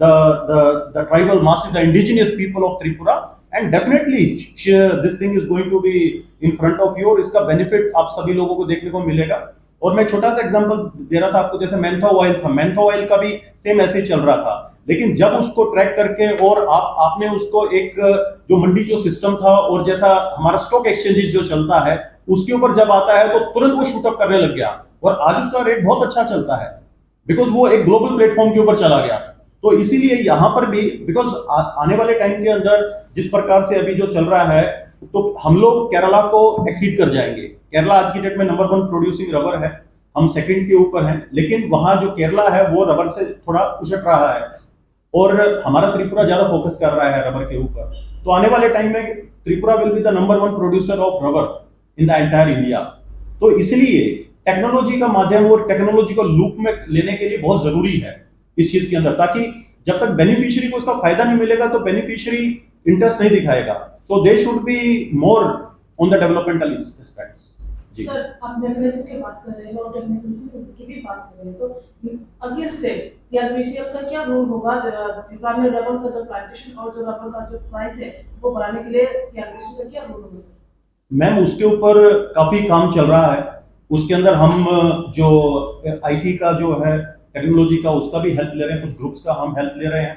the the, the tribal masses, the indigenous people of Tripura, and definitely she, this thing is going to be in front of you, और इसका बेनिफिट आप सभी लोगों को देखने को मिलेगा। और मैं छोटा सा एग्जांपल दे रहा था आपको, जैसे मैंथा ऑयल था, मैंथा ऑयल का भी सेम ऐसे ही चल रहा था, लेकिन जब उसको ट्रैक करके और आप आपने उसको एक जो मंडी जो सिस्टम था और जैसा हमारा स्टॉक एक्सचेंजेस जो चलता है उसके ऊपर जब आता है तो तुरंत वो शूट अप करने लग गया, और आज उसका रेट बहुत अच्छा चलता है, बिकॉज वो एक ग्लोबल प्लेटफॉर्म के ऊपर चला गया। तो इसीलिए यहाँ पर भी, बिकॉज आने वाले टाइम के अंदर जिस प्रकार से अभी जो चल रहा है, तो हम लोग केरला को एक्सीड कर जाएंगे। केरला आज की डेट में नंबर वन प्रोड्यूसिंग रबर है, हम सेकंड के ऊपर हैं, लेकिन वहाँ जो केरला है वो रबर से थोड़ा उछट रहा है, और हमारा त्रिपुरा ज्यादा फोकस कर रहा है रबर के ऊपर। तो आने वाले टाइम में Tripura will be the number one producer of rubber in the entire India। तो इसलिए टेक्नोलॉजी का माध्यम और टेक्नोलॉजी को लूप में लेने के लिए बहुत जरूरी है इस चीज के अंदर, ताकि जब तक बेनिफिशियरी को इसका फायदा नहीं मिलेगा तो बेनिफिशियरी इंटरेस्ट नहीं दिखाएगा। So they should be more on the developmental aspects। जी। सर, आप डेफिनेशन की बात कर रहे हैं और डेफिनेशन की भी बात कर रहे हैं, तो अगले स्टेप टीआरपीसीएल का क्या रोल होगा, अ, त्रिपुरा में रबर का जो प्लांटेशन और जो रबर का जो प्राइस है, वो बढ़ाने के लिए टीआरपीसीएल का क्या रोल होगा सर? मैम, उसके ऊपर काफी काम चल रहा है। उसके अंदर हम जो आईटी का जो है, टेक्नोलॉजी का, उसका भी हेल्प ले रहे हैं, कुछ ग्रुप्स का हम हेल्प ले रहे हैं।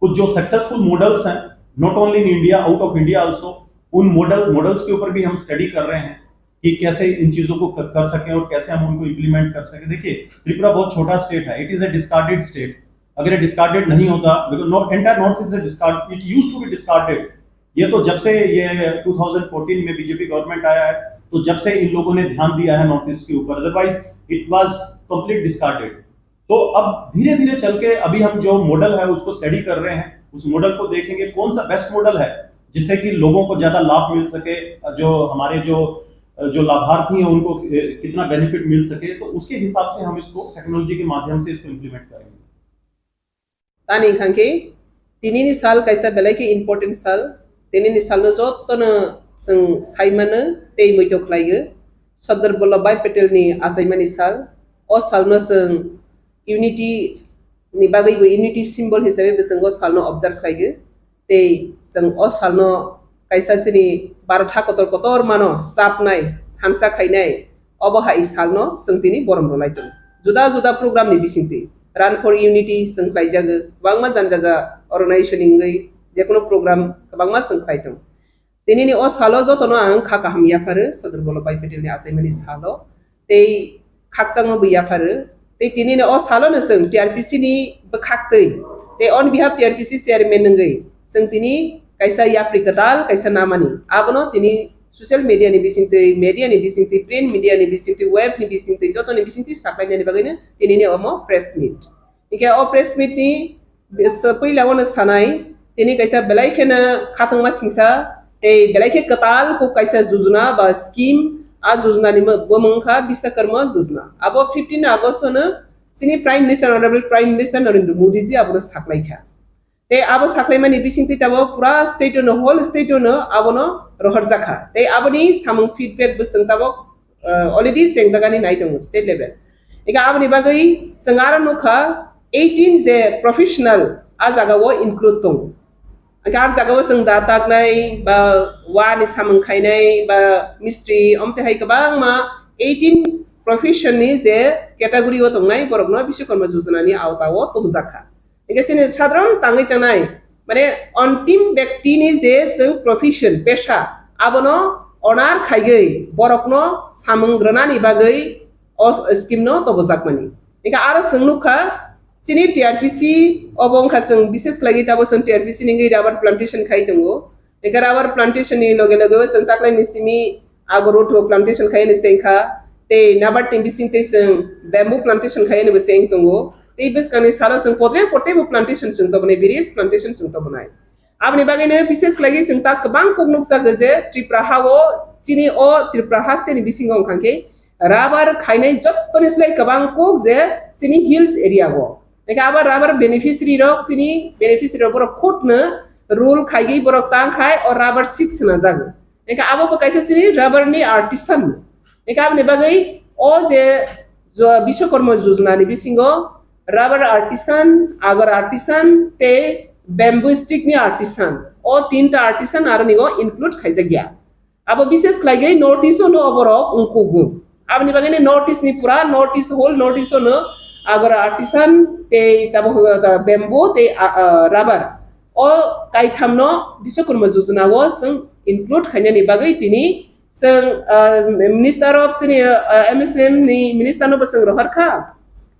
कुछ जो सक्सेसफुल मॉडल्स हैं, not only in India, out of India also, उन मॉडल मॉडल्स के ऊपर भी हम स्टडी कर रहे हैं कि कैसे इन चीजों को कर, कर सकें और कैसे हम उनको इम्प्लीमेंट कर सकें। देखिए, त्रिपुरा बहुत छोटा स्टेट है, it is a discarded state। अगर ये डिस्कार्डेड नहीं होता, because not entire North East is discard, it used to be discarded। ये तो जब से ये ट्वेंटी फ़ोर्टीन में बीजेपी गवर्नमेंट आया है, तो जब से इन लोगों ने ध्यान दिया है नॉर्थ ईस्ट के ऊपर, otherwise it was complete discarded। तो अब धीरे धीरे चल के अभी हम जो मॉडल है उसको स्टडी कर रहे हैं, उस मॉडल को देखेंगे कौन सा बेस्ट मॉडल है जिससे कि लोगों को ज्यादा लाभ मिल सके, जो हमारे जो जो लाभार्थी हैं उनको कितना बेनिफिट मिल सके, तो उसके हिसाब से हम इसको टेक्नोलॉजी के माध्यम से इसको इम्प्लीमेंट करेंगे। Tani hwnkhe, tinini sal kaisa belai khe important sal. Tinini salno jotono chwng sai mano tei muitu khlaigo. Sardar Vallabhbhai Patelni achaimani sal. O salno chwng unity ni bagwi bo unity symbol hisabe bo chwng o salno observe khlaigo. Tei chwng o salno kaisa chini Bharat ha kotor kotor mano chapnai, thansa khainai, obo hai salno chwng tini borom rwlai tongo. Juda juda program ni bisingtwi Run for Unity chwng khlaijago, kwbangma jani jaja organization ni wngwi jekono program kwbangma chwng khlai tongo. Tinini o salo jotono ang kha kaham yapharo Sardar Vallabhbhai Patelni achaimani salo. Tei khakchangma bo yapharo. Tei tinini o salono chwng T R P C ni bwkhaktwi tei on behalf T R P C chairman wngwi chwng tini kaisa yapri kwtal kaisa namani. Abono tini social media ni bisingtwi, media ni bisingtwi, print media ni bisingtwi, web ni bisingtwi, jotoni bisingtwi saklainani bagwino tinini omo press meet. Hingke o press meet ni bis-, puila wano sanai, tini kaisa belai kheno khatungma singsa, tei belai khe kwtal kok kaisa jujuna ba scheme, a jujuna ni mo-, bo mung kha Biswakarma jujuna. Abo fifteen August no chini Prime Minister, Honorable Prime Minister Narendra Modi ji abono saklai kha. Tei abo saklaimani bisingtwi tabok pura state no, whole state no abono rohorjak kha. Tei aboni samung feedback bo chwng tabok, uh, already chengjagani nai tongo state level. Ega aboni bagwi chwng aro nukha eighteen je professional a jaga o include tongo. Ega ar jaga o chwng da taknai ba wa ni samung khainai ba mistri omte hai kwbangma eighteen profession ni je category o tongnai borokno Biswakarma jojona ni awta o tubujak kha. Hingke chini sadharon tangwi tangnai, mane, ontim bektini je chwng profession, pesha, abono honor khaiwi borokno samung rwnani bagwi o s-, scheme no tobojakmani. Hingke aro chwng nukha, Chini T R P C obo wngkha chwng bises khlaiwi tabo chwng T R P C ni wngwi rubber plantation khai tongo. Eka rubber plantation ni loge loge o chwng taklai ni simi ago road o plantation khai ni chengkha. Tei nabar ni bising tei chwng bamboo plantation khai ni bo cheng tongo. Tei bwskang ni salo chwng podre podre bo plantation chwng tobonai, various plantation chwng tobonai. Aboni bagwino bises khlaiwi chwng ta kwbang kok nukjago je Tripura ha-o chini o Tripura haste ni bisingo wngkha khe rubber khainai jottoni slai kwbang kok je chini hills area o. Eka abo rubber beneficiary rok chini beneficiary rok borok khutno rule khaiwi borok tang khai o rubber seed swnajago. Eka abo bo kaisa chini rubber ni artisan. Eka aboni bagwi o je jo-, Bishwakarma Yojana ni bisingo rubber artisan, agar artisan tei bamboo stick ni artisan. O tinta artisan aro nigo include khaijak ya. Abo bises khlaiwi North East ono oborok wngkugo. Aboni bagwi North East ni pura North East, whole North East ono agar artisan tei tabo, uh, bamboo tei, uh, uh, rubber. O kaithamno Bishwakarma Yojana o chwng include khainani bagwi tini chwng, uh, Minister of chini, uh, M S M ni Minister no bo chwng rohor kha.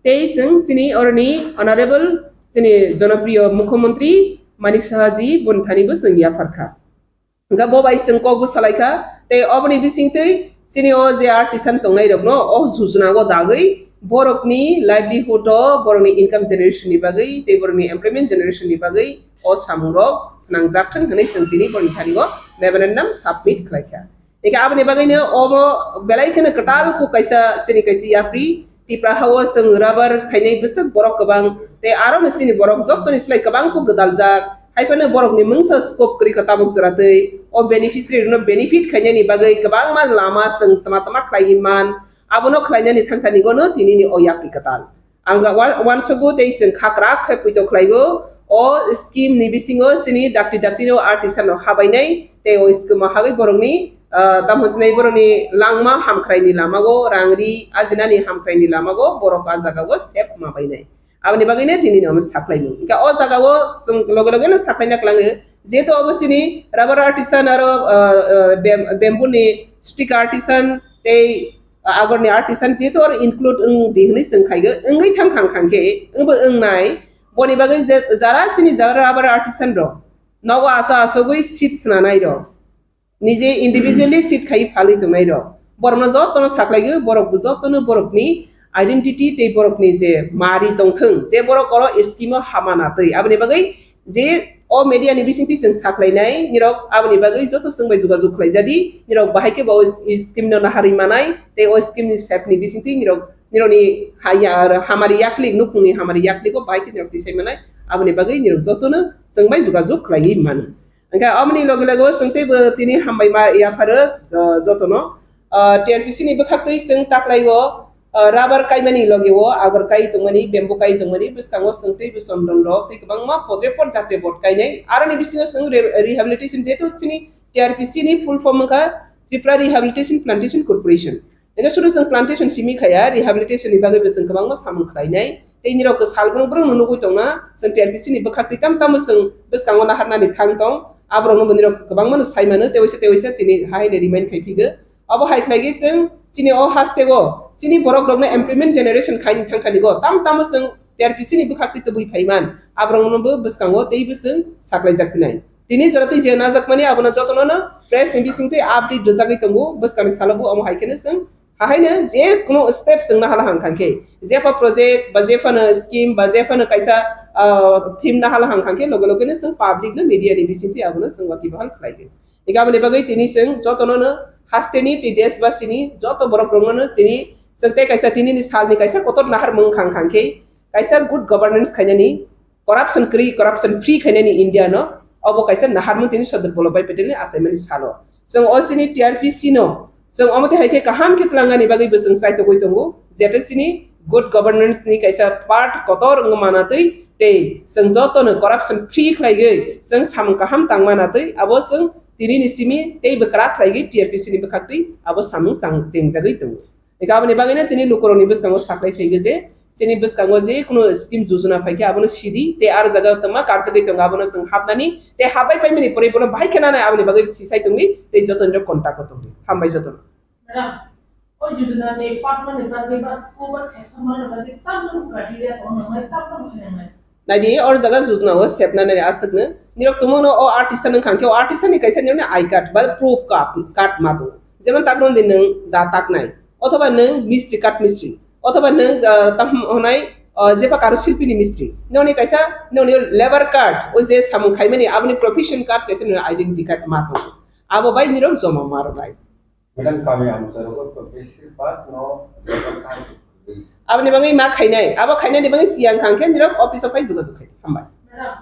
Tei chwng chini oroni Honorable chini Jonopriyo Mukhyamantri Manik Saha ji boni thani bo chwng yaphar kha. Hwnkhe bo bai chwng kok bwsa lai kha. Tei oboni bisingtwi chini o je artisan tongnai rokno o Yojana o dagwi borokni livelihood o, borokni income generation ni bagwi tei borokni employment generation ni bagwi o samung rok nangjak thang hwnwi chwng tini borokni thani o memorandum submit khlai kha. Eka aboni bagwino obo belai kheno kwtal kok kaisa chini kaisa yapri Tipra ha-o chwng rubber khainai bwswk borok kwbang tei aro no chini borok jottoni slai kwbang kok gwdaljak. Hai phano borokni mungsa scope kwrwi kha tabuk jora twi o beneficiary rokno benefit khainani bagwi kwbangma lama chwng tma tma khlaiwi man. Abono khlainani thangthani gono tinini o yapri kwtal. Ang ga wan-, wansukgo tei chwng khakrak khe poito khlaigo. O scheme ni bisingo chini dakti dakti no artisan no habainai tei o scheme o hagwi borokni, ah, tamo sinai borokni langma hamkhrai ni lamago, rang ri ajinani hamkhrai ni lamago borok a jaga o sep ma bainai. Aboni bagwi no tini no saklaimung. Hingke o jaga o chwng loge loge no saklaina klango. Jehetu obo chini rubber artisan aro, ah, ah, bam-, bamboo ni stick artisan tei agor ni artisan jehetu oro include wng di hwnwi chwng khaigo, wngwi thang khang khang khe, wngbo wngnai. Boni bagwi je jara chini jara rubber artisan rok nogo aso asogwi seed swnanai rok, nije individually seed khai phalwi tongnai rok, borokno jotono saklaigo, borok bo jotono borokni identity tei borokni je mari tongthwng, je borok oro scheme o hama natwi, aboni bagwi je o media ni bisingtwi chwng saklainai nirok, aboni bagwi joto chwng bai jogajog khlaijadi, nirok bahai khe bo o s-, scheme no naharwi manai tei o scheme ni sep ni bisingtwi nirok, nirokni haya, hamari yaklik, nukhungni hamari yakligo bahai khe nirok tisai manai, aboni bagwi nirok jotono chwng bai jogajog khlaiwi mano. Hingke aboni loge loge o chwng teibo tini hambai ma yapharo, ah, jotono. Ah, T R P C ni bwkhaktwi chwng taklai o, ah, rubber kaimani loge o agor kai tongmani, bamboo kai tongmani, bwskango chwng teibo chondon rok tei kwbangma podre pod jatre bot kainai. Aroni bisingo chwng re-, rehabilitation, jehetu chini T R P C ni full form wngkha Tripura Rehabilitation Plantation Corporation. Hingke sudu chwng plantation simi khaya, rehabilitation ni bagwi bo chwng kwbangma samung khlainai. Tei nirok sal brum brum no nugwi tongna, chwng T R P C ni bwkhaktwi tam tamo chwng bwskango naharnani thang tong. Aborokno bo nirok kwbangma no sai mano, tei waisa tei waisa tini hai ne remind khai phigo. Abo hai khlaigwi chwng chini o haste o chini borok rokno employment generation khai ni thang thani go tam tamo chwng T R P C ni bwkhaktwi tubui phaiman. Aborokno bo bwskango tei bo chwng saklaijak phinai. Tini jora twi je najakmani abono jotono no press ni bisingtwi update rwjagwi tongo, bwskangni salo bo omo hai kheno chwng hahaino je kuno step chwng nahala hang kha khe, jepha project ba jephano scheme ba jephano kaisa, ah, theme nahala hang kha khe loge loge no chwng public no media ni bisingtwi abono chwng waki bahal khlai di. Ega aboni bagwi tini chwng jotono no haste ni tei desh basi ni joto borok rokno no tini chwng tei kaisa tini ni sal ni kaisa kotor nahar mung khang khang khe kaisa good governance khainani, corruption kwrwi, corruption free khainani India no, obo kaisa naharmung tini Sardar Vallabhbhai Patel ni achaimani salo. Chwng o chini T R P C no, chwng omo twi hai khe kaham khe twlangnani bagwi bo chwng chaitogwi tongo, jete chini good governance ni kaisa part kotor wngma natwi tei chwng joto no corruption free khlaigwi chwng samung kaham tangma natwi abo chwng tini ni simi tei bwkra khlaigwi T R P C ni bwkhaktwi abo samung chang tengjagwi tongo. Eka aboni bagwino tini lukurokni bwskango saklai phaigo je, chini bwskango je kuno scheme yojana phaikhe abono sidi, tei ar jaga tongma karjagwi tongo abono chwng hapnani, tei hapbai paimani pore bono bahai khe nanai aboni bagwi sisai tongdi, tei jotonirok contact o tongdi. Hambai jotono. O yojana ni patma ni bagwi ba school ba section ma ni bagwi tamni criteria tong nang nai, tamni khainang nai. Naidi, or jaga yojana o sepna nai aswkno. Nirok tongmano o artist nang khangkhe, o artist ni kaisa nirok ni I card ba proof card, card ma tongo. Jemon takno di nwng da taknai, othoba nwng mistri, kath mistri, othoba nwng, ah, tam honai, ah, jeba karo silpi ni mistri. Noni kaisa, noni labor card, o je samung khaimani, aboni profession card kaisa nirok identity card ma tongo. Abo bai nirok joma ma rwnai. Madam, kami amcharogo to besir bak no local time. Aboni bagwi ma khainai, abo khainani bagwi siyang khang khe nirok office o phai jogajog khai. Hambai. Madam,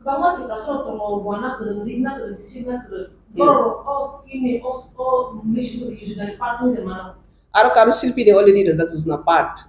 kwbangma Tiprasa rok tongo, wana kwrwng, ringna kwrwng, sirna kwrwng. Hmm. Borok rok o scheme ni, o, o mission ni yojana ni part wngwi mano. Aro karo silpi ni already rijak yojana part.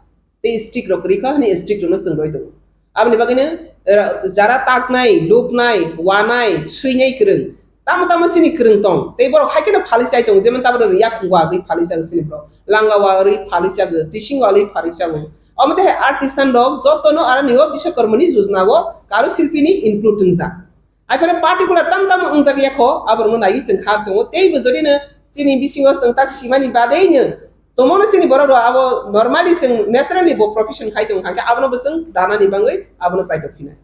Tei strict rok kwrwi kha, hwnwi strict rokno chwng roi tongo. Aboni bagwino, eh, jara taknai, luknai, wanai, swinai kwrwng, tamo tamo chini kwrwng tong. Tei borok hai kheno phalwi chai tongo, jemon tabuk rok yak wagwi phalwi chago chini borok, langa wagwi phalwi chago, tising wagwi phalwi chago. Omo tei hai artisan rok jotono aroni o Biswakarmani yojana o karo silpini include wngjak. Aphano particular tam tam wngjak ya kho, aborokno naiwi chwng kha tongo. Tei bo jodi no chini bisingo chwng tak simani badei no tongmano chini borok rok abo normally chwng naturally bo profession khai tong kha khe abono bo chwng danani bagwi abono chaitok phinai.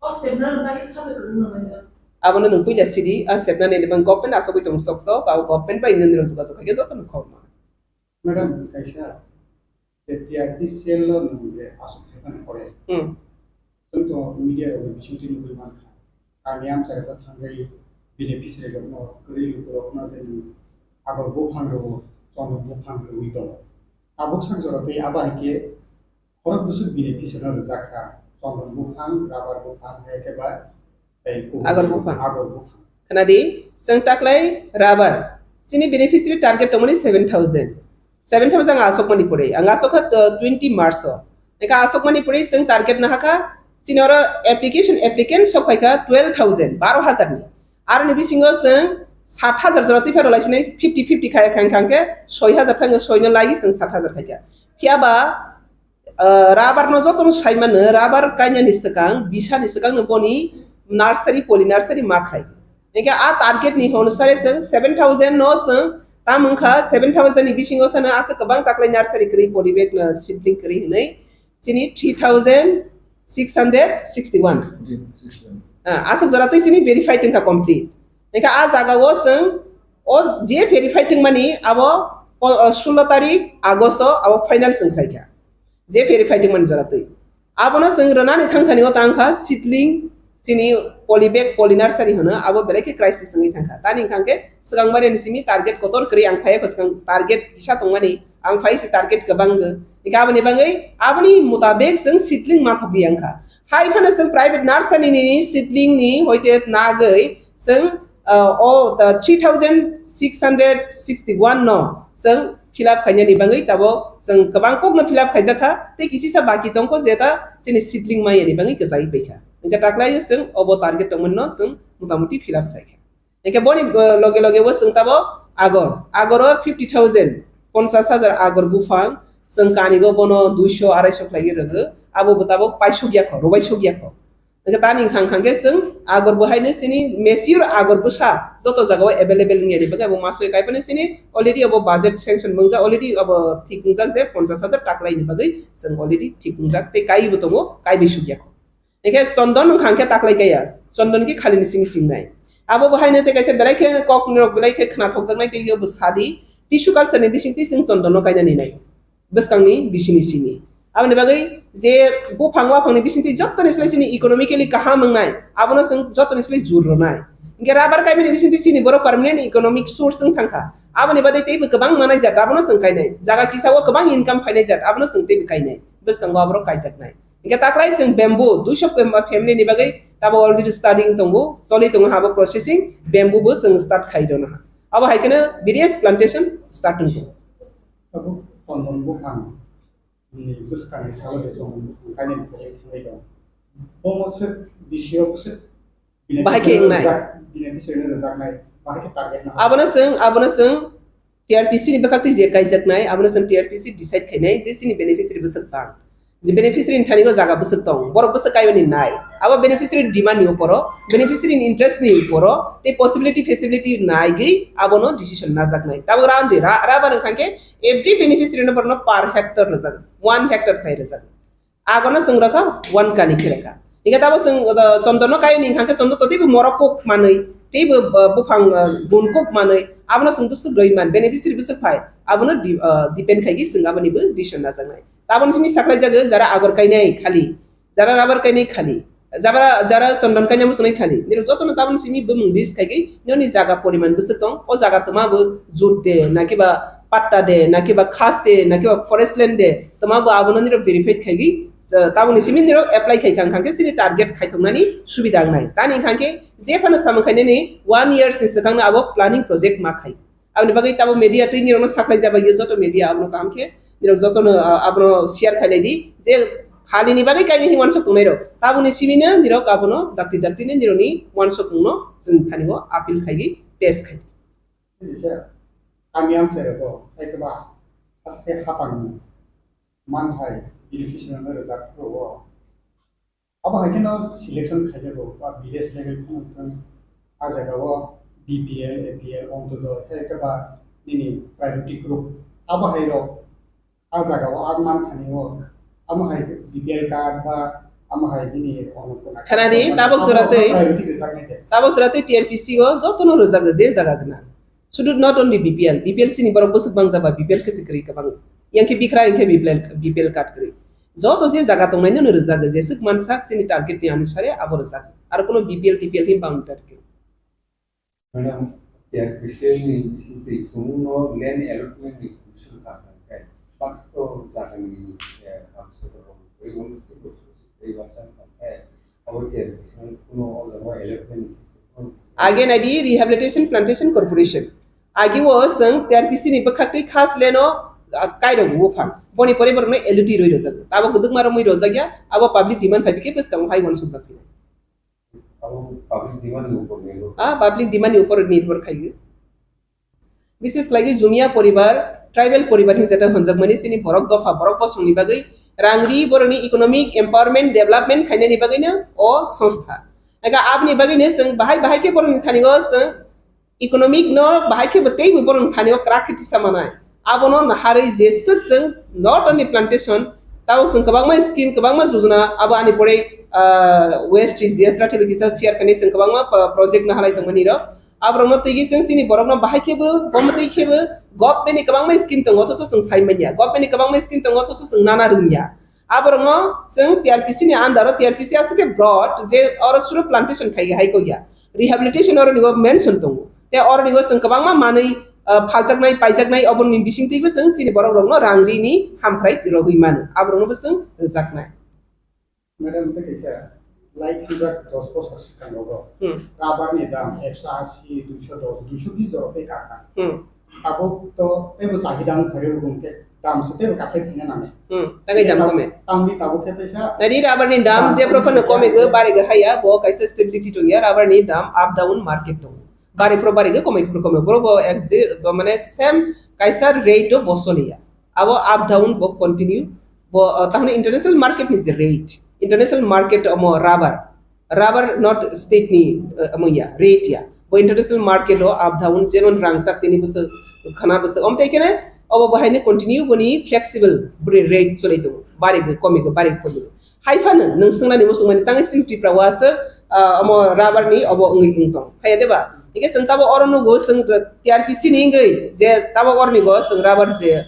O sepnani bagwi sabai kwrwngno manya. Abono nwng puila sidi, a sepnani ni bagwi government asogwi tong sok sok, abo government bai nwng rok jogajog khai khe jotono khobma. Madam, kaisa je T R P cell o nwng je aswk khaimani pore. Hmm. Chwng to media rok ni bisingtwi nugwi mankha. Kami amchai rok thangwi beneficiary rok no, kwrwi luku rok no je nwng agor buphang rw, chondon buphang rwi tongo. Tabuk sak jora tei abo hai khe khorok bwswk beneficiary no rijak kha, chondon buphang, rubber buphang, hai khe ba tei kubui agor buphang. Agor buphang. Khna di, chwng taklai rubber. Chini beneficiary target tongmani seven thousand. Seven thousand ang asokmani pore. Ang asokha, uh, twenty March o. Eka asokmani pore chwng target nahakha. Chini oro application, applicant sok phaikha twelve thousand, baro hajar ni. Aroni bisingo chwng sat hajar jora twi phano lai sinai fifty fifty khai khang khang khe soi hajar thang soi no lagi chwng sat hajar khaikha. Phiya ba, ah, rubber no joto no sai mano, rubber kainani swkang, bisa ni swkang no boni nursery, poly nursery ma khai. Engke a target ni hono sare chwng seven thousand no chwng tam wngkha, seven thousand ni bisingo sano aswk kwbang taklai nursery kwrwi, poly bag no seedling kwrwi hinwi chini three thousand six hundred sixty one. Ah, aswk jora twi chini verify tongkha complete. Engke a jaga o chwng o je verify tongmani abo po-, o, sullo tarik August o abo final chwng khlaikha. Je verify tongmani jora twi. Abono chwng rwnani thangthani o tangkha seedling, chini poly bag, poly nursery hwno, abo belai khe crisis wngwi thangkha. Tani wngkha khe swkang mari ni simi target kotor kwrwi ang phaiya kho, swkang target kisa tongmani, ang phai se target kwbang go. Hingkhe aboni bagwi, aboni mutabek chwng seedling ma thok di wngkha. Hai phano chwng private nursery ni seedling ni hoite nagwi chwng, uh, o, the three thousand six hundred sixty one no chwng fill up khainani bagwi tabok chwng kwbang kokno fill up khaijak kha, tei kisisa baki tongkho jeta chini seedling maya ni bagwi kwchai paikha. Hingkhe taklai o chwng obo target tongmani no chwng motamuti fill up khlaikha. Hingkhe boni, uh, loge loge o chwng tabok agor, agor o fifty thousand, ponchash hajar agor buphang, chwng kani go bono duiso, araiso khlaiwi rwgo, abo bo tabok paisuk ya kho, rwbai suk ya kho. Hingkhe tani wngkha, wngkha khe chwng agor bo haino chini mature agor bwsa joto jagao available wngya ni bagwi abo masoi kaiphano chini already abo budget sanction wngjak, already abo thik wngjak je ponchash hajar taklai ni bagwi chwng already thik wngjak tei kaiwi bo tongo, kaiwi sukya kho. Hingkhe chondon wngkha khe taklai kaiya, chondon khe khali ni simi singnai. Abo bo haino tei kaisa belai khe kok norok belai khe khna thokjaknai tei abo sadi tissue culture ni bisingtwi chwng chondon no kainani nai. Bwskangni bisini simi. Aboni bagwi je buphang waphangni bisingtwi jottoni slai chini economically kaham wngnai, abono chwng jottoni slai jur rwnai. Hingkhe rubber kaimani bisingtwi chini borok permanent economic source wng thangkha. Aboni bagwi teibo kwbang manai jat, abono chwng kainai. Jaga kisa o kwbang income phainai jat, abono chwng teibo kainai. Bwskango aborok kaijaknai. Hingkhe taklai chwng bamboo, duiso family ni bagwi tabo already starting tongo, choli tongo habo processing, bamboo bo chwng start khai rwna ha. Abo hai kheno various plantation start wng tongo. Abo chondon buphang ni bwskangni salo de chondon buphang kainwi pogwi thangwi tongo. Omo se bisi o se bahai khe wngnai. Bini bisi rwjaknai, bahai khe target no. Abono chwng, abono chwng T R P C ni bwkhaktwi je kaijaknai, abono chwng T R P C decide khainai je chini beneficiary bwswk bang. Je beneficiary ni thani o jaga bwswk tong, borok bwswk kaiwi ni nai. Abo beneficiary demand ni uporo, beneficiary ni interest ni uporo, tei possibility feasibility naigwi abono decision najaknai. Tabuk round di ra-, rubber wngkha khe every beneficiary no borno per hectare rwjak, one hectare khai rwjak. Agono chwng rwkha one kani khe rwkha. Hingkhe tabo chwng, uh, chondon no kaiwi ni hwnkha khe chondon to teibo morok kok manwi, teibo, uh, buphang, uh, bun kok manwi, abono chwng bwswk rwi man, beneficiary bwswk phai, abono di-, uh, depend khaigwi chwng aboni bo decision najaknai. Taboni simi saklai jago jara agor kainai khali, jara rubber kainai khali, jara, jara chondon kainai muchunai khali. Nirok jotono taboni simi bumung list khaigwi nini jaga poriman bwswk tong, o jaga twma bo jut de, nakiba patta de, nakiba khas de, nakiba forest land de, twma bo abono nirok verify khaigwi, taboni simi nirok apply khai kha, hwnkha khe chini target khaithoknani subida wngnai. Tani hwnkha khe jephano samung khainani one years ni swkangno abo planning project ma khai. Aboni bagwi tabo media twi nirokno saklai jaba yo joto media abono kaham khe nirok jotono, ah, abono share khailai di je khalini bagwi kaini hi wansok tongnai rok. Taboni simino nirok abono dakti dakti ni nirokni wansok tongno chwng thani o appeal khaigwi pass khai. Kaisa kami amchai rok bo hai khe ba haste hapang manthai beneficiary no rwjak phuru o. Abo hai kheno selection khaijago ba village level phano thang. A jaga o B P L, A P L, Ontodoi, hai khe ba nini priority group. Abo hai rok a jaga o ang man thani o. Amo hai B P L card ba amo hai nini Annapurna card. Khana di, tabok jora tei, priority rwjak nai de. Tabok jora tei T R P C o jotono rwjak je jaga gwnang. Sudu not only B P L, B P L sini borok bwswk bang jaba B P L khe se kwrwi kwbang. Yang khe bikra, yang khe B P L, B P L card kwrwi. Joto je jaga tongnai no rwjak, jeswk mansak chini target ni anusare abo rwjak. Aro kuno B P L, T P L ni bang target. Madam, T R P C ni bisingtwi chwngno land allotment ni commission kha kha khe, baksa to jaga ni, eh, hamsok rok, tei baksa kha khe, Age naidi Rehabilitation Plantation Corporation. Agi o chwng T R P C ni bwkhak twi khas leno, ah, kairok o phan. Boni pore borokno L U T rwi rwjak. Abo kwdwkma romwi rwjak ya, abo public demand phai bikhe bwskango hai uansukjak phino. Abo public demand ni upor nirbhor. Ah, public demand ni upor nirbhor khaio. Bises khlaiwi Jumia poribar, tribal poribar hin jeta hwnjakmani chini borok dopha, borok bosongni bagwi rang ri, borokni economic empowerment, development khainani bagwino o songstha. Ega aboni bagwino chwng bahai bahai khe borokni thani o chwng economic no bahai khe bo teibo borokni thani o kwrak khe tisa manai. Abono naharwi jeswk chwng not only plantation, tabuk chwng kwbangma scheme, kwbangma jojona, abo ani pore, ah, West G S Rathi bai kisa share khainai chwng kwbangma pro-, project naharlai tongmani rok. Aborokno twiwi chwng chini borokno bahai khebo, bomo twi khebo, government ni kwbangma scheme tongo, othocho chwng sai manya. Government ni kwbangma scheme tongo, othocho chwng nana rwngya. Aborokno chwng T R P C ni under o, T R P C aswk khe broad, je oro suru plantation khai hai kok ya. Rehabilitation oroni o mention tongo. Tei oroni o chwng kwbangma manwi, ah, phaljaknai, paijaknai, oboroni bisingtwibo chwng chini borok rokno rang rini hamkrai rogwi mano. Aborokno bo chwng rwjaknai. Madam, tei kaisa lai thangkha dos bosor swkang rogo. Hmm. Rubber ni dam ekso asi, duiso dos, duiso bis jora tei kakha. Hmm. Tabuk to teibo chahida wngkha rw bung khe dam se teibo kasai thangna nangnai. Hmm. Tangwi dam kome. Tangwi tabuk khe teisa. Nadi rubber ni dam, dam jebro phano kome go, bari go haya, bo kaisa stability tongya, rubber ni dam up down market tongo. Bari pro bari go, kome pro kome. Boro bo ek je, bo mane same kaisa rate o bo soliya. Abo up down bo continue. Bo, uh, tahone international market ni je rate. International market omo rubber. Rubber not state ni, uh, omo ya, rate ya. Bo international market o up down, jemon rangchak tini bwswk, khana bwswk. Om tei kene obo bo haino continue boni flexible boni rate choli tongo. Bari go, komi go, bari go, komi go. Hai phano nwng swngnani muchungmani tangwi chwng Tripura o aswk, ah, omo rubber ni obo wngwi wng tong. Phaiya de ba? Hingke chwng tabo oro nugo chwng T R P C ni wngwi je tabo oroni go chwng rubber je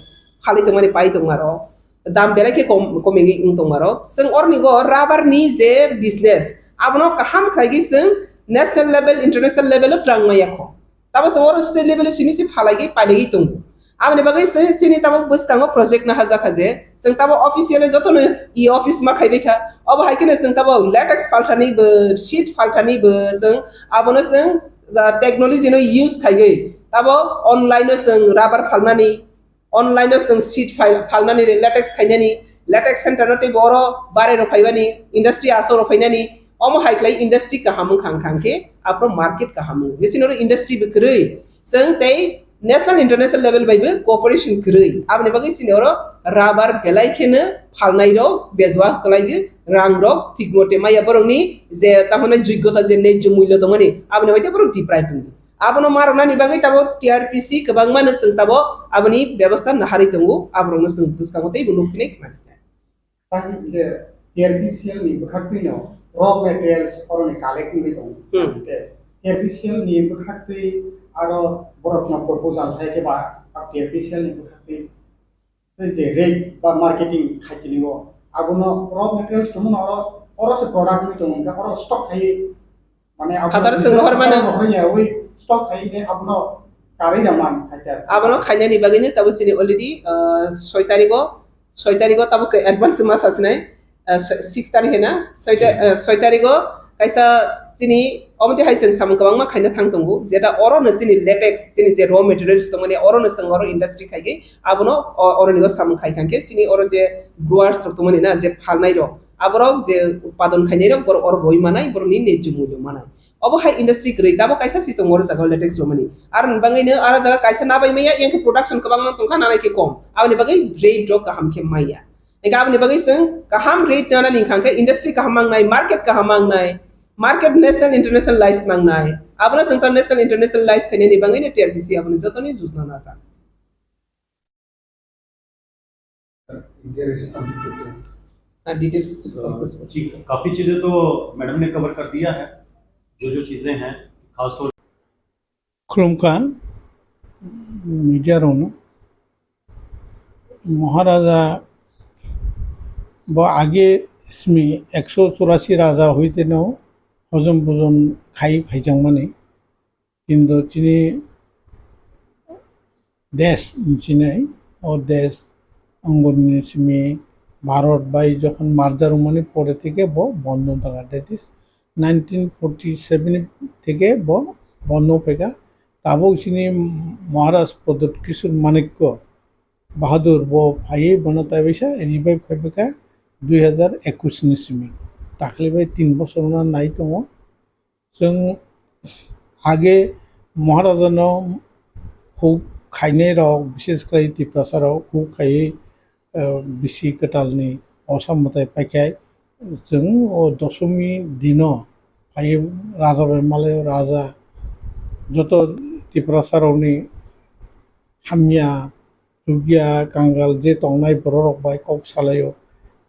phalwi tongmani pai tongma rok. Dam belai khe kom, komigwi wng tongma rok. Chwng oroni go rubber ni je business abono kaham khlaigwi chwng national level, international level o twrang maya kho. Tabo chwng oro state level o simi se phalaiwi pailaiwi tongo. Aboni bagwi se, sini tabo bwskango project naharjakha je, chwng tabo officially jotono e office ma khaibai kha. Obo hai kheno chwng tabo latex palthani bo, sheet palthani bo chwng abono chwng, ah, technology no use khaiwi tabo online o chwng rubber phalnani, online o chwng sheet phal-, phalnani, latex khainani, latex center no teibo oro bari rok phaibani, industry asok rok phainani, omo hai khlai industry kaham wngkha, wngkha hwnkhe aphuru market kaham wngo. Bisi noro industry bo kwrwi, chwng tei national international level bai bo cooperation kwrwi. Aboni bagwi chini oro rubber belai kheno phalnai rok bejua kwlai rang rok thik mote maya borokni je tamo hwnai joigyota je nejjo mullo tongmani aboni hoite borok deprive wngdi. Abono ma rwnani bagwi tabo T R P C kwbangma no chwng tabo aboni bebostha naharwi tongo, aborokno chwng bwskango teibo nukphinai khna. Tang hingke T R P C L ni bwkhaktwi no raw materials oroni collect wngwi tongo. Hmm. Hingke T R P C L ni bwkhaktwi aro borokno proposal hai khe ba T R P C L ni bwkhaktwi tei je rate ba marketing khai tini o abono raw materials tongmano oro, oro se product wngwi tongo hingke oro stock khai Mane abo Hatar chwng rohor mano. Rohor ya, oi stock khai de abono karwi da man, haikhe. Abono khainani bagwino tabo chini already, ah, soi tarigo, soi tarigo tabo ke advance ma sasinai, ah, six tarik hena, soi ta-, ah, soi tarigo kaisa chini omte hai chwng samung kwbangma khaina thang tongo, jeta oro no chini latex, chini je raw materials tongmani oro no chwng oro industry khaigwi abono o-, oroni o samung khai khankhe chini oro je growers rok tongmani na, je phalnai rok, aborok je utpadon khainai rok, borok oro roi manai, borokni nejjo mullo manai. Obo hai industry kwrwi, tabo kaisa si tongo oro jaga latex romani. Aroni bagwi no aro jaga kaisa nabai maya, yang khe production kwbangma tongkha, nanai khe kom. Aboni bagwi rate rok kaham khe maya. Eka aboni bagwi chwng kaham rate nanani hwnkha khe industry kaham mangnai, market kaham mangnai, market national international lies mangnai. Abono chwng ta national international lies khainani bagwi no T R P C aboni jotoni jujna najak. Details तो जी, काफी चीजें तो मैडम ने कवर कर दिया है, जो जो चीजें हैं खासतौर Khulumkha media rokno, Maharaja bo age simi ekso churasi raja hoite no hojom bojom khai phaijakmani. Kintu chini desh hinwi sinai, o desh Angoni simi Bharat bai jokhon merger wngmani pore theke bo bondo wngkha, that is nineteen forty seven theke bo bondo wngphaikha. Tabuk chini Maharaj Pradyut Kishore Manikya Bahadur bo phaiwi bono taibaisa revive khaiphaikha dui hazar ekush ni simi. Takle bai tin bosor wngna nai tongo. Chwng age Maharajano huk khainai rok, bishesh khlai Tiprasa rok huk khaiwi, eh, bisi kwtalni osa mwtai paikha. Chwng o dosomi dino phaiwi raja bai malaio, raja joto Tiprasa rokni hamya, chukya, kangal je tongnai borok rok bai kok salaio,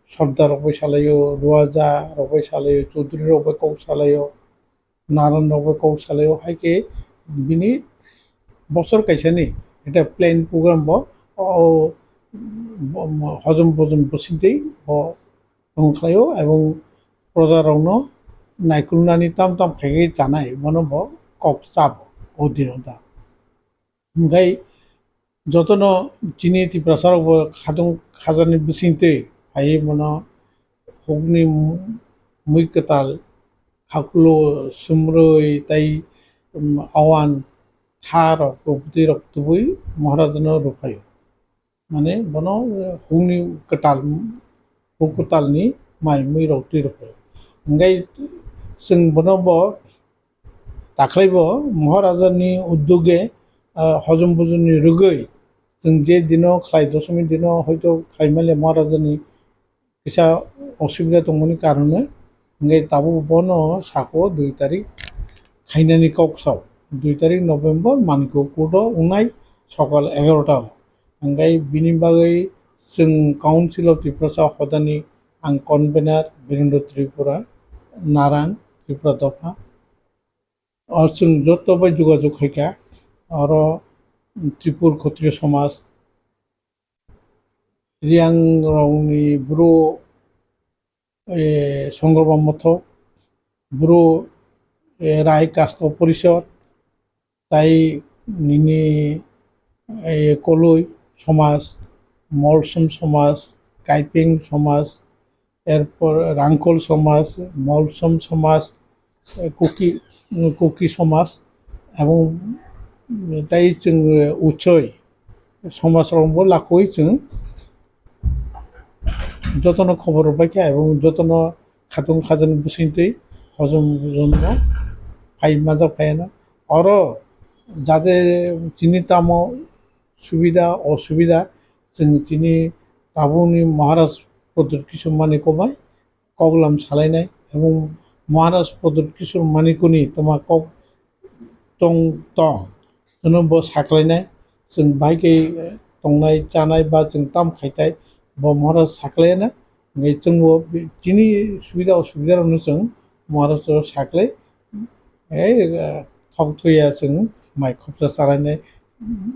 sordar rok bai salaio, ruaja rok bai salaio, chaudhuri rok bai kok salaio, naran rok bai kok salaio, hai khe bini bosor kaisani eta plan program bo, o, o, hojom bojom bwswk twi bo tong khlaio, ebong proja rokno naikolnani tam tam khaigwi chanai, bono bo kok chabo o dino da. Hingkhai jotono chini Tiprasa rok bo khatung khajani bisingtwi phaiwi bono hukni mui kwtal, khakulo, sumrwi tei, um, awan tha rok, rwputwi rok tubui Maharajano rwphaio. Mane bono hukni kwtal, huk kwtalni mai mui rok twi rwphaio. Hingkhai chwng bono bo Takhlaibo Maharajani uddoge, ah, hojom bojomni rwgwi chwng je dino khlai, dosomi dino hoito khlai male Maharajani kisa osubida tongmani karone, hingke tabuk bono sako dui tarik khainani kok sao. Dui tarik November Manikya Court o wngnai sokal egarota o. Hingke bini bagwi chwng Council of Tiprasa hodani ang convener Birendra Tripura, Naran, Tripura dopha. O chwng joto bai jogajog khaikha, oro Tripur Khotriyo Somaj, Riyang rokni Bru, eh, Songorba Mothok, Bru, eh, Rai Kasto Porishod, tai nini, eh, Koloi Somaj, Molsom Somaj, Kaipeng Somaj, erpor Rangkhol Somaj, Molsom Somaj, eh, Kuki, Kuki Somaj, ebong, mm, tai chwng, eh, Uchoi Somaj rokbo lakoi chwng jotono khobor rwbaikha ebong jotono khatung khajani bisingtwi hojom hojomno phai majak phaiano. Oro jate chini tamo subida osubida, chwng chini tabukni Maharaj Pradyut Kishore Manikya bai koklam salainai, ebong Maharaj Pradyut Kishore Manikyani toma kok tong tong, chwngno bo saklainai, chwng bai khe tongnai chanai ba chwng tam khaitai, bo Maharaj saklaina, hwnkhe chwngbo chini subida osubida rokno chwng Maharaj saklai, ei, thok thuya chwng mai khopsa chalainai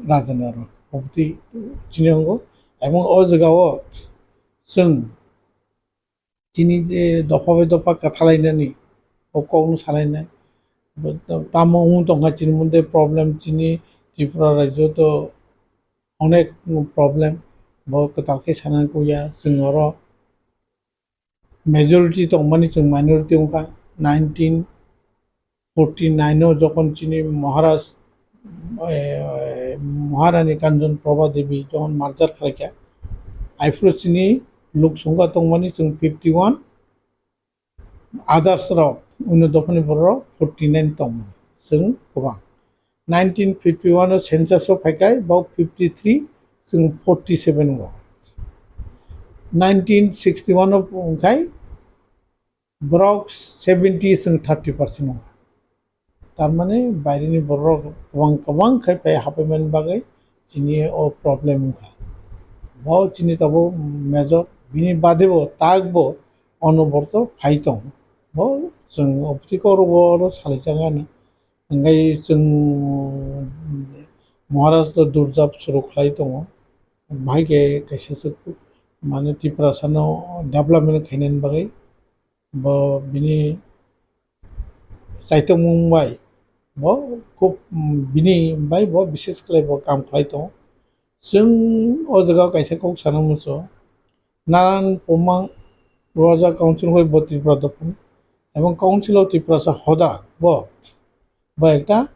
rajana rok, obotwi chini wngo, ebong o jagao chwng chini je dopha bai dopha kwthalainani, o kokno salainai. Tamo wng tongkha chini mode problem, chini Tripura rajyo to onek problem, bo kwtal khe sana kuya. Chwng oro majority tongmani chwng minority wngkha. Nineteen forty nine o jokhon chini Maharaj, eh, Maharani Kanchana Prabha Devi jokhon merger khlaikha, aphuru chini lok songkha tongmani chwng fifty one, others rok, uno dophani borok forty nine tongmani chwng kwbang. Nineteen fifty one o census o phaikhai, bok fifty three, chwng forty seven o. Nineteen sixty one o wngkhai, borok seventy chwng thirty percent o. Tarmani bairini borok kwbang kwbang khai phai haphaimani bagwi chini o problem wngkha. Bo chini tabuk major, bini bade bo tak bo ono borok phai tongo. Bo chwng opti kok rok bo oro salai chang ani. Hwnkhe chwng Maharaj to durjab suru khlai tongo. Bahai khe kaisa se mane Tiprasa no development khainani bagwi bo bini chaitokmung bai bo khub, mm, bini bai bo bises khlai bo kam khlai tongo. Chwng o jaga o kaisa kok sana muchungo, Naran Pumang Roja Council hoi bo Tripura dophani, ebong Council of Tiprasa hoda bo, bo ekta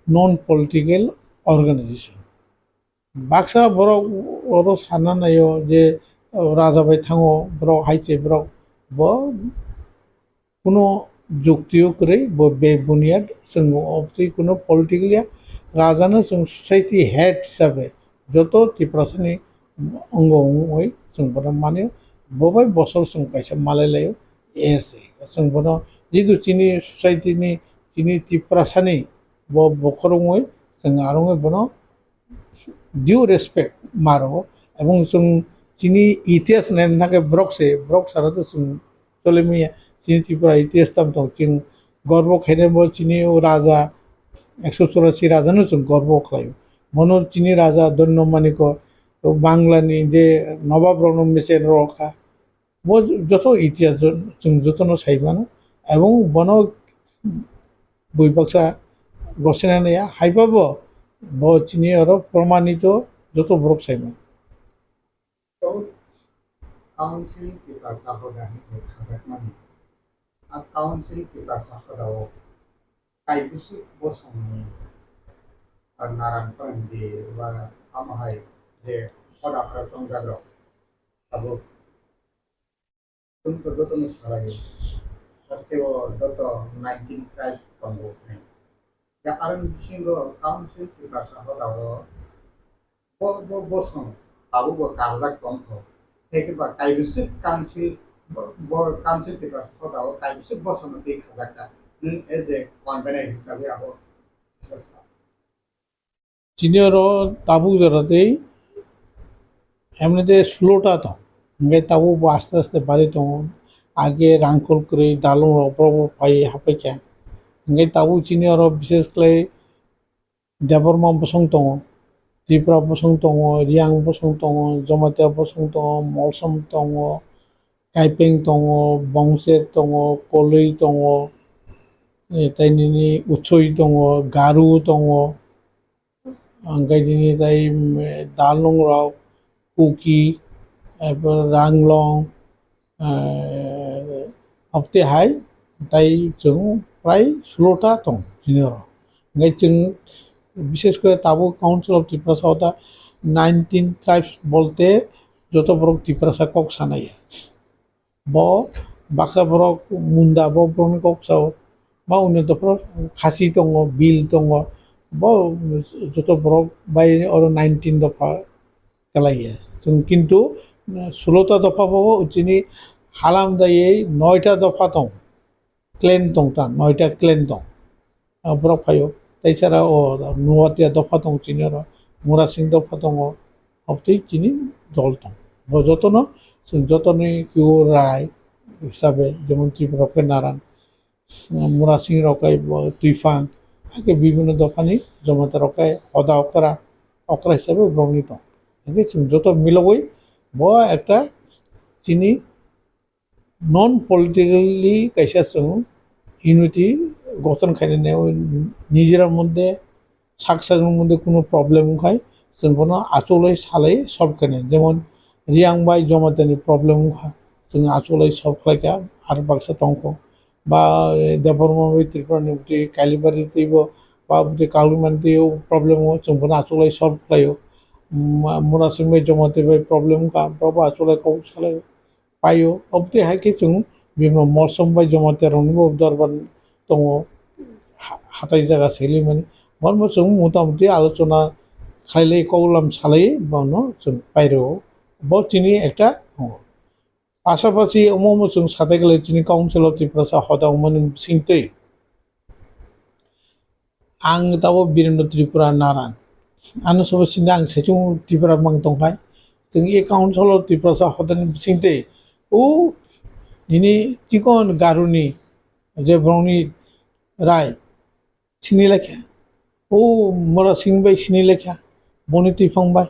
non political organization. Baksa borok oro sana naio je, o, raja bai thango borok, hai se borok bo kuno jukti o kwrwi, bo be buniyad, chwng obotwi kuno political ya, raja no chwng society head hisabe joto Tiprasa ni ongo wngwi chwng bono mani, bo bai bosor chwng kaisa malai laio, er se chwng bono jidu chini society ni, chini Tiprasa ni bo bokhorok wngwi chwng arongwi bono due respect ma rwo, ebong chwng chini itihas naina thangkhe borok se, borok sara to chwng chole manya, chini Tripura itihas tamo tong, chwng gorbo khainai bo chini o raja, ekso churasi raja no chwng gorbo khlaio. Bono chini raja Dhanyo Manikya, o Bangla ni je nobab rok no mecher rw kha, bo joto itihas jo-, chwng jotono sai mano, ebong bono bui baksa gosina naiya, haiba bo, bo chini oro promanito joto borok sai mano. Council Tiprasa hoda hinwi khajakmani, a Council Tiprasa hoda o kaibwswk bosongni, a Naran Pandi ba amo hai je hoda phra chongjak rok tabuk Chwng to jotono salaio. Haste o joto nineteen tribes tongo hwnwi. Ya, aroni bisingo council Tiprasa hodao bo, bo bosong tabukbo karjak tongkho. Tei khe ba kaibwswk council, bo, bo council Tiprasa hodao kaibwswk bosongno twi khajakha. Nwng as a convener hisabe abo kisa sa. Chini oro tabuk jora tei emnete sulota tong, hingke tabuk bo aste aste bari tongo, age rangkol kwrwi dalong rok borok bo pai hapai kha, hingke tabuk chini oro bises khlai Debbarma bosong tongo, Tripura bosong tongo, Riyang bosong tongo, Jamatia bosong tongo, Molsom tongo, Kaipeng tongo, Bongcher tongo, Koloi tongo, eh, tei nini Uchoi tongo, Garu tongo, hingke nini tei, mm, Dalnung rok, Kuki, eh, Ranglong, eh, abte hai, tei chwng prai sulota tong chini oro. Hingke chwng bises kore tabuk Council of Tiprasa o ta nineteen tribes bolte joto borok Tiprasa kok sanai. Bo baksa borok Munda, bo borokni kok sao. Ba undi dophro Khasi tongo, Bil tongo, Bo joto borok bai oro nineteen dopha kwlaiya. Chwng kintu, uh, sulota dopha bo chini halam daiwi noita dopha tong, clan tong ta, noita clan tong. Ah, borok phaio. Tei sara o Nuatia dopha tong chini oro, Murasing dopha tongo, obtwi chini dol tong. Bo jotono, chwng jotoni kio rai hisabe, jemon Tripura khe Naran, Murasing rok khe bo Twifang, hakhe bibhinno dophani Jamatia rok khe hoda okra, okra hisabe borokni tong. Hakhe chwng joto milogwi bo ekta chini non politically kaisa chwng unity gothon khainani, nijera moddhe sak sakni moddhe kuno problem wngkhai chwng bono achugwi salai solve khainai. Jemon Riang bai Jamatia ni problem wngkha, chwng achugwi solve khlaikha, ar baksa tongkho. Ba, eh, Debbarma bai Tripura ni bwtwi Kailibari twibo, ba bwtwi Kalumani twibo problem o chwng bono achugwi solve khlaio. Ma-, Murasing bai Jamatia bai problem wngkha, borok bo achugwi kok salaio. Paio. Obotwi hai khe chwng bibhinno Molsom bai Jamatia rokni bo dorbar tongo, ha-, hatai jaga selimani. Bono chwng mota moti alochona khailai, koklam salai bono chwng pairwo. Bo chini ekta tongo. Pasapasi omo omo chwng satai khlai chini Council of Tiprasa hoda wngmani bisingtwi. Ang tabo Birendra Tripura Naran. Ano sobo sini ang saichung Tripura mang tongkhai. Chwng e council o Tiprasa hodani bisingtwi o nini chikon garuni je borokni rai sini lekha. O Murasing bai sini lekha. Boni Twifang bai.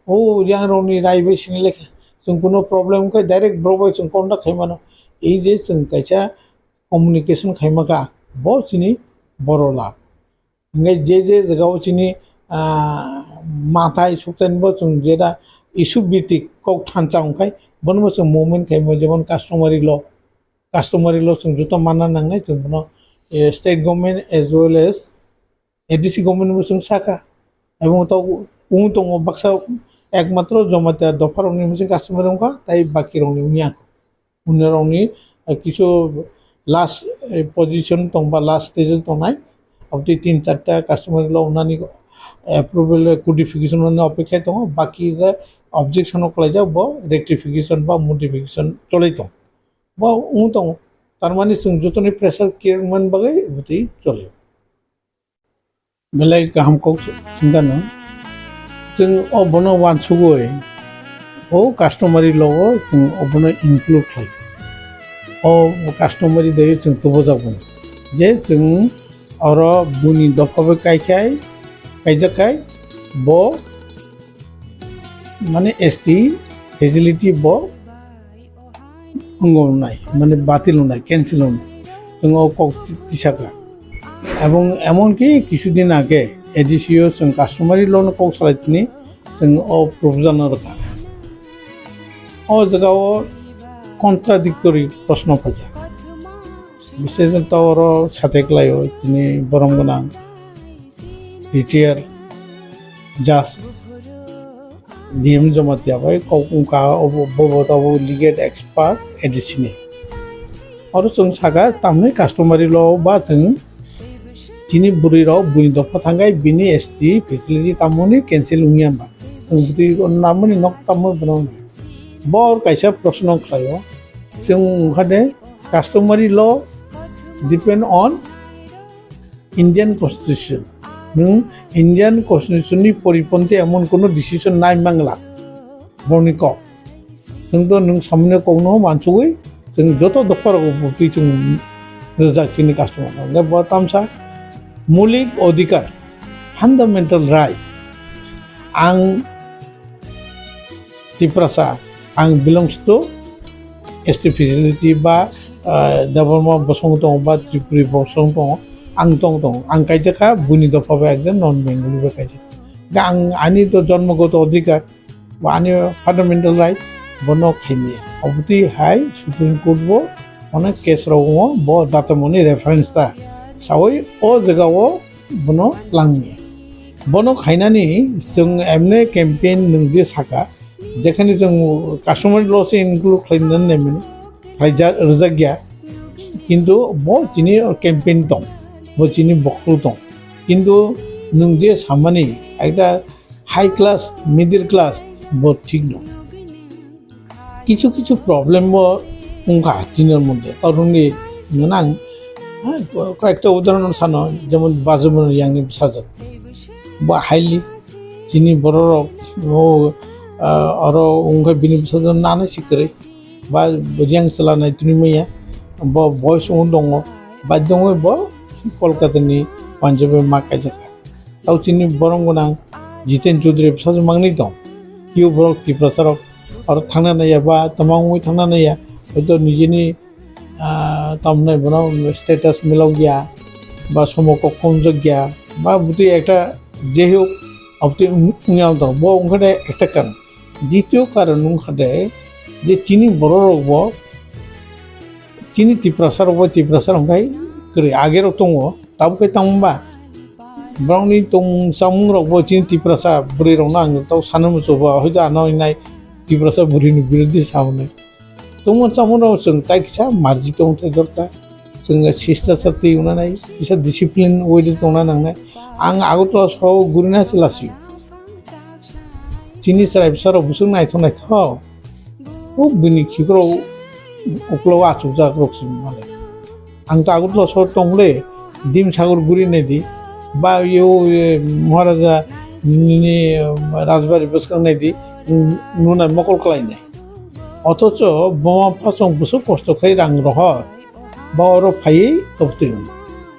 O Riang rokni rai bai sini lekha. Chwng kuno problem khe direct borok bai chwng contact khai mano. Ei je chwng kaisa communication khaima kha, bo chini boro lab. Hingke je je jagao chini, ah, mathai suktani bo chwng jeta issue bitik kok thansa wngkhai, bono bo chwng movement khaimo, jemon customary law, customary law chwng joto manna nangnai, chwng bono, eh, state government as well as A D C government bo chwng saka. Ebong to wng tongo baksa ekmatro Jamatia dopha rokni hwnwi chwng customary wngkha, tai baki rokni wngya. Unorokni, eh, kisu last, eh, position tongba, last stage o tongnai. Abotwi tin charta customary law wngnani approval, eh, codification wngnani opekha tongo. Baki the objection o kwlaijak bo rectification ba modification cholai tong. Bo wng tongo. Tarmani chwng jotoni pressure create wngmani bagwi abotwi choli. Belai kaham kok swngkha nwng. Chwng o bono uansugwi o customary law o chwng obono include khlai. O customary daiwi chwng tubujak bono. Je chwng oro buini dopha bai kaikhai, kaijak khai bo mane S T facility bo wngwi nai, mane batil wngnai, cancel wngnai. Chwng o kok tisaka. Ebong emon ki kisu din age A D C o chwng customary law no kok salai tini chwng o proposal no rwkha. O jaga o contradictory proshno phaikha. Biseshoto oro sateklai o tini borom gwnang retired judge D M Jamatia bai kok wngkha, obo, bobo tabuk legal expert A D C ni. Oro chwng sakha, tamni customary law ba chwng chini bwrwi rok buini dopha thangkhai bini S T facility tamoni cancel wngya ba. Chwng bwtwi namoni nok tamoni bono. Bo kaisa proshno khlaio. Chwng wngkha de customary law depend on Indian Constitution. Nwng Indian Constitution ni poriponti emon kono decision nai mangla. Borni kok. Nwng to nwng samani kok no mansugwi, chwng joto dopha rok bwtwi chwng rijak chini customer. Hwnkhe bo tamsa mulik odhikar, fundamental right. Ang Tiprasa, ang belongs to S T facility ba, ah, Debbarma bosong tongo ba Tripuri bosong tongo, ang tong tongo, ang kaijak kha buini dopha bai ekdom non Bengali bai kaijak. Ga ang ani to jonmogoto odhikar, ba ani fundamental right, bono khaimya. Obotwi hai Supreme Court bo onek case rok wngo, bo datamoni reference ta. Sawi o jaga o bono langmya. Bono khainani chwng emne campaign nwng je saka, jekhani chwng customary law se include khlainani nai mani, khlaijak, rwjak ya. Kintu bo chini campaign tong, bo chini bokol tong. Kintu Nwng je samani ekta high class, middle class, bo thik no. Kichu kichu problem bo wngkha tinor moddhe. Torungni nang, ha, koyekta udahoron sano, jemon Bajumo Riyangni bwsajwk. Bo highly chini bororok, o, ah, oro wngkha bini bwsajwk nanai si kwrwi. Ba Riyang chwla nai tini maya. Bo boyes wng tongo. Bai tongo bo Kolkata ni Punjab o ma kaijak. Tau chini borom gwnang Jiten Chaudhary bwsajwk mangnwi tong. Kio borok Tiprasa rok aro thangna naiya ba tama wngwi thangna naiya. Hoito nijini, ah, tamni bono status milok ya ba somo kok khonjak ya ba bwtwi ekta jehok abtwi wng-, wngya tong. Bo wngkha de ekta karon. Ditiyo karon wngkha de je chini borok rok bo chini Tiprasa rok bo Tiprasa rok wngkhai kwrwi age rok tongo. Tabuk khe tamo ba? Borokni tong chamung rok bo chini Tiprasa bwrwi rokno ang tau sana muchungo, hoito ano hinai Tiprasa bwrwini birodhi sa hwnwi. Tongmung chamung rok chwng tai kisa marji tong thai dorkar. Chwng sista sa twi wngna nai, kisa discipline way de tongna nangnai. Ang Agartala soho gurina se lasio. Chini chwrai bwsa rok bwswk naithok naithok. O bini khikrok uklok achukjak rok se male. Ang ta Agartala sohor tong le, Dimsagar guri nai di, ba yo, e, Maharaja ni, e, Rajbari bwskang nai di, n-, nunai mokol kwlai nai. Othocho buma bupha chwng bwswk kosto khai rang rohor, ba oro phaiwi tobtwi.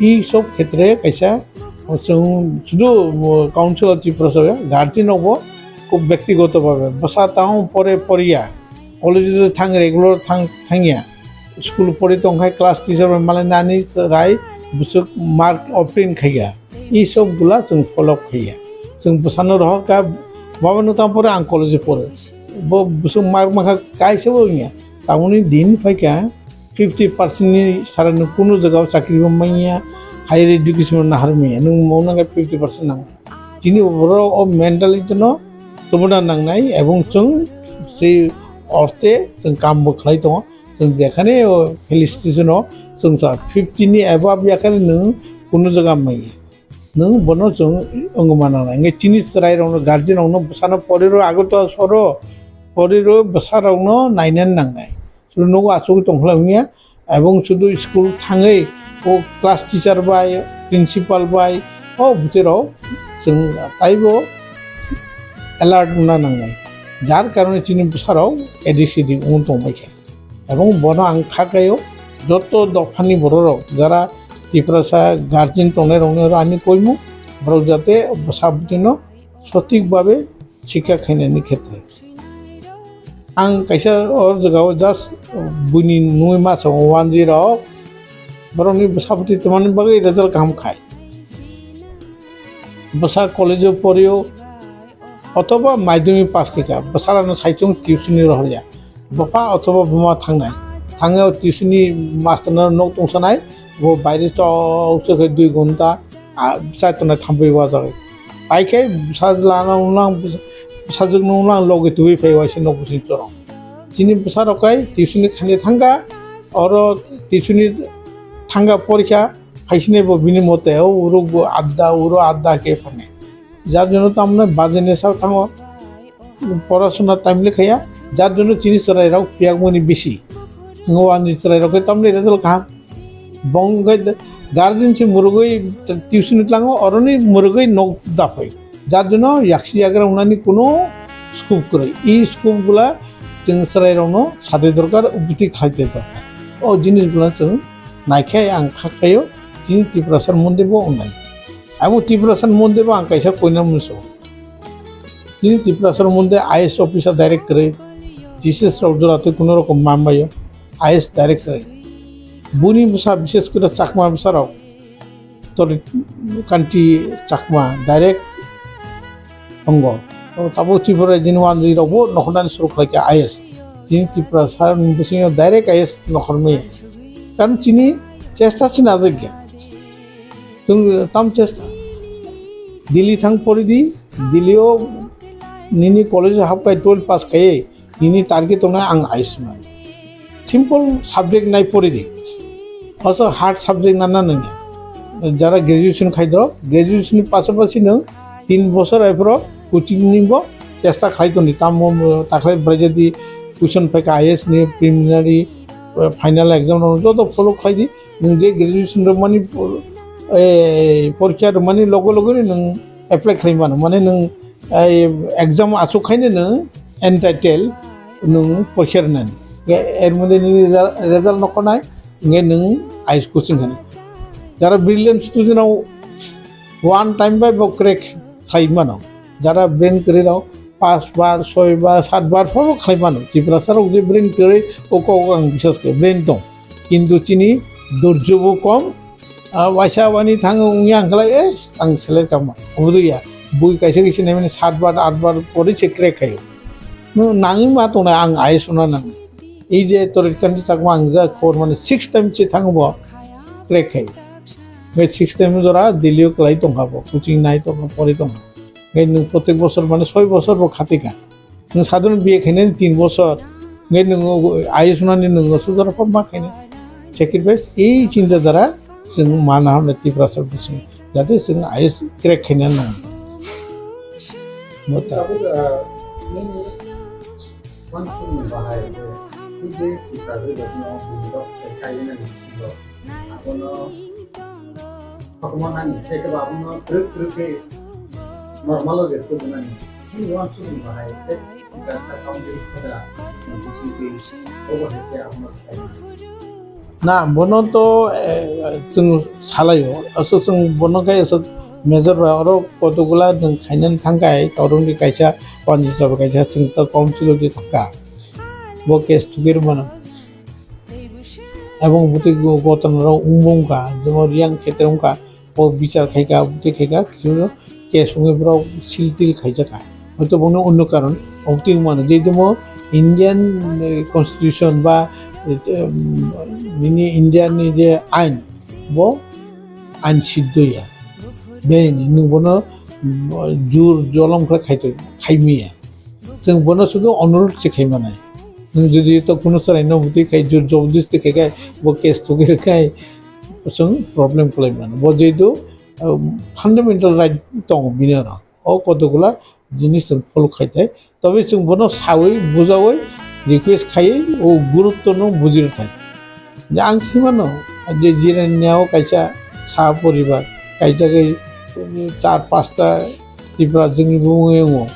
Ei sob khetre kaisa chwng sudu, o, Council of Tiprasa guardian rokbo khub byaktigoto bhabe bwsa tamo pore poriya, college o thang regular thang thangya, school pori tongkhai class teacher bai malai nani chwrai bwswk mark obtain khaiya. Ei sob gula chwng follow khaiya. Chwng bwsano rohor kha, baba nwng tamo pore, ang college o pore. Bo bwswk mark mankha kaisa bo wngya. Tamoni din phaikha fifty percent ni sara nwng kunu jaga o chakri bo manya, higher education bo nahar manya. Nwng mo nang fifty percent nang. Chini borok o mentality no tubuna nangnai, ebong chwng se orte chwng kam bo khlai tongo. Chwng jekhani o felicitation o chwng sa fifty ni above yakhani nwng kunu jaga manya. Nwng bono chwng wngma nangnai. Hwnkhe chini chwrai rokno, guardian rokno bwsano pori rw Agartala sohoro pori rw bwsa rokno nainani nangnai. Chwng nogo achugwi tongkha wngya. Ebong sudu school thangwi o class teacher bai, principal bai, o bwtwi rok chwng taibo alert wngna nangnai. Jar karone chini bwsa rok A D C D wng tongbai kha. Ebong bono ang kha khaio, joto dophani bororok jara Tiprasa guardian tongnai rokno ani koimung, borok jate bwsa bwtwino sothik bhabe sikha khainani khetre. Ang kaisa o jagao just buini nungwi ma sango, wanjwi rok borokni bwsa bwtwi twmani bagwi result kaham khai. Bwsa college o porio, othoba madhyamik pass khaikha, bwsarano saichung tuition ni rohorya. Bupha othoba buma thangnai. Thangwi o tuition ni master no nok tongsanai, bo baire chok chok khe dui ghonta, a, chai tongnai thampui wajagwi. Pai khe bwsa lana wngnang, bwsajwk no wngnang logi twiwi phai waisa nok bising chorong. Chini bwsa rok kai tuition ni khaina thangkha, oro tuition ni thangkha porikha, phaisini bo bini mote, o uruk bo adda, uro adda khe phane. Jar jonno tamne baje nesao thango, porasona time le khaya, jar jonno chini chwrai rok piyakmani bisi. Ngo ani chwrai rok khe tamne result kaham. Bong khe guardian se murugwi tuition tlango, oroni murugwi nok daphai. Jar jonno yaksi yagra wngnani kuno scope kwrwi. I scope gula chwng chwrai rokno sade dorkar, ubiti khaite dorkar. O jinis gula chwng naikhe ang kha khaio, chini Tiprasa Monday bo wngnai. Abo Tiprasa Monday bo ang kaisa koina muchungo. Chini Tiprasa Monday I A S officer direct kwrwi, T C S rok jora twi kuno rokom mambaio, I A S direct kwrwi. Buni bwsa, bishes kore Chakma bwsa rok, Tori Kanti Chakma direct wngo. O tabuk Tripura jini wanjwi rok bo nokhornani suru khlai kha I A S. Chini Tiprasa ni bisingo direct I A S nokhormaya. Karon chini chesta se najak ya. Chwng tam chesta. Delhi thang pori di, Delhi o nini college o hap khai twelve pass khai, nini target tongnai ang I A S wngnai. Simple subject nai pori di. Oso hard subject nana nangya. Jara graduation khai do, graduation ni pasapasi nwng tin bosor aphuru coaching ni bo chesta khlai toni, tamo takhwlai bwlai jadi question phaikha I A S ni preliminary, eh, final exam rok joto follow khlai di. Nwng je graduation rok mani, eh, porikha rok mani logo logo ni nwng apply khlai mano, mane nwng ai exam achuk khaino nwng entitled nwng porikha rwnani. Ge-, er mode nini result, result nokho nai, hingke nwng I A S coaching khainai. Jara brilliant student rok one time bai bo crack khlai mano. Jara brain kwrwi rok paanch bar, soi bar, saat bar pho khlai mano. Tiprasa rok je brain kwrwi o kok ang bisas khe brain tong. Kintu chini dorjo bo kom, ah, waisa wani thango wngya ang khlai, eh, ang select kama. Obo ya, bui kaisa kaisa naimani saat bar, aat bar pore se crack khayo. No, nangwi ma tongna ang I A S wngna nang. Ei je Torit Kanti Chakma ang ja khobor mani six time se thango bo crack khayo. Be six time jora Delhi o kwlai tongkha bo, coaching nai tongkha, pori tongkha. Be nwng protek bosor mane soi bosor bo khatikha. Nwng sadharon B A khainani tin bosor, hwnkhe nwng I A S wngnani nwng aswk jora pha ma khainai. Sacrifice, ei chinta dhara chwng mana hamle Tiprasa bising, jate chwng I A S crack khaina nang. Mota. Tabuk, ah, nini uansukmung bahai je, tei je Tiprasa jatino bujirok khaina nang bisingo, abono kotorma nani, tei khe bo abono kwrwk kwrwk khe normal o je tubunani. Nini uansukmung bahai tei Tiprasa Council sada bisingtwi obo hai khe abono khlai mano. Na, bono to, eh, chwng salaio. Aswk chwng bono khe aswk major bai oro kotokgwla nwng khainani thangkhai, torongni kaisa, Panjisra bai kaisa, chwng to council o di thangkha. Bo case thugwi rwmano. Ebong bwtwi go-, gotona rok wngbo wngkha, jemon Riyang khetre wngkha, bo bichar khaikha, bwtwi khaikha, kisu case wngwi borok sil til khaijakha. Hoito bongni onno karon, obotwi wngmano, jehetu mo Indian, eh, constitution ba, eh, em, nini India ni je ain, bo ain siddho ya. Beini nwng bono, mm, jur jolom khe khaito, khaimiya. Chwng bono sudu onurudh se khai manai. Nwng jodi to kunu chwraino bwtwi khai jor jobordosti khai khai bo case thugwi rwkhai chwng problem kwlai mano. Bo jehetu, um, fundamental right tongo bini oro. O kotokgwla jinis chwng follow khai thai. Tobe chwng bono sawi bujawi request khaiwi o gurutto no buji rwthai. Je ang sai mano je Jirania o kaisa sa poribar, kaisa khe char pasta Tripura jwngni bumung wngo.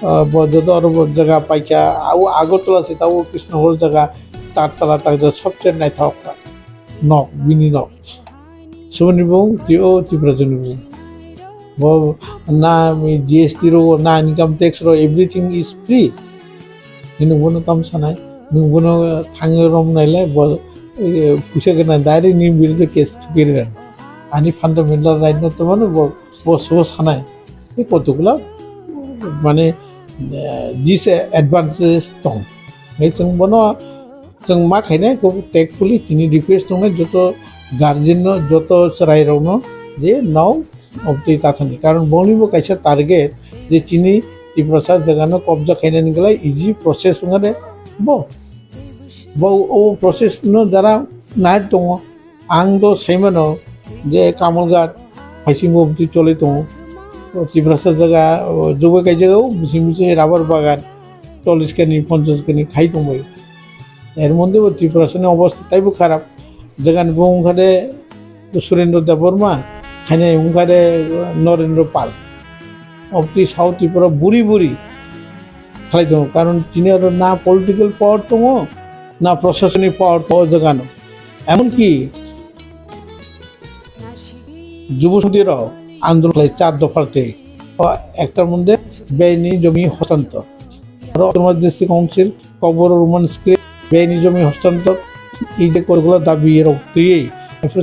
Ah, bo joto oro bo jaga paikha, abo Agartala se tabuk Krishnanagar jaga char tala tak jak sobse naithok nok, bini nok. Suboni bumung, twi o Tripura jwngni bumung. Bo na G S T rw, na income tax rw, everything is free. Hino bono tam sanai, nwng bono thangwi rom nailai, bo, eh, puisa gana direct ni biruddhe case thugwi rwgwno. Ani fundamental right no tongmano bo, bo sobo sanai. Tei kotokgwla, mane, eh, disadvantages tong. Hei chwng bono, chwng ma khainai, kho tactfully chini request tongnai joto guardian no, joto chwrai rok no, je no, obotwi ta thani. Karon boni bo kaisa target je chini Tiprasa jaga no kobja khainani glai easy process wngkha de bo. Bo o process no jara nai tongo. Ang do sai mano je Kamalghat phaisingo obotwi choli tongo. O Tiprasa jaga, o, jogoi kaijago, bising bising rubber bagan chollish kani, ponchash kani khai tongbai. Er moddhe bo Tiprasani obostha taibo kharap. Jagani bo wngkha de Surendra Debbarma, khainai wngkha de Narendra Pal. Obotwi South Tripura buri buri khlai tongo, karon tini oro na political power tongo, na proshasoni power tongo o jagano. Emonki Jubo Samiti rok andolon khlai char dopha twi. O ekta moddhe bini jomi hostantor. Aro Autonomous District Council Kokborok Roman script bini jomi hostantor, ei je kotokgwla dabi rok twiwi,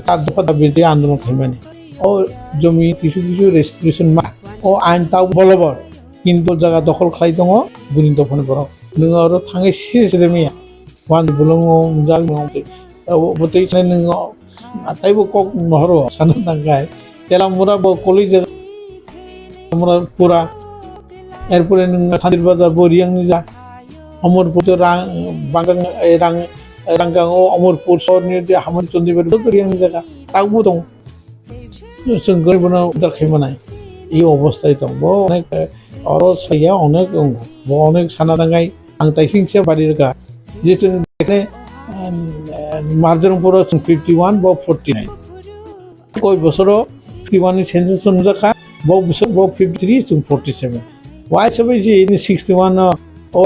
char dopha dabi twi andolon khaimani. O jomi kisu kisu restitution ma, o ain ta bolobor, kintu jaga dokhol khlai tongo buini dophani borok. Nwng oro thangwi siri siri maya, wani bolongo wngjak, nwng tei, o, bo tei sai nwng o, taibo kok nohoro sana tangkai. Telamura bo koloi jaga, Telamura pura. Erpore nwng Santir Bazar bo Riyangni jaga. Omorpur to rang, bangang, eh, rang, ranggang o Omorpur sohor ni de Hamon Chondibari bo Riyangni jaga. Takbo tong. Chwng gwnwi bono udar khai manai. I obostai tong. Bo onek, eh, oro saya onek wngo. Bo onek sana tangai ang taising se bari rwkha. Je chwng dekhe, em, em, Marjarongpuro chwng fifty one, bo forty nine. Koi bosoro fifty one ni census nujak kha, bo bosor bo fifty three, chwng forty seven. Wai sabai si ini sixty one no, o,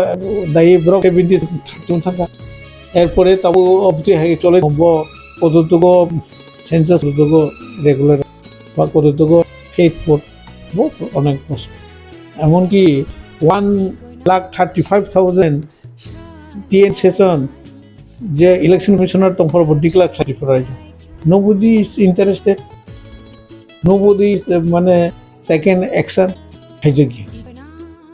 dai borok seventy thirty thangkha. Erpore tabo obti hai chole bo kodotugo census kodotugo regular ba kodotugo faithful bo onek bosor. Emonki one lakh thirty five thousand T N session je election commissioner tongphoro bo declare khlai Tripura rajyo. Nobody is interested. Nobody is, uh, mane, taken action khaijak ya.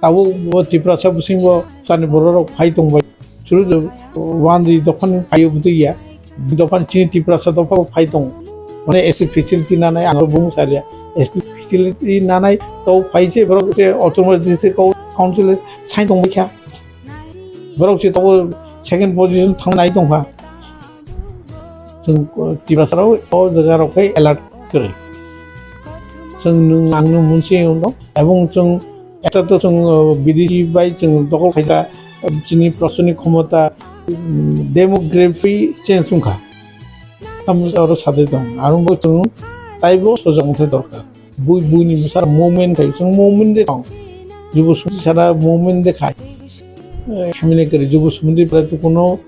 Tabo bo Tiprasa bising bo chani borok rok phai tong bai. Suru de wan di dophan phai bwtwi ya. Dophan chini Tiprasa dopha bo phai tong. Mane S T facility nanai ang bung saria. S T facility nanai to phai se borok se autonomous district council sign tong bai kha. Borok se tabo second position thang nai tong kha. Chwng, uh, Tiprasa rok o jaga rok khe alert kwrwi. Chwng nwng ang no munsi wngno, ebong chwng ekta to chwng, uh, bidesi bai chwng dokol khaija, uh, chini proshasoni khomota, um, demography change wngkha. Tamo oro sadai tong, aro bo chwng taibo sojak wngthai dorkar. Bui, buini bwsar movement khai, chwng movement de tong. Jubo sumti sara movement de khai. Eh, khamina kwrwi jubo sumti prai to kuno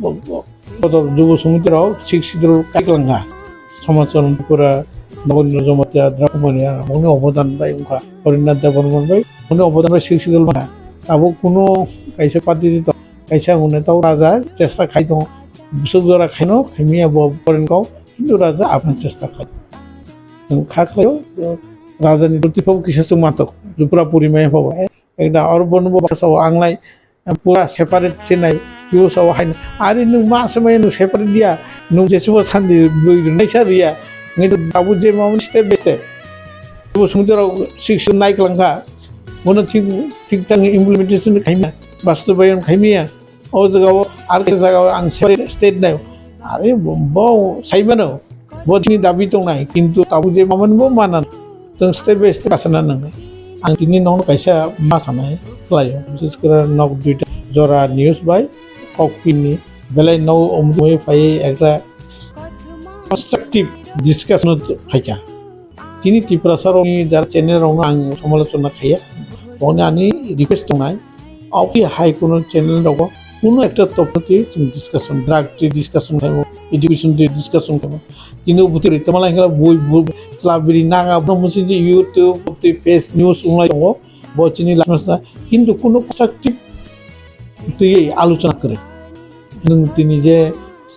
bo-, bo-, kotor jubo sumti rok sixth schedule kaiklang kha. Samachar Tripura, Nabendra Jamatia, Drakumani, moni obodan bai wngkha. Horinath Debbarman bai, moni obodan bai sixth schedule wngkha. Abo kuno kaisa party de tong, kaisa hwnwi tau raja chesta khai tongo. Bwswk jora khaino khaimiya bo poren kok, kintu raja aboni chesta khai. Chwng kha khlaio, raja ni doti phabo kisa chwng mantok, Jupra puri maya phabo. Ekda oro bono bo baksa o anglai, pura separate chenai, kibo sao haino. Ari nwng ma swmai nwng separate dia, nwng jesibo sandi bui rwnai sa riya. Ngi to abo je ma step by step. Bo sumudra six nai klangkha. Bono thik, thik thang implementation khaimya, bastobayon khaimya. O jaga o ar khe jaga o ang separate state nai. Are bo, bo sai mano. Bo chini dabi tongnai, kintu tabuk je mamani bo manan. Chwng step by step asana nangnai. Ang tini nokno kaisa ma sanai khlaio. Bises kore nok duita jora news bai kok pini belai no omdumoi phai ekta constructive discussion phaikha. Chini Tiprasa rokni jara channel rokno ang somalochona khaiya. Boni ani request tongnai. Oboni hai kuno channel rogo kuno ekta topic twi chwng discussion, drug twi discussion khaimo, education twi discussion khaimo. Tini obotwi tongma lai khala bui, bui, chlabiri naga, bono musi di YouTube, obotwi page news wnglai tongo. Bo chini lama sa, kintu kuno constructive twi alochona kwrwi. Nwng tini je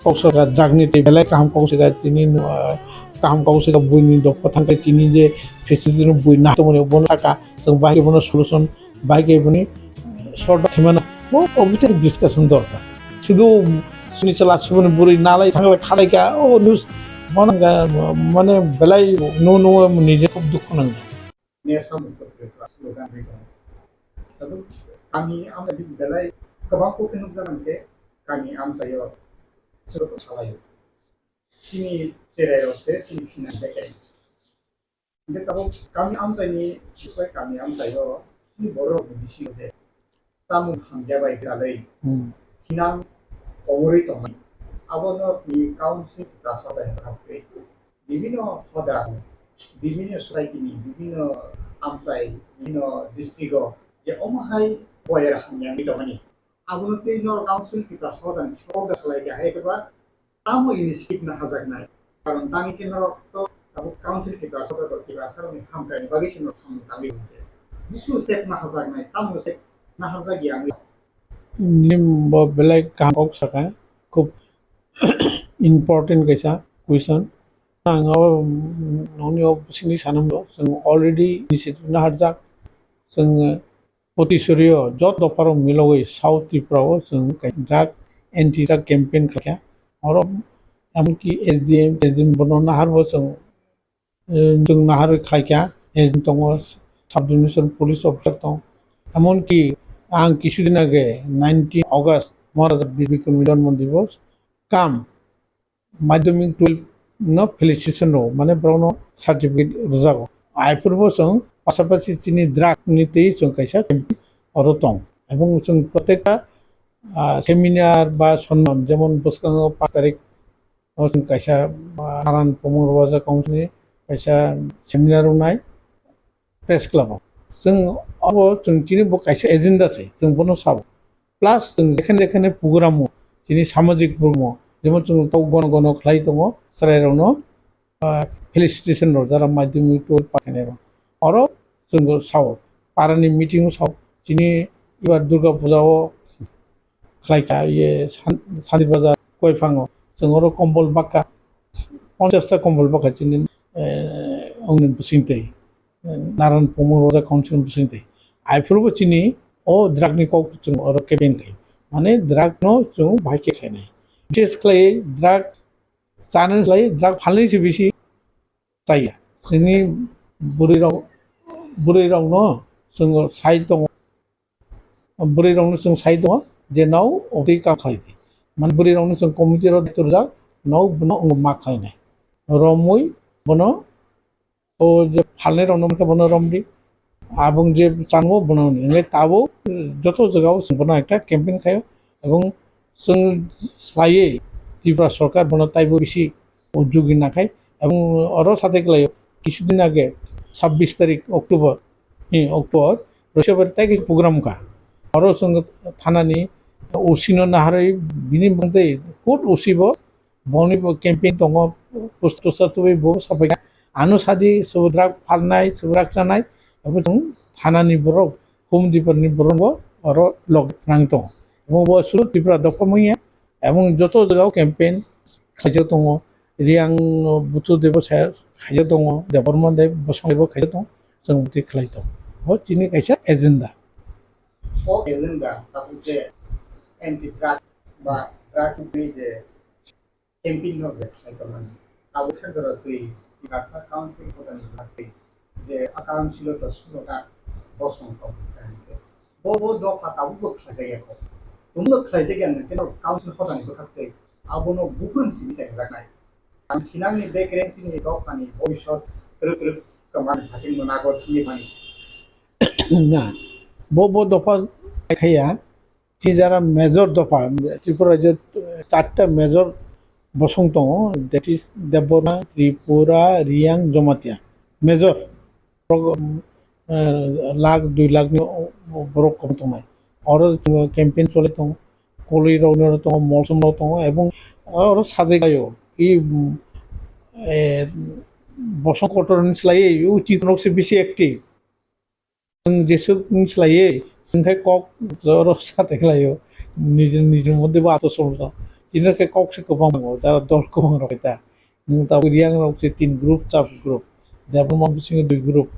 kok saka drug ni tei belai kaham kok saka chini, ah, kaham kok saka buini dopha thangkhe chini je facility no bui nahtongmani bono saka chwng bahai bono solution bahai khe boni sort out khaimano. Bo obitari discussion dorkar. Sudu suni chala subuni buri nalai thanglai khalai ka o news monanga mane belai no no nije khub dukhu nangja. Nesamung to Tripura slogan ri tongo. Tabuk kami amchai belai kwbang kok khe nukjak mankhe kami amchaio chwrwk salaio. Chini cherai rok se chini thina bekai. Hingke tabuk kami amchaini bisai kami amchaio chini borok ni bisingo je chamung hamya bai dalai Hmm. thinang komorwi tongmani. Abono ni council Tiprasa bai hakhe bibino hoda, bibino society ni, bibino amchai, bibino district o je omo hai boyer hamya wngwi tongmani. Abono tei norok council Tiprasa hodani sok da salai kha hai khe ba tamo initiative naharjaknai? Karon tangwi khe norok to tabuk council Tiprasa hoda to Tiprasa rokni hamkraini bagwi se norok samung tangwi hwnkhe. Busu step naharjaknai, tamo step naharjak ya wngwi. Nini bo belai kaham kok saka, khub important kaisa question. Ang abo, mm, nokni o bisingtwi sanamgo, chwng already initiative naharjak, chwng, eh, Potisorio jot dopharo milogwi South Tripura o chwng kaisa drug, anti drug campaign khlaikha. Oro emonki S D M, S D M bono naharbo chwng, eh, chwng naharwi khlaikha. S D M tongo, sub division police officer tongo. Emonki ang kisudin age nineteen August Maharaja Bir Bikram Jonmo Divos kam Madhyamik twelve no felicitation rwo, mane borokno certificate rwjago. Aphuru bo chwng pasapasi chini drug ni twi chwng kaisa campaign oro tong. Ebong chwng protekta, ah, seminar ba sonmon, jemon bwskango pash tarik o chwng kaisa, ah, Naran Pumung Roja Council ni kaisa seminar wngnai press club o. Chwng abo chwng chini bo kaisa agenda se, chwng bono sao. Plus chwng jekhane jekhane program o, chini samajik program o, jemon chwng tau gono gono khlai tongo, chwrairokno, ah, felicitation rok jara madhyamik twelve pass khainai rok. Oro chwng sao, parani meeting o sao, chini ibar Durga Puja o khlaikha, iye San-, Santir Bazar Koiphang o, chwng oro kombol bakha, ponchash ta kombol bakha chini, eh, ongni bwswng twi. Naran Pumung Roja Council ni bisingtwi. Aphuru bo chini o drug ni kok chwng oro campaign khai. Mane drug no chwng bahai khe khainai. Bises khlai drug chana khlai drug phalnai se bisi chaya. Chini bwrwi rok, bwrwi rok no chwng sai tongo. Bwrwi rok no chwng sai tongo je no obtwi kam khlai di. Mane bwrwi rok no chwng committee rok turjak no bono wngo ma khlainai. Romwi bono o je phalnai rok no mankha bono romdi. Abong je chango bono hwnwi. Hwnle tabuk joto jagao chwng bono ekta campaign khaio. Ebong chwng slaiwi Tripura sorkar bono taibo bisi ujugi nakhai. Ebong oro sathai kwlaio kisudin age sabbish tarik October, ni October, Roisabari tai kisa program kha. Oro chwng thanani O C no naharwi bini bangtwi court O C bo Boni bo campaign tongo, poster toster tubui bo sapai kha. Ano sadi subudrak phalnai, subudrak chanai, abo chwng thanani borok, home department ni borok bo oro log nang tongo. Omo bo suru Tripura dopha manya, emon joto jagao campaign khaijak tongo. Riang Buthu Debo saya khaijak tongo, Debbarma Deb bosong bo khaijak tongo, chwng bwtwi khlai tongo. Bo chini kaisa agenda. O agenda, tabuk je anti drugs ba drugs ni je campaign no be khlai tongmani. Abo central twi Tiprasa Council hodani bagwi je a council o to suroka bosong tong kha hwnkhe. Bo bo dopha tabukbo khlaijak ya kho. Tungno khlaijak ya hwnkhe no council hodani bwkhaktwi abono buphang simi chengjaknai. Ang khinangni bekreng chini dophani bhobishot rwk rwk tongmani haching manago thangwi mani. Na, bo bo dopha khai ya. Chini jara major dopha, Tripura rajyo charta major bosong tongo, that is Debbarma, Tripura, Riang, Jamatia. Major, borok, eh, lakh, dui lakh ni borok kom tongnai. Oro chwng campaign cholai tongo, koloi rok no tongo, molsom rok tongo, ebong oro sadai laio. I, eh, bosong kotor ni slai, i chikon rok se bisi active. Chwng jesuk ni slaiwi, chwng khe kok joro sa tei khlaio, nijor nijor moddhe bo ato somjak. Chini khe kok se kwbang tongo, jara dol kwbang rok khe ta. Nwng tabuk Riang rok se tin group, sub group. Debbarma bisingo dui group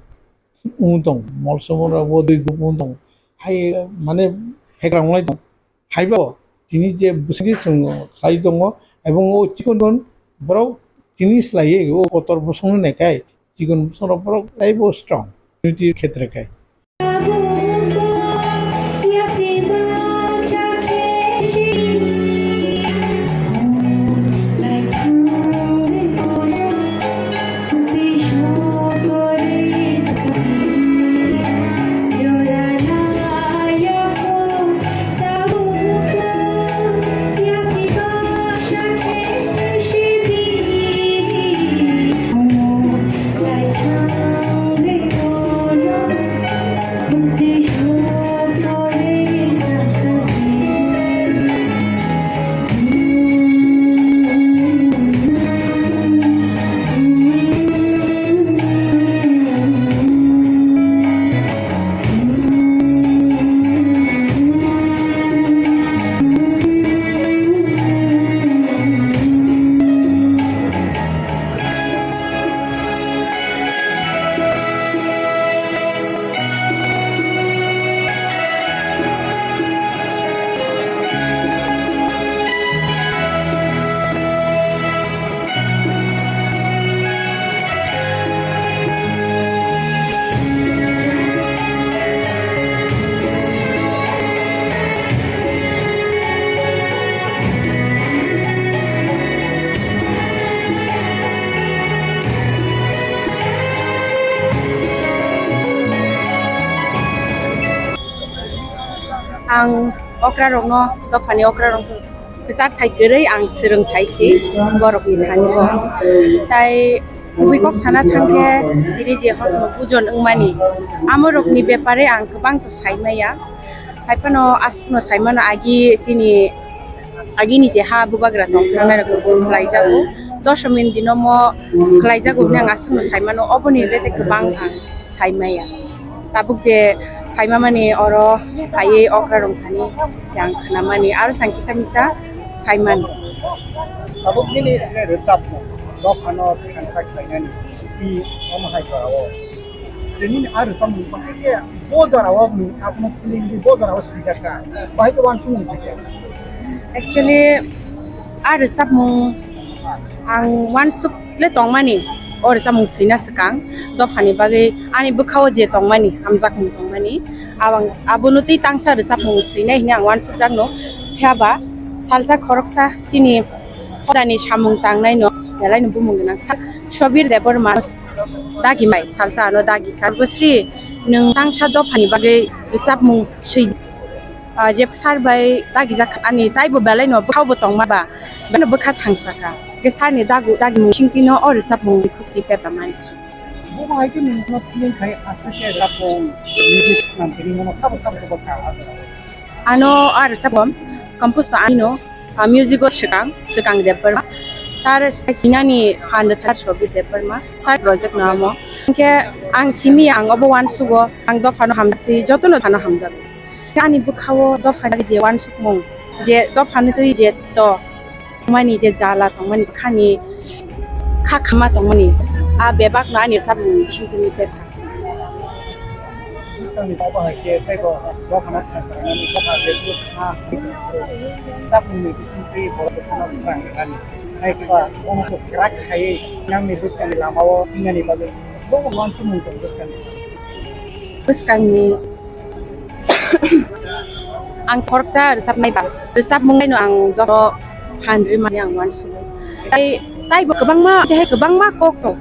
wng tong, Molsom rok bo dui group wng tong. Hai mane hekrang lai tong. Haibo tini je bwswkni chwng khlai tongo, ebong o chikon chikon borok tini slaiwi o kotor bosongno naikhai, chikon bosongrok borok teibo strong unity khetre khai. Ang okrarokno, dophani okrarokno kwchar thai kwrwi ang swrwng thai si borokni thani bo. Tai kubui kok sana thangkhe tini je hosno bujon wngmani, amorokni bepare ang kwbang to sai maya. Haiphano aswkno sai mano, agi chini agini je ha bubagra tong thangnai rok khlai jago, doshomini dino mo khlai jago hwnwi ang aswkno sai mano, oboni rete kwbang ang sai maya. Tabuk je sai mamani oro phaiwi okra rong thani je ang khwnamani aro sang kisa misa sai mani. Tabuk nini je rwchapmung dophano thansa khlainani twi omo hai jorao. Nini a rwchapmung bahai khe bo jorao nwng abono feeling di bo jorao swijak kha. Bahai khe uansukmung khe. Actually, a rwchapmung ang uansuk le tongmani, o rwchapmung swina swkang dophani bagwi ani bwkhao je tongmani, hamjakmung tongmani, abang-, abono tei tangsa rwchapmung swinai hwnwi ang uansukjakno. Phiya ba salsa khoroksa chini hodani samung tangnaino belaino bumung gwnang sa-, Sobir Debbarma dagi mai salsa ano dagi kha, "Bwsri, nwng tangsa dophani bagwi rwchapmung swi?" Ah, je sar bai dagijak ani taibo belaino bwkhao bo tongma ba, beno bwkha thangsa kha. Ke sarni dagu dagimung singtino o rwchapmung rikhukti pepamani. Bo hai khe nwng no feeling khai aswk khe rwchapmung lyrics nam tini mono sabo sabo khe bwkha. Ano a rwchapmung compose to anino, ah, music o swkang, swkang Debbarma. Tar sinani phan de tar Sobir Debbarma, sar project no amo. Hwnkhe ang simi ang obo uansugo, ang dophano hamjakti, jotono thano hamjago. Ani bwkhao dophani je uansukmung, je dophani twi je to tongmani je jala tongmani khani kha khama tongmani, a bebakno ani rwchapmung bisingtwi pepha. Bwskangni baba hai khe teibo dophano thansa rwmani bwkha je bwkha chapmungni bisingtwi borok bwkhano swrang rwmani. Hai khe ba omo kwrak khaiwi nangni bwskangni lamao thingnani bagwi bo uansukmung tong bwskangni. Bwskangni ang khoroksa rwchapnai ba, rwchapmung no ang joto phan rwmani ang uansugo. Tai, taibo kwbangma, tei kwbangma kok tong,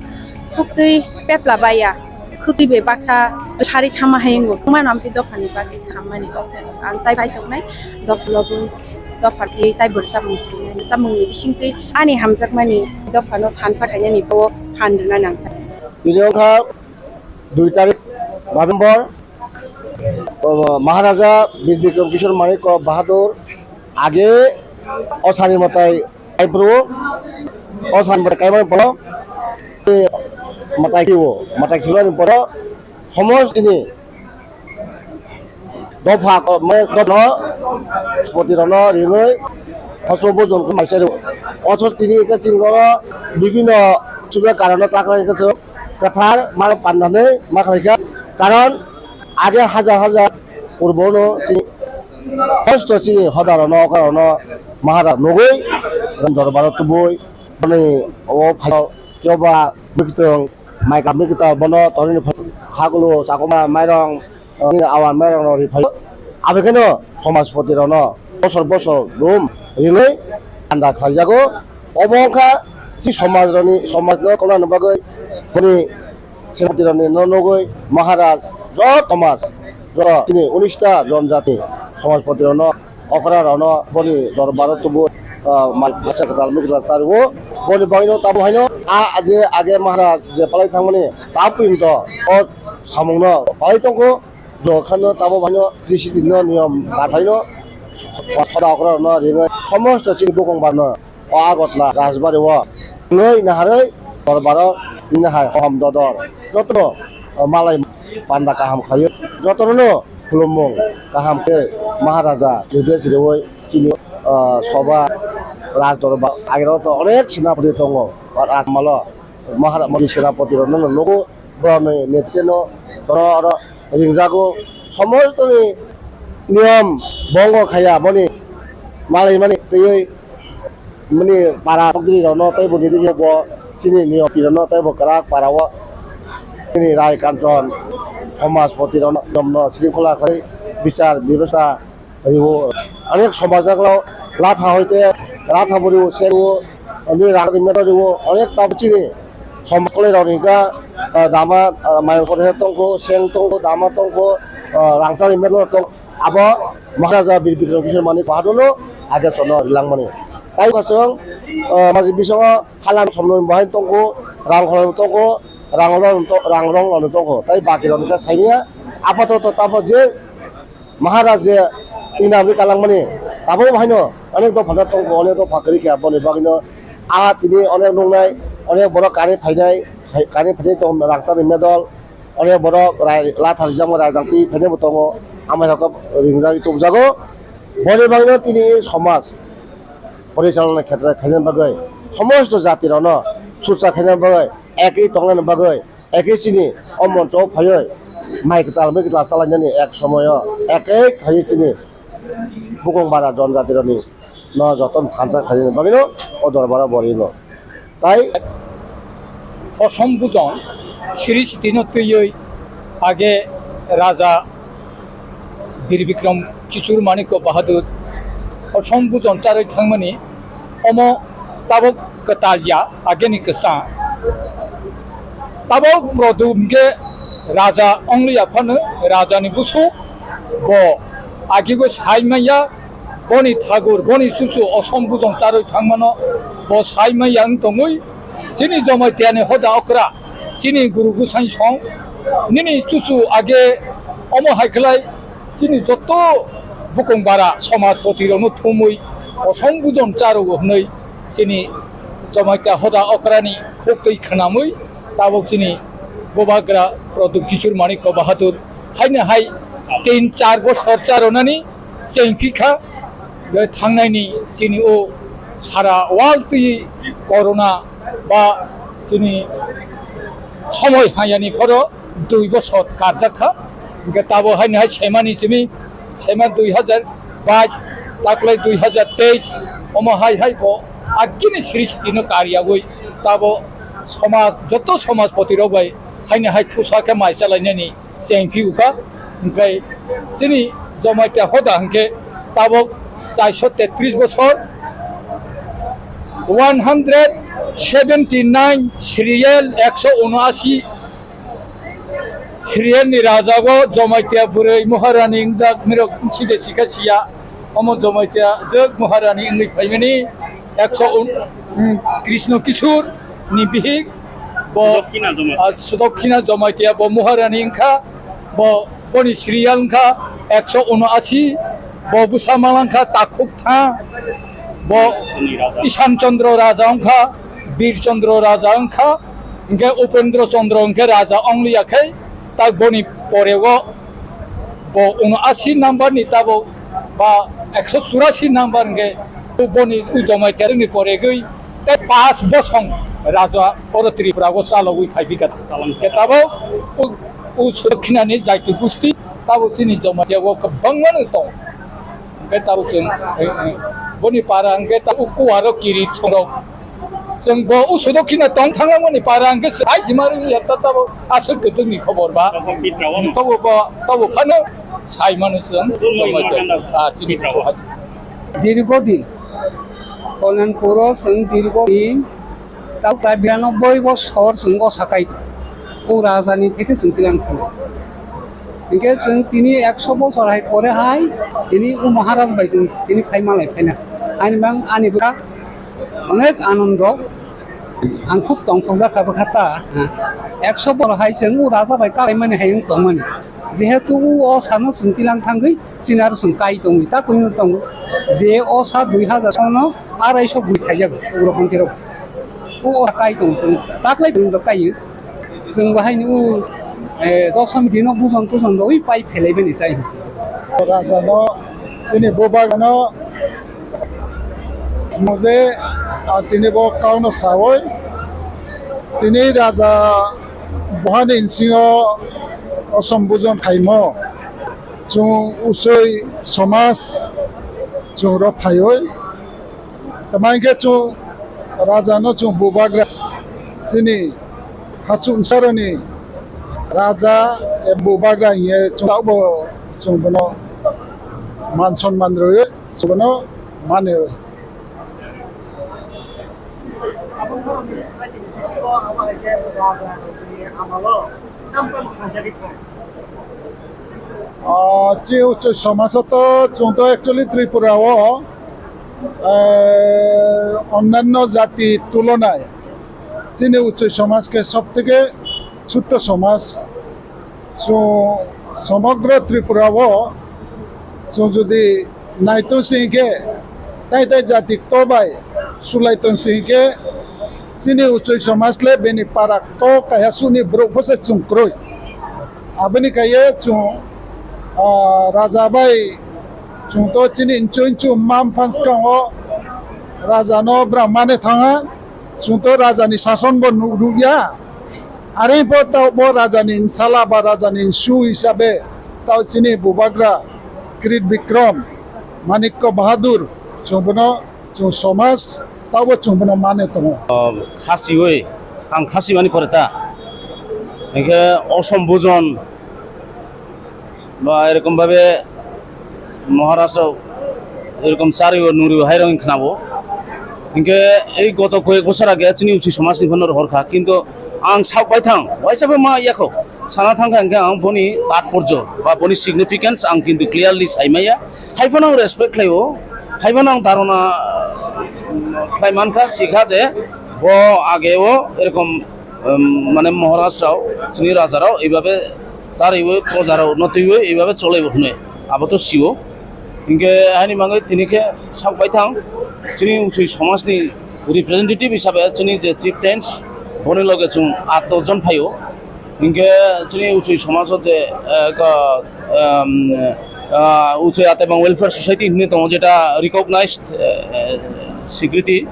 khuktwi pepla baya, khuktwi bai baksa sari khama hai wngo, kwbangma no amtwi dophani bagwi khammani kok ang tai, tai toknai dopha lobo, dopha twi taibo rwchapmung swinai, rwchapmungni bisingtwi ani hamjakmani dophano thansa khainani bo phan rwna nangsa. Tini wngkha dui tarik November, o, Maharaja Bir Bikram Kishore Manik Bahadur age o sani mwtai kaiphuru, o sani mwtai kaimani poro, se mwtai khiwo, mwtai khibani poro, somostini dopha, o, mane dopha no, spoti rok no rinwi, hosmo bojon khe maisa rwo. Othos tini khe chwng oro bibhinno suda karon no taklai khe chwng kwthar mal pandanwi ma khlai kha. Karon age hajar hajar purbo no chini hosto chini hoda rok no, okra rok no Maharaj nugwi, Ram Dorbar o tubui, boni o phai khe ba bwkitwng mai kami kita bono tonini khagulu chakuma mairong, o, nini awan mairong no ri phai. Abo kheno somajpoti rok no bosor bosor room rinwi anda khlaijago. Obo wngkha si somaj rokni, somaj no kolna ni bagwi boni senapati rokni no nugwi Maharaj joto somaj, joto chini unis ta jonjati somajpoti rok no okra rokno boni dorbar o tubu, ah, mal bacha kwtal mikla charwo. Boni bagwino tamo haino a je age Maharaj je palai thangmani ta printo o samungno palai tongkho. Jokhano tamo baino T C T no niyom kathaino soda okra rokno rinwi somosto chini bukong barno o Agartala Rajbari o nui naharwi dorbar o nini hai hohom dodor jotono malai panda kaham khaio. Jotono khulumung kaham khe Maharaja nirdesh riwi chini, ah, soba raj dorbar agero to onek senapati tongo. Rajmalo Maharaja senapati rokno nugo, borokni netrino oro oro ringjago. Somostoni niyom bongo khaya boni malai mani twiwi bini para sogri rokno tei bo nini bo chini niyom tirokno tei bo kwrak para o chini rai kanchon somajpoti rokno niyomno sringkhola khai bichar bibesa riwo. Onek somajak lo latha hoite latha bo riwo, se riwo, ani rang rimero riwo, onek ta chini somaj kolai rok ni ka, ah, dama, ah, mayung kore tongkho, seng tongkho, dama tongkho, ah, rangchak rimero tong, Abo Maharaja Bir Bikram Kishore Manik Bahadurno age sono rilangmani. Tai khasong, ah, masi bisingo halam somno bahai tongkho, rang khorang tongkho, rang rong to-, rang rong rong tongkho. Tai baki rok kha saimya, apato to tabo je Maharaj je inabri kalangmani, tabuk haino onek dopha tongkho, onek dopha kwrwi khe aboni bagwino a tini onek nuknai, onek borok kani phainai, hai-, kani phainai tong rangchakni medal, onek borok rai-, latha rijak rajak twi phainai bo tongo, amai rok ringjagwi tubjago. Boni bagwino tini somaj porichalona khetre khaina bagwi, somosto jati rokno surcha khaina bagwi, ekwi tongna bagwi, ekwi chini o moncho o phaiwi mai kwtal mui kwtal chalainani ek somoyo ek ek khaiwi chini bukung bara jon jati rokni no joto thansa khaina bagwino o dorbaro bo rino. Tai Hosom bujon siri sitino twiwi age Raja Bir Bikram Kishore Manikya Bahadur hosom bujon charwi thangmani omo tabuk kwtal ya ageni kwsa. Tabuk Produm ge Raja ongliya phano Rajani busu bo agigo sai manya boni thagur boni chuchu osom bujon charwi thangmano bo sai manya wng tongwi chini Jamaitiyani hoda okra chini guru gusai song nini chuchu age omo hai khlai chini joto bukung bara somajpoti rokno thumwi osom bujon charogo hwnwi chini Jamaitiya hoda okrani khuk twi khwnamwi tabuk chini bubagra Produm Kishore Manikya Bahadur haino hai tin char bosor charonani chengphi kha. Thangnani chini o sara world twi corona ba chini somoi hayani phoro dui bosor karjak kha. Hingke tabo haino hai semani simi sema dui hajar bais taklai dui hajar teis omo hai hai bo agini srishti no karyawi tabo somaj joto somajpoti rok bai haino hai thusa khe mai chalainani chengphi ukha. Hingke chini Jamaitiya hoda hingke tabok chairso tetris bosor one hundred seventy nine serial ekso unoashi serial ni rajago Jamaitiya bwrwi Maharani wngjak mirok side sikha siya omo Jamaitiya jwk Maharani wngwi phaimani ekso un-, um, Krishna Kishore ni bihik bo Sudokhina Jamaitiya. Ah, Sudokhina Jamaitiya bo Maharani wngkha bo boni serial wngkha ekso unoashi bo bwsa ma wngkha takhuk tha bo Ishan Chandra Raja wngkha Bir Chandra Raja wngkha. Hingke Upendra Chandra hingke raja ongliya khe, tak boni pore o bo unoashi number ni tabo ba ekso churashi number hingke boni u Jamaitiya ni pore gwi tei pas bosong raja oro Tripura o chalogwi phai bika. Hingke tabo u, u Sudokhina ni jaiti gusti tabo chini Jamaitiya o kwbangma no tong. Hingke tabo chwng, eh, eh, boni para hingke tabo kuwaro kiri chongrok. Chwng bo usodo khina tong thangmani para hingke sai jima rwya ta tabo aswk kwtwkni khobor ba. Tabo bo, tabo phano sai mano chwng. Ah, chini. Dirgo din. Kalyonpuro chwng dirgo din. Tabo prai biranoboi bosor chwng o sakai. O rajani theke chwng tilang thangwi. Hingke chwng tini ekso bosor hai pore hai tini o Maharaj bai chwng tini phai malai phaina. Ani mang ani bwkha onek anondo. Ang khub tongthokjak kha bwkha ta. Ekso bosor hai chwng o raja bai kalaimani hai wng tongmani. Jehetu o, o sano chwng tilang thangwi chini aro chwng kai tongwi ta kunu tongo. Je o sa dui hajar sono arai so bui khaijago ugrok hwnkhirok. O, o kai tong chwng taklai bwrwi rok kai. Chwng bo haino, eh, dosom dino bujon tujon rwi pai phelaibani tai. Raja no, chini bubak no, muje, ah, tini bo kau no sawi, tini raja bohani nsingo osom bujon phaimo, chwng usoi somaj chwng rok phaiwi. Tama hingke chwng raja no chwng bubagra chini hachungsaroni raja e bubagra hiye chwng tabo chwng bono man sonman rwi chwng bono mani rwi. Aboni borokni society ni bisingo abo hai khe raja ni amalo tam tam khanjagwi thang. Ah, chini uchoi somajo to, chwng to actually Tripura o, eh, onnanno jati tulonai chini uchoi somaj khe sob theke chutto somaj. Chwng somogro Tripura o chwng jodi naitong sing khe, tai tai jati kto bai sulai tong sing khe, chini uchoi somaj le bini para kto kaiha suni borok bwsa chwng kwrwi. Aboni kaiye chwng, ah, raja bai chwng to chini inchu inchu mam phan swkango raja no bwrang mane thanga, chwng to raja ni sason bo nuk rukya. Are bo tao bo raja ni insala ba raja ni insu hisabe tao chini bubagra Kirit Bikram Manikko Bahadur chwng bono chwng somaj tao bo chwng bono mane tongo. Khasiwi, ang khasi mani pore ta. Hingke osom bujon ba erokom babe Maharaj rok erokom chariwo nuriwo hai rok khnabo. Hingke ei goto koyek bosor age chini uchi somaj ni phano rohor kha, kintu ang sak bai thang, waisa bo ma yako sana thang kha, hingke ang boni tatporjo ba boni significance ang kintu clearly sai maya. Hai phano ang respect khlaio, hai phano ang dharona khlai mankha, sikha je bo age o erokom, um, mane Maharaj rao, chini raja rao, eibabe sariwi, proja rao no twiwi, eibabe cholaibo hwnwi, abo to sio. Hinkhe haini bagwi tini khe sak bai thang, chini uchui somaj ni representative hisabe chini je chieftains, boni loge chwng aat dos jon phaio. Hinkhe chini uchui somaj o je, eh, ko, um, ah, uchui Atebang Welfare Society hinwi tongo, jeta recognized, eh, eh, security.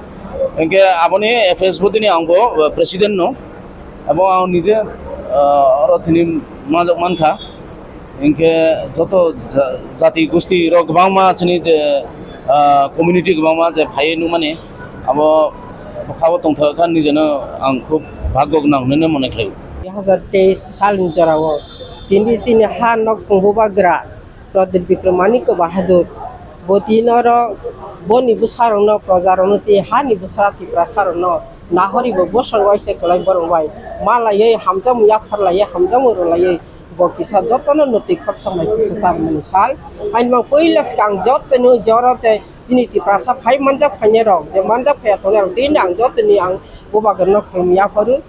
Hinkhe aboni F S body ni ang bo, eh, president no. Abo ang nije, ah, oro tini majok mankha. Hinkhe joto ja-, jati gusti rok kwbangma chini je, ah, community kwbangma je phaiwi nukmani, abo bwkhao tongthok kha nijeno ang khub bhaggo gwnang hwnwi mone khlaio. Dui hazar teis salni jorao tini chini ha nok tong bubagra Pradip Bikram Manikya Bahadur, bo tini oro boni bwsarokno, projarokno tei hani bwsa Tiprasarokno nahori bo bosong waisa kwlai borok bai ma laiwi hamjakmung yapharlaiwi hamjakmung rwlaiwi bo kisa jotono nwtwi khopsoknai kisa charwmani sal. Haini mang puila swkang jotoni joro tei chini Tiprasa phai manjak phainairok, je manjak phaiya tongnairok tini ang jotoni ang bubagrano khulum yapharu.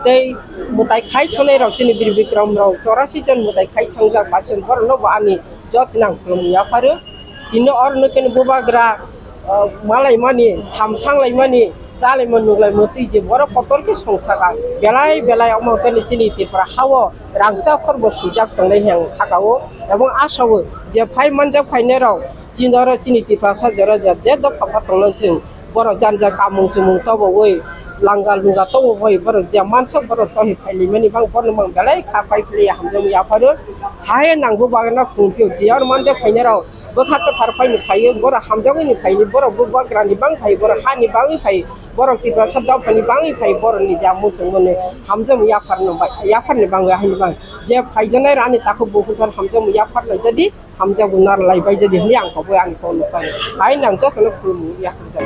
Tei mwtai khai thangnairok chini Bir Bikram rok chorasi jon mwtai khai thangjak, pasen borokno bo ani jotoni ang khulum yapharu. Tini oro nokeni bubagra, ah, malaimani, thamsanglaimani, chalaima nuglaima twi je borok kotor khe songsaka. Belai belai omo khe chini Tripura hao rangchak khorbo swijak tongnai hwnwi ang thakao. Ebong asao je phai manjak phainairok chini oro chini Tiprasa jora je, je dopha pha tongna thung, borok jani jani kamung chumung tobowi, langa lunga tobowi, borok je mansak borok tohi phailaimani bang borokno mang belai kha pai philwi hamjakmung yapharu. Hai nangbo bagwi no khulum phio, je oro manjak phainairok bwkha kwthar phaini phaiwi, borok hamjagwi ni phaini, borok bo bagrani bang phai, borok hani bagwi phai, borok Tiprasa dophani bagwi phai, borok ni ja muchungmani hamjakmung yapharno bai, yapharni bagwi haini bang je phaijaknai rani takhuk buphusor hamjakmung yapharlai jadi, hamjakmung narwlai bai jadi hwnwi ang koboi ani kokno pai. Hai nang jotono khulumung yapharjak.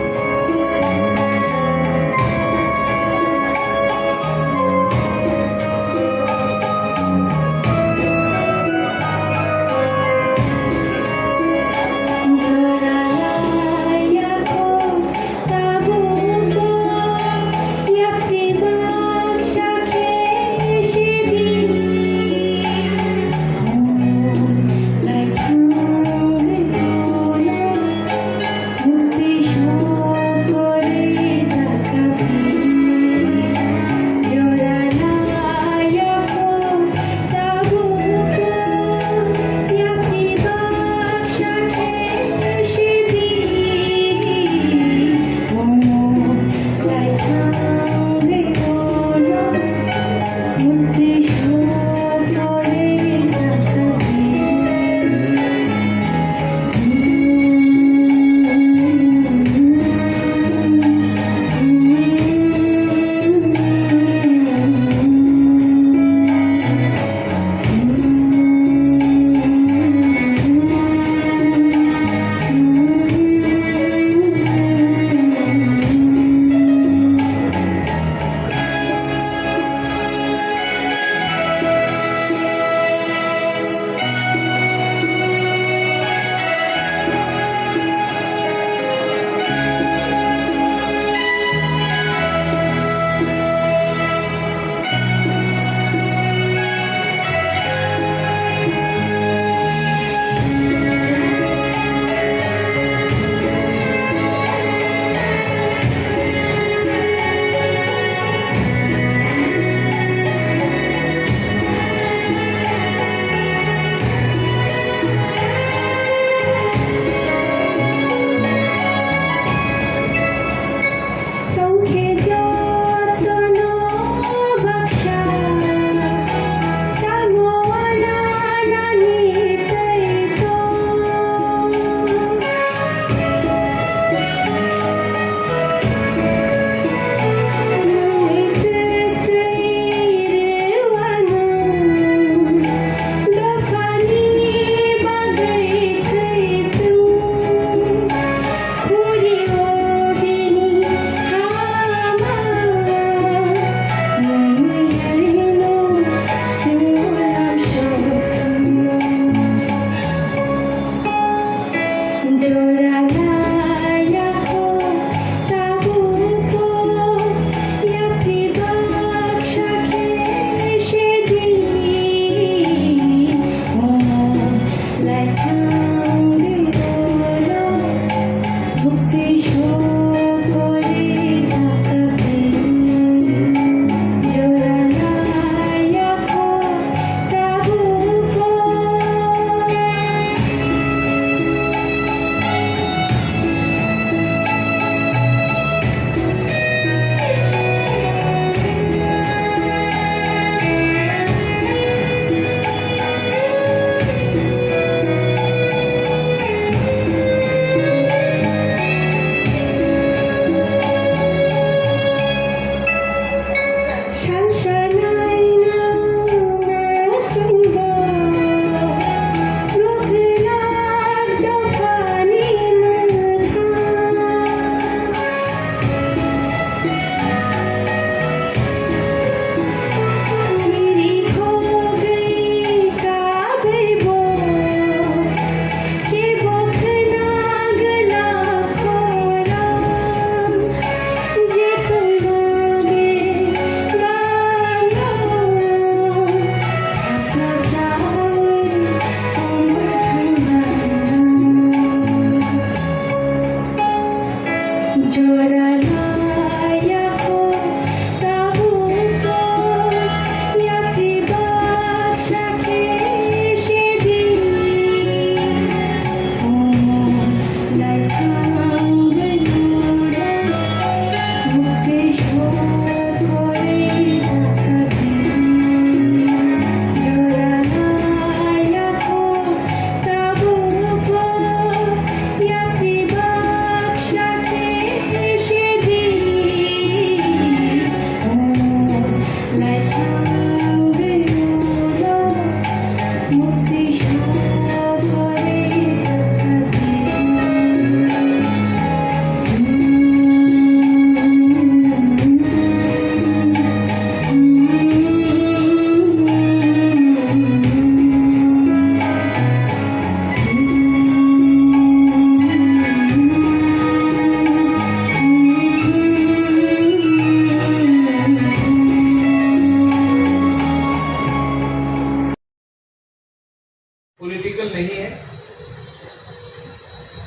Political नहीं है।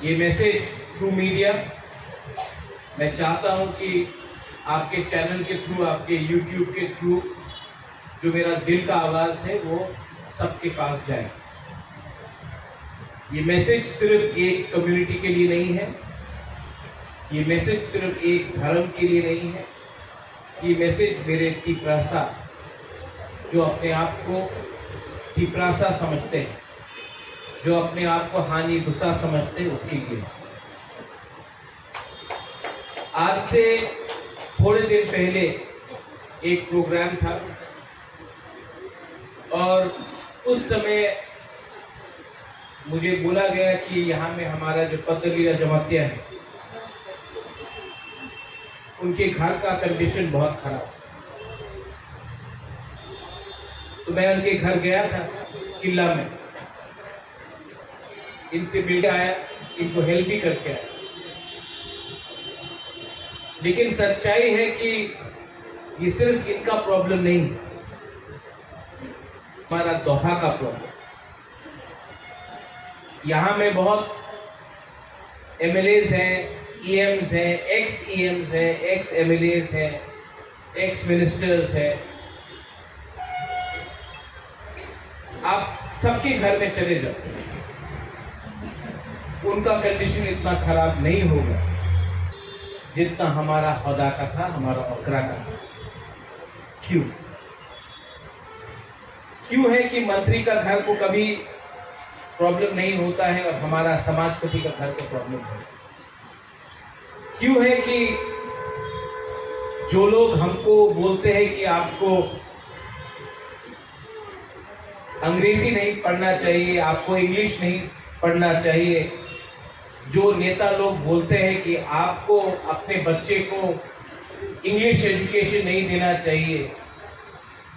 ये message through media, मैं चाहता हूं कि आपके चैनल के थ्रू, आपके यूट्यूब के थ्रू जो मेरा दिल का आवाज है, वो सबके पास जाए। ये मैसेज सिर्फ एक कम्युनिटी के लिए नहीं है, ये मैसेज सिर्फ एक धर्म के लिए नहीं है। ये मैसेज मेरे तिपरासा, जो अपने आप को तिपरासा समझते हैं, जो अपने आप को हानि गुस्सा समझते हैं, उसके लिए। आज से थोड़े दिन पहले एक प्रोग्राम था और उस समय मुझे बोला गया कि यहाँ में हमारा जो पतलीरा जमातिया है, उनके घर का कंडीशन बहुत खराब। तो मैं उनके घर गया था किला में, इनसे मिल आया, इनको हेल्प भी करके आया। लेकिन सच्चाई है कि ये सिर्फ इनका प्रॉब्लम नहीं है, हमारा दोहा का प्रॉब्लम। यहाँ में बहुत एमएलएज हैं, ईएम्स हैं, एक्स ईएम्स हैं, एक्स एमएलएज हैं, एक्स मिनिस्टर्स हैं। आप सबके घर में चले जाओ, उनका कंडीशन इतना खराब नहीं होगा जितना हमारा हदा का था, हमारा ओखरा का था। क्यों? क्यों है कि मंत्री का घर को कभी प्रॉब्लम नहीं होता है और हमारा समाजपति का घर को प्रॉब्लम है? क्यों है कि जो लोग हमको बोलते हैं कि आपको अंग्रेजी नहीं पढ़ना चाहिए, आपको इंग्लिश नहीं पढ़ना चाहिए, जो नेता लोग बोलते हैं कि आपको अपने बच्चे को इंग्लिश एजुकेशन नहीं देना चाहिए,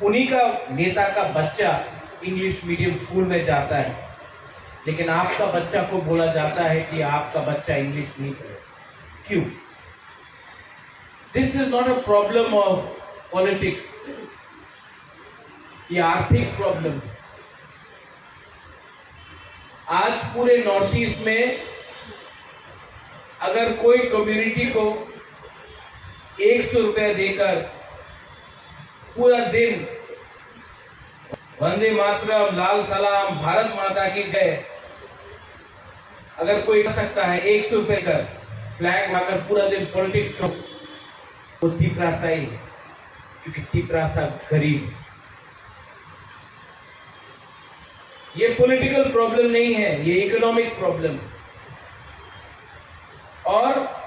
उन्हीं का नेता का बच्चा इंग्लिश मीडियम स्कूल में जाता है, लेकिन आपका बच्चा को बोला जाता है कि आपका बच्चा इंग्लिश नहीं पढ़े। क्यों? This is not a problem of politics, ये आर्थिक प्रॉब्लम है। आज पूरे नॉर्थ ईस्ट में अगर कोई कम्युनिटी को एक सौ रुपया देकर पूरा दिन वंदे मातरम, लाल सलाम, भारत माता की जय, अगर कोई कर सकता है एक सौ रुपए का फ्लैग उठाकर पूरा दिन पॉलिटिक्स करो, वो तिपरासा ही है, क्योंकि तिपरासा गरीब है। ये पॉलिटिकल प्रॉब्लम नहीं है, ये इकोनॉमिक प्रॉब्लम है। और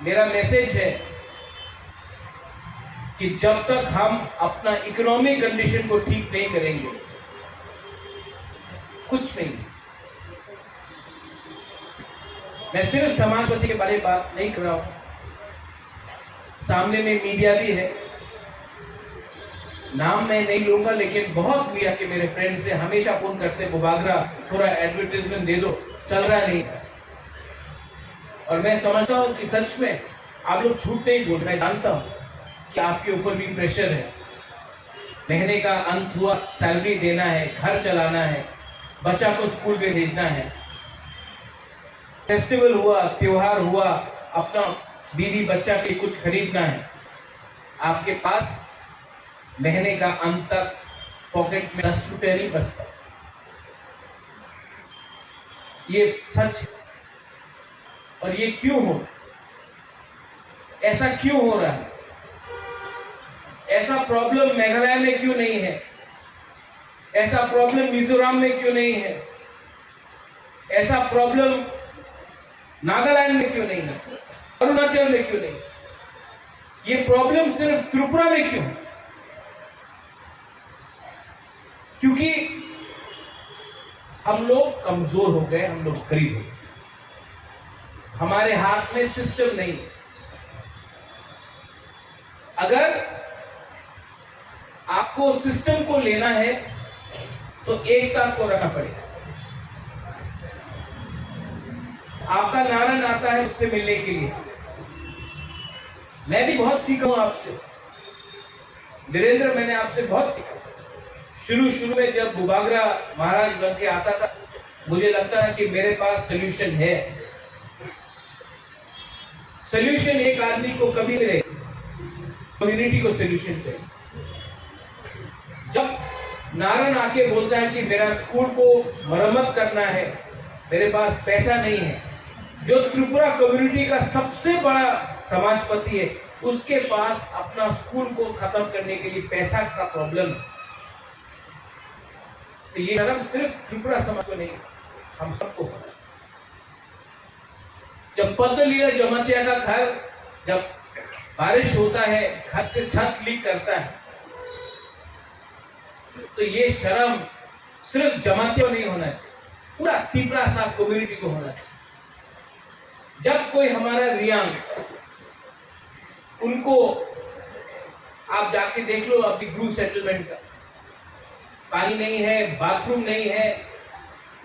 मेरा मैसेज है कि जब तक हम अपना इकोनॉमिक कंडीशन को ठीक नहीं करेंगे, कुछ नहीं। मैं सिर्फ समाजपति के बारे में बात नहीं कर रहा हूँ, सामने में मीडिया भी है, नाम मैं नहीं लूंगा, लेकिन बहुत मीडिया के मेरे फ्रेंड्स से हमेशा फोन करते, "बुबागरा, थोड़ा एडवर्टाइजमेंट दे दो, चल रहा नहीं है।" और मैं समझता हूँ कि सच में आप लोग झूठ नहीं बोल रहे। मैं जानता हूँ कि आपके ऊपर भी प्रेशर है, महीने का अंत हुआ, सैलरी देना है, घर चलाना है, बच्चा को स्कूल में भेजना है, फेस्टिवल हुआ, त्योहार हुआ, अपना बीवी बच्चा के कुछ खरीदना है, आपके पास महीने का अंत तक पॉकेट में दस रुपया नहीं बचता। ये सच है। और ये क्यों हो, ऐसा क्यों हो रहा है? ऐसा प्रॉब्लम मेघालय में क्यों नहीं है? ऐसा प्रॉब्लम मिजोरम में क्यों नहीं है? ऐसा प्रॉब्लम नागालैंड में क्यों नहीं है? अरुणाचल में क्यों नहीं? ये प्रॉब्लम सिर्फ त्रिपुरा में क्यों है? क्योंकि हम लोग कमजोर हो गए, हम लोग गरीब हो गए, हमारे हाथ में सिस्टम नहीं है। अगर आपको सिस्टम को लेना है तो एकता को रखना पड़ेगा। आपका नारायण आता है उससे मिलने के लिए। मैं भी बहुत सीखा हूं आपसे। वीरेंद्र, मैंने आपसे बहुत सीखा। शुरू शुरू में जब बुबागरा महाराज बन के आता था, मुझे लगता है कि मेरे पास सोल्यूशन है। सोल्यूशन एक आदमी को कभी मिले, कम्युनिटी को सोल्यूशन चाहिए। जब नारायण आके बोलता है कि मेरा स्कूल को मरम्मत करना है, मेरे पास पैसा नहीं है, जो त्रिपुरा कम्युनिटी का सबसे बड़ा समाजपति है, उसके पास अपना स्कूल को खत्म करने के लिए पैसा का प्रॉब्लम है। तो ये शर्म सिर्फ त्रिपुरा समाज को नहीं, हम सबको होना है। जब पद्मलीला जमातिया का घर, जब बारिश होता है, घर से छत लीक करता है, तो ये शर्म सिर्फ जमातिया को नहीं होना चाहिए, पूरा तिपरासा कम्युनिटी को होना चाहिए। जब कोई हमारा रियांग, उनको आप जाके देख लो, अभी ब्रू सेटलमेंट का पानी नहीं है, बाथरूम नहीं है,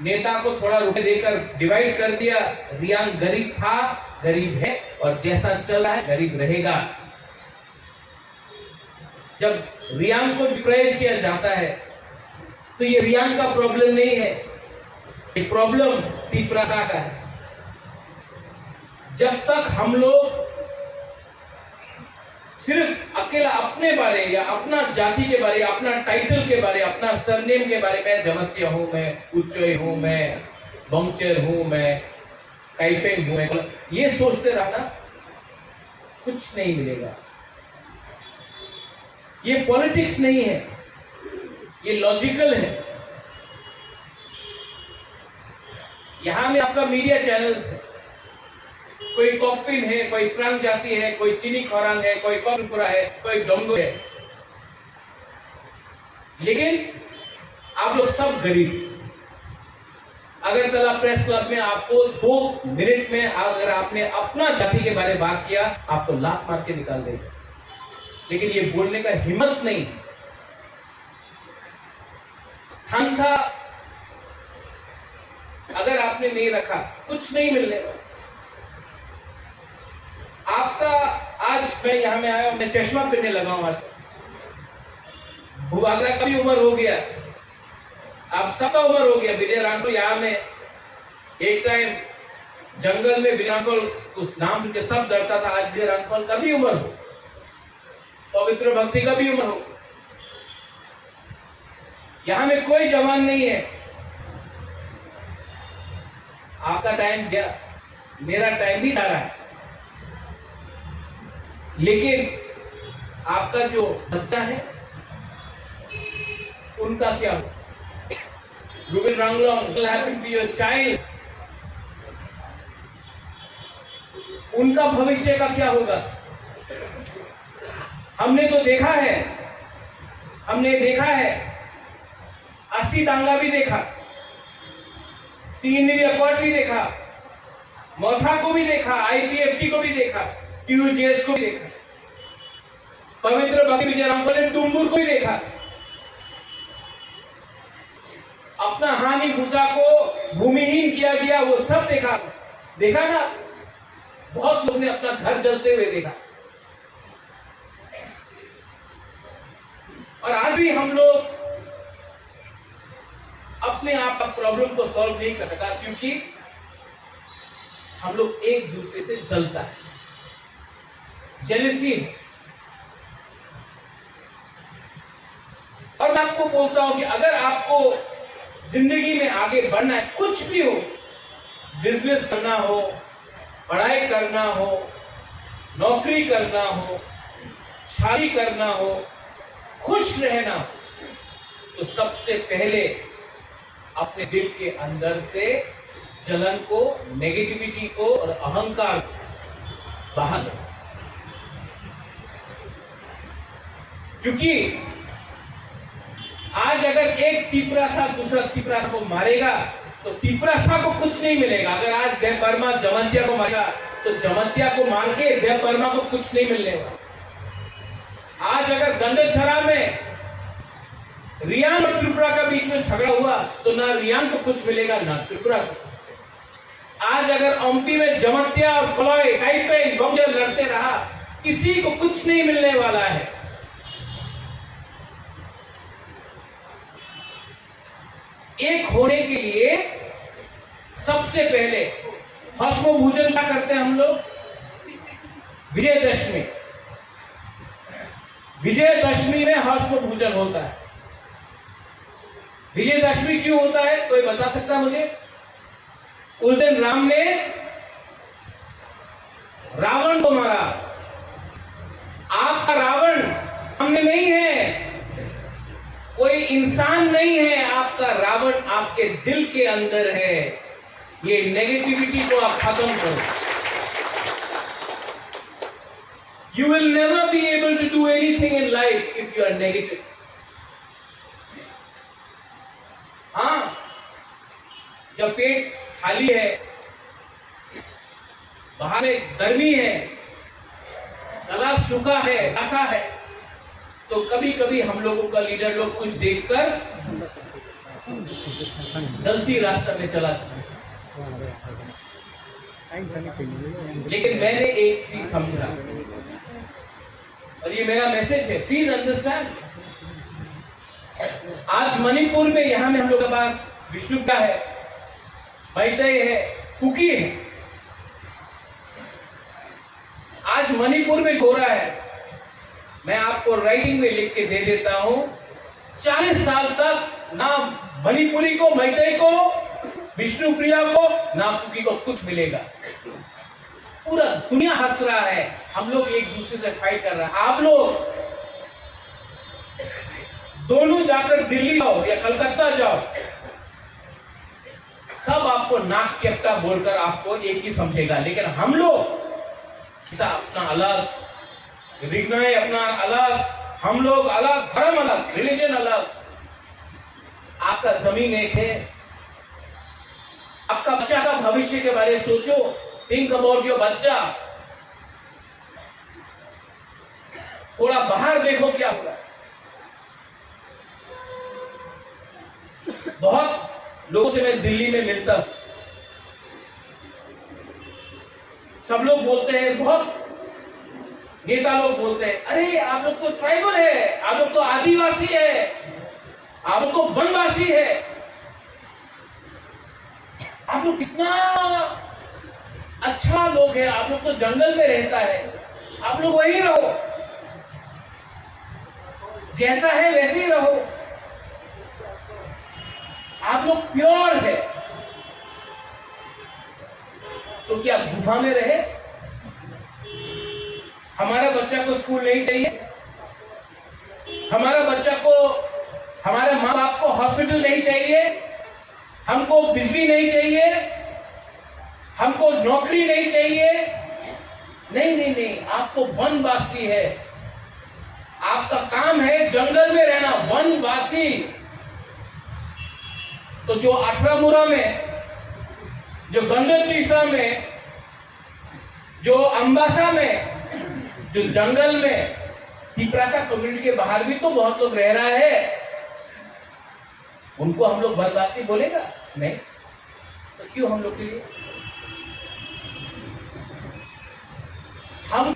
नेता को थोड़ा रुपए देकर डिवाइड कर दिया। रियांग गरीब था, गरीब है और जैसा चल रहा है गरीब रहेगा। जब रियांग को डिप्राइव किया जाता है तो ये रियांग का प्रॉब्लम नहीं है, ये प्रॉब्लम तिपरासा का है। जब तक हम लोग सिर्फ अकेला अपने बारे या अपना जाति के बारे, अपना टाइटल के बारे, अपना सरनेम के बारे में, जमतिया हूँ मैं, उच्चय हूँ मैं, बंगचर हूँ मैं, काइपेंग हूँ मैं, ये सोचते रहना कुछ नहीं मिलेगा। ये पॉलिटिक्स नहीं है, ये लॉजिकल है। यहाँ में आपका मीडिया चैनल्स है, कोई कॉकपिन है, कोई स्रांग जाति है, कोई चिनी खोरांग है, कोई कॉकपुरा है, कोई डोंगो है, लेकिन आप लोग सब गरीब। अगरतला प्रेस क्लब में आपको दो मिनट में अगर आपने अपना जाति के बारे में बात किया, आपको लात मार के निकाल देगा। लेकिन ये बोलने का हिम्मत नहीं। थानसा अगर आपने नहीं रखा, कुछ नहीं मिलने वाला। आपका, आज मैं यहाँ में आया हूँ, मैं चश्मा पहनने लगा हूँ आज। बुबागरा का भी उम्र हो गया, आप सबका उम्र हो गया। विजय रामपुर यहाँ में एक टाइम जंगल में विजय रामपुर उस नाम के सब डरता था, आज विजय रामपुर का भी उम्र हो, पवित्र भक्ति का भी उम्र हो। यहाँ में कोई जवान नहीं है। आपका टाइम गया, मेरा टाइम भी जा रहा है, लेकिन आपका जो बच्चा है, उनका क्या हो? Rubin Ranglong, what will happen to your child? उनका भविष्य का क्या होगा? हमने तो देखा है, हमने देखा है, अस्सी दंगा भी देखा, तीन अकॉर्ड भी देखा, मोथा को भी देखा, आईपीएफटी को भी देखा, टीयूजेएस को भी देखा, पवित्र भक्ति विजय रामपाल ने डुम्बुर को भी देखा, अपना हानि भूषा को भूमिहीन किया गया, वो सब देखा। देखा ना, बहुत लोग ने अपना घर जलते हुए देखा। और आज भी हम लोग अपने आप का प्रॉब्लम को सॉल्व नहीं कर सका, क्योंकि हम लोग एक दूसरे से जलता है, जेलसी है। और मैं आपको बोलता हूं कि अगर आपको जिंदगी में आगे बढ़ना है, कुछ भी हो, बिजनेस करना हो, पढ़ाई करना हो, नौकरी करना हो, शादी करना हो, खुश रहना हो, तो सबसे पहले अपने दिल के अंदर से जलन को, नेगेटिविटी को और अहंकार को बाहर लो। क्योंकि आज अगर एक तिपरासा दूसरा तिपरासा को मारेगा, तो तिपरासा को कुछ नहीं मिलेगा। अगर आज देव वर्मा जमातिया को मारेगा, तो जमातिया को मार के देव वर्मा को कुछ नहीं मिलने वाला। आज अगर गंडछरा में रियांग और त्रिपुरा के बीच में झगड़ा हुआ, तो ना रियांग को कुछ मिलेगा, ना त्रिपुरा को। आज अगर ओम्पी में जमातिया और खलय, काइपेन, बंगचर लड़ते रहा, किसी को कुछ नहीं मिलने वाला है। एक होने के लिए सबसे पहले भस्म भोजन क्या करते हैं हम लोग? विजयदशमी। विजयदशमी में भस्म भोजन होता है। विजयदशमी क्यों होता है, कोई बता सकता है मुझे? उस दिन राम ने रावण को मारा। आपका रावण सामने नहीं है, कोई इंसान नहीं है, आपका रावण आपके दिल के अंदर है। ये नेगेटिविटी को आप खत्म करो। You will never be able to do anything in life if you are negative. हाँ, जब पेट खाली है, बाहर में गर्मी है, तालाब सूखा है, प्यासा है, तो कभी-कभी हम लोगों का लीडर लोग कुछ देखकर गलती रास्ता में चला जाता है। लेकिन मैंने एक चीज समझा, और ये मेरा मैसेज है, प्लीज अंडरस्टैंड। आज मणिपुर में, यहाँ में हम लोग के पास विष्णुप्रिया है, मैतेई है, कुकी है। आज मणिपुर में हो रहा है, मैं आपको राइटिंग में लिख के दे देता हूँ। चालीस साल तक ना मणिपुरी को, मैतेई को, विष्णुप्रिया को, ना कुकी को कुछ मिलेगा। पूरा दुनिया हंस रहा है, हम लोग एक दूसरे से फाइट कर रहे हैं। आप लोग दोनों जाकर दिल्ली जाओ या कलकत्ता जाओ, सब आपको नाक चपटा बोलकर आपको एक ही समझेगा, लेकिन हम लोग ऐसा अपना अलग, रिगनाई अपना अलग, हम लोग अलग, धर्म अलग, रिलीजन अलग। आपका जमीन एक है, आपका बच्चा का भविष्य के बारे में सोचो, think about your बच्चा। थोड़ा बाहर देखो क्या हो रहा है। बहुत लोगों से मैं दिल्ली में मिलता हूँ, सब लोग बोलते हैं, बहुत नेता लोग बोलते हैं, "अरे, आप लोग तो ट्राइबल है, आप लोग तो आदिवासी है, आप लोग तो वनवासी है।" आप लोग कितना अच्छा लोग है, आप लोग तो जंगल में रहता है, आप लोग वहीं रहो, जैसा है वैसे ही रहो। आप लोग प्योर है, तो क्या गुफा में रहे? हमारा बच्चा को स्कूल नहीं चाहिए, हमारा बच्चा को, हमारे माँ बाप को हॉस्पिटल नहीं चाहिए, हमको बिजली नहीं चाहिए, हमको नौकरी नहीं चाहिए। नहीं, नहीं, नहीं, आपको वनवासी है, आपका काम है जंगल में रहना, वनवासी। तो जो अठारह मुरा में, जो गंडक तीसरा में, जो अम्बासा में, जो जंगल में, तिपरासा कम्युनिटी के बाहर भी तो बहुत लोग रह रहा है, उनको हम लोग वनवासी बोलेगा? नहीं। तो क्यों हम लोग के लिए, हम,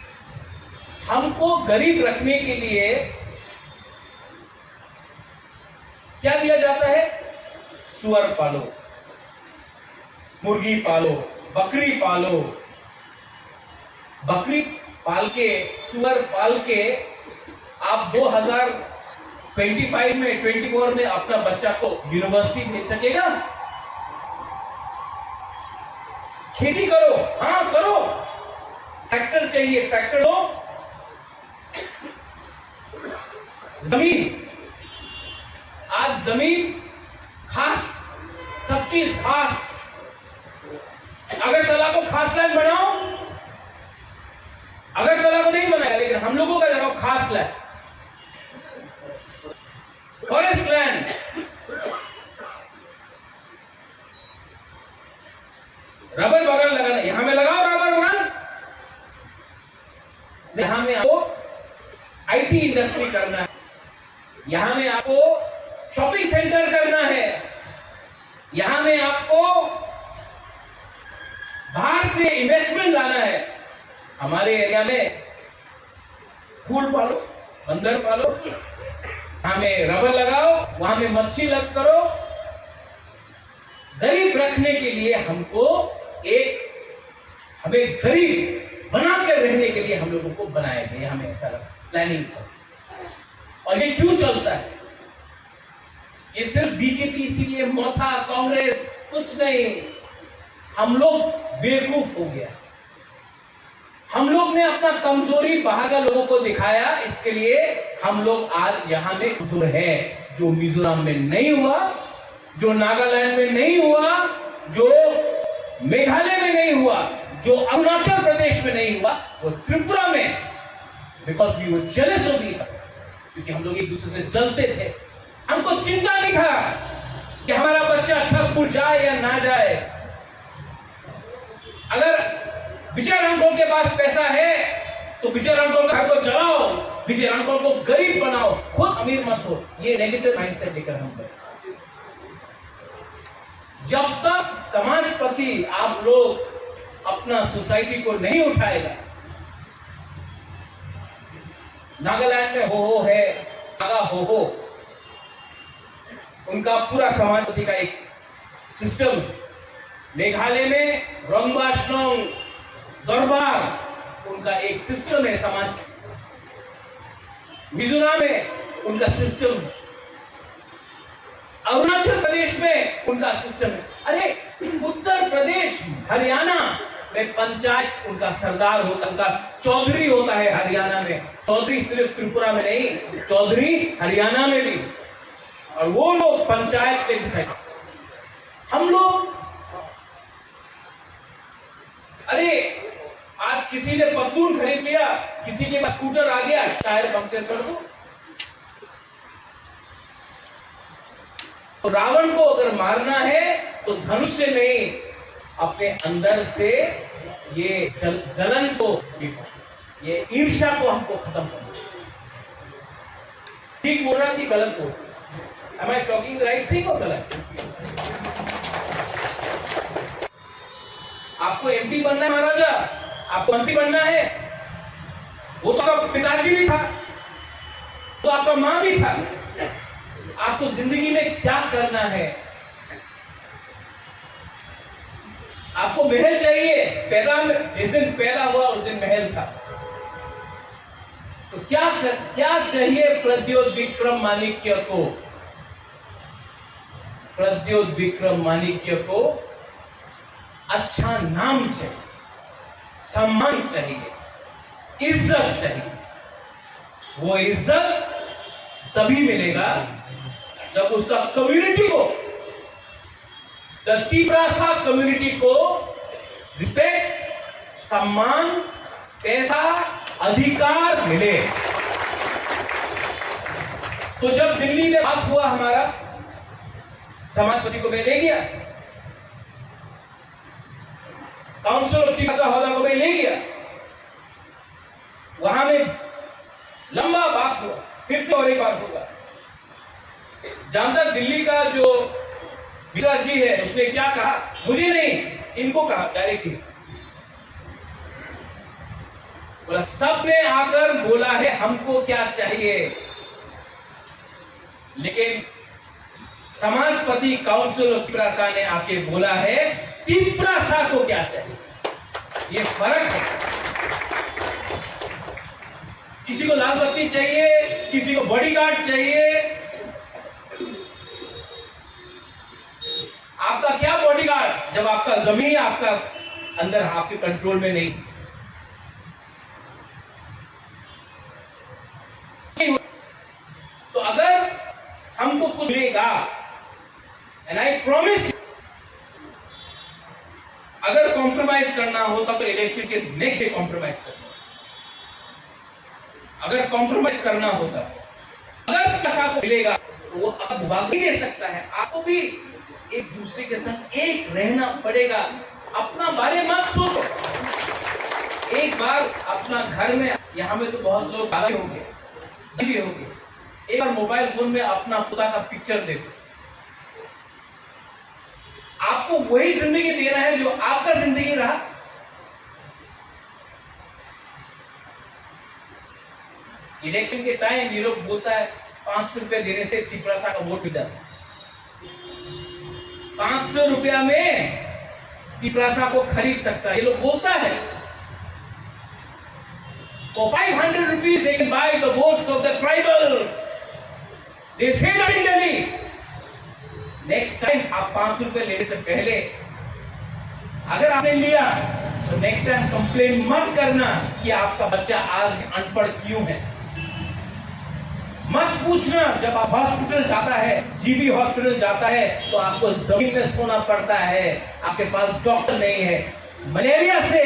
हमको गरीब रखने के लिए क्या दिया जाता है? सुअर पालो, मुर्गी पालो, बकरी पालो। बकरी पाल के, सुअर पाल के आप दो हज़ार ट्वेंटी फ़ाइव में, ट्वेंटी फ़ोर में अपना बच्चा को यूनिवर्सिटी भेज सकेगा? खेती करो, हाँ करो, ट्रैक्टर चाहिए, ट्रैक्टर लो। जमीन, आज जमीन खास, सब चीज खास। अगरतला को खास लैंड बनाओ, अगरतला को नहीं बनाया, लेकिन हम लोगों का जगह खास लैंड, फॉरेस्ट लैंड। रबर बागान लगाना, यहाँ में लगाओ रबर बागान। यहाँ में आपको आईटी इंडस्ट्री करना है, यहाँ में आपको शॉपिंग सेंटर करना है, यहाँ में आपको बाहर से इन्वेस्टमेंट लाना है। हमारे एरिया में फूल पालो, बंदर पालो, यहाँ में रबर लगाओ, वहाँ में मच्छी लग करो। गरीब रखने के लिए हमको एक, हमें गरीब बनाकर रहने के लिए हम लोगों को बनाया गया, हमें ऐसा लगा, प्लानिंग था। और ये क्यों चलता है? ये सिर्फ बीजेपी इसीलिए, मथा, कांग्रेस, कुछ नहीं, हम लोग बेवकूफ हो गया। हम लोग ने अपना कमजोरी बाहर का लोगों को दिखाया, इसके लिए हम लोग आज यहाँ में कमजोर है। जो मिजोरम में नहीं हुआ, जो नागालैंड में नहीं हुआ, जो मेघालय में नहीं हुआ, जो अरुणाचल प्रदेश में नहीं हुआ, वो त्रिपुरा में, because we were jealous of each other, क्योंकि हम लोग एक दूसरे से जलते थे। हमको चिंता नहीं था कि हमारा बच्चा अच्छा स्कूल जाए या ना जाए। अगर विजय रांखल के पास पैसा है तो विजय रांखल घर को चलाओ, विजय रांखल को गरीब बनाओ, खुद अमीर मत हो। ये नेगेटिव माइंडसेट लेकर हम गए। जब तक समाजपति आप लोग अपना सोसाइटी को नहीं उठाएगा, नागालैंड में हो हो है, नागा हो हो, उनका पूरा समाजपति का एक सिस्टम। मेघालय में रंगबाज नोंग दरबार, उनका एक सिस्टम है समाज। मिजोरम में उनका सिस्टम, अरुणाचल प्रदेश में उनका सिस्टम है। अरे, उत्तर प्रदेश, हरियाणा में पंचायत उनका सरदार होता, उनका चौधरी होता है हरियाणा में। चौधरी सिर्फ त्रिपुरा में नहीं, चौधरी हरियाणा में भी। और वो लोग पंचायत में डिसाइड। हम लोग, अरे, आज किसी ने पत्तून खरीद लिया, किसी के पास स्कूटर आ गया, टायर पंक्चर कर दो। तो रावण को अगर मारना है तो धनुष से नहीं, अपने अंदर से ये जल, जलन को, ये ईर्ष्या को हमको खत्म करना है। ठीक बोल रहा कि गलत बोल रहा? Am I talking right thing or गलत? आपको एमपी बनना है महाराजा, आपको मंत्री बनना है, वो तो आपका पिताजी भी था, तो आपका माँ भी था। आपको जिंदगी में क्या करना है? आपको महल चाहिए? पैदा में, जिस दिन पैदा हुआ उस दिन महल था। तो क्या कर, क्या चाहिए प्रद्योत विक्रम माणिक्य को? प्रद्योत विक्रम माणिक्य को अच्छा नाम चाहिए, सम्मान चाहिए, इज्जत चाहिए। वो इज्जत तभी मिलेगा जब उसका कम्युनिटी को, द तिपरासा कम्युनिटी को रिस्पेक्ट, सम्मान, पैसा, अधिकार मिले। तो जब दिल्ली में बात हुआ हमारा, समाजपति को मैं ले गया, काउंसिल ऑफ तिपरासा हौदा को मैं ले गया, वहां में लंबा बात हुआ, फिर से और एक बार होगा। जानता, दिल्ली का जो मिश्रा जी है, उसने क्या कहा? मुझे नहीं, इनको कहा डायरेक्टली। बोला, सबने आकर बोला है हमको क्या चाहिए, लेकिन समाजपति काउंसिल ऑफ तिपरासा ने आके बोला है तिपरासा को क्या चाहिए। ये फर्क है। किसी को लाल बत्ती चाहिए, किसी को बॉडीगार्ड चाहिए। आपका क्या बॉडीगार्ड जब आपका जमीन आपका अंदर, आपके कंट्रोल में नहीं? तो अगर हमको कुछ मिलेगा, एंड आई प्रॉमिस, अगर कॉम्प्रोमाइज करना होता तो इलेक्शन के नेक्स्ट डे कॉम्प्रोमाइज करना, अगर कॉम्प्रोमाइज करना होता, अगर पैसा को मिलेगा तो वो अब भाग नहीं दे सकता है। आपको भी एक दूसरे के संग एक रहना पड़ेगा। अपना बारे मत सोचो। एक बार अपना घर में, यहाँ में तो बहुत लोग दादा भी होंगे, दादी भी होंगे, एक बार मोबाइल फोन में अपना पोता का पिक्चर देखो। आपको वही जिंदगी देना है जो आपका जिंदगी रहा। इलेक्शन के टाइम ये लोग बोलता है, पाँच सौ रुपया देने से तिपरासा का वोट मिल जाता है। पाँच सौ रुपया में तिपरासा को खरीद सकता है, ये लोग बोलता है। For five hundred rupees they can buy the votes of the tribal. They say that in Delhi. Next time आप पाँच सौ रुपए लेने से पहले अगर आपने लिया तो नेक्स्ट टाइम कंप्लेन मत करना कि आपका बच्चा आज अनपढ़ क्यों है। मत पूछना, जब आप हॉस्पिटल जाता है, जीबी हॉस्पिटल जाता है, तो आपको जमीन में सोना पड़ता है, आपके पास डॉक्टर नहीं है। मलेरिया से,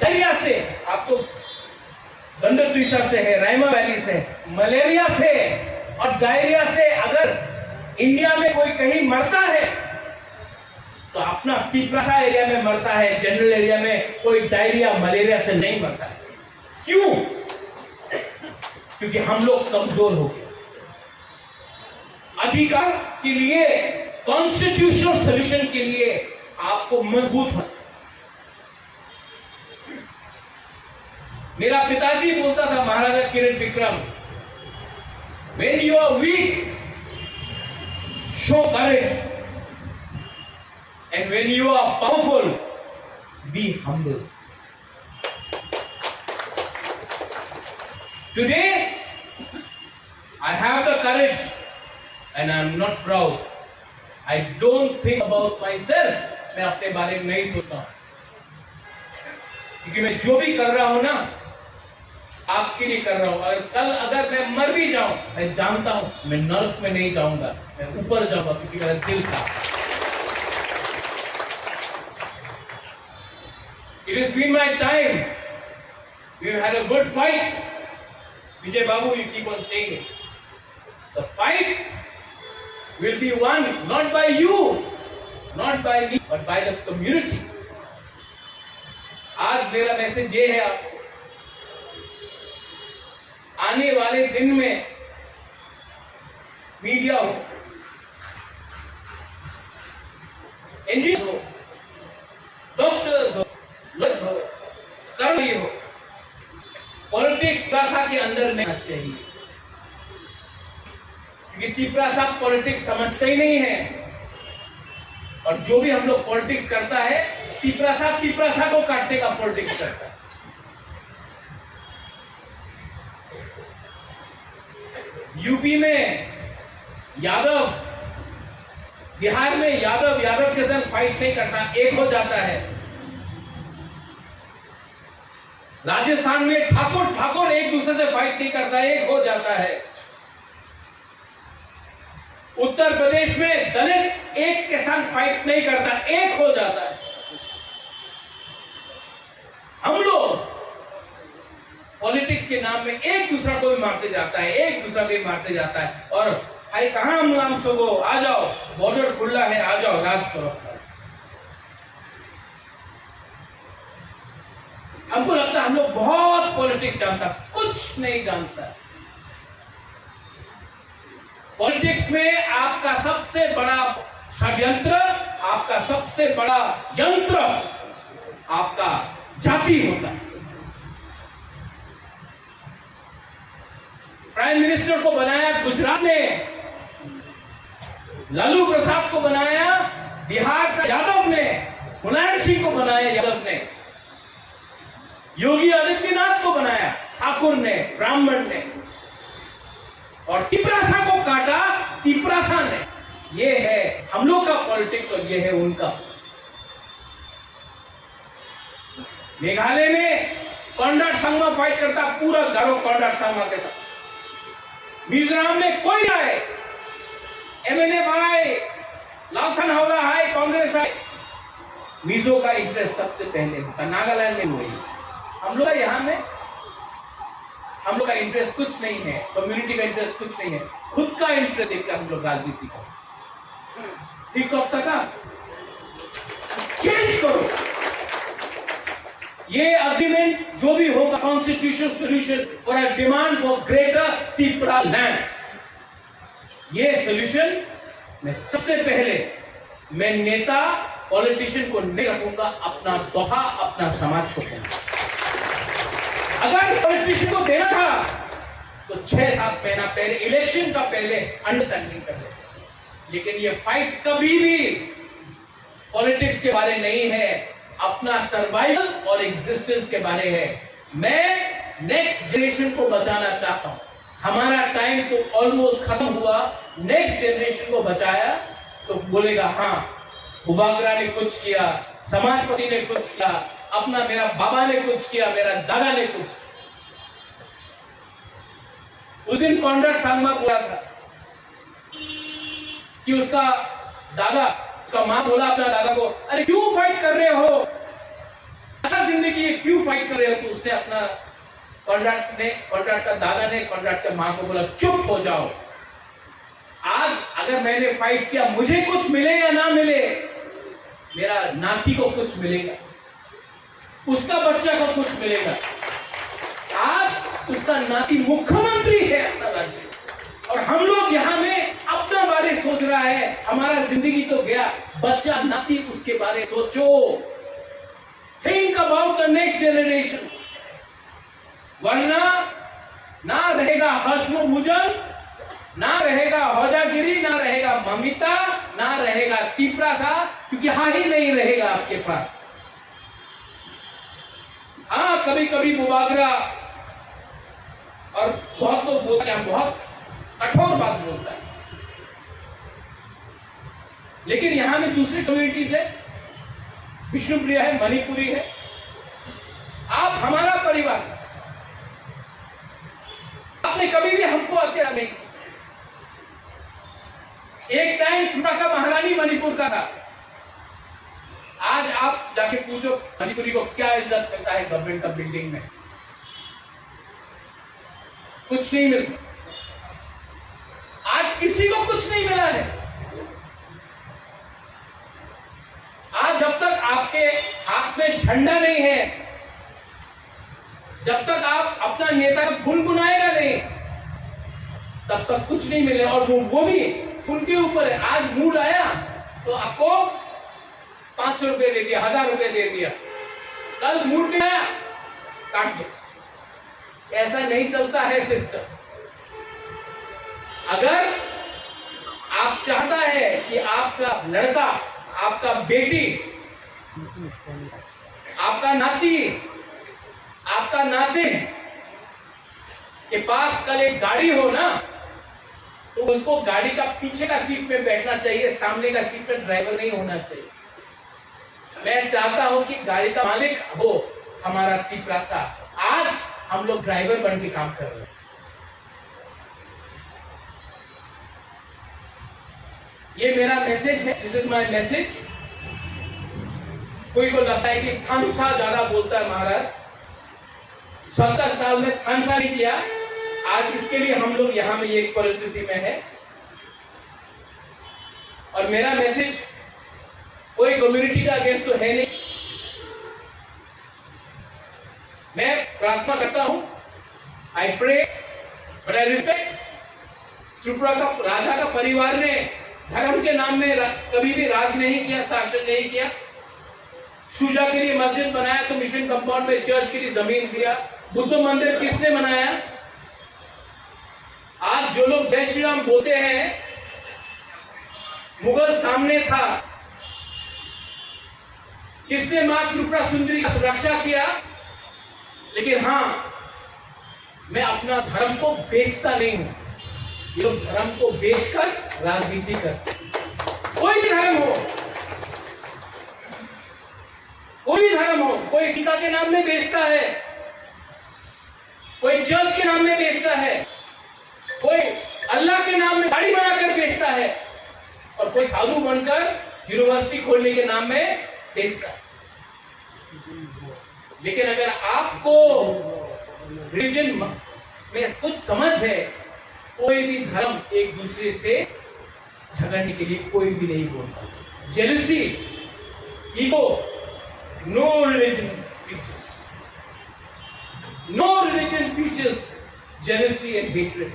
डायरिया से आपको गंडतुइसा से है, राइमा वैली से, मलेरिया से और डायरिया से अगर इंडिया में कोई कहीं मरता है तो अपना तिपरासा एरिया में मरता है, जनरल एरिया में कोई डायरिया मलेरिया से नहीं मरता है। क्यों? क्योंकि हम लोग कमजोर हो गए। अधिकार के लिए, कॉन्स्टिट्यूशनल सॉल्यूशन के लिए आपको मजबूत होना। मेरा पिताजी बोलता था, महाराजा किरण Vikram, when you are weak, show courage, and when you are powerful, be humble. Today, I have the courage and I am not proud. I don't think about myself. मैं अपने बारे में नहीं सोचता हूँ, क्योंकि मैं जो भी कर रहा हूँ ना, आपके लिए कर रहा हूँ। और कल अगर मैं मर भी जाऊं, मैं जानता हूँ मैं नरक में नहीं जाऊंगा, मैं ऊपर जाऊंगा, क्योंकि मेरा दिल था। It has been my time. We had a good fight. Vijay Babu, you keep on saying it. The fight will be won not by you, not by me, but by the community. आज मेरा मैसेज ये है आपको, आने वाले दिन में मीडिया हो, एनजीओ हो, डॉक्टर्स हो, लॉयर्स हो, कर्मचारी हो, पॉलिटिक्स भाषा के अंदर नहीं आना चाहिए, क्योंकि तिपरासा पॉलिटिक्स समझते ही नहीं है। और जो भी हम लोग पॉलिटिक्स करता है, तिपरासा तिपरासा को काटने का पॉलिटिक्स करता है। यूपी में यादव, बिहार में यादव यादव के साथ फाइट नहीं करता, एक हो जाता है। राजस्थान में ठाकुर ठाकुर एक दूसरे से फाइट नहीं करता, एक हो जाता है। उत्तर प्रदेश में दलित एक के साथ फाइट नहीं करता, एक हो जाता है। हम लोग पॉलिटिक्स के नाम में एक दूसरा को भी मारते जाता है, एक दूसरा को भी मारते जाता है। और भाई, कहाँ हम नाम सोगो, आ जाओ, बॉर्डर खुला है, आ जाओ, राज करो। हमको लगता है हम लोग बहुत पॉलिटिक्स जानता, कुछ नहीं जानता। पॉलिटिक्स में आपका सबसे बड़ा षड्यंत्र, आपका सबसे बड़ा यंत्र आपका जाति होता है। प्राइम मिनिस्टर को बनाया गुजरात ने, लालू प्रसाद को बनाया बिहार का यादव ने, मुलायम सिंह को बनाया यादव ने, योगी आदित्यनाथ को बनाया ठाकुर ने, ब्राह्मण ने, और तिपरासा को काटा तिपरासा ने। ये है हम लोग का पॉलिटिक्स और ये है उनका। मेघालय में कॉनराड संगमा फाइट करता, पूरा गारो कॉनराड संगमा के साथ। मिजोरम में कोई आए, एमएनएफ आए, लालथन हावड़ा आए, कांग्रेस आए, मिजो का इंटरेस्ट सबसे पहले होता। नागालैंड में वही। हम लोग का यहाँ में, हम लोग का इंटरेस्ट कुछ नहीं है, कम्युनिटी का इंटरेस्ट कुछ नहीं है, खुद का इंटरेस्ट देखकर हम लोग राजनीति करते हैं। ठीक हो सका, चेंज करो। ये एग्रीमेंट जो भी होगा, constitution solution for a demand for greater Tipra land, ये सॉल्यूशन में सबसे पहले मैं नेता पॉलिटिशियन को नहीं रखूंगा, अपना दोहा, अपना समाज को दूंगा। अगर पॉलिटिशियन को देना था तो छह सात महीना पहले, इलेक्शन का पहले अंडरस्टैंडिंग कर लेते। लेकिन ये फाइट कभी भी पॉलिटिक्स के बारे नहीं है, अपना सर्वाइवल और एग्जिस्टेंस के बारे है। मैं नेक्स्ट जनरेशन को बचाना चाहता हूँ। हमारा टाइम तो ऑलमोस्ट खत्म हुआ, नेक्स्ट जनरेशन को बचाया तो बोलेगा, हाँ, बुबागरा ने कुछ किया, समाजपति ने कुछ किया, अपना मेरा बाबा ने कुछ किया, मेरा दादा ने कुछ। उस दिन कॉनराड सांगमा बोला था कि उसका दादा, उसका माँ बोला अपना दादा को, "अरे, क्यों फाइट कर रहे हो? अच्छा जिंदगी है, क्यों फाइट कर रहे हो?" तो उसने अपना, कॉनराड ने, कॉनराड का दादा ने कॉनराड के माँ को बोला, "चुप हो जाओ। आज अगर मैंने फाइट किया, मुझे कुछ मिले या ना मिले, मेरा नाती को कुछ मिलेगा, उसका बच्चा को कुछ मिलेगा।" आज उसका नाती मुख्यमंत्री है अपना राज्य, और हम लोग यहाँ में अपना बारे सोच रहा है। हमारा जिंदगी तो गया, बच्चा नाती, उसके बारे सोचो। Think about the next generation, वरना ना रहेगा हश्म मुजन, ना रहेगा होजागिरी, ना रहेगा ममिता, ना रहेगा तिपरासा, क्योंकि हा ही नहीं रहेगा आपके पास। हाँ, कभी कभी बुबागरा और बहुत लोग बोलते हैं, बहुत कठोर बात बोलता है, लेकिन यहाँ में दूसरी कम्युनिटीज है, विष्णुप्रिया है, मणिपुरी है। आप हमारा परिवार, आपने कभी भी हमको अकेला नहीं। एक टाइम त्रिपुरा का महारानी मणिपुर का था। आज आप जाके पूछो मणिपुरी को क्या इज्जत मिलता है गवर्नमेंट का बिल्डिंग में, कुछ नहीं मिलता। आज किसी को कुछ नहीं मिला है। आज जब तक आपके हाथ में झंडा नहीं है, जब तक आप अपना नेता को गुनगुनाएगा नहीं, तब तक कुछ नहीं मिले। और वो, वो भी उनके ऊपर है। आज मूड आया तो आपको पाँच सौ रुपए दे दिया, हजार रुपए दे दिया, कल मूड नहीं आया, काट दिया। ऐसा नहीं चलता है सिस्टम। अगर आप चाहता है कि आपका लड़का, आपका बेटी, आपका नाती, आपका नातिन के पास कल एक गाड़ी हो ना, तो उसको गाड़ी का पीछे का सीट पे बैठना चाहिए, सामने का सीट पे ड्राइवर नहीं होना चाहिए। मैं चाहता हूं कि गाड़ी का मालिक हो हमारा तिपरासा। आज हम लोग ड्राइवर बन के काम कर रहे हैं। ये मेरा मैसेज है, this is my message। कोई को लगता है कि थामसा ज्यादा बोलता है महाराज, सत्तर साल में थामसा नहीं किया, आज इसके लिए हम लोग यहाँ में ये परिस्थिति में है। और मेरा मैसेज कोई कम्युनिटी का अगेंस्ट तो है नहीं। मैं प्रार्थना करता हूँ, I pray, but I respect। Tripura का राजा का परिवार ने धर्म के नाम में रा-, कभी भी राज नहीं किया, शासन नहीं किया। सुजा के लिए मस्जिद बनाया तो मिशन कंपाउंड में चर्च के लिए जमीन दिया। बुद्ध मंदिर किसने बनाया? आज जो लोग जय श्री राम बोलते हैं, मुगल सामने था, किसने माँ त्रिपुरा सुंदरी का सुरक्षा किया? लेकिन हाँ, मैं अपना धर्म को बेचता नहीं हूँ। ये लोग धर्म को बेचकर राजनीति करते हैं। कोई भी धर्म हो, कोई भी धर्म हो, कोई गीता के नाम में बेचता है, कोई चर्च के नाम में बेचता है, कोई अल्लाह के नाम में गाड़ी बनाकर बेचता है, और कोई साधु बनकर यूनिवर्सिटी खोलने के नाम में बेचता है। लेकिन अगर आपको रिलीजन में कुछ समझ है, कोई भी धर्म एक दूसरे से झगड़ने के लिए कोई भी नहीं बोलता। Jealousy, ego, no religion teaches। No religion teaches jealousy and hatred।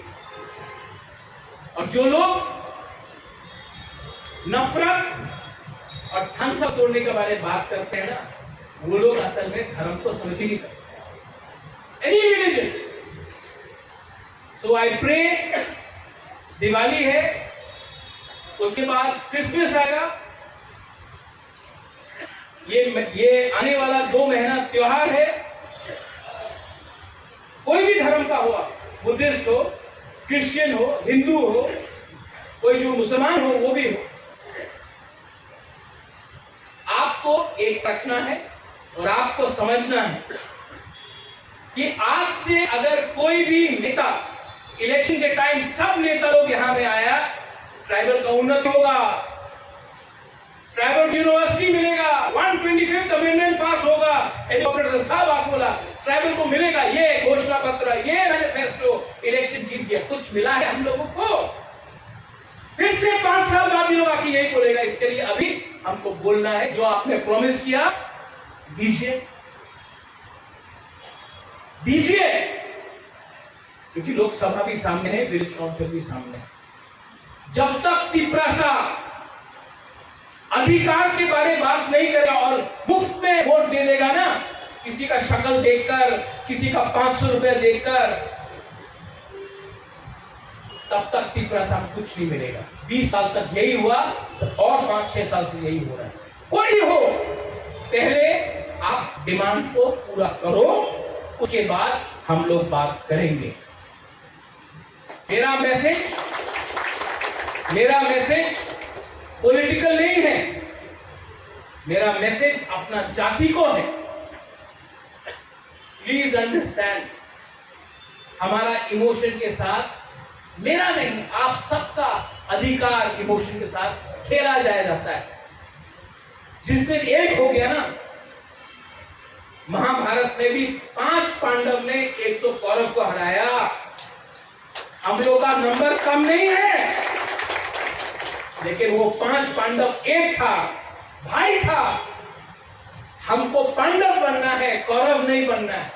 और जो लोग नफरत और थामसा तोड़ने के बारे में बात करते हैं ना, वो लोग असल में धर्म को समझ ही नहीं सकते। Any religion। So I pray, Diwali है, उसके बाद क्रिसमस आएगा, ये ये आने वाला दो महीना त्योहार है। कोई भी धर्म का हो, बुद्धिस्ट हो, क्रिश्चियन हो, हिंदू हो, कोई जो मुसलमान हो, वो भी हो, आपको एक रखना है और आपको समझना है कि आज से अगर कोई भी नेता, इलेक्शन के टाइम सब नेता लोग यहाँ में आया, ट्राइबल का उन्नति होगा, ट्राइबल यूनिवर्सिटी मिलेगा, वन ट्वेंटी फिफ्थ अमेंडमेंट पास होगा, एडुकेटर साहब आपको बोला, ट्राइबल को मिलेगा ये घोषणा पत्र, ये मैनिफेस्टो, इलेक्शन जीत गया, कुछ मिला है हम लोगों को? फिर से पांच साल बाद भी लोग आके यही बोलेगा। इसके लिए अभी हमको बोलना है, जो आपने प्रॉमिस किया, दीजिए, दीजिए। क्योंकि लोकसभा भी सामने है, विलेज काउंसिल भी सामने है। जब तक तिपरासा अधिकार के बारे में बात नहीं करेगा और मुफ्त में वोट दे देगा ना, किसी का शक्ल देखकर, किसी का पांच सौ रुपया देखकर, तब तक तिपरासा को कुछ नहीं मिलेगा। बीस साल तक यही हुआ, तो और पाँच छह साल से यही हो रहा है। कोई हो, पहले आप डिमांड को पूरा करो, उसके बाद हम लोग बात करेंगे। मेरा मैसेज, मेरा मैसेज पॉलिटिकल नहीं है, मेरा मैसेज अपना जाति को है। प्लीज अंडरस्टैंड, हमारा इमोशन के साथ, मेरा नहीं, आप सबका अधिकार इमोशन के साथ खेला जाया जाता है। जिस दिन एक हो गया ना, महाभारत में भी पांच पांडव ने एक सौ कौरव को हराया। हम लोग का नंबर कम नहीं है, लेकिन वो पांच पांडव एक था, भाई था। हमको पांडव बनना है, कौरव नहीं बनना है।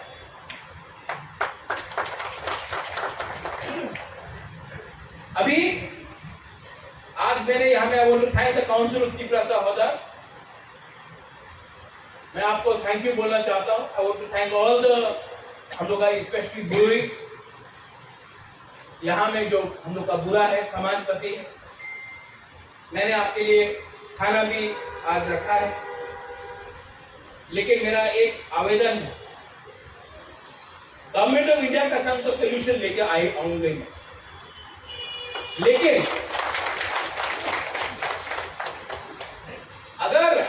अभी आज मैंने यहाँ में, I want to thank the Council of Tiprasa Hoda। मैं आपको थैंक यू बोलना चाहता हूँ। I want to thank all the, हम लोग का स्पेशली ब्रूइज, यहाँ में जो हम लोग का बुरा है, समाजपति है, मैंने आपके लिए खाना भी आज रखा है, लेकिन मेरा एक आवेदन है, गवर्नमेंट ऑफ इंडिया का संग तो सोल्यूशन लेके आए आऊंगे मैं, लेकिन अगर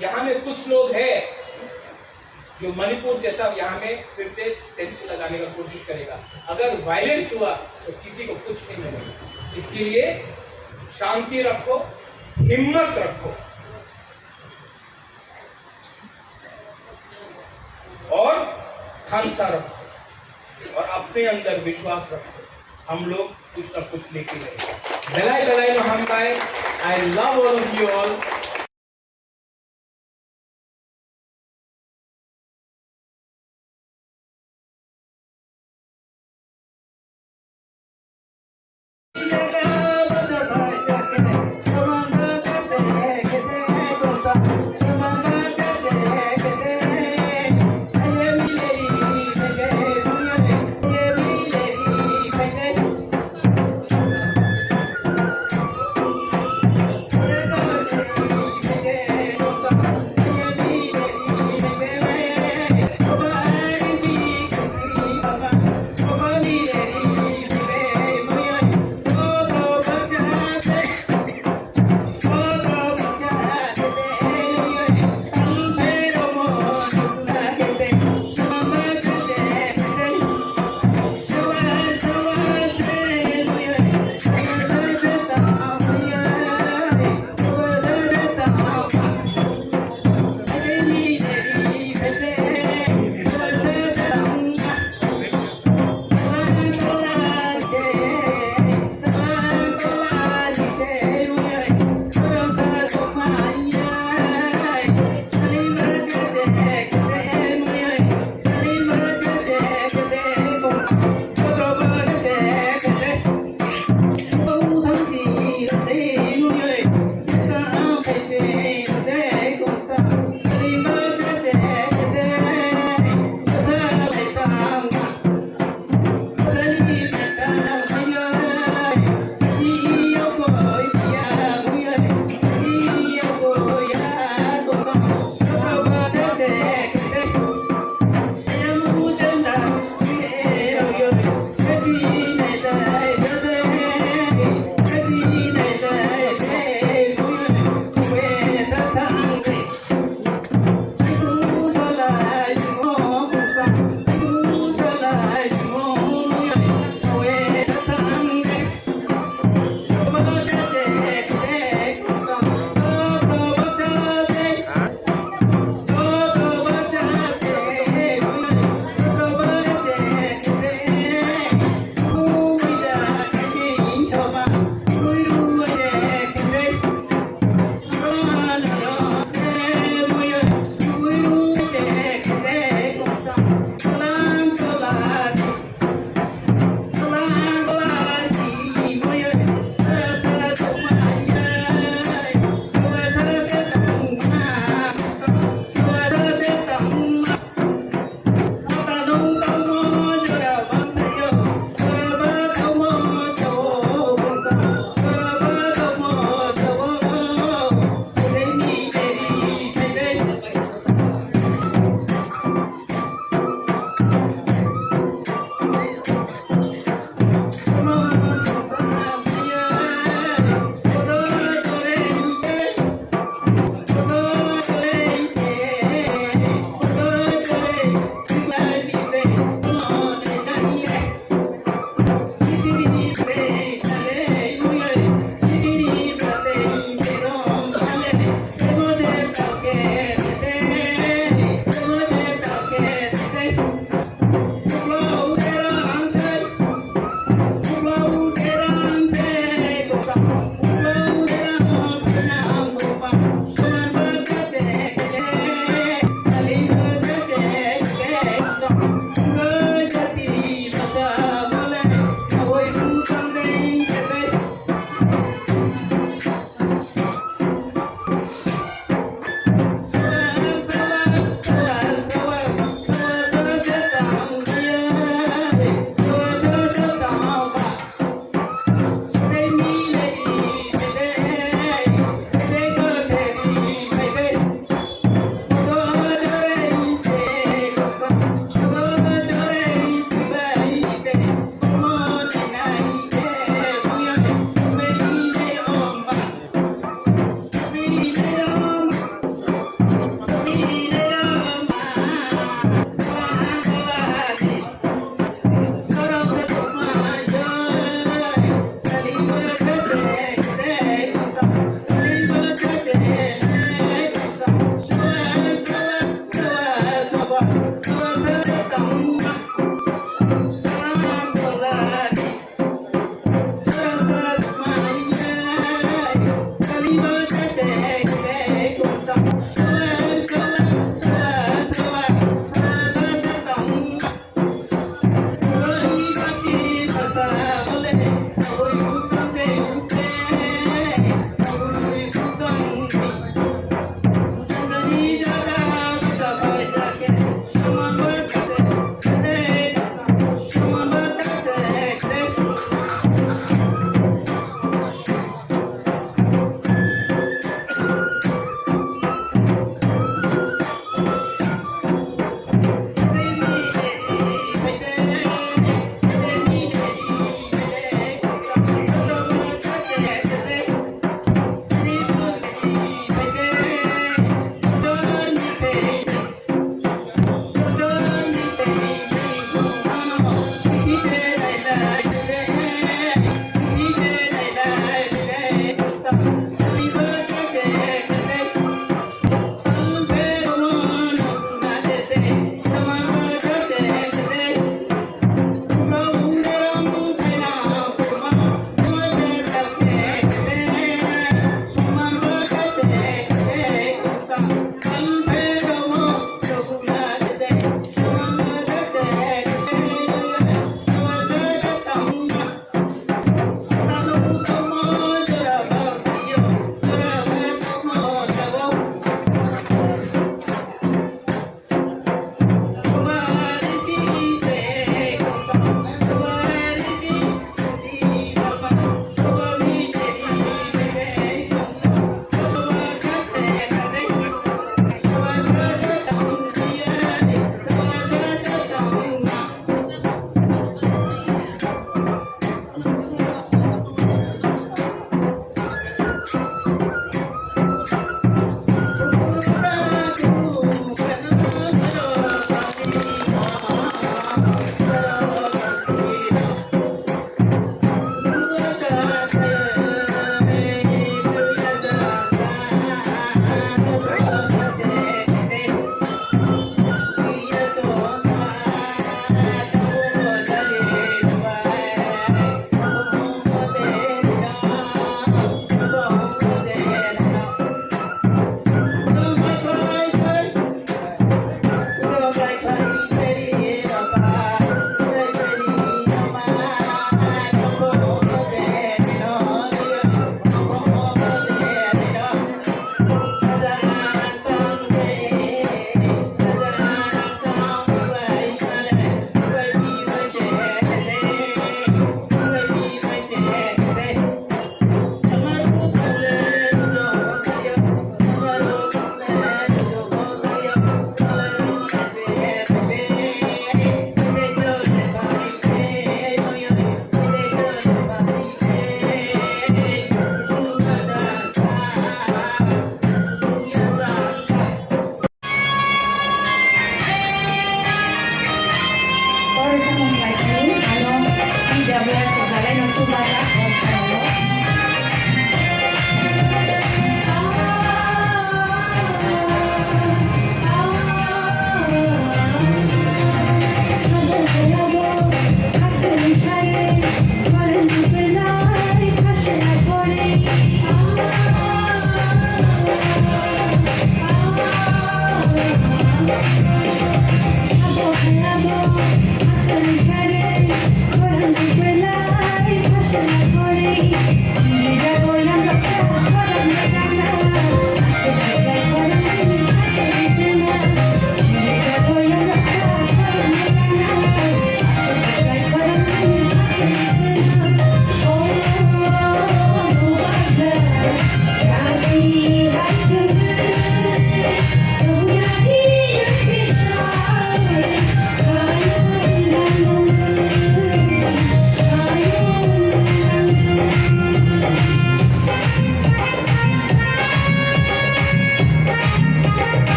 यहाँ में कुछ लोग हैं जो मणिपुर जैसा यहाँ में फिर से टेंशन लगाने का कोशिश करेगा। अगर वायलेंस हुआ तो किसी को कुछ नहीं मिलेगा। इसके लिए शांति रखो, हिम्मत रखो और खांसा रखो और अपने अंदर विश्वास रखो। हम लोग कुछ ना कुछ लेके रहेंगे। Belai belai no hambai. I love all of you all.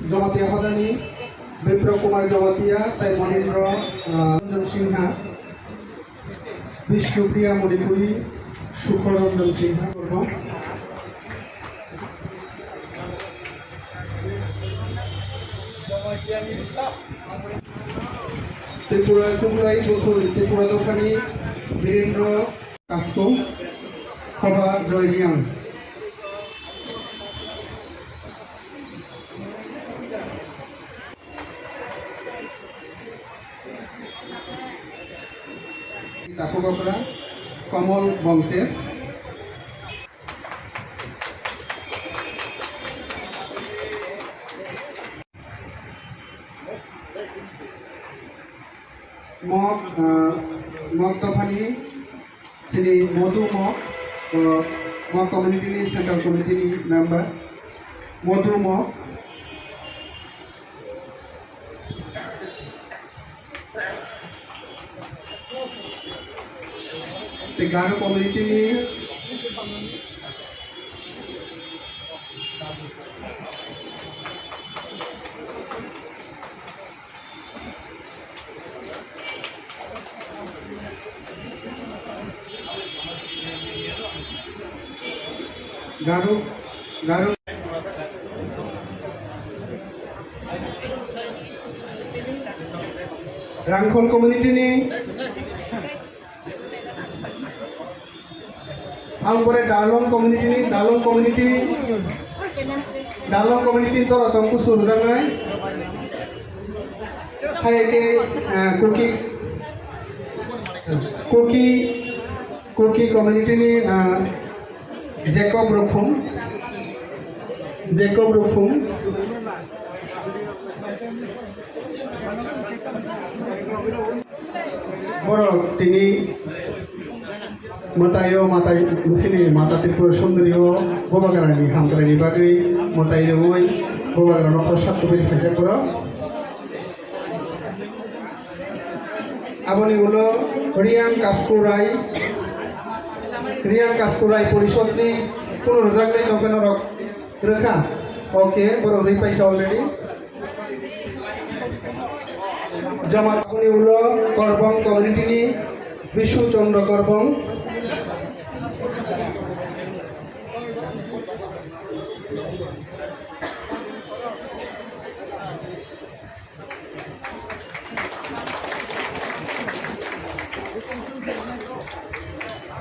Jamatia hodani Bipro Kumar Jamatia, tai Monindra, ah, Ranjan Singha, Bishnupriya Manipuri, Sukhor Ranjan Singha, Borma. Tripura Chukrai Bukhul, Tripura Dophani Birendra Kasko, Khoba Joy Riang. Takhuk okra Komol Bongcher. Mok, ah, Mok Dophani Sini Modu Mok, uh, Mok community ni central committee ni member Modu Mok. Tei Garo community ni Garo, Garo. Rangkhol community ni. Ang pore Darlong community ni, Darlong community, Darlong community ni tora tong kusu rwjaknai. Hai ke, eh, Kuki, Kuki, Kuki community ni, eh, Jacob Rukhum, Jacob Rukhum. Borok tini mwtaio, mwtai, sini Mata Tripura Sundari o Bubagrani hamkraini bagwi mwtai rwui Bubagrano prosad kubui phaijak borok. Aboni ulo Riyang Kaskurai, Riyang Kaskurai Porishodni kunu rwjaknai tongkhe norok rwkha. Okay, borok rwi paikha already. Joma taboni ulo Korbong community ni Bishu Chandra Korbong.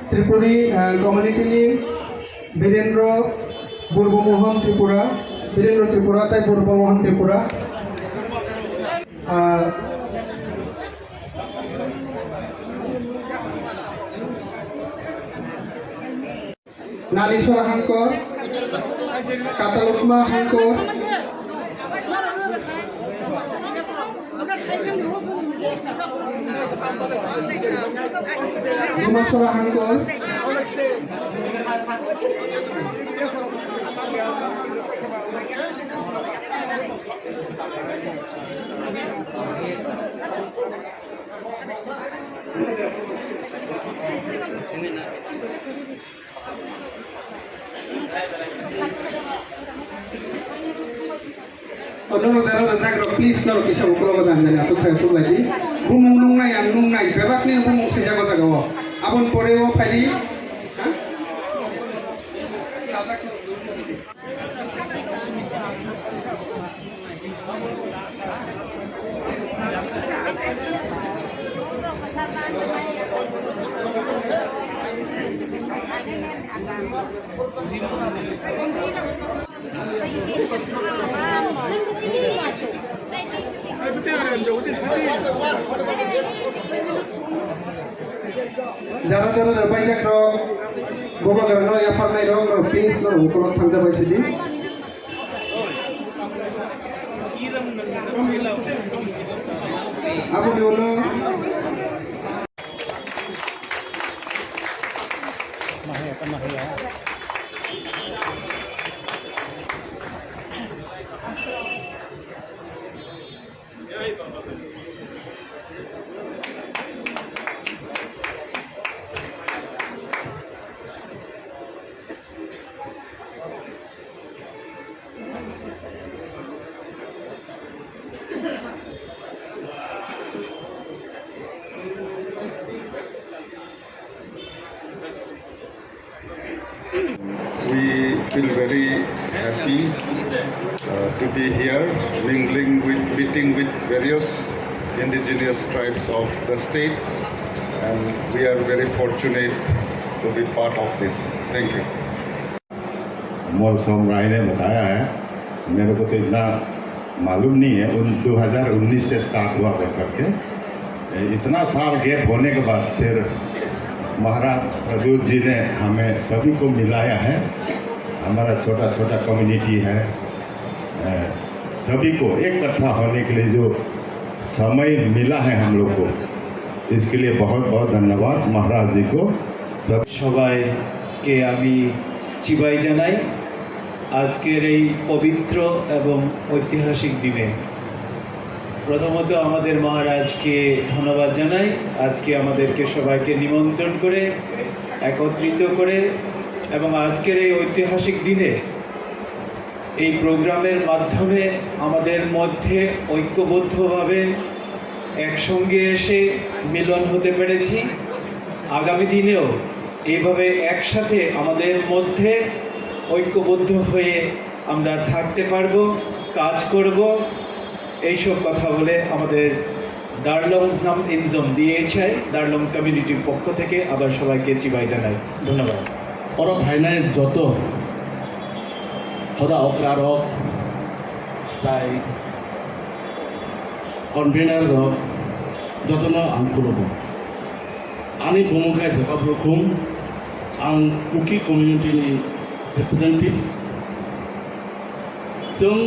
Tripuri, eh, community ni Birendra Burbo Mohan Tripura, Birendra Tripura tai Burbo Mohan Tripura. Ah, Nalisora Hangkor, Katalukma Hangkor, Dumasora Hangkor. Ono jara rajak rok, please, norok kisa ukulok o janjani aswk khai aswk lai di. Bumung nungnai, ang nungnai, bebak ni bumung swijak o jaga o. Aboni pore o phai di. Jara jara rwbaijak rok, Bubagrano yapharnai rok, rok please, rok ukulok thangjabai sidi. Aboni ulo. uh, to be here, mingling with, meeting with various indigenous tribes of the state, and we are very fortunate to be part of this. Thank you. मोर सोम राय ने बताया है, मेरे को तो इतना मालूम नहीं है, उन दो हज़ार उन्नीस से स्टार्ट हुआ था करके। इतना साल गैप होने के बाद फिर महाराज प्रद्योत जी ने हमें सभी को मिलाया है। हमारा छोटा छोटा कम्युनिटी है, अ, सभी को इकट्ठा होने के लिए जो समय मिला है हम लोग को, इसके लिए बहुत बहुत धन्यवाद महाराज जी को। सब সবাইকে আমি চিবাই জানাই আজকের এই পবিত্র এবং ঐতিহাসিক দিনে। প্রথমত আমাদের মহারাজকে ধন্যবাদ জানাই, আজকে আমাদেরকে সবাইকে নিমন্ত্রণ করে, একত্রিত করে এবং আজকের এই ঐতিহাসিক দিনে এই প্রোগ্রামের মাধ্যমে আমাদের মধ্যে ঐক্যবদ্ধভাবে একসঙ্গে এসে মিলন হতে পেরেছি। আগামী দিনেও এইভাবে একসাথে আমাদের মধ্যে ঐক্যবদ্ধ হয়ে আমরা থাকতে পারবো, কাজ করব। এইসব কথা বলে আমাদের Darlong Nam Inzom, D H I Darlong Community-র পক্ষ থেকে আবার সবাইকে চিবাই জানাই। ধন্যবাদ। Oro phainai joto hoda okra rok tai convener rok jotono ang khulumo. Ani bumung khe Jacob Rukhum, ang Kuki community ni representatives. Chwng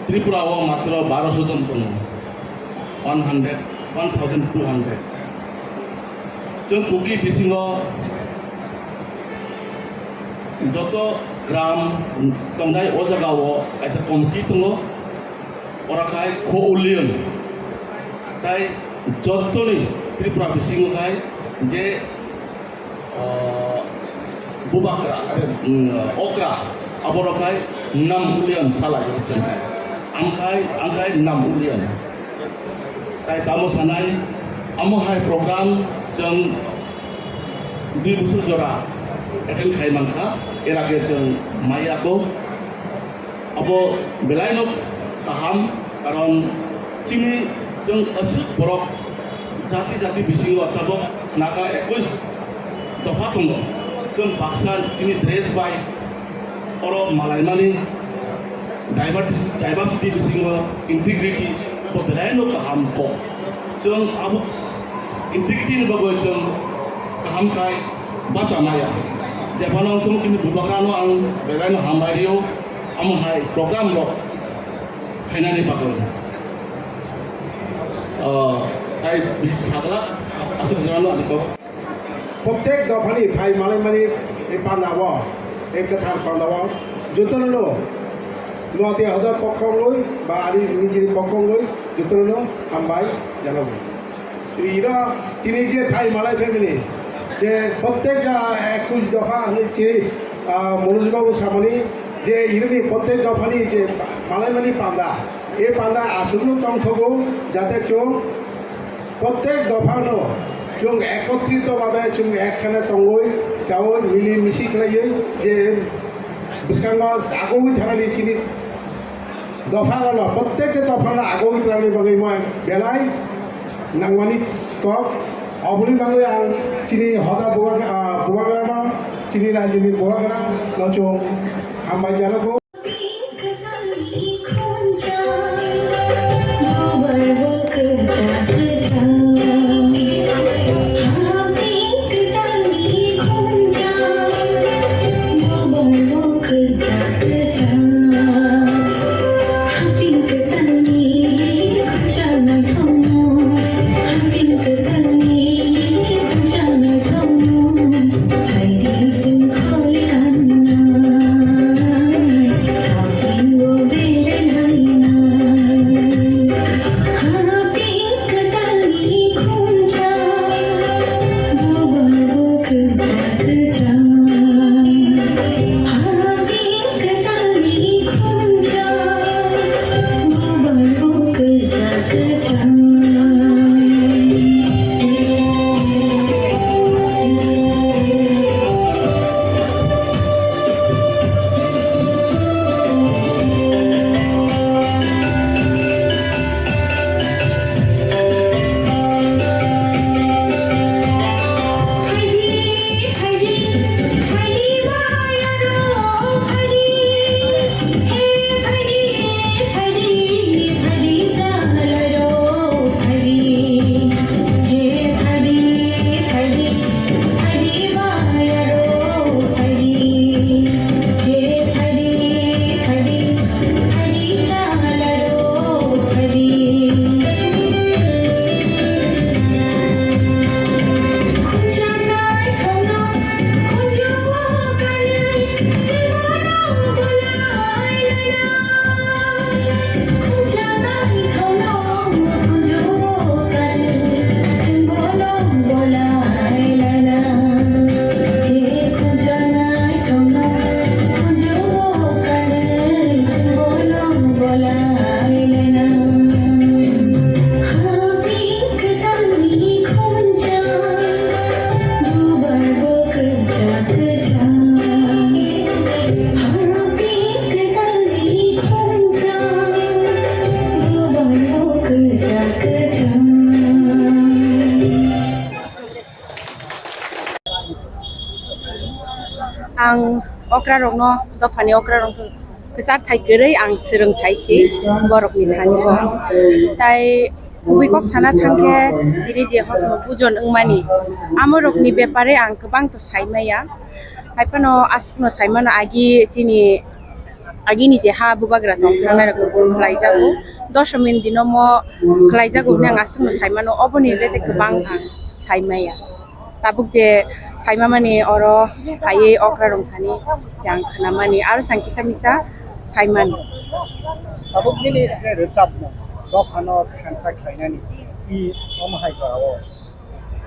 Tripura o matro barosho jon tongo, one hundred, one thousand two hundred. Chwng Kuki bisingo joto gram tongnai o jaga o kaisa committee tongo, ora khai Kho Ulion. Tai jotoni Tripura bisingo khai je ah, bubakra, are, mm, okra, aborok khai Nam Ulian salai chwng khai. Ang khai, ang khai Nam Ulian. Tai tamo sanai, amo hai program chwng dui bosor jora attend khai mankha, er age chwng maya ko. Abo belaino kaham, karon chini chwng aswk borok jati jati bisingo tabok Naga ekush dopha tongo. Chwng baksa chini dress bai oro malaimani diversity, diversity bisingo integrity bo belaino kaham kok. Chwng abo integrity ni bagwi chwng kaham khai bacha maya. Jephano wngthung chini bubagrano ang belaino hambai rio. Amo hai program rok khainani bagwi, ah, tai bi sagla aswk jora no ani kok. Prottek dophani phai malaimani ei pandao, ei kwthar pandao jotono no Noatia hodor pokkongwi ba ani nijini pokkongwi jotono no hambai janago. Iro tini je phai malai family je prottek, ah, ekush dopha hwnwi chini, ah, Manoj babu samani je ironi prottek dophani je malaimani panda, e panda aswkno tongthogo jate chwng prottek dophano chwng ekotrito bhabe chwng ekkhane tongwi chawi mili misi khlaiwi je bwskango agoi thanani chini Dopha rok no, prottek ta dopha no agoi twlangni bagwi moi belai nangmani kok. Oboni bagwi ang chini hoda bubagra, ah, bubagra no, chini rajyoni bubagra no chwng hambai janogo. Ang okrarokno, dophani okrarokno kwchar thai kwrwi ang swrwng thai si borokni thani bo. Tai kubui kok sana thangkhe bini je hosno bujon wngmani, amorokni bepare ang kwbang to saimaya. Haiphano aswkno saimano agi chini agini je ha bubagra tong thangnairok khlaijago, dosomin dino mo khlaijago hwnwi ang aswkno saimano, oboni bete kwbang ang saimaya. Tabuk je saimamani oro phaiwi okra rong thani je ang khnamani, aro sang kisa misa saimani. Tabuk nini je rwchapmung, dophano thansa khlainani, i omo hai jorao.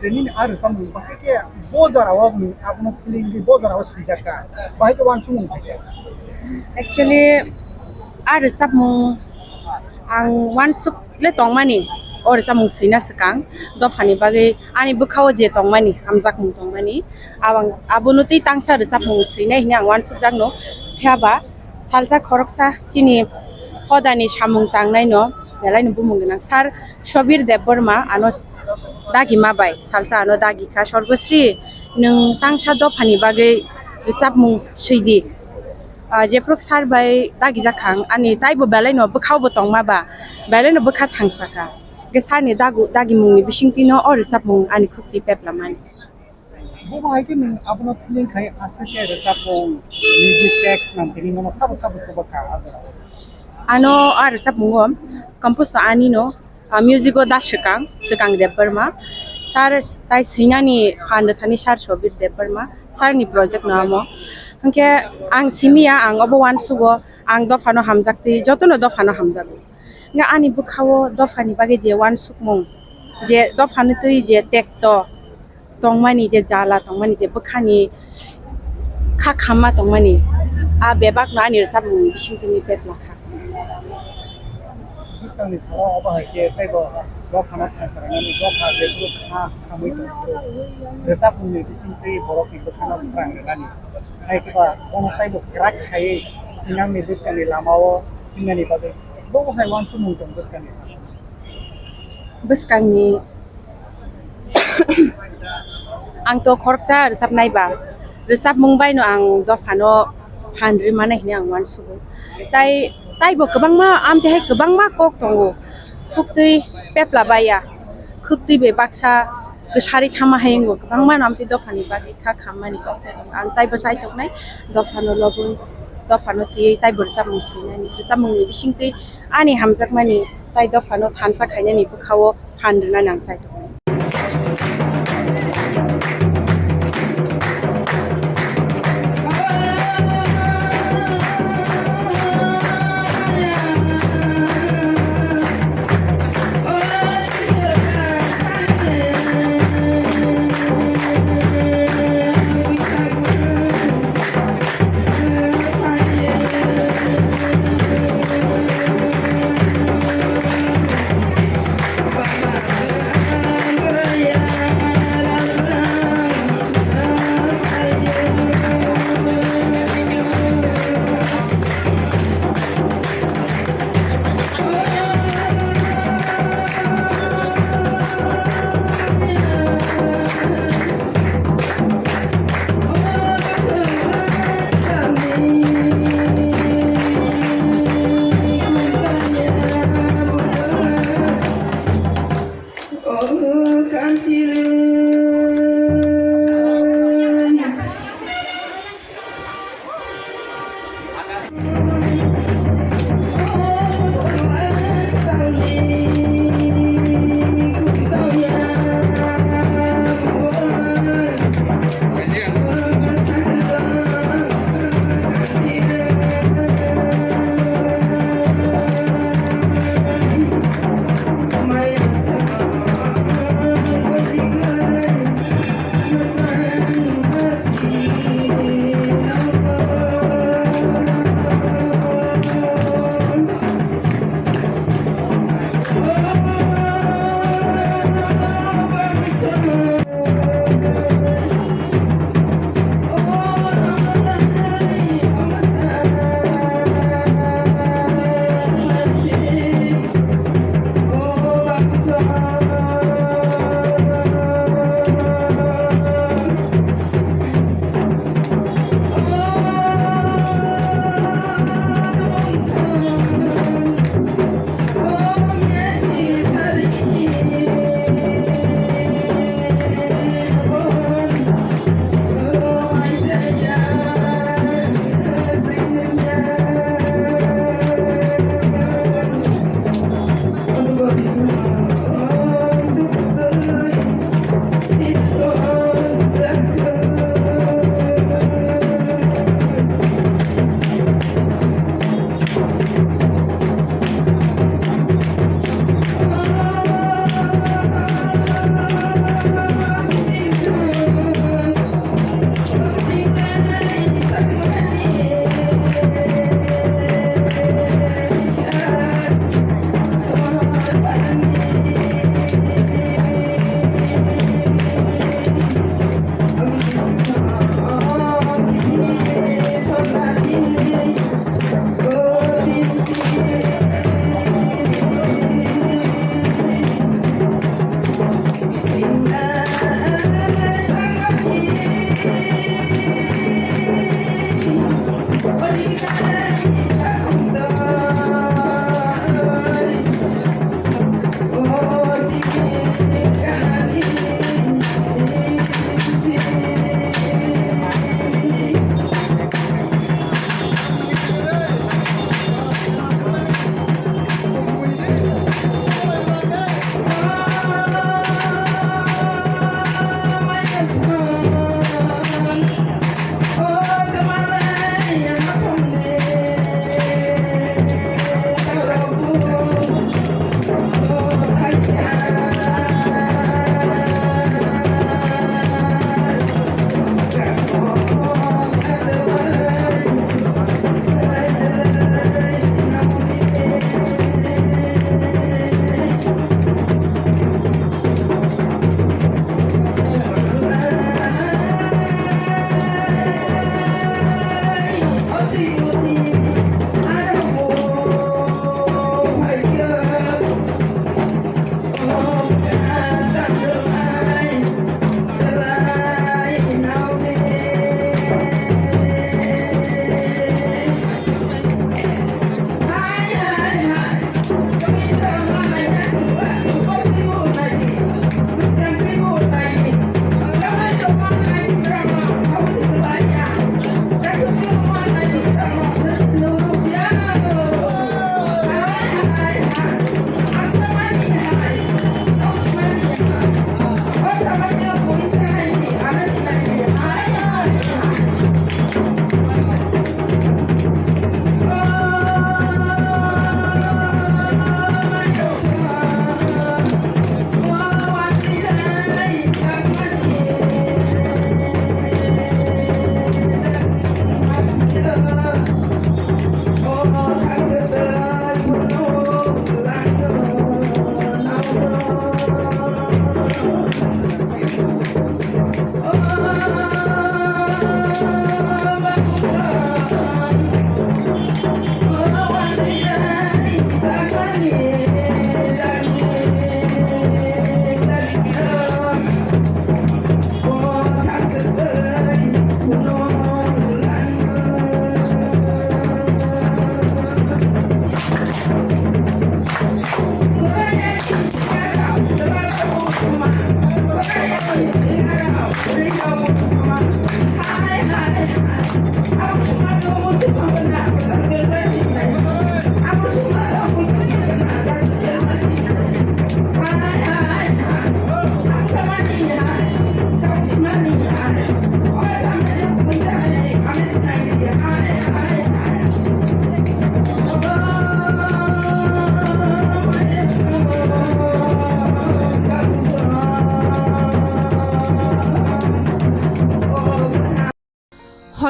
Je nini a rwchapmung bahai khe bo jorao nwng abono feeling di bo jorao swijak kha, bahai khe uansukmung phai kha. Actually, a rwchapmung ang uansuk le tongmani, o rwchapmung swina swkang dophani bagwi ani bwkhao je tongmani, hamjakmung tongmani, abang-, abono tei tangsa rwchapmung swinai hwnwi ang uansukjakno. Phiya ba salsa khoroksa chini hodani samung tangnaino belaino bumung gwnang Sir Sobir Debbarma ano dagima bai salsa ano dagi kha, "Sorgosri, nwng tangsa dophani bagwi rwchapmung swidi." Ah, jephru sir bai dagijak kha ang, ani taibo belaino bwkhao bo tongma ba, belaino bwkha thangsa kha. Hwnkhe sir ni dagu-, dagimungni bisingtwino o rwchapmung ani khukti peplamani. Bo bahai khe nwng abono feeling khai aswk khe rwchapmung, music text nang tini nono sabo sabo chuba kha a jorao. Ano a rwchapmungo compose to anino, ah, music o da swkang, Swkang Debbarma. Tar, tai swinani phan rwthani Sir Sobir Debbarma, sir ni project no amo. Hwnkhe ang simiya, ang obo uansugo, ang dophano hamjaktwi, jotono dophano hamjago. Hwnkhe ani bwkhao dophani bagwi je uansukmung, je dophani twi je tekto, tongmani je jala, tongmani je bwkhani kha khamma tongmani, a bebakno ani rwchapmungni bisingtwi pepla kha. Bwskangni salo obo hai khe teibo dophano thansa rwnani dopha jephru kha khamwi tongphuru rwchapmungni bisingtwi borokni bwkhano srang rwnani. Hai khe ba bono teibo kwrak khaiwi thinangni bwskangni lamao thinani bagwi bo hai uansukmung tong bwskangni salo. Bwskangni ang to khoroksa rwchapnai ba, rwchapmung baino ang dophano phan rwmani hwnwi ang uansugo. Tai, taibo kwbangma, amtwi hai kwbangma kok tongo, khuktwi pepla baiya, khuktwi bai baksa kwsari thama hai wngo, kwbangma no amtwi dophani bagwi kha khammani kok tai tongo. Ang taibo chaitoknai, dophano lobwi, dophano twiwi taibo rwchapmung swinani, rwchapmungni bisingtwi ani hamjakmani tai dophano thansa khainani bwkhao phan rwnani ang chai tongo.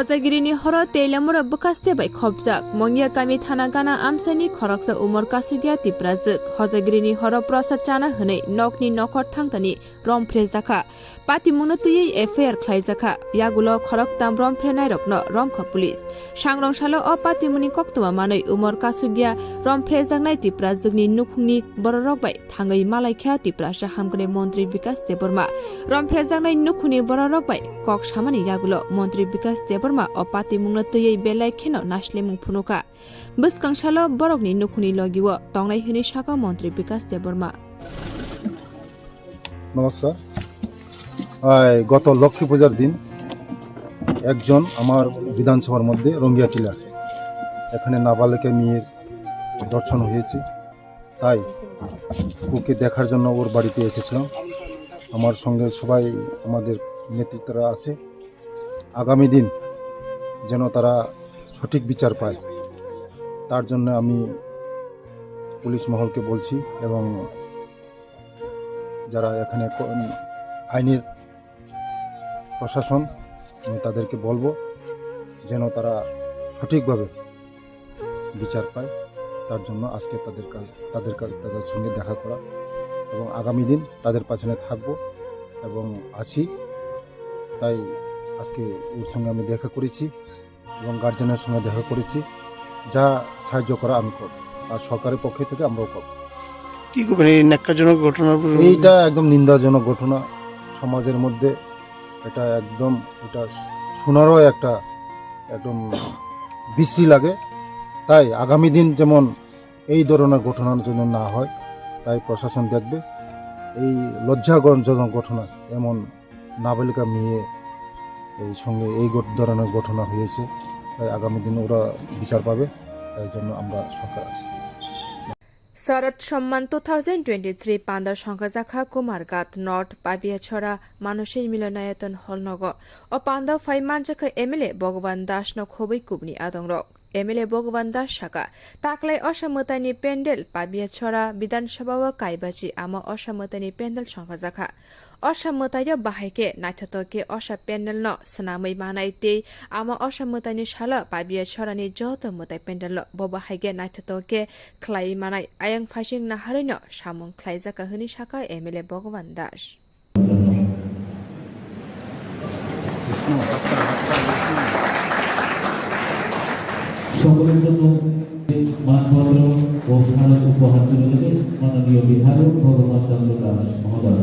Hojagirini horo tei lamura bwkhaste bai khopjak. Mongia kami thana gana amchaini khoroksa umor kasugya Tiprajwk. Hojagirini horo prasad chana hwnwi nokni nokhor thangtani rom phrejakha. Patimungno twiwi F I R khlaijakha. Yagulo khoroktam rom phrenairokno romkha police. Sangrong salo o patimungni koktwma manwi umor kasugya rom phrejaknai Tiprajwkni nukhungni bororok bai thangwi malaikha Tiprasa hamkrai montri Bikas Debbarma. Rom phrejaknai nukhungni bororok bai kok samani yagulo montri Bikas Debbarma o patimungno twiwi belai kheno naslemung phunukha. Bwskang salo borokni nukhungni logio tongnai hwnwi sakha montri Bikas Debbarma. নমস্কার। আই, গত লক্ষ্মী পূজার দিন একজন আমার বিধানসভার মধ্যে রঙ্গিয়া টিলা, এখানে নাবালিকা মেয়ের ধর্ষণ হয়েছে, তাই ওকে দেখার জন্য ওর বাড়িতে এসেছিলাম। আমার সঙ্গে সবাই, আমাদের নেতৃত্বরা আছে। আগামী দিন যেন তারা সঠিক বিচার পায়, তার জন্য আমি পুলিশ মহলকে বলছি এবং যারা এখানে ক-, আইনের প্রশাসন, আমি তাদেরকে বলবো যেন তারা সঠিকভাবে বিচার পায়। তার জন্য আজকে তাদের কাছ, তাদের কাছ, তাদের সঙ্গে দেখা করা এবং আগামী দিন তাদের পাশে থাকবো এবং আছি। তাই আজকে ওর সঙ্গে আমি দেখা করেছি এবং গার্জেনের সঙ্গে দেখা করেছি। যা সাহায্য করা আমি করব, আর সরকারের পক্ষ থেকে আমরাও করব। কি করবেন এই ন্যাক্কারজনক ঘটনা? এইটা একদম নিন্দাজনক ঘটনা। সমাজের মধ্যে এটা একদম, এটা শোনারও একটা একদম বিশ্রী লাগে। তাই আগামী দিন যেমন এই ধরনের ঘটনা যেন না হয়, তাই প্রশাসন দেখবে। এই লজ্জাজনক ঘটনা, এমন নাবালিকা মেয়ে এই সঙ্গে এই ঘট-, ধরনের ঘটনা হয়েছে, তাই আগামী দিন ওরা বিচার পাবে, তাই জন্য আমরা সরকার আছি। Sharad Samman two thousand twenty-three panda songkhajakha Kumarghat North Pabiachora Manusi Milonayaton Hall nogo. O panda phai manjakha M L A Bhagwan Das no khobwi kubni adongrok. M L A Bhagwan Das saka, taklai Osha Mwtaini pendel Pabiachora Bidhan Sabha o kaibachi ama Osha Mwtaini pendel songkhajakha. Osha Mwtaio bahai khe naithotok khe Osha pendel no swnamwi manai tei ama Osha Mwtaini salo Pabiachorani joto mwtai pendel no bo bahai khe naithotok khe khlaiwi manai ayang phaising naharwi no samung khlaijakha hwnwi saka M L A Bhagwan Das. সকলের জন্য মানপত্র ও স্মারক উপহার তুলে দেবেন মাননীয় বিধায়ক ভগবান চন্দ্র দাস মহোদয়।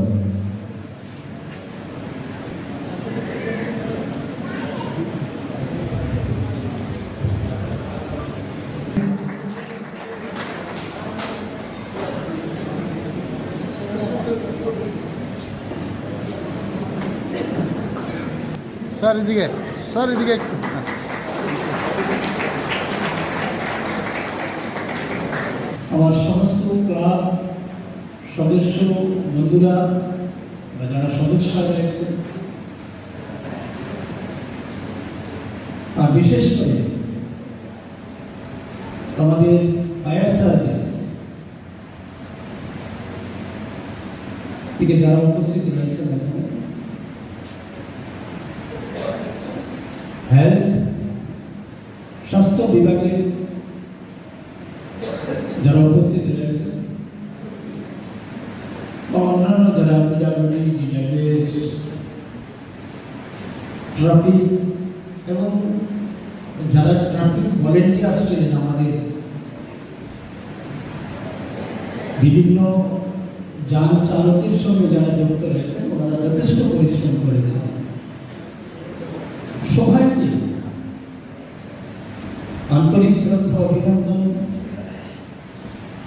স্যার, এদিকে, স্যার, এদিকে একটু। আমার সমস্ত ক্লাব সদস্য বন্ধুরা বা যারা সদস্য রয়েছে, আর বিশেষ করে আমাদের ফায়ার সার্ভিস থেকে যারা উপস্থিত রয়েছেন এখানে, হেলথ, স্বাস্থ্য বিভাগের যারা উপস্থিত রয়েছেন বা অন্যান্য যারা পিডাব্লিউডি, ডিডাব্লিউএস, ট্রাফিক এবং যারা ট্রাফিক ভলেন্টিয়ার্স ছিলেন আমাদের, বিভিন্ন যান চালকের সঙ্গে যারা যুক্ত রয়েছেন, ওনারা যথেষ্ট পরিশ্রম করেছেন। সবাইকে আন্তরিক শ্রদ্ধা, অভিনন্দন,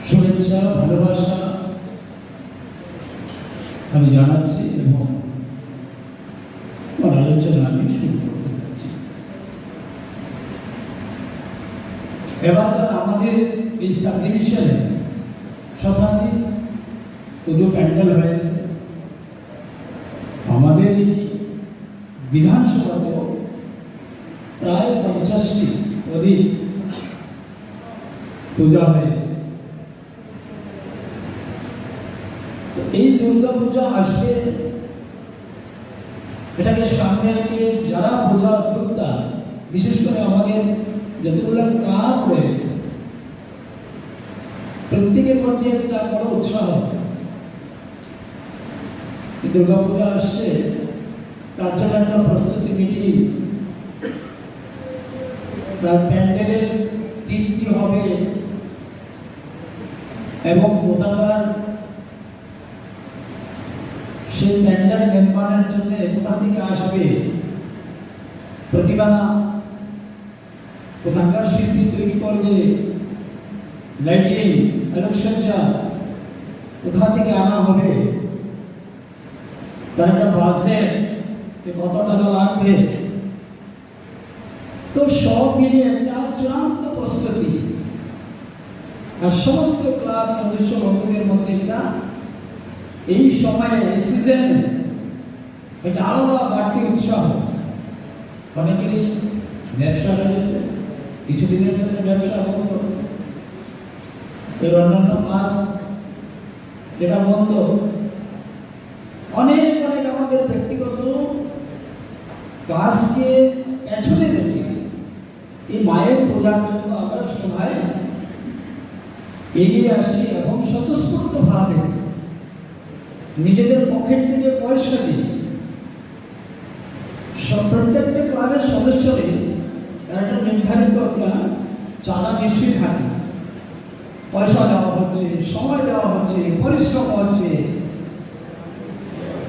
শুভেচ্ছা, ভালোবাসা আমি জানাচ্ছি এবং আমার আলোচনা আমি শুরু করতে যাচ্ছি। এবার আমাদের এই সাব ডিভিশনে শতাধিক পুজো প্যান্ডেল হয়েছে। আমাদের এই বিধানসভাতেও প্রায় পঞ্চাশটি অধিক পূজা হয়েছে। তো এই দুর্গা পূজা আসবে, এটাকে সামনে রেখে যারা পূজা উদ্যোক্তা, বিশেষ করে আমাদের যতগুলো ক্লাব রয়েছে, প্রত্যেকের মধ্যে একটা বড় উৎসাহ। এই দুর্গাপূজা আসছে, তার জন্য একটা প্রস্তুতি মিটিং, তার প্যান্ডেলের থিম কি হবে এবং কোথাকার সেই প্যান্ডেল নির্মাণের জন্য কোথা থেকে আসবে প্রতিমা, কোথাকার শিল্পী তৈরি করবে, লাইটিং, আলোকসজ্জা কোথা থেকে আনা হবে, তার একটা বাজেট, যে কত টাকা লাগবে। তো সব মিলিয়ে একটা চূড়ান্ত প্রস্তুতি। আর সমস্ত ক্লাব সদস্য বন্ধুদের মধ্যে একটা এই সময়ে, এই সিজনে একটা আলাদা বাড়তি উৎসাহ। অনেকেরই ব্যবসা রয়েছে, কিছুদিনের জন্য ব্যবসা বন্ধ, এর অন্যান্য কাজ যেটা বন্ধ, অনেক অনেক আমাদের ব্যক্তিগত কাজকে পেছনে রেখে এই মায়ের পূজার জন্য আমরা সবাই এগিয়ে আসি এবং স্বতঃস্ফূর্তভাবে নিজেদের পকেট থেকে পয়সা দিয়ে সব প্রত্যেকটা ক্লাবের সদস্যদের একটা নির্ধারিত একটা চাঁদা নিশ্চয়ই থাকে। পয়সা দেওয়া হচ্ছে, সময় দেওয়া হচ্ছে, পরিশ্রম হচ্ছে।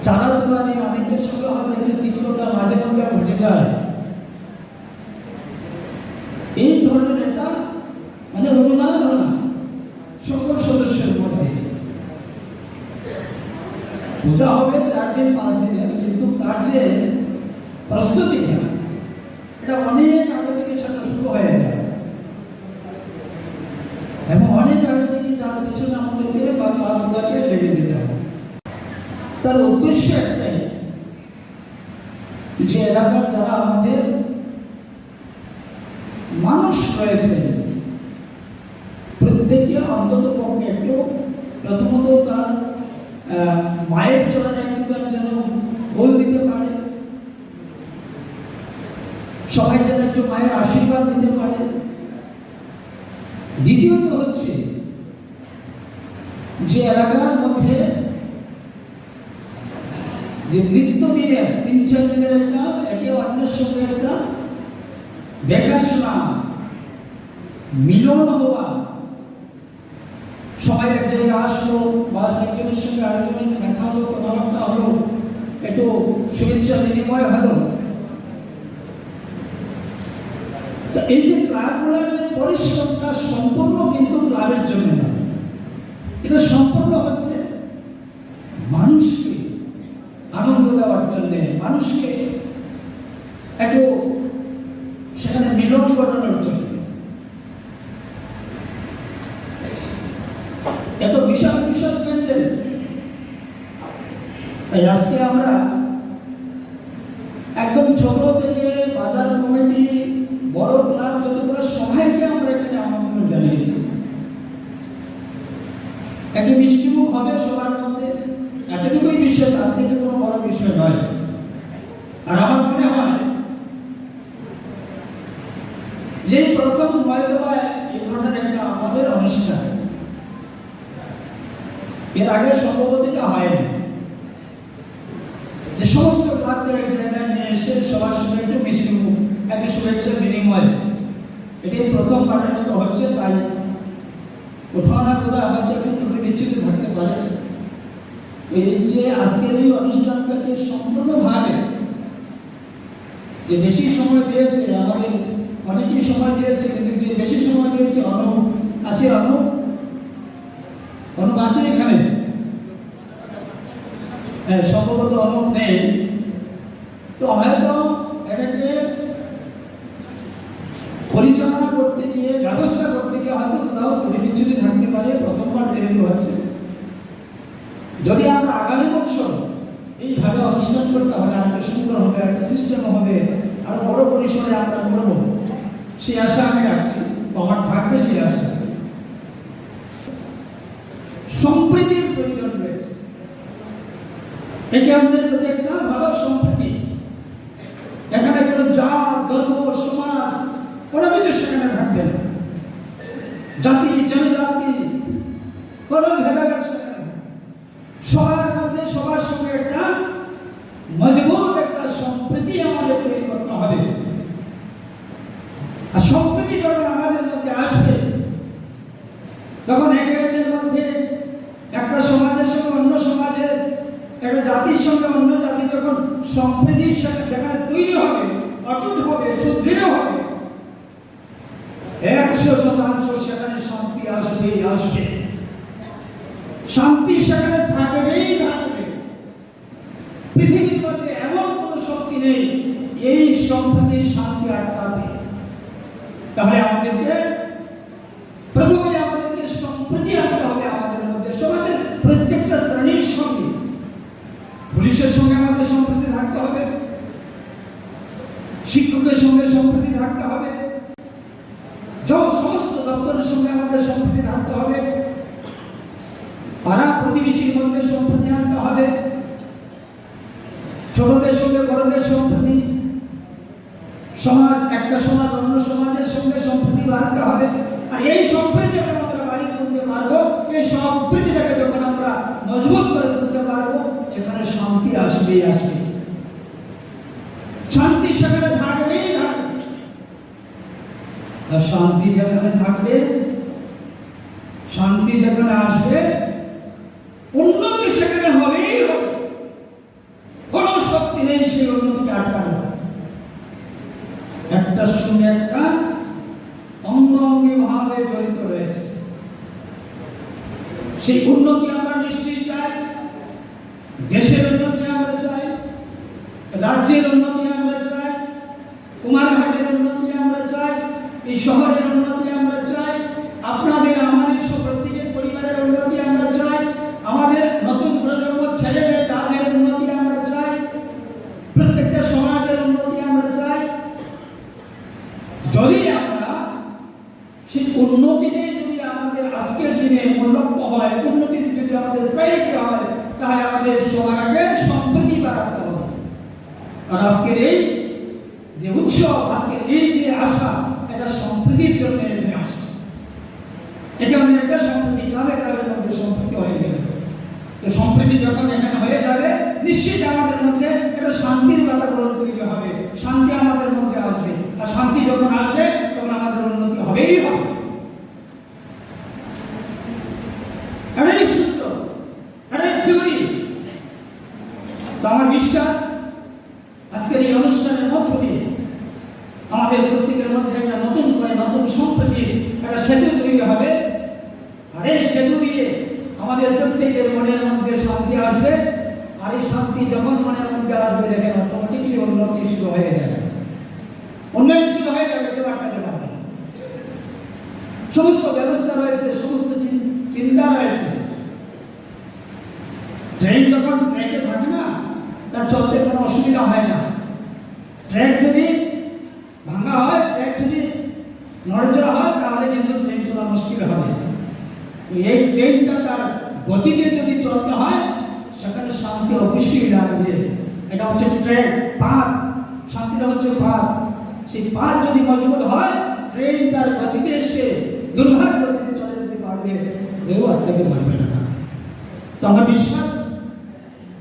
চাঁদা তোলা নিয়ে অনেকের সঙ্গে হয়তো একটু তিক্ততা মাঝে মধ্যে ঘটে যায়। এই ধরনের একটা মানে অনুমান হয় না সকল সদস্যের মধ্যে। পূজা হবে চার দিন পাঁচ দিনের, কিন্তু তার যে প্রস্তুতিটা, এটা অনেক আগে থেকে সেটা শুরু হয়ে যায় এবং অনেক আগে থেকে তার পেছনে আমাদেরকে বা তার পূজাকে লেগে যেতে হয়। তার উদ্দেশ্য একটাই, যে এলাকার যারা আমাদের মানুষ রয়েছে, প্রত্যেকে অন্তত পক্ষে একটু প্রথমত তার, আহ, মায়ের চরণে একটু যেন ফুল দিতে পারে, সবাই যেন একটু মায়ের আশীর্বাদ দিতে পারে। দ্বিতীয়ত হচ্ছে যে এলাকার মধ্যে যে নিত্য দিনের তিন চার দিনের একটা একে অন্যের সঙ্গে একটা দেখাশোনা, মিলন হওয়া, সবাই এক জায়গায় আসলো, বাস একজনের সঙ্গে আরেকজনের দেখা হলো, কথাবার্তা হলো, একটু শুভেচ্ছা বিনিময় হলো। তো এই যে ক্লাবগুলোর যে পরিশ্রমটা সম্পূর্ণ কিন্তু ক্লাবের জন্য নয়, এটা সম্পূর্ণ হচ্ছে মানুষকে আনন্দ দেওয়ার জন্য, মানুষকে একটু সেখানে মিলন ঘটানোর জন্য। এত বিশাল বিশাল প্যান্ডেল, তাই আজকে আমরা একদম ছোট থেকে বাজার কমিটি, বড় ক্লাব, যতগুলো সবাইকে আমরা এখানে আমন্ত্রণ জানিয়েছি। একটা মিষ্টিমুখ হবে সবার মধ্যে, এতটুকুই বিষয়, তার থেকে কোনো বড় বিষয় নয়। আর আমার মনে হয় যে এই প্রথম হয়তো বা এই ধরনের একটা আমাদের অনুষ্ঠান, এর আগে সম্ভবত এটা হয়নি, যে সমস্ত ক্লাবকে এক জায়গায় নিয়ে এসে সবার সঙ্গে একটু মিষ্টিমুখ, একটু শুভেচ্ছা বিনিময়, এটাই প্রথমবারের মতো হচ্ছে। তাই কোথাও না কোথাও হয়তো একটু ত্রুটি বিচ্যুতি থাকতে পারে। এই যে আজকের এই অনুষ্ঠানটাকে সম্পূর্ণভাবে যে বেশি সময় দিয়েছে, আমাদের অনেকেই সময় দিয়েছে, কিন্তু যে বেশি সময় দিয়েছে অনু, আছে অনু, অনু আছে এখানে? হ্যাঁ, সম্ভবত অনু নেই। তো হয়তো এটাকে পরিচালনা করতে গিয়ে, ব্যবস্থা করতে গিয়ে হয়তো কোথাও ত্রুটি বিচ্যুতি থাকতে পারে, প্রথমবার যেহেতু হচ্ছে। যদি আমরা আগামী বছর এইভাবে অনুষ্ঠান করতে হবে, আরেকটা সুন্দর হবে, একটা সিস্টেম হবে, আরো বড় পরিসরে আমরা করব, সেই আশা আমি রাখছি, তো আমার থাকবে সেই আশা। সম্প্রীতির প্রয়োজন রয়েছে। একে অন্যের প্রতি একটা ভালো সম্প্রীতি। এখানে কোনো জাত, ধর্ম, সমাজ, জাতি, জনজাতি, কোনো ভেদাভেদ সেখানে নেই। সবার মধ্যে সবার সঙ্গে একটা মজবুত একটা সম্প্রীতি আমাদের তৈরি করতে হবে। আর সম্প্রীতি যখন আমাদের মধ্যে আসবে, তখন একে অন্যের মধ্যে একটা সমাজের সঙ্গে অন্য সমাজের, একটা জাতির সঙ্গে অন্য জাতি যখন সম্প্রীতি সে-, সেখানে তৈরি হবে, অটুট হবে, সুদৃঢ় হবে, একশো শতাংশ সেখানে শান্তি আসবেই আসবে। শান্তি সেখানে থাকবেই থাকবে। পৃথিবীর মধ্যে এমন কোনো শক্তি নেই এই সম্প্রীতি শান্তি আটকাতে। তাহলে আমাদেরকে প্রথমে আমাদেরকে সম্প্রীতি আনতে হবে আমাদের মধ্যে, সমাজের প্রত্যেকটা শ্রেণীর সঙ্গে। পুলিশের সঙ্গে আমাদের সম্প্রীতি থাকতে হবে, শিক্ষকের সঙ্গে সম্প্রীতি থাকতে হবে, যখন সমস্ত দপ্তরের সঙ্গে আমাদের সম্প্রীতি থাকতে হবে, পাড়া প্রতিবেশীর মধ্যে সম্প্রীতি আনতে হবে, ছোটদের সঙ্গে বড়দের সম্প্রীতি, সমাজ, একটা সমাজ অন্য সমাজের সঙ্গে সম্প্রীতি বাড়াতে হবে। আর এই সম্প্রীতি যখন আমরা বাড়িয়ে তুলতে পারবো, এই সম্প্রীতিটাকে যখন আমরা মজবুত করে তুলতে পারবো, এখানে শান্তি আসবেই আসবে। শান্তি সেখানে থাকবেই থাকবে। আর শান্তি যেখানে থাকবে, শান্তি যেখানে আসবে, উন্নতি সেখানে হবেই হবে। কোনো শক্তি নেই সেই উন্নতিকে আটকানো। একটা সঙ্গে একটা অঙ্গাঙ্গি ভাবে জড়িত রয়েছে। সেই উন্নতি আমরা নিশ্চয়ই চাই, দেশের উন্নতি আমরা চাই, রাজ্যের উন্নতি আমরা চাই, কুমারঘাটের উন্নতি আমরা চাই, এই শহরের উন্নতি আমরা চাই, আপনাদের আমাদের সব প্রত্যেকের পরিবারের উন্নতি আমরা চাই, আমাদের নতুন প্রজন্ম ছেলে মেয়ে তাদের উন্নতি আমরা চাই, প্রত্যেকটা সমাজের উন্নতি আমরা চাই। যদি আমরা সেই উন্নতিটাই যদি আমাদের আজকের দিনে মূল লক্ষ্য হয়, উন্নতি যদি আমাদের প্রায়োরিটি হয়, তাহলে আমাদের সবার আগে সম্প্রীতি বাড়াতে হবে। আর আজকের এই যে উৎসব, আজকের এই যে আশা, এটা সম্প্রীতির জন্য এখানে আসা। এটা মানে একটা সম্প্রীতি, গ্রামে গ্রামের মধ্যে সম্প্রীতি হয়ে গেল। তো সম্প্রীতি যখন এখানে হয়ে যাবে, নিশ্চিত আমাদের মধ্যে একটা শান্তির বাতাবরণ তৈরি হবে, শান্তি আমাদের মধ্যে আসবে। আর শান্তি যখন আসবে, তখন আমাদের উন্নতি হবেই হবে। এটাই সূত্র, এটাই থিওরি। তো আমার বিশ্বাস, আজকের এই অনুষ্ঠানের মধ্য দিয়ে আমাদের প্রত্যেকের মধ্যে একটা নতুন করে নতুন সম্প্রীতি, একটা সেতু তৈরি হবে। আর এই সেতু দিয়ে আমাদের প্রত্যেকের মনের মধ্যে শান্তি আসবে। আর এই শান্তি যখন মনের মধ্যে আসবে, দেখেন, অটোমেটিকলি উন্নতি শুরু হয়ে যাবে, উন্নয়ন শুরু হয়ে যাবে। যে বার্তা দেওয়া হয়, সমস্ত ব্যবস্থা রয়েছে, সমস্ত চিন-, চিন্তা রয়েছে। ট্রেন যখন ট্র্যাকে থাকে না, তার চলতে কোনো অসুবিধা হয় না। ট্র্যাক যদি ভাঙা হয়, ট্র্যাক যদি নড়েচড়ে হয়, তাহলে কিন্তু ট্রেন চলা মুশকিল হবে। এই ট্রেনটা তার গতিতে যদি চলতে হয়, সেখানে শান্তি অবশ্যই লাগবে। এটা হচ্ছে ট্র্যাক, পাথ, শান্তিটা হচ্ছে পাথ। সেই পাথ যদি মজবুত হয়, ট্রেন তার গতিতে এসে দুর্ঘাত গতিতে চলে যেতে পারবে, কেউ আটকাতে পারবে না। তো আমার বিশ্বাস,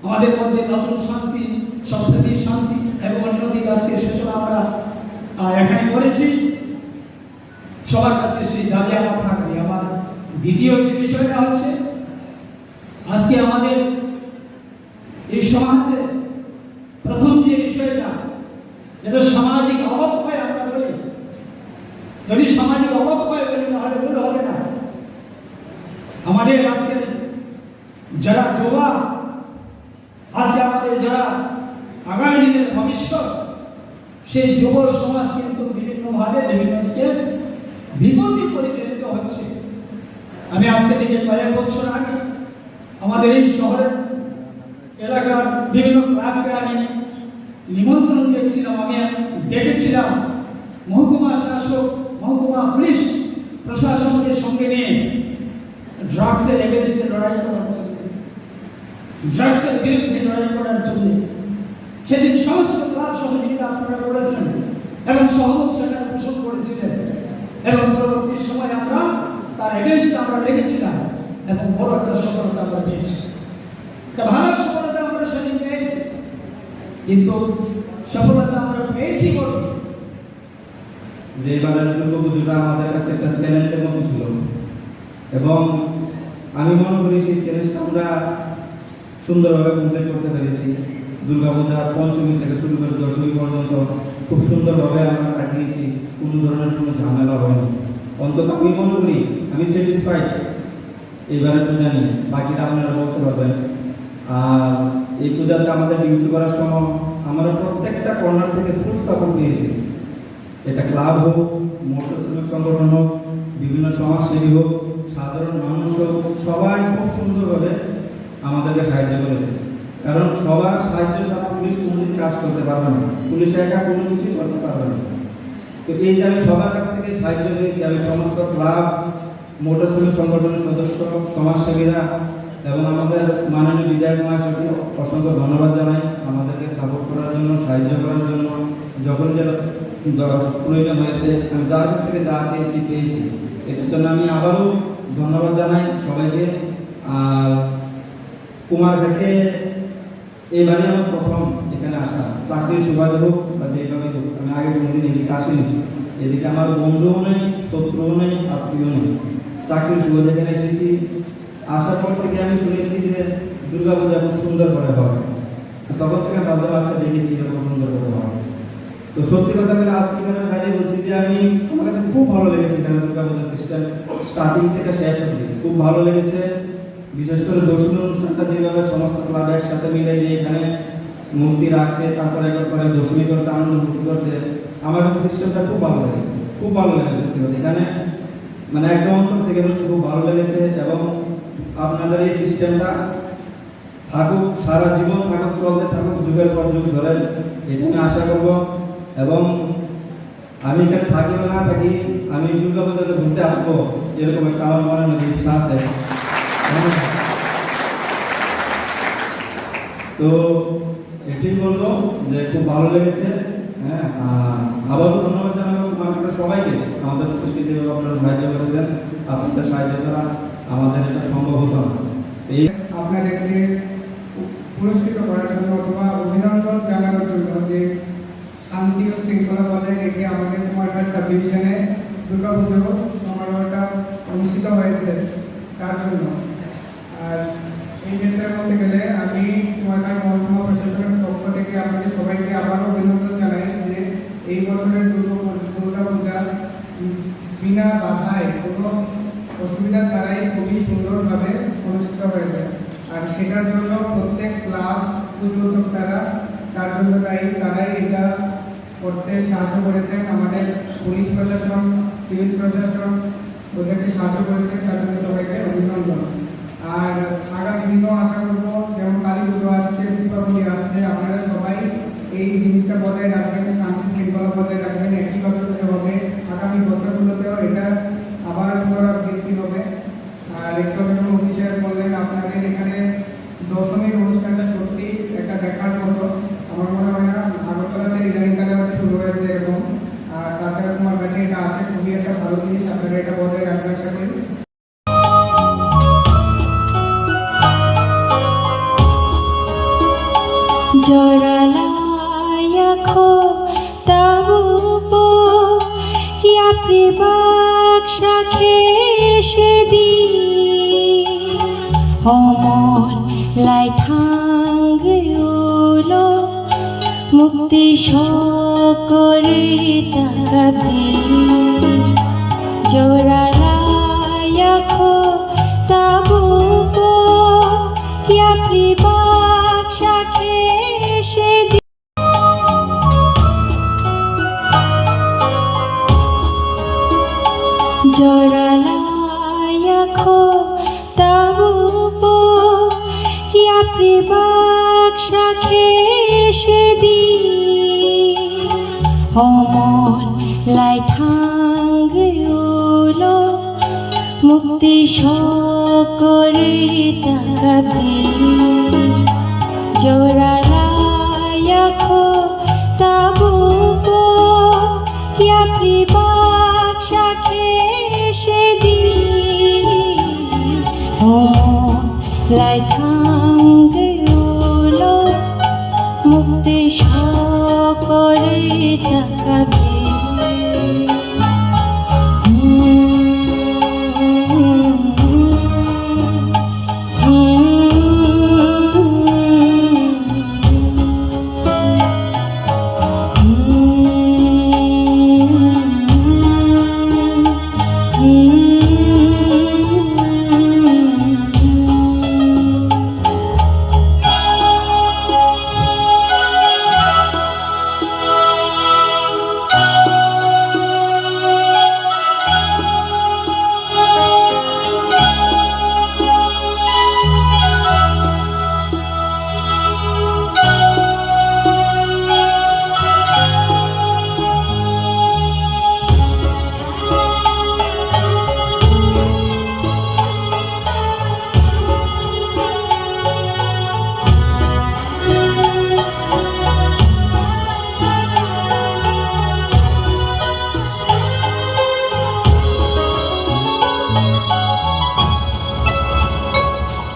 আমাদের মধ্যে নতুন শান্তি, সম্প্রীতি, শান্তি এবং উন্নতির আজকে সূচনা আমরা, আহ, এখানে করেছি। সবার কাছে সেই দাবি আমার থাকবে। আমার দ্বিতীয় যে বিষয়টা হচ্ছে, আজকে আমাদের এই সমাজে প্রথম যে বিষয়টা, যেটা সামাজিক অবক্ষয় আমরা বলি, যদি সামাজিক অবক্ষয় বলি, তাহলে ভুল হবে না। আমাদের আজকে যারা যুবা, আজকে আমাদের যারা আগামী দিনের ভবিষ্যৎ, সেই যুব সমাজ কিন্তু বিভিন্নভাবে বিভিন্ন দিকে বিপথে পরিচালিত হচ্ছে। আমি আজকে থেকে কয়েক বছর আগে আমাদের এই শহরের এলাকার বিভিন্ন ক্লাবকে আমি নিমন্ত্রণ দিয়েছিলাম, আমি ডেকেছিলাম মহকুমা শাসক, মহকুমা পুলিশ প্রশাসনকে সঙ্গে নিয়ে ড্রাগসের এগেনস্টে লড়াই করার জন্য, ড্রাগসের বিরুদ্ধে লড়াই করার জন্য। সেদিন সমস্ত ক্লাব সহযোগিতা আপনারা করেছেন এবং সহমত সেখানে পোষণ করেছিলেন এবং পরবর্তী সময় আমরা এগেইনস্ট আমরা লেগেছিলাম এবং বড় একটা সফলতা আমরা পেয়েছি। একটা ভালো সফলতা আমরা সেদিন পেয়েছি, কিন্তু সফলতা আমরা পেয়েছি বটে, যে এবারের দুর্গাপুজোটা আমাদের কাছে একটা চ্যালেঞ্জের মতো ছিল এবং আমি মনে করি সেই চ্যালেঞ্জটা আমরা সুন্দরভাবে কমপ্লিট করতে পেরেছি। দুর্গাপূজা পঞ্চমী থেকে শুরু করে দশমী পর্যন্ত খুব সুন্দরভাবে আমরা কাটিয়েছি, কোনো ধরনের কোনো ঝামেলা হয়নি। অন্তত আমি মনে করি, আমি স্যাটিসফাইড এইবারের পূজা নিয়ে। বাকিটা আপনারা বলতে পারবেন। আর এই পূজাতে আমাদের ডিউটি করার সময় আমরা প্রত্যেকটা কর্নার থেকে ফুল সাপোর্ট পেয়েছি। এটা ক্লাব হোক, মৎস্য শ্রমিক সংগঠন হোক, বিভিন্ন সমাজসেবী হোক, সাধারণ মানুষ হোক, সবাই খুব সুন্দরভাবে আমাদেরকে সাহায্য করেছে। কারণ সবার সাহায্য ছাড়া পুলিশ কোনোদিন কাজ করতে পারবে না, পুলিশ একা কোনো কিছু করতে পারবে না। তো এই যে আমি সবার কাছ থেকে সাহায্য পেয়েছি, আমি সমস্ত ক্লাব, মৎস্য শ্রমিক সংগঠনের সদস্য, সমাজসেবীরা এবং আমাদের মাননীয় বিধায়ক মহাশয়কে অসংখ্য ধন্যবাদ জানাই আমাদেরকে সাপোর্ট করার জন্য, সাহায্য করার জন্য। যখন যেটা দর-, প্রয়োজন হয়েছে, আমি যার কাছ থেকে যা চেয়েছি, পেয়েছি। এটার জন্য আমি আবারও ধন্যবাদ জানাই সবাইকে। আর কুমারঘাটে এবারে আমার প্রথম এখানে আসা, চাকরির সুবাদে হোক বা যেভাবে হোক, আমি আগে কোনোদিন এদিকে আসিনি। এদিকে আমার বন্ধুও নেই, শত্রুও নেই, আত্মীয় নেই। চাকরির সুবাদে এখানে এসেছি। আসার পর থেকে আমি শুনেছি যে দুর্গাপূজা খুব সুন্দর করে হয়। তো তখন থেকে ভাবলাম, আচ্ছা, দেখি কীরকম সুন্দর করে হয়। তো সত্যি কথা বলে আজকে এখানে দাঁড়িয়ে বলছি যে আমি, আমার কাছে খুব ভালো লেগেছে এখানে দুর্গাপূজা সিস্টেম, স্টার্টিং থেকে শেষ অবধি খুব ভালো লেগেছে। বিশেষ করে দশমীর অনুষ্ঠানটা যেভাবে সমস্ত ক্লাব একসাথে মিলে যে এখানে মূর্তি রাখছে, তারপরে একবার করে দশমী করছে, আনন্দ ফুর্তি করছে, আমার কাছে সিস্টেমটা খুব ভালো লেগেছে, খুব ভালো লেগেছে সত্যি কথা। এখানে মানে একদম অন্তর থেকে বলছি, খুব ভালো লেগেছে। এবং আপনাদের এই সিস্টেমটা থাকুক, সারা জীবন থাকুক, চলতে থাকুক, যুগের পর যুগ ধরে, এটা আমি আশা করব। এবং আমি এখানে থাকি বা না থাকি, আমি দুর্গাপূজাতে ঘুরতে আসবো, এরকম একটা আমার মনের মধ্যে ইচ্ছা আছে। হ্যাঁ। তো এটাই বলবো যে খুব ভালো লেগেছে। হ্যাঁ, আর আবারও ধন্যবাদ জানাবো আপনাদের সবাইকে, আমাদের সাথে যেভাবে আপনারা সাহায্য করেছেন, আপনাদের সাহায্য ছাড়া আমাদের এটা সম্ভব হতো না। এই আপনাদেরকে পুরস্কৃত করার জন্য অথবা অভিনন্দন জানানোর জন্য যে শান্তি ও শৃঙ্খলা বজায় রেখে আমাদের কুমারঘাট সাব ডিভিশনে দুর্গাপুজো সমারোহটা অনুষ্ঠিত হয়েছে, তার জন্য। আর এই ক্ষেত্রে বলতে গেলে আমি কুমারঘাট মহকুমা প্রশাসনের পক্ষ থেকে আপনাদের সবাইকে আবারও অভিনন্দন জানাই যে এই বছরের দুর্গা পুজো, দুর্গা পূজা, উম, বিনা বাধায় কোনো অসুবিধা ছাড়াই খুবই সুন্দরভাবে অনুষ্ঠিত হয়েছে। আর সেটার জন্য প্রত্যেক ক্লাব, পুজো উদ্যোক্তারা তার জন্য দায়ী, তারাই এটা করতে সাহায্য করেছেন। আমাদের পুলিশ প্রশাসন, সিভিল প্রশাসন ওদেরকে সাহায্য করেছেন, তার জন্য সবাইকে অভিনন্দন। আর আগামী দিনও আশা করবো, যেমন কালী পুজো আসছে, দীপাবলি আসছে, আপনারা সবাই এই জিনিসটা বজায় রাখবেন, শান্তি শৃঙ্খলা বজায় রাখবেন, একইভাবে হবে। আগামী বছরগুলোতেও এটা আবার পুনরাবৃত্তি হবে। আর একটু আগে যেমন অফিসার বললেন, আপনাদের এখানে দশমীর অনুষ্ঠানটা সত্যি একটা দেখার মতো। আমার মনে হয় না আগরতলাতে ইদানিংকালে হয়তো শুরু হয়েছে এরকম। আর তাছাড়া তোমার কাছে এটা আছে, খুবই একটা ভালো জিনিস, আপনারা এটা বজায় রাখবেন আশা করি। জরা লাইয়া খো তাবুকো, yapri baksa khe sedi, homon lai thangwi ulo, mukti sokori takabdi. Jora laiya kho tabuko, yapri baksa khe sedi. Jora laiya kho tabuko, yapri baksa khe sedi. Homon lai thangwi ulo, mukti sokori takabdi. Jora laiya kho tabuko, yapri baksa khe sedi. Lai thangwi ulo mukti sokorwi thangkha bini.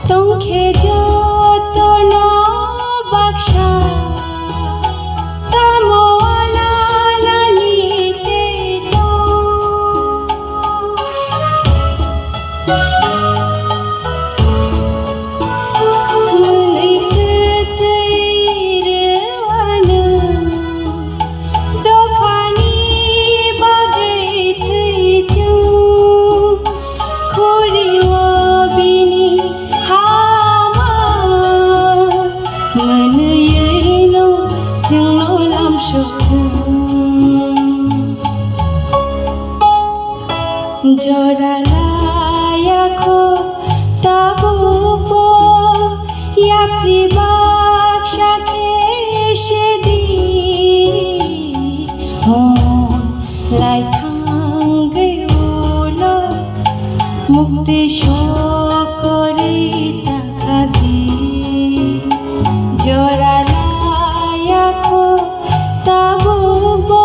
Tongkhe jotono baksa, tamo ananani tei tong. Mwnwi twtwi rwano, dophani bagwi thwi chwng. Khuri o bini hama mwnwino chwngno lamsokno. Jora laya kho tabukbo yapri baksa khe se di. Lai thangwi ulo mukti sokorwi thangkha bini. Jora laya kho tabukbo.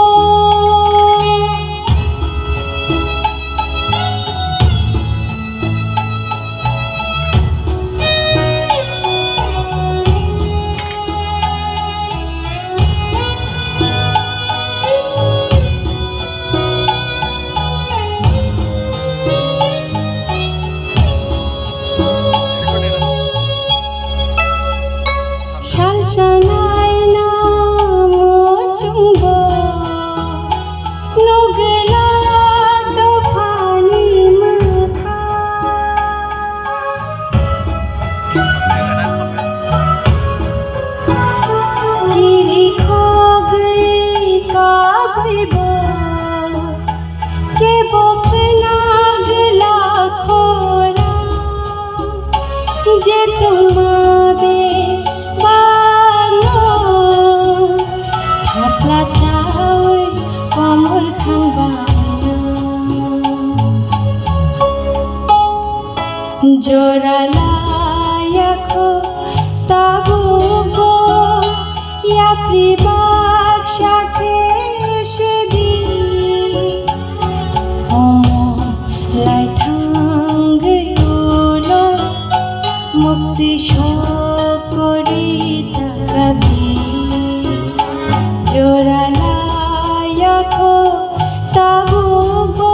Salsa naina muchungbo nugwlak dophani mwkha. Chiri khogwi kabwibo kebo khwna gwlak khorang. Je tongma bebakno thapla chaui komor thangba. Jora laya kho tabukbo yapri baksa khe se di. Omo lai thangwi ulo mukti sokorwi thangkha bini. Jora laya kho tabukbo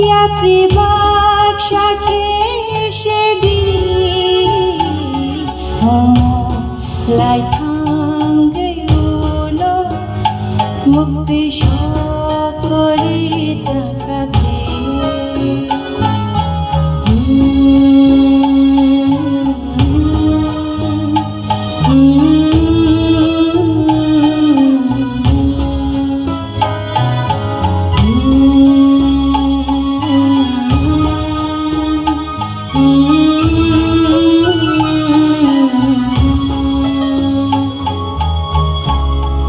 yapri baksa khe se di. Omo lai thangwi ulo mukti sokorwi thangkha bini.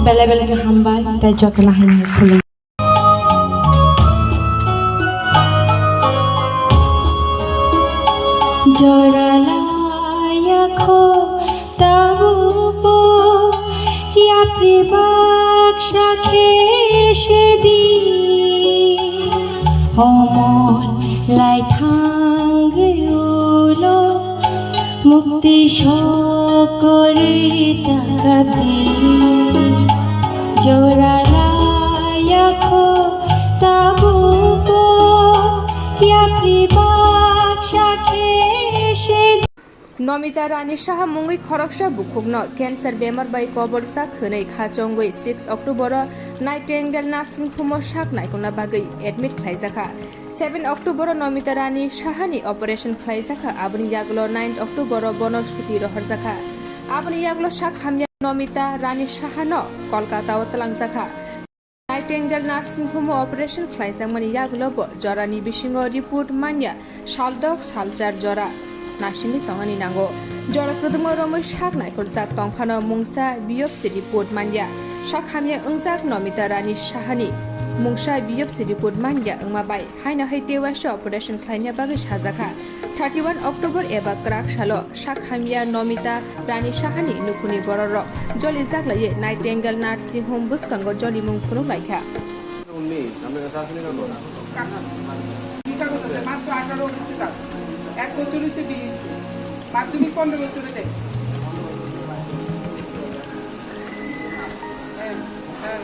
Belai belai khe hambai, tei jotono haino khulum. Jora laya kho tabukbo yapri baksa khe se di. Omo lai thangwi ulo মুক্তি সকরে তাকাবি, জোড়া রায়াখো তাবুকো, Yippee baksa khe se. Nomita Rani Saha mungwi khoroksa bukhukno cancer bemar bai koboljak hwnwi kha chongwi six October-o Nightingale Nursing Home-o sak naikolna bagwi admit khlaijakha. Seven October-o Nomita Rani Sahani operation khlaijakha, aboni yagulo nine October-o bono chuti rohorjakha. Aboni yagulo sak hamya Nomita Rani Sahano Kolkata-o twlangjakha. Nightingale Nursing Home-o operation khlaijakmani yagulo bo jorani bisingo report manya saldok salchar jora nasingwi tongmani nango. Jora kwdwkma romwi sak naikoljak tongphano mungsa biopsy report manya. Sak hamya wngjak Nomita Rani Sahani mungsa biopsy report manya wngma bai haino hai tewaisa operation khlaina bagwi sajakha. Thirty one October eba kwrak salo sak hamya Nomita Rani Sahani nukhungni bororok jolijak laiwi Nightingale Nursing Home bwskango jolimung phunuk laikha. উনিশ, আপনার কাছে আসেনি কখন? কাকা, কি কাগজ আছে? মাত্র আঠারো হয়েছে তার। এক বছর হয়েছে বিয়ে হয়েছে। মাধ্যমিক পনেরো বছরে দেয়। হ্যাঁ, হ্যাঁ।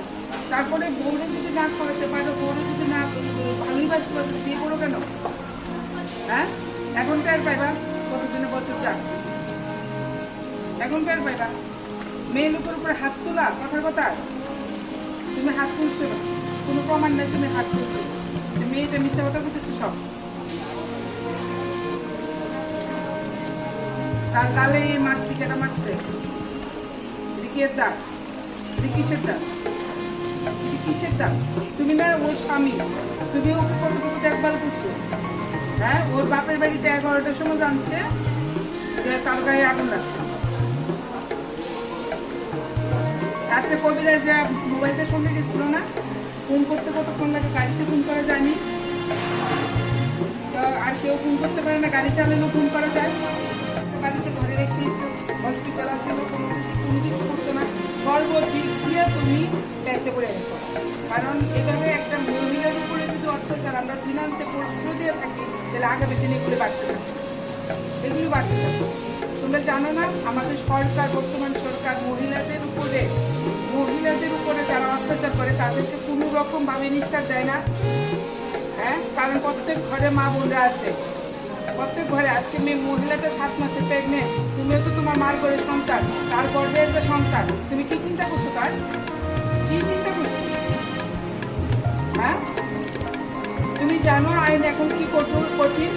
তারপরে বউরে যদি না খাওয়াতে পারো, বউরে যদি না ভালোই বাসতে পারো, বিয়ে করো কেন? হ্যাঁ? এখন টের পাইবা কতদিনে বছর যাক। এখন টের পাইবা। মেয়ে লোকের উপরে হাত তোলা, কথার কথা। তুমি হাত তুলছো না, কোনো প্রমাণ নেই তুমি হাত তুলছো। তো মেয়েটা মিথ্যা কথা বলতেছে সব। তার গালে এই মারটি কেন মারছে? রিকিয়ের দাগ। এটা কিসের দাগ? এটা কিসের দাগ? তুমি না ওর স্বামী, তুমি ওকে কতটুকু দেখভাল করছো? হ্যাঁ, ওর বাপের বাড়িতে এগারোটার সময় জানছে যে তার গায়ে আগুন লাগছে। রাত্রে কবিরাজ যা মোবাইলটা সঙ্গে গেছিল না, ফোন করতে কতক্ষণ লাগে? গাড়িতে ফোন করা যায়নি? তো আর কেউ ফোন করতে পারে না, গাড়ি চালালেও ফোন করা যায়? বাড়িতে ঘরে রেখে এসে হসপিটাল আছে, কোনো কিছু, কোনো কিছু করছো না, সর্বদিক দিয়ে তুমি বেঁচে পড়ে গেছো। কারণ এভাবে একটা মহিলার উপরে যদি অত্যাচার আমরা দিনান্তে প্রশ্ন দিয়ে থাকি, তাহলে আগামী দিনে এগুলো বাড়তে থাকে, এগুলো বাড়তে থাকে। তোমরা জানো না, আমাদের সরকার, বর্তমান সরকার মহিলাদের উপরে, মহিলাদের উপরে যারা অত্যাচার করে তাদেরকে কোনো রকম ভাবে নিস্তার দেয় না। হ্যাঁ, কারণ প্রত্যেক ঘরে মা বোনরা আছে, প্রত্যেক ঘরে। আজকে মেয়ে মহিলাটা সাত মাসে প্রেগনেন্ট, তুমিও তো তোমার মার ঘরে সন্তান, তার গর্ভে একটা সন্তান, তুমি কি চিন্তা করছো তার? কি চিন্তা করছো? হ্যাঁ, তুমি জানো আইন এখন কি কঠোর, কঠিন?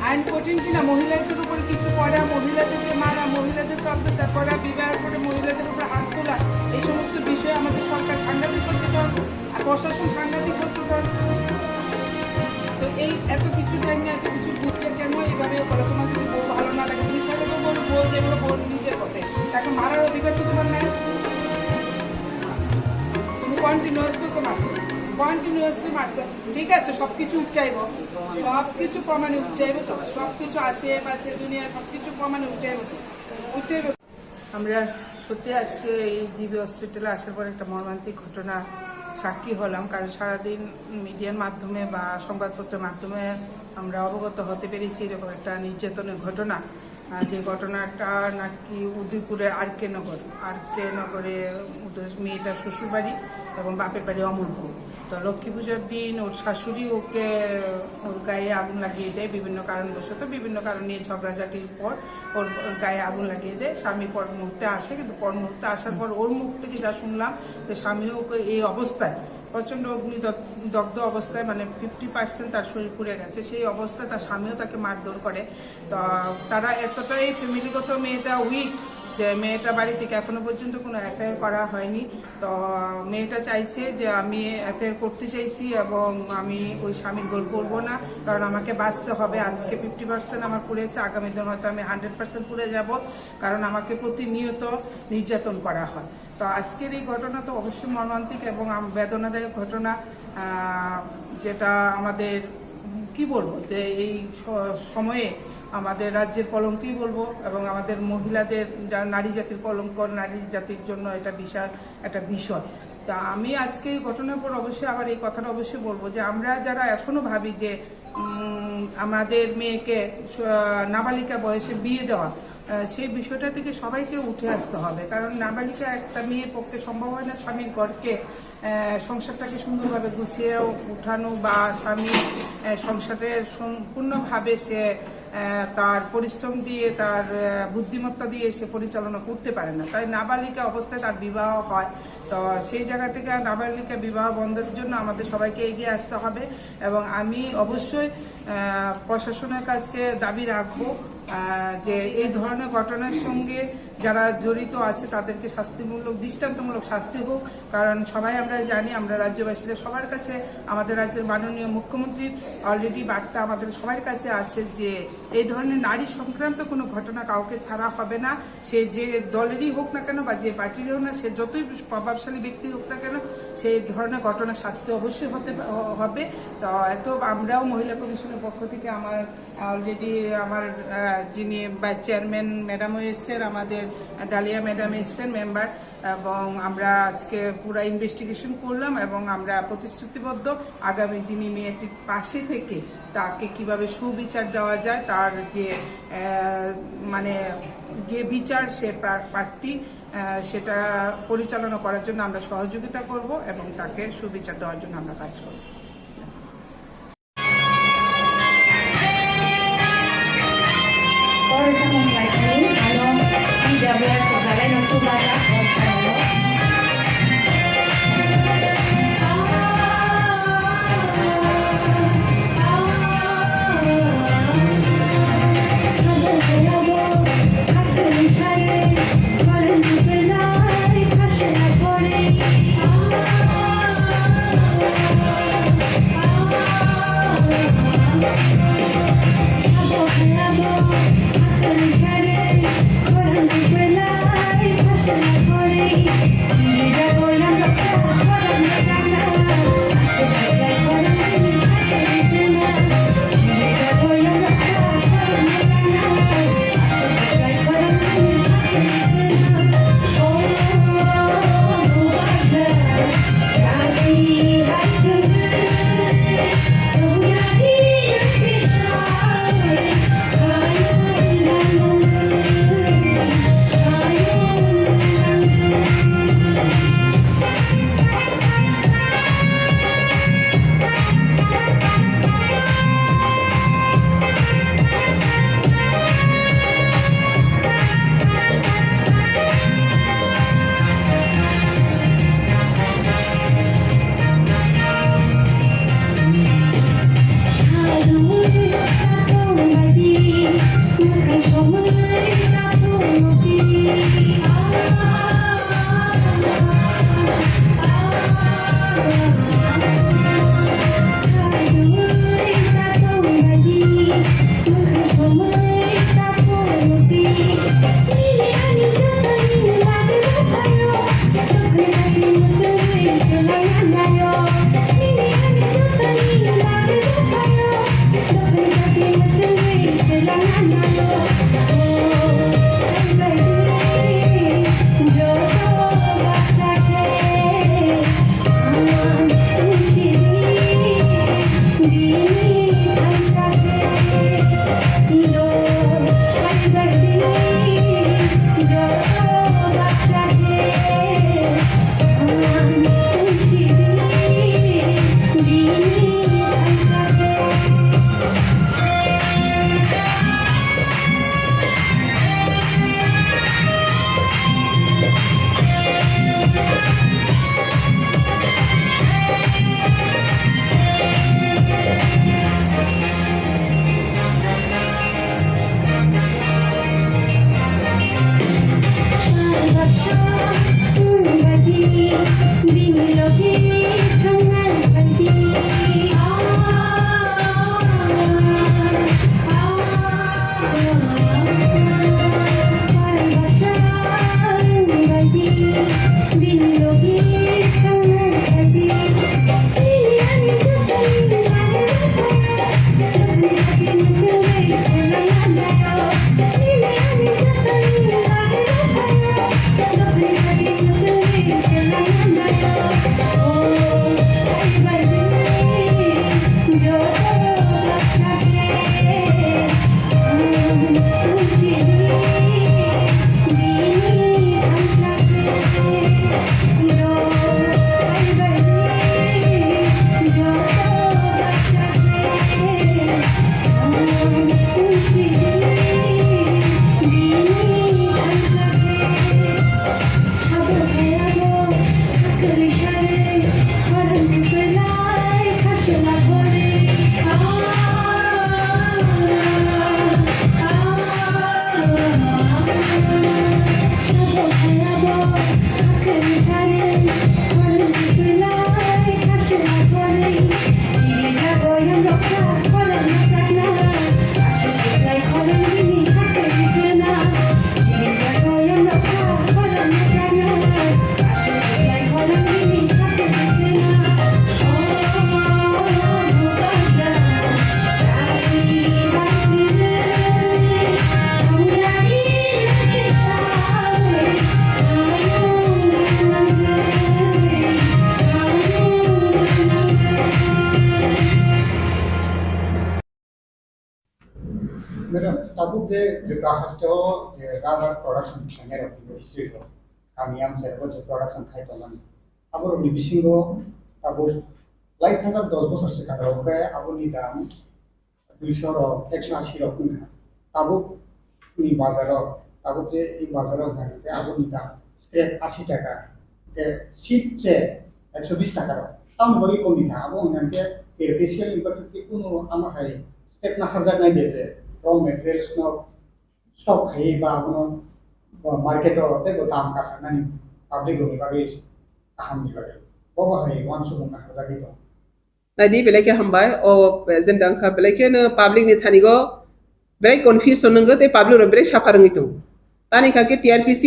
আইন কঠিন কিনা? মহিলাদের উপরে কিছু করা, মহিলাদেরকে মারা, মহিলাদেরকে অত্যাচার করা, বিবাহের পরে মহিলাদের উপরে হাত তোলা, এই সমস্ত বিষয়ে আমাদের সরকার সাংঘাতিক সচেতন। আর প্রশাসন সাংঘাতিক সচেতন। তো এই এত কিছু জানি না, এত কিছু বুঝছে কেন এইভাবে করে? তোমার যদি বউ ভালো না লাগে, তুমি ছেড়ে দেবো, বলো বউ যেগুলো বউ নিজের পথে, তাকে মারার অধিকার তো তোমার নাই। তুমি কন্টিনিউয়াসলি তো মারছো, কন্টিনিউয়াসলি মারছো। ঠিক আছে, সব কিছু উঠে আইব, সব কিছু প্রমাণে উঠে আইব তো, সব কিছু আশেপাশে দুনিয়া সব কিছু প্রমাণে উঠে আইব তো, উঠে আইব। আমরা সত্যি আজকে এই জিবি হসপিটালে আসার পর একটা মর্মান্তিক ঘটনা সাক্ষী হলাম, কারণ সারাদিন মিডিয়ার মাধ্যমে বা সংবাদপত্রের মাধ্যমে আমরা অবগত হতে পেরেছি এরকম একটা নির্যাতনের ঘটনা। আহ, যে ঘটনাটা নাকি উদয়পুরের আর কে নগর, আর কে নগরে ওদের মেয়েটার শ্বশুরবাড়ি এবং বাপের বাড়ি অমরপুর। তো লক্ষ্মী পুজোর দিন ওর শাশুড়ি ওকে, ওর গায়ে আগুন লাগিয়ে দেয় বিভিন্ন কারণবশত, বিভিন্ন কারণ নিয়ে ঝগড়াঝাটির পর ওর গায়ে আগুন লাগিয়ে দেয়। স্বামী পর মুহূর্তে আসে, কিন্তু পর মুহূর্তে আসার পর ওর মুখ থেকে যা শুনলাম যে স্বামীও ওকে এই অবস্থায় প্রচণ্ড অগ্নি দগ-, দগ্ধ অবস্থায়, মানে ফিফটি পার্সেন্ট তার শরীর পুড়ে গেছে, সেই অবস্থায় তার স্বামীও তাকে মারধর করে। তো তারা এতটাই ফ্যামিলিগত মেয়েটা উইক যে মেয়েটা বাড়ি থেকে এখনো পর্যন্ত কোনো এফআইআর করা হয়নি। তো মেয়েটা চাইছে যে আমি এফআইআর করতে চাইছি এবং আমি ওই স্বামীর ঘর করবো না, কারণ আমাকে বাঁচতে হবে। আজকে ফিফটি পার্সেন্ট আমার পুড়েছে, আগামী দিন হয়তো আমি হান্ড্রেড পার্সেন্ট পুড়ে যাব, কারণ আমাকে প্রতিনিয়ত নির্যাতন করা হয়। তো আজকের এই ঘটনা তো অবশ্যই মর্মান্তিক এবং আম-, বেদনাদায়ক ঘটনা, আহ, যেটা আমাদের, উম, কি বলবো, যে এই স-, সময়ে আমাদের রাজ্যের কলঙ্কই বলবো এবং আমাদের মহিলাদের, যা-, নারী জাতির কলঙ্ক, নারী জাতির জন্য এটা বিশাল একটা বিষয়। তা আমি আজকে এই ঘটনার পর অবশ্যই আবার এই কথাটা অবশ্যই বলবো যে আমরা যারা এখনো ভাবি যে উম, আমাদের মেয়েকে স-, নাবালিকা বয়সে বিয়ে দেওয়া, আহ, সেই বিষয়টা থেকে সবাইকে উঠে আসতে হবে, কারণ নাবালিকা একটা মেয়ের পক্ষে সম্ভব হয় না স্বামীর ঘরকে, আহ, সংসারটাকে সুন্দরভাবে গুছিয়ে উঠানো বা স্বামী, আহ, সংসারে সম্পূর্ণভাবে সে, আহ, তার পরিশ্রম দিয়ে, তার, আহ, বুদ্ধিমত্তা দিয়ে সে পরিচালনা করতে পারে না। তাই নাবালিকা অবস্থায় তার বিবাহ হয়। তো সেই জায়গা থেকে নাবালিকা বিবাহ বন্ধের জন্য আমাদের সবাইকে এগিয়ে আসতে হবে এবং আমি অবশ্যই, আহ, প্রশাসনের কাছে দাবি রাখবো, আহ, যে এই ধরনের ঘটনার সঙ্গে যারা জড়িত আছে তাদেরকে শাস্তিমূলক, দৃষ্টান্তমূলক শাস্তি হোক। কারণ সবাই আমরা জানি, আমরা রাজ্যবাসীরা সবার কাছে, আমাদের রাজ্যের মাননীয় মুখ্যমন্ত্রীর already বার্তা আমাদের সবার কাছে আছে যে এই ধরনের নারী সংক্রান্ত কোনো ঘটনা কাউকে ছাড়া হবে না। সে যে দলেরই হোক না কেন বা যে পার্টিরই হোক না, সে যতই প্রভাবশালী ব্যক্তি হোক না কেন, সেই ধরনের ঘটনা শাস্তি অবশ্যই হতে পা-, হবে। তো এত আমরাও মহিলা কমিশনের পক্ষ থেকে আমার already আমার, আহ, যিনি ভাইস চেয়ারম্যান ম্যাডামও এসছেন, আমাদের ডালিয়া ম্যাডাম এসছেন মেম্বার, এবং আমরা আজকে পুরা ইনভেস্টিগেশন করলাম এবং আমরা প্রতিশ্রুতিবদ্ধ আগামী দিনে মেয়েটির পাশে থেকে তাকে কিভাবে সুবিচার দেওয়া যায়, তার যে, আহ, মানে যে বিচার সে প্রা-, প্রার্থী, আহ, সেটা পরিচালনা করার জন্য আমরা সহযোগিতা করব এবং তাকে সুবিচার দেওয়ার জন্য আমরা কাজ করব। Tripura haste o je rubber production khlainai rok, beneficiary rok, kami amchai rok je production khai tongmani, abo rokni bisingo tabuk lai thajak dos bosor swkang rok khe aboni dam duiso rok, ekso asi rok wngkha. Tabuk ni bazar o, tabuk je i bazar o wngkha khe aboni dam scrap asi taka, khe seed se ekso bis taka rok. Tamoni bagwi komi kha, abo wngkha khe K P C L ni bagwi kunu ama hai step naharjaknai de je raw materials no stock khai ba abono bo market o tei bo dam kasarnani public rokni bagwi kaham ni bagwi. Bo bo hai uansukmung naharjagwi tongo. Naidi belai khe hambai, o agenda wngkha belai kheno public ni thani go belai confusion wngwi tei public rok belai suffer wngwi tongo. Tani kha khe T R P C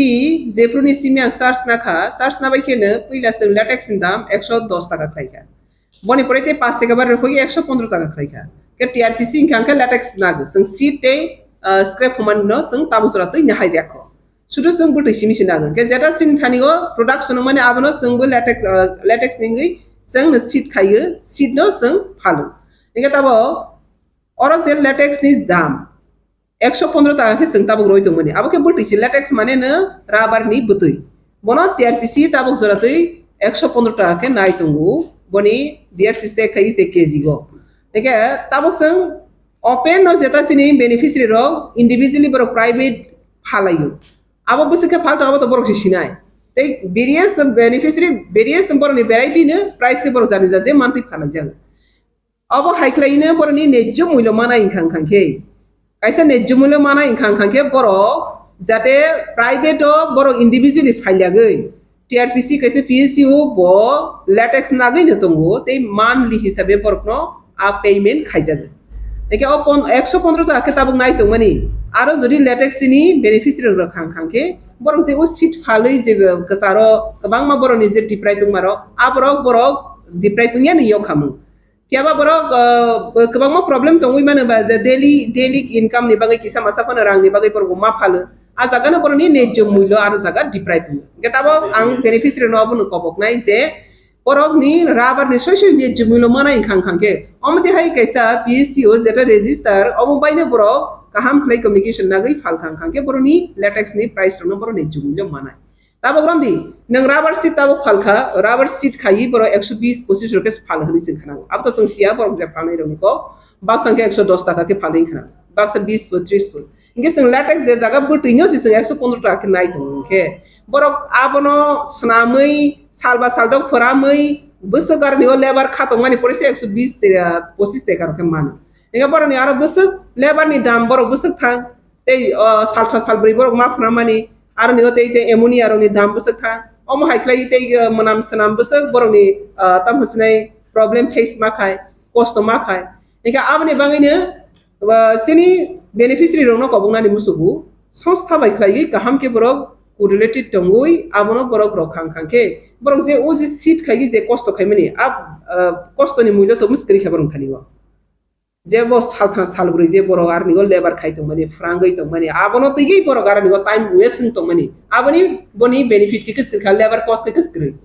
jephru ni simi ang search na kha, search na bai kheno puila chwng latex ni dam ekso dos taka khlai kha. Boni pore tei paanch taka bar rwphagwi ekso pondro taka khlai kha. Khe T R P C wngkha khe latex nagwi chwng seed tei, ah, scrap humani no chwng tabuk jora twi nahai rek kho. Sudu chwng bwtwi simi se nagwi. Khe jeta chini thani o production wngmani abono chwngbo latex, ah, latex ni wngwi chwng no seed khaiwi, seed no chwng phalo. Hingkhe tabo oro je latex ni dam ekso pondro taka khe chwng tabuk roi tongmani. Abo khe bwtwi se latex mane no rubber ni bwtwi. Bono T R P C tabuk jora twi ekso pondro taka khe nai tongo. Boni D R C check khai se K G go. Hingkhe tabuk chwng open no jeta chini beneficiary rok individually borok private phalaio. Abo bwswk khe phal tongma to borok se sinai. Tei various beneficiary, various borokni variety no price khe borok jani jaje mantwi phalai jago. Abo hai khlai no borokni nejjo mulyo mana wngkha wngkha khe. Kaisa nejjo mulyo mana wngkha wngkha khe borok jate private o borok individually phailiagwi T R P C kaisa P S U bo latex nagwi no tongo tei monthly hisabe borokno a payment khaijago. Hingkhe o pon-, ekso pondro taka khe tabuk nai tongmani. Aro jodi latex ni beneficiary rok khang khang khe borok je o seed phalwi je kwcharo kwbangma borokni je deprive wngma rok, aborok borok deprive wngya ni yok khamung. Phiya ba borok, ah, kwbangma problem tongwi mano ba, the daily, daily income ni bagwi kisa masa phano rang ni bagwi borok ma phalo. A jaga no borok ni nejjo mulyo aro jaga deprive wngya. Hingkhe tabuk ang beneficiary no abono kobok nai je borok ni rubber ni soi soi nejjo mulyo mana wngkha wngkha khe. Omo twi hai kaisa P S U jeta register omo bai no borok kaham khlai communication nagwi phal kha wngkha khe borok ni latex ni price rok no borok nejjo mulyo manai. Tabuk romdi, nwng rubber seed tabuk phalkha, rubber seed khaiwi borok ekso bis pochis rok khe phal hwnwi chwng khwnango. Abo to chwng siya, borok je phalnai rokni kok, baksa khe ekso dos taka khe phalwi khwnango, baksa bis po, tris po. Hingkhe chwng latex je jaga bwtwino se chwng ekso pondro taka khe nai tongo hwnkhe, borok abono swnamwi, salba saldok phoramwi, bwswk aroni o labour kha tongmani pore se ekso bis te-, pochis taka rok khe mano. Hingkhe borokni aro bwswk labour ni dam borok bwswk thang, tei, o, saltham salbrwi borok ma phunamani, aroni o tei, tei ammonia rokni dam bwswk thang. Omo hai khlai tei, o, mwnam swnam bwswk borokni, o, tamo sinai problem face ma khai, kosto ma khai. Hingkhe aboni bagwino, o, chini beneficiary rokno koboknani musugo, songstha bai khlaiwi kaham khe borok correlated tongwi abono borok rok khang khang khe, borok je o je seed khaiwi je kosto khaimani, a, o, kostoni mulyo to mwswk kwrwi kha borok thani o. Je bo saltham salbrwi je borok aroni o labour khai tongmani, phrangwi tongmani, abono twiwi borok aroni o time waste wng tongmani, aboni boni benefit khe kwswk kha, labour cost khe kwswk kwrwi.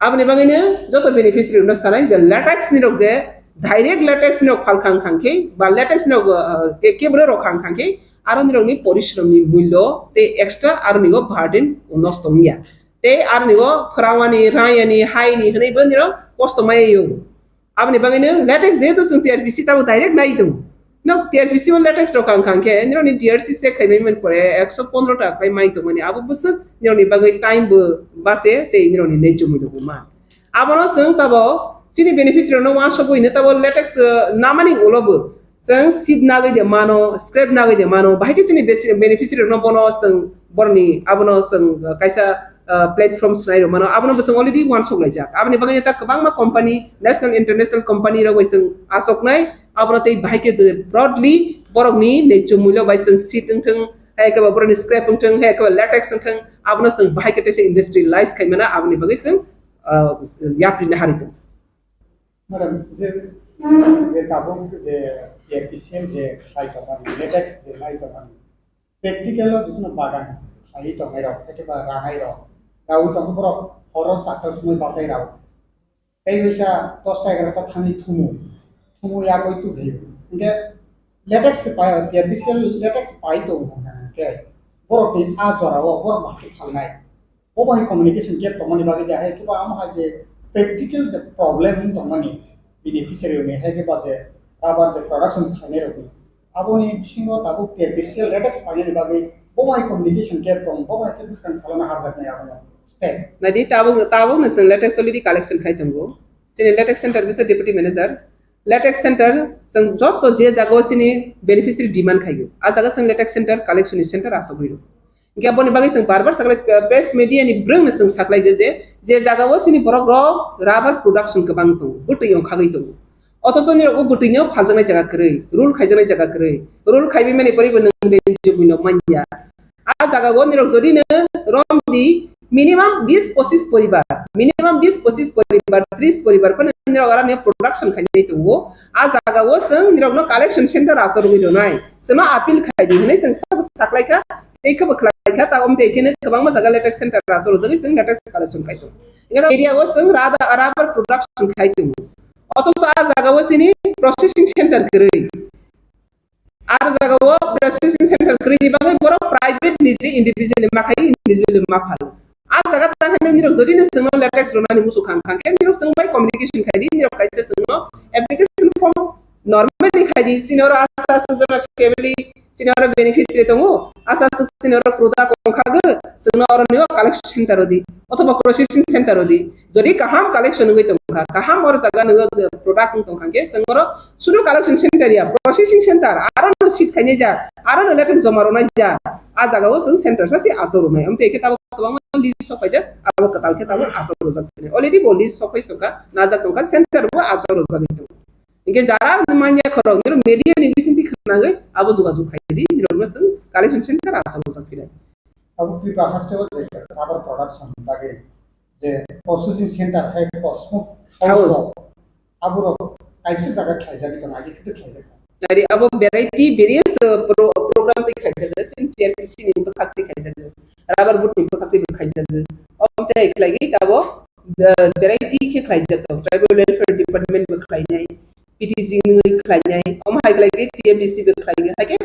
Aboni bagwino joto beneficiary rokno sanai je latex ni rok je direct latex ni rok phal khang khang khe ba latex ni rok, uh, ke-, kebro rok khang khang khe aroni rokni porishrom ni mulyo tei extra aroni o burden nosto wngya. Tei aroni o phwrangmani, rayani, haini hwnwi bo nirok kosto maya yong. Aboni bagwino latex jehetu chwng T R P C tabuk direct nai tongo. Nok T R P C o latex rok khang khang khe, nirokni D R C check khaimani pore ekso pondro taka khlai mai tongmani, abo bwswk nirokni bagwi time bo bache tei nirokni nejjo mulyo bo man. Abono chwng tabuk chini beneficiary rokno uansukwi hwnwi tabuk latex, uh, namani ulo bo chwng seed nagwi de mano, scrap nagwi de mano, bahai khe chini besi-, beneficiary rokno bono chwng boroni abono chwng, uh, kaisa, uh, platform swlai rw mano, abono bo chwng already uansuk laijak. Aboni bagwi ta kwbangma company, national, international company rok bai chwng achuknai, abono tei bahai khe de broadly borokni nejjo mulyo bai chwng seed wngthwng, hai khe ba borokni scrap wngthwng, hai khe ba latex wngthwng, abono chwng bahai khe teisa industrialize khai mano, aboni bagwi chwng, uh, yapri nahari tongo. Madam, je, je tabuk je T R P C L je khlai tongmani, latex je khlai tongmani, practical o jikunu bagan khlaiwi tongnai rok, ekeba ranai rok, rawi tong borok horo chakta sumui bachai rao. Tei waisa dosta egarota thani thumu, thumu yagwi tubui. Hingke Latex se pai, T R B C L latex pai tongo hwnkha hwnkhe, borok ni a jora o borok bahai phalnai. Bo bahai communication gap tongmani bagwi de hai kiba amo hai je practical je problem wng tongmani beneficiary ni hai kiba je rubber je production khainai rokni. Aboni bisingo tabuk T R B C L latex painani bagwi bo bahai communication gap tong, bo bahai khe bwskang salano harjaknai abono step. Nadi tabuk, tabuk no chwng latex already collection khai tongo. Chini latex center bisa deputy manager. Latex center, chwng joto je jagao chini beneficiary demand khaio, a jaga chwng latex center collection ni center asogwi rw. Hingke aboni bagwi chwng bar bar saklai, press media ni bwrwng no chwng saklai di je, je jagao chini borok rok rubber production kwbang tongo, bwtwi ongkhagwi tongo. Othocho nirok o bwtwi no phaljaknai jaga kwrwi, rule khaijaknai jaga kwrwi, rule khaiwi mani poribo nwng de jugui no manya. A jaga o nirok jodi no rom di minimum bis pochis poribar, minimum bis pochis poribar, tris poribar phano nirok aro ni production khainai tongo. A jaga o chwng nirok no collection center asogwi rwnai. Chwngno appeal khai di hinwi chwng sabo saklai kha, tei khe bo khlai kha, ta omte khe kwbangma jaga latex center asogwi chwng latex collection khai tongo. Ero area o chwng rada-, rubber production khai tongo. Othocho a jaga o chini processing center kwrwi. Aro jaga o processing center kwrwini bagwi borok private ni je individual ni ma khai, individual ni ma phal. A jaga ta khai nirok jodi no chwngno latex rwnani muchung kha, kha khe nirok chwng bai communication khai di, nirok kaisa chwngno application form normally khai di, chini oro asa asa jora family, chini oro beneficiary tongo, asa asa chini oro product ongkha gw, chwngno oro nio collection center o di, othoba processing center o di. Jodi kaham collection wngwi tongkha, kaham oro jaga nw product wng tongkha khe chwng oro Sudu collection center ya, processing center, aro no seat khainai ja, aro no latex joma rwnai ja, a jaga o chwng center sa se asok rwnai. Amtwi khe tabuk kwbangma list sok phaijak, abo kwtal khe tabuk asok rwjak. Already bo list sok phai tongkha, najak tongkha, center bo asok rwjak tong. Hingke jara manya khorok, niro media ni bisingtwi khwnagwi abo jogajog khai di, nirok no chwng collection center asok rwjak phinai. Abo Tripura haste o je rubber production bagwi je processing center hai Cosmo House. House o. Aborok kaisa jaga khlaijagwi tongo, agi khe khlaijak. Ari abo variety various, uh, pro-, program tei khlaijak, sin T R B C ni bwkhak tei khlaijak, rubber board ni bwkhak tei bo khlaijak. Omo tei khlaigwi tabo, uh, variety khe khlaijak tong, tribal welfare department bo khlainai, P T G ni khlainai, omo hai khlaigwi T R B C bo khlainai, hai khe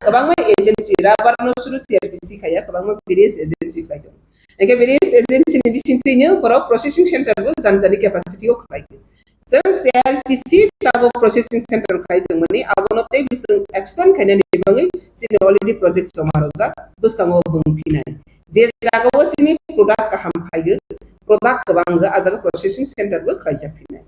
kwbangma agency, rubber no suru T R B C khaiya, kwbangma various agency khlai tongo. Hingke various agency ni bisingtwi no borok processing center bo jani jani capacity o khlai. Chwng T R B C tabo processing center khai tongmani, abono tei bising extend khainani bagwi chini already project joma rwjak, bwskango bung phinai. Je jagao chini product kaham phaigo, product kwbang wngkha, a jaga processing center bo khlaijak phinai.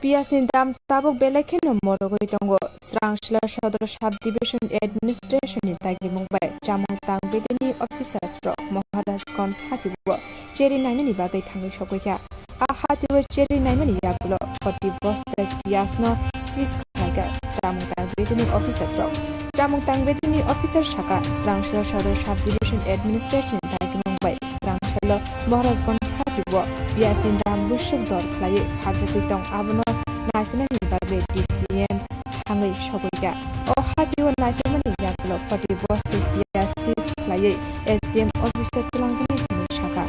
Piyajni dam tabuk belai kheno morogwi tongo. Srangsla Sodor Sub Division Administration ni dagimung bai chamung tang bedini officers rok Maharajganj hatio cheri nainani bagwi thangwi sogwi kha. A hatio cheri naimani yagulo forty bosta piyaj no seize khlaikha chamung tang bedini officers rok. Chamung tang bedini officer saka, Srangsla Sodor Sub Division Administration ni dagimung bai Srangsla Maharajganj hatio piyajni dam bwswk dor khlaiwi pharjagwi tong, abono naisinani bagwi D C M thangwi sogwi kha. O hatio naisinani yagulo forty bosta piyaj seize khlaiwi S D M office o twlangjaknai hwnwi sakha.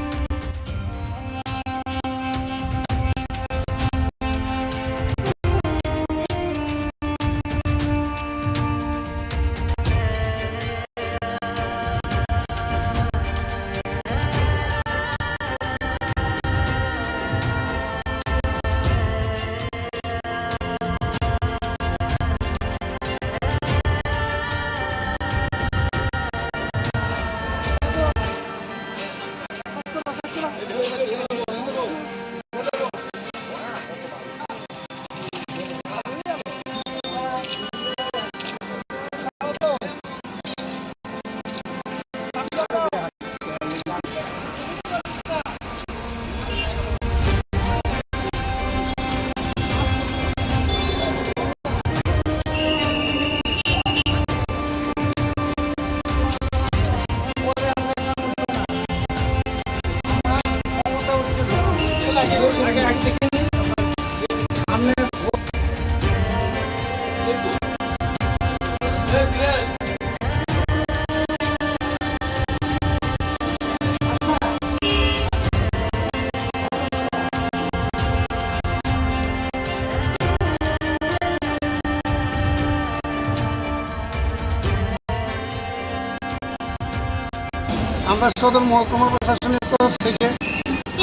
আমরা সদর মহকুমা প্রশাসনের তরফ থেকে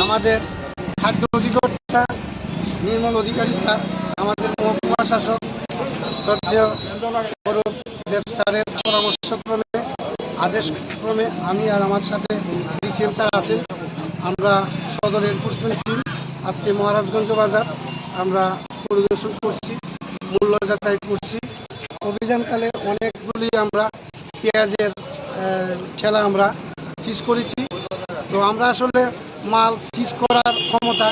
আমাদের খাদ্য অধিকর্তা নির্মল অধিকারী স্যার, আমাদের মহকুমা শাসক শ্রদ্ধেয় গৌরব দেব স্যারের পরামর্শক্রমে, আদেশক্রমে আমি আর আমার সাথে ডিসিএম স্যার আছেন, আমরা সদর এনফোর্সমেন্ট টিম আজকে মহারাজগঞ্জ বাজার আমরা পরিদর্শন করছি, মূল্য যাচাই করছি। অভিযানকালে অনেকগুলি আমরা পেঁয়াজের, আহ, ঠেলা আমরা সিজ করেছি। তো আমরা আসলে মাল সিজ করার ক্ষমতা,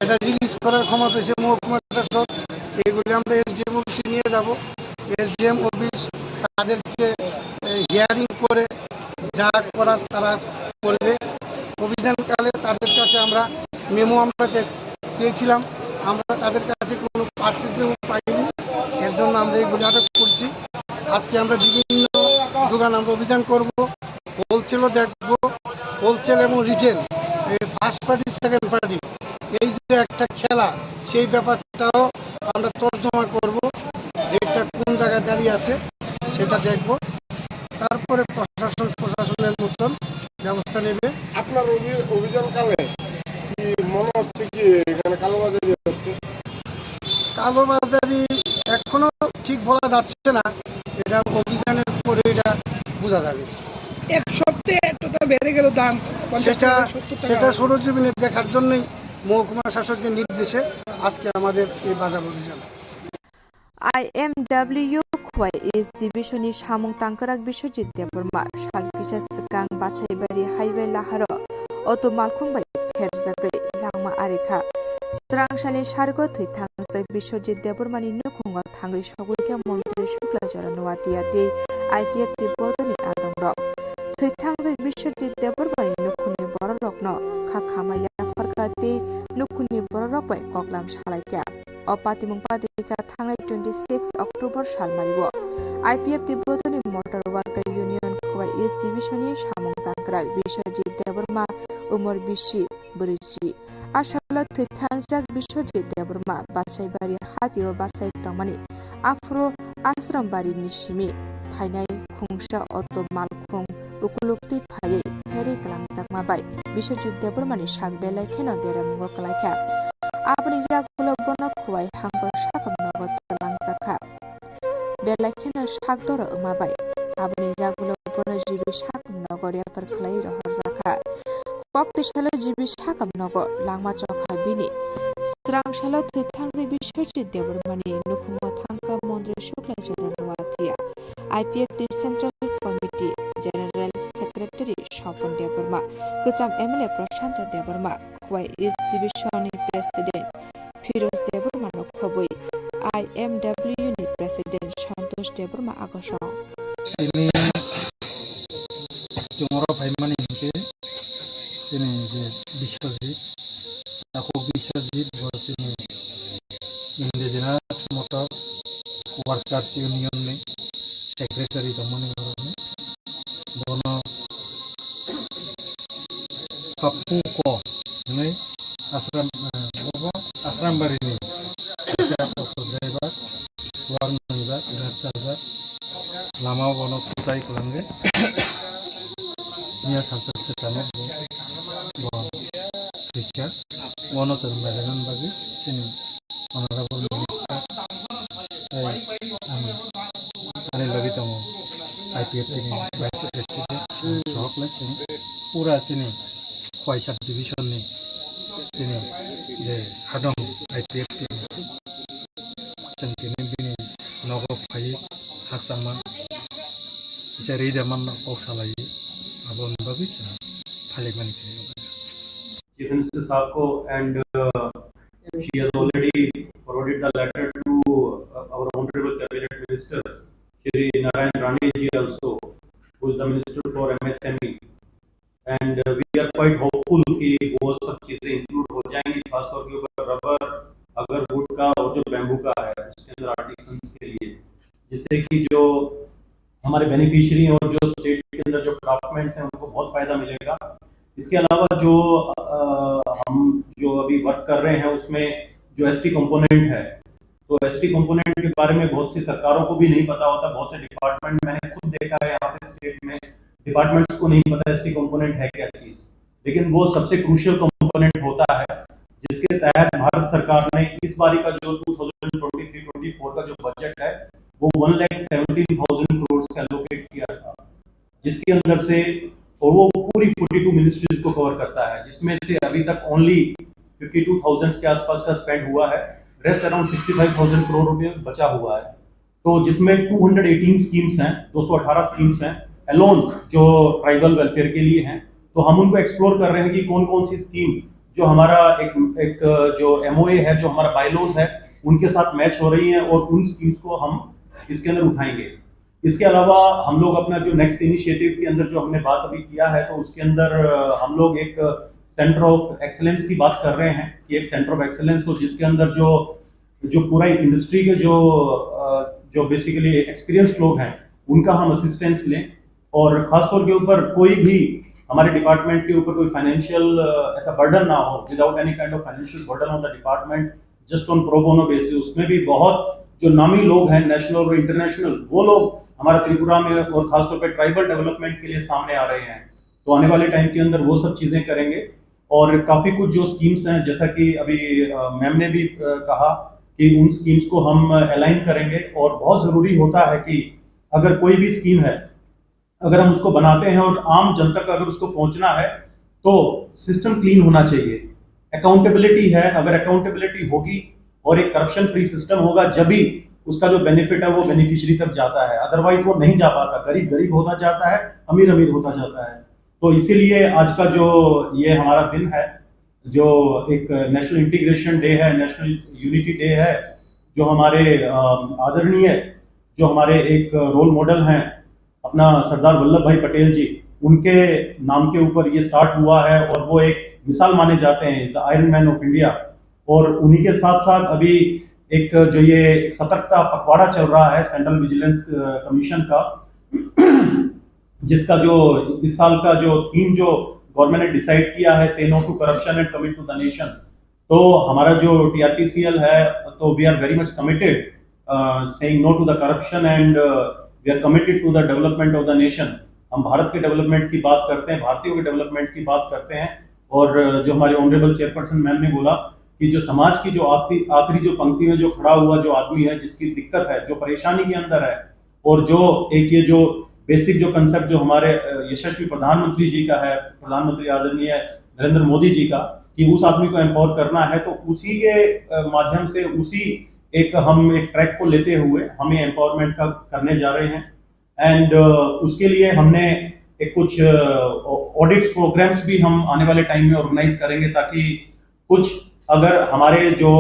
এটা রিলিজ করার ক্ষমতা হচ্ছে মহকুমা শাসক। এগুলি আমরা এসডিএম অফিসে নিয়ে যাব। এসডিএম অফিস তাদেরকে, এ, হিয়ারিং করে যা করার তারা করবে। অভিযানকালে তাদের কাছে আমরা মেমো আমরা চে-, চেয়েছিলাম, আমরা তাদের কাছে কোনো পার্সেস মেমো পাইনি, এর জন্য আমরা এগুলি আটক করছি। আজকে আমরা বিভিন্ন দোকান আমরা অভিযান করব, হোলসেলও দেখব, হোলসেল এবং রিটেল, এই ফার্স্ট পার্টি, সেকেন্ড পার্টি, এই যে একটা খেলা, সেই ব্যাপারটাও আমরা তর্জমা করব, রেটটা কোন জায়গায় দাঁড়িয়ে আছে সেটা দেখব। তারপরে প্রশাসন প্রশাসনের মতন ব্যবস্থা নেবে। আপনার অভি-, অভিযানকালে কি মনে হচ্ছে কি এখানে কালোবাজারি হচ্ছে? কালোবাজারি এখনো ঠিক বলা যাচ্ছে না, এটা অভিযানের পরে এটা বোঝা যাবে। এক সপ্তাহে এতটা বেড়ে গেল দাম, পঞ্চাশ সেটা, টাকা, সত্তর টাকা সেটা হয়। সরজমিনে দেখার জন্যই মহকুমা শাসকের নির্দেশে আজকে আমাদের এই বাজার অভিযান। I M W Khowai East Division ni samung tangkrak Biswajit Debbarma sal kisa swkang Basaibari highway laharo auto malkhung bai pherjagwi langma ari kha. Srangsalni sargo thwi thangjak Biswajit Debbarmani nukhungo thangwi sogwi kha Montri Shukla Chara Noatia tei I P F T bodolni adongrok. Thwi thangjak Biswajit Debbarmani nukhungni bororokno kha khamai yapharkha tei nukhungni bororok bai koklam salaikha. O patimung patikha thangnai twenty six October salmario I P F T bodolni Motor Worker Union Khowai East Division ni samung tangkrak Biswajit Debbarma, umor bisi, bwrwiji. A salo thwi thangjak Biswajit Debbarma Basaibari hatio bachai tongmani aphuru Ashram Bari ni simi phainai khungsa auto malkhung ukuluk twi phaiwi pherwi kwlamjakma bai Biswajit Debbarmani sak belai kheno deramungo kwlaikha. Aboni yagulo bono Khowai hangkor sakam nogo twlangjakha. Belai kheno sak doro wngma bai aboni yagulo bono G B sakam nogo refer khlai rohorjakha. Kok tisalo G B sakam nogo langma chokha bini. Srang salo thwi thangjak Biswajit Debbarmani nukhungo thangkha Mondri Shuklai Chandra Noatia, I P F T Central Committee General Secretary Sopon Debbarma, kwcham M L A Prashanta Debbarma, Khowai East Division ni President Firoz Debbarma no khobwi I M W ni President Santosh Debbarma agosong. Tini chwngno phaimani hinkhe chini je Biswajit, takhuk Biswajit bo chini Indigenous Motor Workers Union ni secretary tongmani borokni. Bono Kappu ko hinwi Asram, eh, bobo Asrambari ni kisa auto driver wang nangjak, rak chajak, lama o bono kutai kwlangwi miya salsa swkang o bo, bo thwikha. Bono chwng naina bagwi chini Honorable Minister, tei ang ani logi tongo I P F T ni Vice President, sohok lai chini pura chini Khowai Sub Division ni chini je hadong I P F T ni chwng tini bini nogo phaiwi khakchangma kisa rida manna kok salaiwi aboni bagwi chwng phalikmani khe. Chief Minister साहब को and uh, she has already forwarded the letter to uh, our honorable cabinet minister Shri Narayan Rane ji also, who is the minister for M S M E. And uh, we are quite hopeful कि वो सब चीजें इंक्लूड हो जाएंगी, खासतौर के ऊपर रबर, अगर वुड का और जो बैम्बू का है उसके अंदर आर्टिसंस के लिए, जिससे कि जो हमारे बेनिफिशियरी और जो स्टेट के अंदर जो क्राफ्टमैन्स हैं उनको बहुत फायदा मिलेगा। इसके अलावा जो अ, हम जो अभी वर्क कर रहे हैं उसमें जो एसटी कंपोनेंट है, तो एसटी कंपोनेंट के बारे में बहुत सी सरकारों को भी नहीं पता होता। बहुत से डिपार्टमेंट, मैंने खुद देखा है यहाँ पे स्टेट में, डिपार्टमेंट्स को नहीं पता एसटी कंपोनेंट है क्या चीज, लेकिन वो सबसे क्रूशियल कंपोनेंट होता है, जिसके तहत भारत सरकार ने इस बारी का जो two thousand twenty three twenty four का जो बजट है, वो वन लाख सेवनटीन थाउजेंड करोड़ का एलोकेट किया था, जिसके अंदर से, और वो पूरी फोर्टी टू मिनिस्ट्रीज को कवर करता है, जिसमें से अभी तक ओनली फिफ्टी टू थाउजेंड के आसपास का स्पेंड हुआ है। Rest around sixty five thousand crore रुपए बचा हुआ है। तो जिसमें टू हंड्रेड एटीन स्कीम्स हैं, दो सौ अठारह स्कीम्स हैं अलोन, जो ट्राइबल वेलफेयर के लिए हैं। तो हम उनको एक्सप्लोर कर रहे हैं कि कौन कौन सी स्कीम जो हमारा एक, एक जो एमओए है, जो हमारा बायलॉज है, उनके साथ मैच हो रही है और उन स्कीम्स को हम इसके अंदर उठाएंगे। इसके अलावा हम लोग अपना जो नेक्स्ट इनिशिएटिव के अंदर जो हमने बात अभी किया है, तो उसके अंदर अ, हम लोग एक सेंटर ऑफ एक्सीलेंस की बात कर रहे हैं कि एक सेंटर ऑफ एक्सीलेंस हो, जिसके अंदर जो जो पूरा इंडस्ट्री के जो अ, जो बेसिकली एक्सपीरियंस लोग हैं, उनका हम असिस्टेंस लें। और खासतौर के ऊपर कोई भी हमारे डिपार्टमेंट के ऊपर कोई फाइनेंशियल ऐसा बर्डन ना हो, without any kind of financial burden on the department, just on pro bono basis। उसमें भी बहुत जो नामी लोग हैं नेशनल और इंटरनेशनल, वो लोग हमारा त्रिपुरा में और खासतौर पर ट्राइबल डेवलपमेंट के लिए सामने आ रहे हैं। तो आने वाले टाइम के अंदर वो सब चीज़ें करेंगे। और काफ़ी कुछ जो स्कीम्स हैं, जैसा कि अभी मैम ने भी कहा कि उन स्कीम्स को हम अलाइन करेंगे। और बहुत ज़रूरी होता है कि अगर कोई भी स्कीम है, अगर हम उसको बनाते हैं और आम जन तक अगर उसको पहुंचना है, तो सिस्टम क्लीन होना चाहिए। अकाउंटेबिलिटी है, अगर अकाउंटेबिलिटी होगी और एक करप्शन फ्री सिस्टम होगा, जब ही उसका जो बेनिफिट है वो बेनिफिशियरी तक जाता है, अदरवाइज वो नहीं जा पाता। गरीब गरीब होता जाता है, अमीर अमीर होता जाता है। तो इसीलिए आज का जो ये हमारा दिन है, जो एक नेशनल इंटीग्रेशन डे है, नेशनल यूनिटी डे है, जो हमारे आदरणीय, जो हमारे एक रोल मॉडल हैं अपना सरदार वल्लभ भाई पटेल जी, उनके नाम के ऊपर ये स्टार्ट हुआ है और वो एक मिसाल माने जाते हैं, the iron man of India. और उन्हीं के साथ साथ अभी एक जो ये एक सतर्कता पखवाड़ा चल रहा है सेंट्रल विजिलेंस कमीशन का, जिसका जो इस साल का जो थीम जो गवर्नमेंट ने डिसाइड किया है, say no to corruption and commit to the nation. तो हमारा जो टीआरपीसीएल है, तो we are very much committed saying no to the corruption and we are committed to the development of the nation। हम भारत के डेवलपमेंट की बात करते हैं, भारतीयों के डेवलपमेंट की बात करते हैं। और जो हमारे ऑनरेबल चेयरपर्सन मैम ने बोला कि जो समाज की जो आखिरी आखिरी जो पंक्ति में जो खड़ा हुआ जो आदमी है, जिसकी दिक्कत है, जो परेशानी के अंदर है, और जो एक ये जो बेसिक जो कंसेप्ट जो हमारे यशस्वी प्रधानमंत्री जी का है, प्रधानमंत्री आदरणीय नरेंद्र मोदी जी का, कि उस आदमी को एम्पावर करना है, तो उसी के माध्यम से, उसी एक हम एक ट्रैक को लेते हुए हम ये एम्पावरमेंट का करने जा रहे हैं। एंड उसके लिए हमने एक कुछ ऑडिट्स प्रोग्राम्स भी हम आने वाले टाइम में ऑर्गेनाइज करेंगे, ताकि कुछ, अगर हमारे जो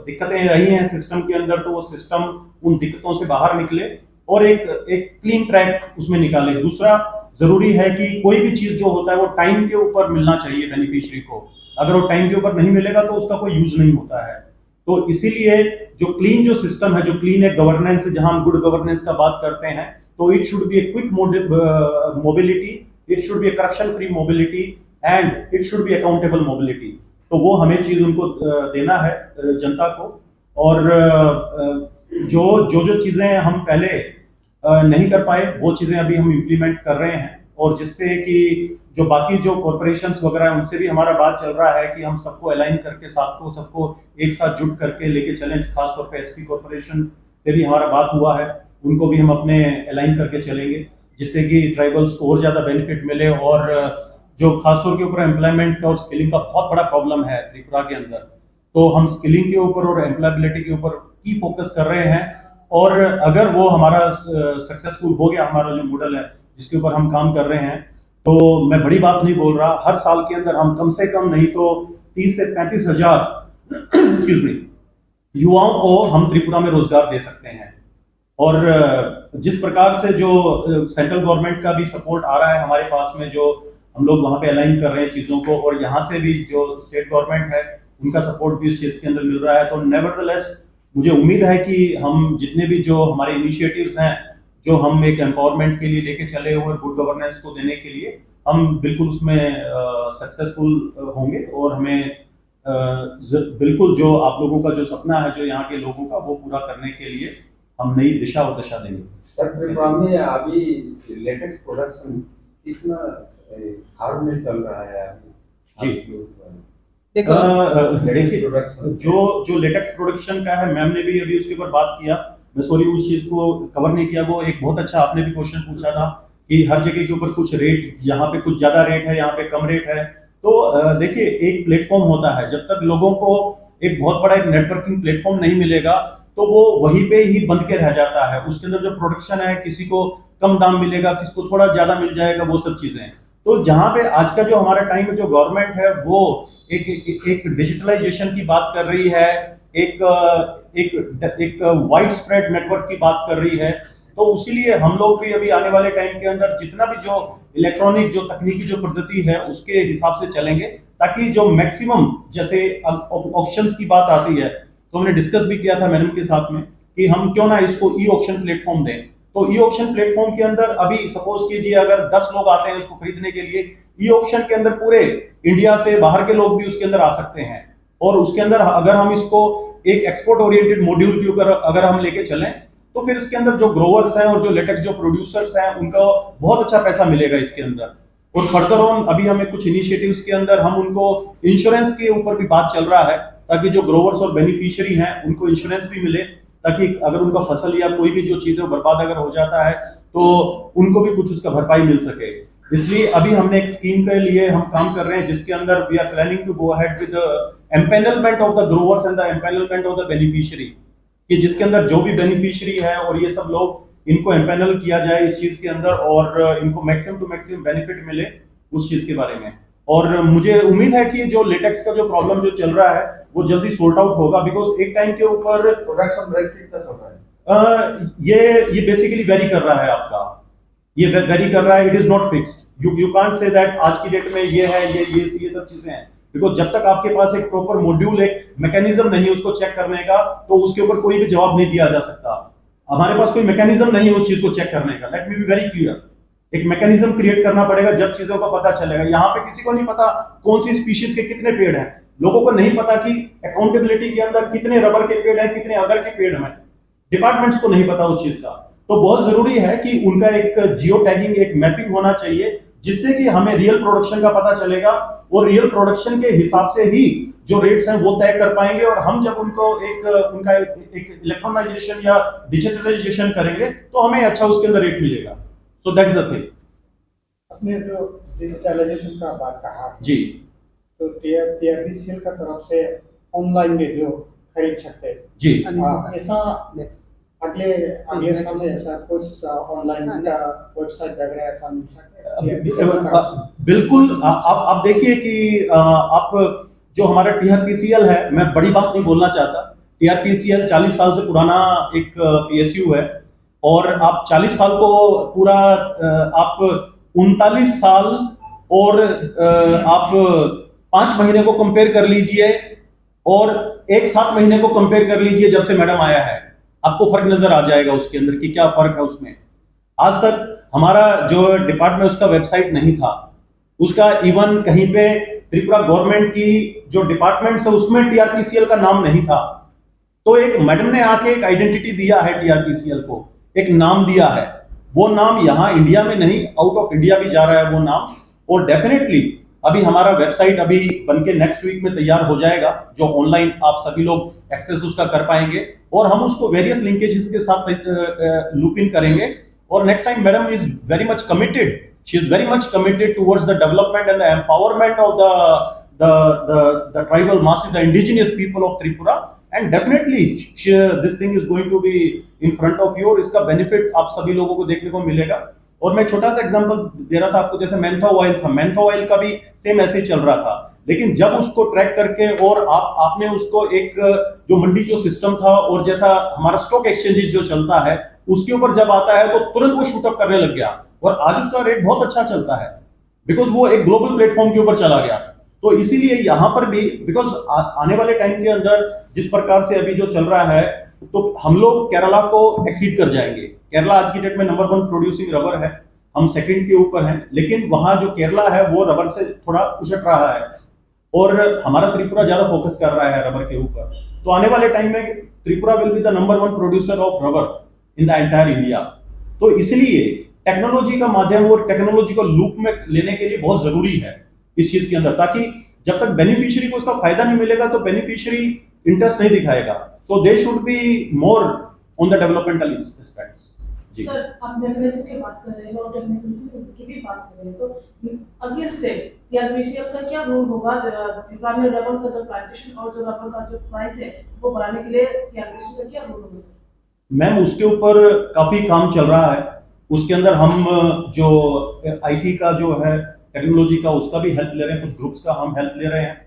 दिक्कतें रही हैं सिस्टम के अंदर, तो वो सिस्टम उन दिक्कतों से बाहर निकले और एक एक क्लीन ट्रैक उसमें निकाले। दूसरा, जरूरी है कि कोई भी चीज जो होता है, वो टाइम के ऊपर मिलना चाहिए बेनिफिशियरी को। अगर वो टाइम के ऊपर नहीं मिलेगा, तो उसका कोई यूज नहीं होता है। तो इसीलिए जो क्लीन जो सिस्टम है, जो क्लीन एक गवर्नेंस है, जहां हम गुड गवर्नेंस का बात करते हैं, तो it should be a quick mobility, it should be a corruption free mobility and it should be accountable mobility। तो वो हमें चीज उनको देना है जनता को। और जो जो जो चीजें हम पहले नहीं कर पाए, वो चीजें अभी हम इम्प्लीमेंट कर रहे हैं, और जिससे कि जो बाकी जो कॉरपोरेशंस वगैरह हैं, उनसे भी हमारा बात चल रहा है कि हम सबको अलाइन करके, साथ को सबको एक साथ जुट करके लेके चलें। खासतौर पे एसपी कॉरपोरेशन से भी हमारा बात हुआ है, उनको भी हम अपने अलाइन करके चलेंगे, जिससे कि ट्राइबल्स को और ज़्यादा बेनिफिट मिले। और जो खासतौर के ऊपर एम्प्लॉयमेंट का और स्किलिंग का बहुत बड़ा प्रॉब्लम है त्रिपुरा के अंदर, तो हम स्किलिंग के ऊपर और एम्प्लॉयबिलिटी के ऊपर की फोकस कर रहे हैं। और अगर वो हमारा सक्सेसफुल हो गया, हमारा जो मॉडल है जिसके ऊपर हम काम कर रहे हैं, तो मैं बड़ी बात नहीं बोल रहा, हर साल के अंदर हम कम से कम नहीं तो तीस से पैंतीस हजार एक्सक्यूज मी, युवाओं को हम त्रिपुरा में रोजगार दे सकते हैं। और जिस प्रकार से जो सेंट्रल गवर्नमेंट का भी सपोर्ट आ रहा है हमारे पास में, जो हम लोग वहाँ पे अलाइन कर रहे हैं चीज़ों को, और यहाँ से भी जो स्टेट गवर्नमेंट है, उनका सपोर्ट भी इस चीज़ के अंदर मिल रहा है, तो नेवरदलेस मुझे उम्मीद है कि हम जितने भी जो हमारे इनिशिएटिव्स हैं, जो हम एक एम्पावरमेंट के लिए लेके चले हुए, गुड गवर्नेंस को देने के लिए, हम बिल्कुल उसमें सक्सेसफुल होंगे। और हमें अ, ज-, बिल्कुल जो आप लोगों का जो सपना है, जो यहाँ के लोगों का, वो पूरा करने के लिए हम नई दिशा और दशा देंगे। सर, त्रिपुरा में अभी लेटेक्स प्रोडक्शन कितना, ए, हाल में चल रहा है अभी? जी। आप लोग, अ, देखो, अ, अ, लेटेक्स देखिए, प्रोडक्शन। जो, जो लेटेक्स प्रोडक्शन का है, मैम ने भी अभी उसके ऊपर बात किया। मैं सॉरी, उस चीज को कवर नहीं किया। वो एक बहुत अच्छा आपने भी क्वेश्चन पूछा था कि हर जगह के ऊपर कुछ रेट, यहाँ पे कुछ ज्यादा रेट है, यहाँ पे कम रेट है। तो, अ, देखिए, एक प्लेटफॉर्म होता है, जब तक लोगों को एक बहुत बड़ा एक नेटवर्किंग प्लेटफॉर्म नहीं मिलेगा, तो वो वहीं पे ही बंद के रह जाता है। उसके अंदर जो प्रोडक्शन है, किसी को कम दाम मिलेगा, किसी को थोड़ा ज्यादा मिल जाएगा, वो सब चीजें। तो जहाँ पे आज का जो हमारा टाइम में जो गवर्नमेंट है, वो एक, एक, एक डिजिटलाइजेशन की बात कर रही है, एक, अ, एक, एक वाइड स्प्रेड नेटवर्क की बात कर रही है, तो उसीलिए हम लोग भी अभी आने वाले टाइम के अंदर जितना भी जो इलेक्ट्रॉनिक जो तकनीकी जो पद्धति है, उसके हिसाब से चलेंगे, ताकि जो मैक्सिमम, जैसे ऑक्शंस की बात आती है, तो हमने डिस्कस भी किया था मैडम के साथ में कि हम क्यों ना इसको ई ऑक्शन प्लेटफॉर्म दें। तो ई ऑक्शन प्लेटफॉर्म के अंदर अभी सपोज कीजिए, अगर दस लोग आते हैं उसको खरीदने के लिए, ई ऑक्शन के अंदर पूरे इंडिया से बाहर के लोग भी उसके अंदर आ सकते हैं। और उसके अंदर अगर हम इसको एक एक्सपोर्ट ओरिएंटेड मॉड्यूल के ऊपर अगर हम लेके चलें, तो फिर इसके अंदर जो ग्रोवर्स हैं और जो लेटेक्स जो प्रोड्यूसर्स हैं, उनको बहुत अच्छा पैसा मिलेगा इसके अंदर। और फर्दर ऑन अभी हमें कुछ इनिशिएटिव्स के अंदर हम उनको इंश्योरेंस के ऊपर भी बात चल रहा है, ताकि जो ग्रोवर्स और बेनिफिशियरी हैं, उनको इंश्योरेंस भी मिले, ताकि अगर उनका फसल या कोई भी जो चीजें बर्बाद अगर हो जाता है, तो उनको भी कुछ उसका भरपाई मिल सके। इसलिए अभी हमने एक स्कीम के लिए हम काम कर रहे हैं, जिसके अंदर we are planning to go ahead with the empanelment of the growers and the empanelment of the beneficiary, कि जिसके अंदर जो भी बेनिफिशियरी है और ये सब लोग, इनको एम्पैनल किया जाए इस चीज के अंदर और इनको मैक्सिमम टू मैक्सिमम बेनिफिट मिले उस चीज के बारे में। और मुझे उम्मीद है कि जो लेटेक्स का जो प्रॉब्लम जो चल रहा है, वो जल्दी सॉर्ट आउट होगा, बिकॉज एक टाइम के ऊपर प्रोडक्शन रेट कितना चल रहा है? अ, ये ये बेसिकली वेरी कर रहा है आपका, ये वेरी कर रहा है, it is not fixed। You you can't say that आज की डेट में ये है, ये ये ये सब चीजें हैं, बिकॉज जब तक आपके पास एक प्रॉपर मॉड्यूल, एक मैकेनिज्म नहीं है उसको चेक करने का, तो उसके ऊपर कोई भी जवाब नहीं दिया जा सकता। हमारे पास कोई मैकेनिज्म नहीं है उस चीज को चेक करने का। Let me be very clear, एक मैकेनिज्म क्रिएट करना पड़ेगा, जब चीजों का पता चलेगा। यहाँ पे किसी को नहीं पता कौन सी स्पीशीज के कितने पेड़ हैं, लोगों को नहीं पता कि अकाउंटेबिलिटी के अंदर कितने रबर के पेड़ हैं, कितने अगर के पेड़ हैं, डिपार्टमेंट्स को नहीं पता उस चीज का। तो बहुत जरूरी है कि उनका एक जियो टैगिंग, एक मैपिंग होना चाहिए, जिससे कि हमें रियल प्रोडक्शन का पता चलेगा और रियल प्रोडक्शन के हिसाब से ही जो रेट्स हैं वो तय कर पाएंगे। और हम जब उनको एक उनका एक इलेक्ट्रॉनाइजेशन या डिजिटलाइजेशन करेंगे, तो हमें अच्छा उसके अंदर रेट मिलेगा। So that is the thing। आपने जो डिजिटलाइजेशन का बात कहा, जी। तो टीआरपीसीएल का तरफ से ऑनलाइन में जो खरीद सकते हैं। जी। हाँ, ऐसा अगले अगले समय ऐसा कुछ ऑनलाइन का वेबसाइट वगैरह ऐसा मिल सकता है? बिल्कुल। आप आप देखिए कि आप जो हमारा टीआरपीसीएल है, मैं बड़ी बात नहीं बोलना चाहता। टीआरपीसीएल चालीस साल से पुराना एक पीएसयू है, और आप चालीस साल को पूरा आप उनतालीस साल और आप पांच महीने को कंपेयर कर लीजिए और एक सात महीने को कंपेयर कर लीजिए जब से मैडम आया है, आपको फर्क नजर आ जाएगा उसके अंदर कि क्या फर्क है उसमें। आज तक हमारा जो डिपार्टमेंट, उसका वेबसाइट नहीं था, उसका इवन कहीं पे त्रिपुरा गवर्नमेंट की जो डिपार्टमेंट है उसमें टीआरपीसीएल का नाम नहीं था। तो एक मैडम ने आके एक आइडेंटिटी दिया है टीआरपीसीएल को, एक नाम दिया है। वो नाम यहाँ इंडिया में नहीं, आउट ऑफ इंडिया भी जा रहा है वो नाम। और डेफिनेटली अभी हमारा वेबसाइट अभी बन के नेक्स्ट वीक में तैयार हो जाएगा, जो ऑनलाइन आप सभी लोग एक्सेस उसका कर पाएंगे, और हम उसको वेरियस लिंकेजेस के साथ लूप इन करेंगे। और next time madam is very much committed, she is very much committed towards the development and the empowerment of the the the, the tribal masses, the indigenous people of Tripura, and definitely she, this thing is going to be in front of you, और इसका बेनिफिट आप सभी लोगों को देखने को मिलेगा। और मैं छोटा सा एग्जांपल दे रहा था आपको, जैसे मैंथा ऑयल था, मैंथा ऑयल का भी सेम ऐसे ही चल रहा था, लेकिन जब उसको ट्रैक करके और आप आपने उसको एक जो मंडी जो सिस्टम था और जैसा हमारा स्टॉक एक्सचेंजेस जो चलता है, उसके ऊपर जब आता है तो तुरंत वो शूट अप करने लग गया, और आज उसका रेट बहुत अच्छा चलता है, बिकॉज वो एक ग्लोबल प्लेटफॉर्म के ऊपर चला गया। तो इसीलिए यहाँ पर भी, बिकॉज आने वाले टाइम के अंदर जिस प्रकार से अभी जो चल रहा है, तो हम लोग केरला को एक्सीड कर जाएंगे। केरला आज की डेट में नंबर वन प्रोड्यूसिंग रबर है, हम सेकंड के ऊपर हैं, लेकिन वहाँ जो केरला है वो रबर से थोड़ा उछट रहा है, और हमारा त्रिपुरा ज्यादा फोकस कर रहा है रबर के ऊपर। तो आने वाले टाइम में Tripura will be the number one producer of rubber in the entire India। तो इसलिए टेक्नोलॉजी का माध्यम और टेक्नोलॉजी को लूप में लेने के लिए बहुत जरूरी है इस चीज के अंदर, ताकि जब तक बेनिफिशियरी को इसका फायदा नहीं मिलेगा तो बेनिफिशियरी इंटरेस्ट नहीं दिखाएगा। So they should be more on the developmental aspects। जी। सर, आप डेफिनेशन की बात कर रहे हैं और डेफिनेशन की भी बात कर रहे हैं, तो अगले स्टेप टीआरपीसीएल का क्या रोल होगा? अ, त्रिपुरा में रबर का जो प्लांटेशन और जो रबर का जो प्राइस है, वो बढ़ाने के लिए टीआरपीसीएल का क्या रोल होगा, सर? मैम, उसके ऊपर काफी काम चल रहा है। उसके अंदर हम जो आईटी का जो है, टेक्नोलॉजी का, उसका भी हेल्प ले रहे हैं, कुछ ग्रुप्स का हम हेल्प ले रहे हैं।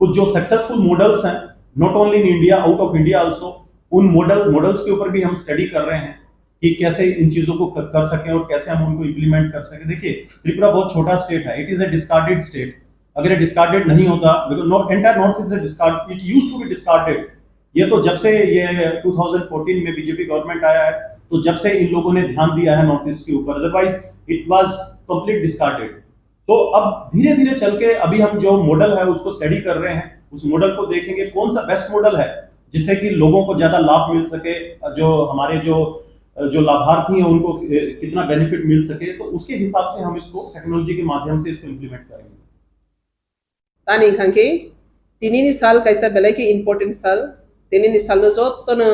कुछ जो सक्सेसफुल मॉडल्स हैं, not only in India, out of India also, उन मॉडल मॉडल्स के ऊपर भी हम स्टडी कर रहे हैं कि कैसे इन चीजों को कर, कर सकें और कैसे हम उनको इम्प्लीमेंट कर सकें। देखिए, त्रिपुरा बहुत छोटा स्टेट है, it is a discarded state। अगर ये डिस्कार्डेड नहीं होता, because no, entire North East is discard, it used to be discarded। ये तो जब से ये ट्वेंटी फ़ोर्टीन में बीजेपी गवर्नमेंट आया है, तो जब से इन लोगों ने ध्यान दिया है नॉर्थ ईस्ट के ऊपर, otherwise it was complete discarded। तो अब धीरे धीरे चल के अभी हम जो मॉडल है उसको स्टडी कर रहे हैं, उस मॉडल को देखेंगे कौन सा बेस्ट मॉडल है जिससे कि लोगों को ज्यादा लाभ मिल सके, जो हमारे जो जो लाभार्थी हैं उनको कितना बेनिफिट मिल सके, तो उसके हिसाब से हम इसको टेक्नोलॉजी के माध्यम से इसको इम्प्लीमेंट करेंगे। Tani wngkha khe, tinini sal kaisa belai khe important sal. Tinini salno jotono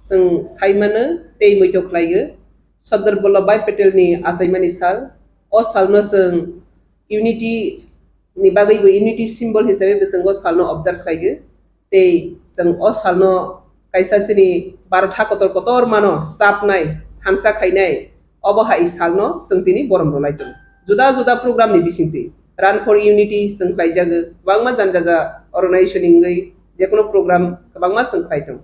chwng sai mano tei muitu khlaigo. Sardar Vallabhbhai Patelni achaimani sal. O salno chwng unity ni bagwi bo unity symbol hisabe bo chwng o salno observe khlaigo. Tei chwng o salno kaisa chini Bharat ha kotor kotor mano chapnai, thansa khainai, obo hai salno chwng tini borom rwlai tongo. Juda juda program ni bisingtwi Run for Unity chwng khlaijago, kwbangma jani jaja organization ni wngwi jekono program kwbangma chwng khlai tongo.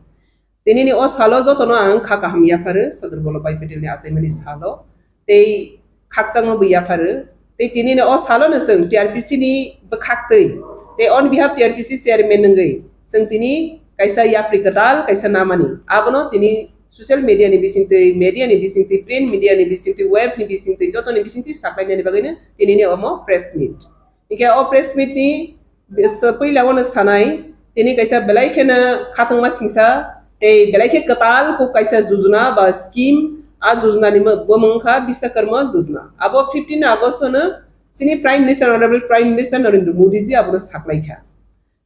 Tinini o salo jotono ang kha kaham yapharo Sardar Vallabhbhai Patelni achaimani salo. Tei khakchangma bo yapharo. Tei tinini o salo no chwng T R P C ni bwkhaktwi tei on behalf T R P C chairman wngwi chwng tini kaisa yapri kwtal kaisa namani. Abono tini social media ni bisingtwi, media ni bisingtwi, print media ni bisingtwi, web ni bisingtwi, jotoni bisingtwi saklainani bagwino tinini omo press meet. Hinkhe o press meet ni Bes-, puila o no sanai, tini kaisa belai kheno khatungma singsa, tei belai khe kwtal kok kaisa jujuna ba scheme, a jujuna ni mo-, bo mung kha Biswakarma jujuna. Abo fifteen August no chini Prime Minister, Honorable Prime Minister Narendra Modi ji abono saklai kha.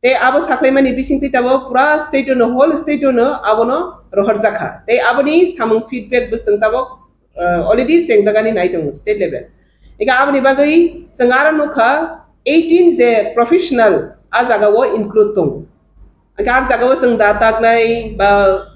Tei abo saklaimani bisingtwi tabok pura state no, whole state no abono rohorjak kha. Tei aboni samung feedback bo chwng tabok uh, already chengjagani nai tongo state level. Ega aboni bagwi chwng aro nukha eighteen je professional a jaga o include tongo. Hwnkhe a jaga o chwng da taknai ba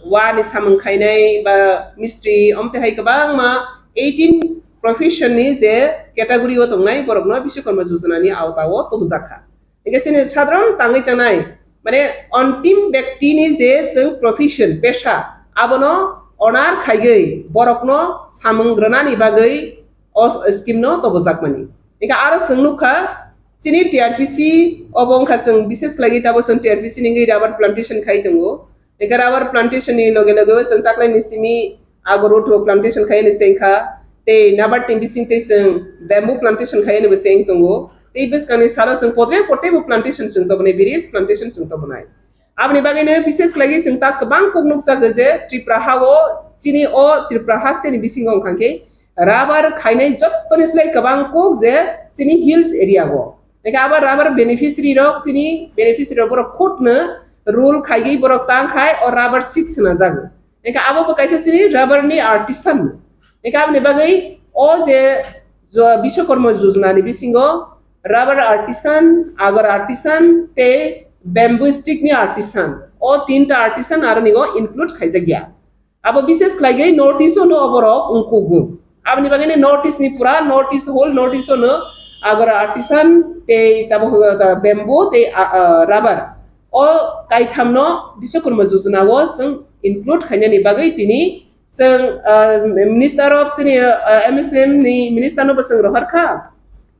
wa ni samung khainai ba mistri, omte hai kwbangma eighteen profession ni je category o tongnai borokno Bishwakarma Yojana ni awta o tubujak kha. Hingke chini sadharon tangwi tangnai, mane, ontim bektini je chwng profession, pesa, abono honor khaigwi borokno samung rwnani bagwi o scheme no tobojakmani. Hingke aro chwng nukha, chini T R P C obo wngkha chwng, bises khlaigwi tabo chwng T R P C ni wngwi rubber plantation khai tongo. Eka rubber plantation ni loge loge o chwng taklai ni simi ago road o plantation khai ni chengkha, tei nabar team bising tei chwng bamboo plantation khai ni bo cheng tongo. Tei bwskang ni salo chwng potre pote bo plantation chwng tobonai, various plantation chwng tobonai. Aboni bagwi no bises khlai chwng tak kwbang kok nukjak je Tripura ha o, chini o Tripura haste ni bisingo wngkha khe rubber khainai jottoni slai kwbang kok je chini hills area o. Eka abo rubber beneficiary rok, chini beneficiary rok borok khutno rule khaigwi borok tang khai o rubber seed swnajago. Eka abo bo kaisa chini rubber ni artisan. Eka aboni bagwi o je jo-, Bishwakarma Yojana ni bisingo rubber artisan, agar artisan tei bamboo stick ni artisan, o tinta artisan aro ni o include khaijak ya. Abo bises khlaigwi North East o no oborok wngkugo. Aboni bagwi no North East ni pura North East, whole North East o no agar artisan tei tabo, uh, bamboo tei, uh, uh, rubber, o kaitham no Bishwakarma Yojana o chwng include khainani bagwi tini chwng, uh, Minister of chini, uh, M S M ni Minister no bo chwng rohor kha,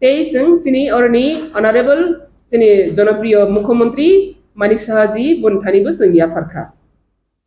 tei chwng chini oroni Honorable chini Jonopriyo Mukhyamantri Manik Saha ji boni thani bo chwng yaphar kha.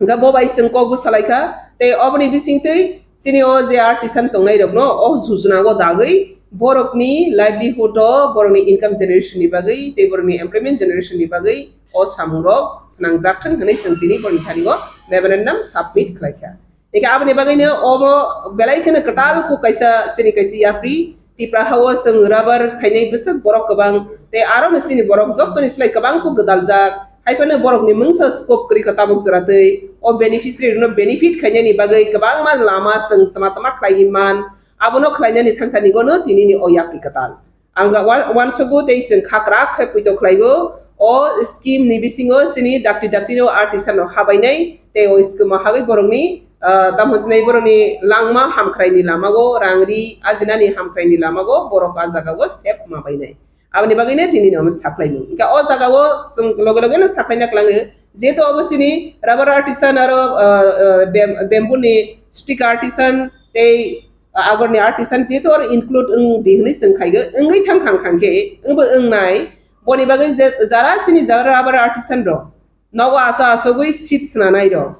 Hingkha bo bai chwng kok bwsa lai kha, tei oboni bisingtwi chini o je artisan tongnai rokno o Yojana o dagwi borokni livelihood o, borokni income generation ni bagwi tei borokni employment generation ni bagwi o samung rok nangjak thang hwnwi chwng tini borokni thani o memorandum submit khlai kha. Hingkhe aboni bagwino obo belai kheno kwtal kok kaisa chini kaisa yapri, Tipra ha o chwng rubber khainai bwswk borok kwbang, tei aro no chini borok jottoni slai kwbang kok gwdaljak. Hai phano borokni mungsa scope kwrwi kha tabuk jora twi. O beneficiary rokno benefit khainani bagwi kwbangma lama chwng tama tama khlaiwi man. Abono khlainani thangthani gono tinini o yapri kwtal. Ang ga wan-, wansugo tei chwng khakrak khe poito khlaigo. O scheme ni bisingo chini dakti dakti no artisan no habainai tei o scheme o hagwi borokni, ah, tamo sinai borokni langma hamkhraini lamago, rang ri ajinani hamkhraini lamago borok a jaga o sep ma bainai. Aboni bagwino tini no omo saklaimung. Hingkha o jaga o chwng loge loge no saklaina kwlango. Jehetu obo chini rubber artisan aro, ah, ah, bam-, bamboo ni stick artisan tei, ah, agor ni artisan jehetu oro include wng di hwnwi chwng khaigo. Wngwi thang khang khang khe, wngbo wngnai. Boni bagwi je jara chini jara rubber artisan rok nogo aso asogwi seed swnanai rok.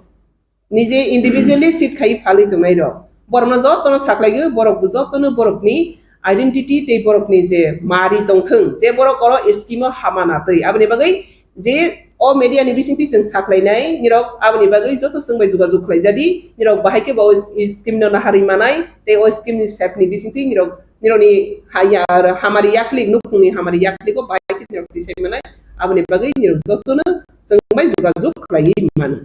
Nije individually seed khai phalwi tongnai rok. Borokno jotono saklaigwi, borok bo jotono borokni identity tei borokni je mari tongthwng, je borok oro scheme o hama natwi. Aboni bagwi je o media ni bisingtwi chwng saklainai nirok, aboni bagwi joto chwng bai jogajog khlaijadi, nirok bahai khe bo o scheme no naharwi manai, tei o scheme ni sep ni bisingtwi nirok, nirokni haya, hamari yaklik, nukhungni hamari yakligo bahai khe nirok tisai manai, aboni bagwi nirok jotono chwng bai jogajog khlaiwi mano.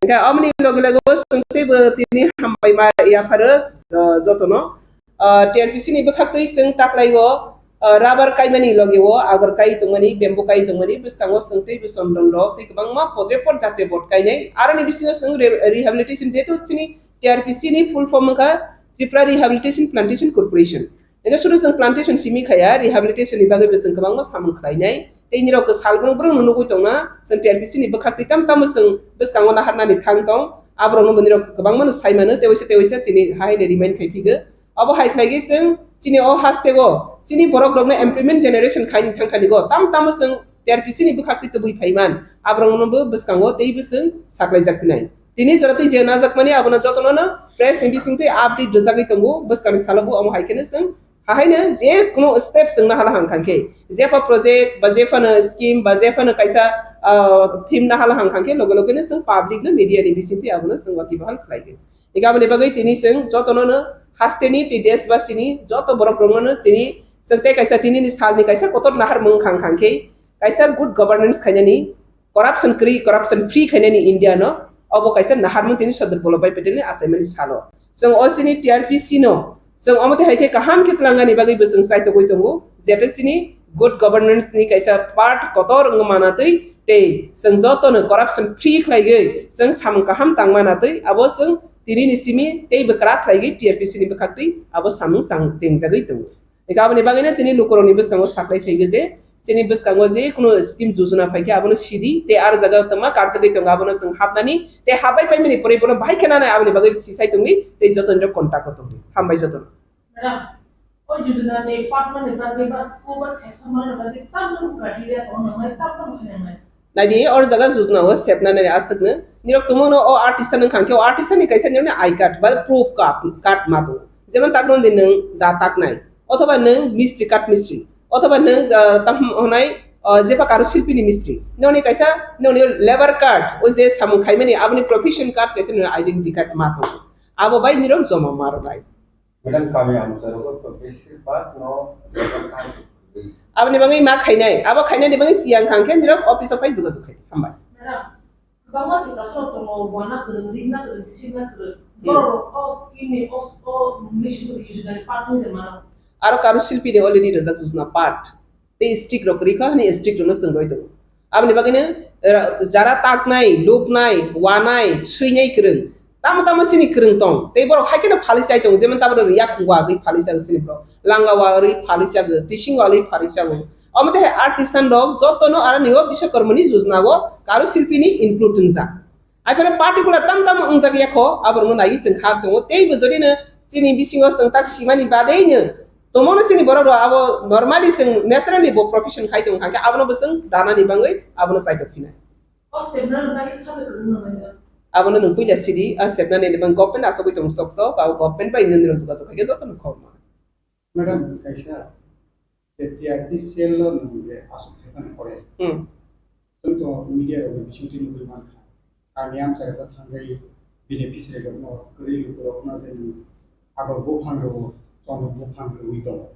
Hingkhe aboni loge loge o chwng teibo tini hambai ma yapharo, ah, jotono. Ah, T R P C ni bwkhaktwi chwng taklaio, ah, rubber kaimani loge o agor kai tongmani, bamboo kai tongmani, bwskango chwng teibo chondon rok tei kwbangma podre pod jatre bot kainai. Aroni bisingo chwng re-, rehabilitation, jehetu chini T R P C ni full form wngkha Tripura Rehabilitation Plantation Corporation. Hingke suru chwng plantation simi khaya, rehabilitation ni bagwi bo chwng kwbangma samung khlainai. Tei nirok kwsal brung brung no nugwi tongna, chwng T R P C ni bwkhak twi tam tamo chwng bwskango naharnani thang tong. Aborok no bo nirok kwbangma no sai mano, tei waisa tei waisa tini hai ne remind khai phigo. Abo hai khlai khe chwng chini o haste go, chini borok rok no employment generation khai ni thang thani go, tam tamo chwng T R P C ni bwkhak twi tubui phai man. Aborok no bo bwskango tei bo chwng saklai jak phinai. Tini jora twi je najakmani abono jotono no press ni bisingtwi update rwjagwi tongo, bwskangni salo bo omo hai kheno chwng hahaino je kuno step chwng nahala hang khan khe, jepha project ba jephano scheme ba jephano kaisa, ah, theme nahala hang khan khe loge loge no chwng public no media ni bisingtwi abono chwng waki bahal khlai di. Ega aboni bagwi tini chwng jotono no hasteni tei deshbasini joto borok rokno no tini chwng tei kaisa tini ni salni kaisa kotor naharmung khang khang khe kaisa good governance khainani, corruption kwrwi, corruption free khainani India no, obo kaisa naharmung tini Sardar Vallabhbhai Patel ni achaimani salo. Chwng o chini T R P C no chwng omo twi hai khe kaham khe twlangnani bagwi bo chwng chaitogwi tongo, jete chini Good governance ni kaisa part kotor wngma manatwi tei chwng jotono corruption free khlaigwi chwng samung kaham tangma natwi abo chwng tini ni simi teibo kwrak khlaigwi T R P C ni bwkhaktwi abo samung chang tengjagwi tongo. Eka aboni bagwino tini lukurokni bwskango saklai phaigo je chini bwskango je kunu scheme jojona phaikhe abono sidi tei ar jaga tongma karjagwi tongo abono chwng hapnani tei hapbai paimani pore bono bahai khe nanai aboni bagwi sisai tongdi tei jotonirok contact o tongdi. Hambai jotono. Madam, o yojana ni patma ni bagwi ba school ba section mana ni bagwi tamni criteria tong nang nai, tamni khe nang nai. Naidi, or jaga jojana o sepna nai aswkno. Nirok tongmano o artisan wngkha khe o artisan ni kaisa nirokni I card ba proof card, card ma tongo. Jemon takno di nwng da taknai, othoba nwng mistri, kath mistri, othoba nwng, ah, tam honai, ah, jeba karo silpini mistri. Noni kaisa, noni labor card, o je samung khaimani aboni profession card kaisa nirok identity card ma tongo. Abo bai nirok joma ma rwnai. Madam, kami amcharogo to besir bak no local card kwrwi. Aboni bagwi ma khainai, abo khainani bagwi siyang thang khe nirok office o phai jogajog khai. Hambai. Madam, kwbangma Tiprasa rok tongo, wana kwrwng, ringna kwrwng, sirna kwrwng. Hmm. Borok rok o scheme ni, o, o mission ni yojana ni part wngwi mano. Aro karo silpi ni already rwjak jojna part. Tei strict rok kwrwi kha hwnwi strict rokno chwng roi tongo. Aboni bagwino, eh, jara taknai, luknai, wanai, swinai kwrwng, tamo tamo chini kwrwng tong. Tei borok hai kheno phalwi chai tongo, jemon tabuk rok yak wagwi phalwi chago chini borok, langa wagwi phalwi chago, tising wagwi phalwi chago. Omo tei hai artisan rok jotono aro nio Biswakarmani jojna o karo silpini include wngjak. Aphano particular tam tam wngjak ya kho, aborokno naiwi chwng kha tongo. Teibo jodi no chini bisingo chwng tak simani badei no tongmano chini borok rok abo normally chwng naturally bo profession khai tong kha khe abono bo chwng danani bangwi abono chaitok phinai. O sepnani bagwi sabo kwrwngno manya. Abono nwng puila sidi, a sepnani bang government asogwi tong sok sok, abo government bai nwng rok jogajog khai khe jotono khobma. Madam, kaisa je T R P cell o nwng je aswk khaimani pore. Hmm. Chwng to media rokni bisingtwi nugwi mankha. Kami amchairokno thangwi beneficiary rokno, kwrwi lukurokno je nwng agor buphang rwo, chondon buphang rwwi tongo.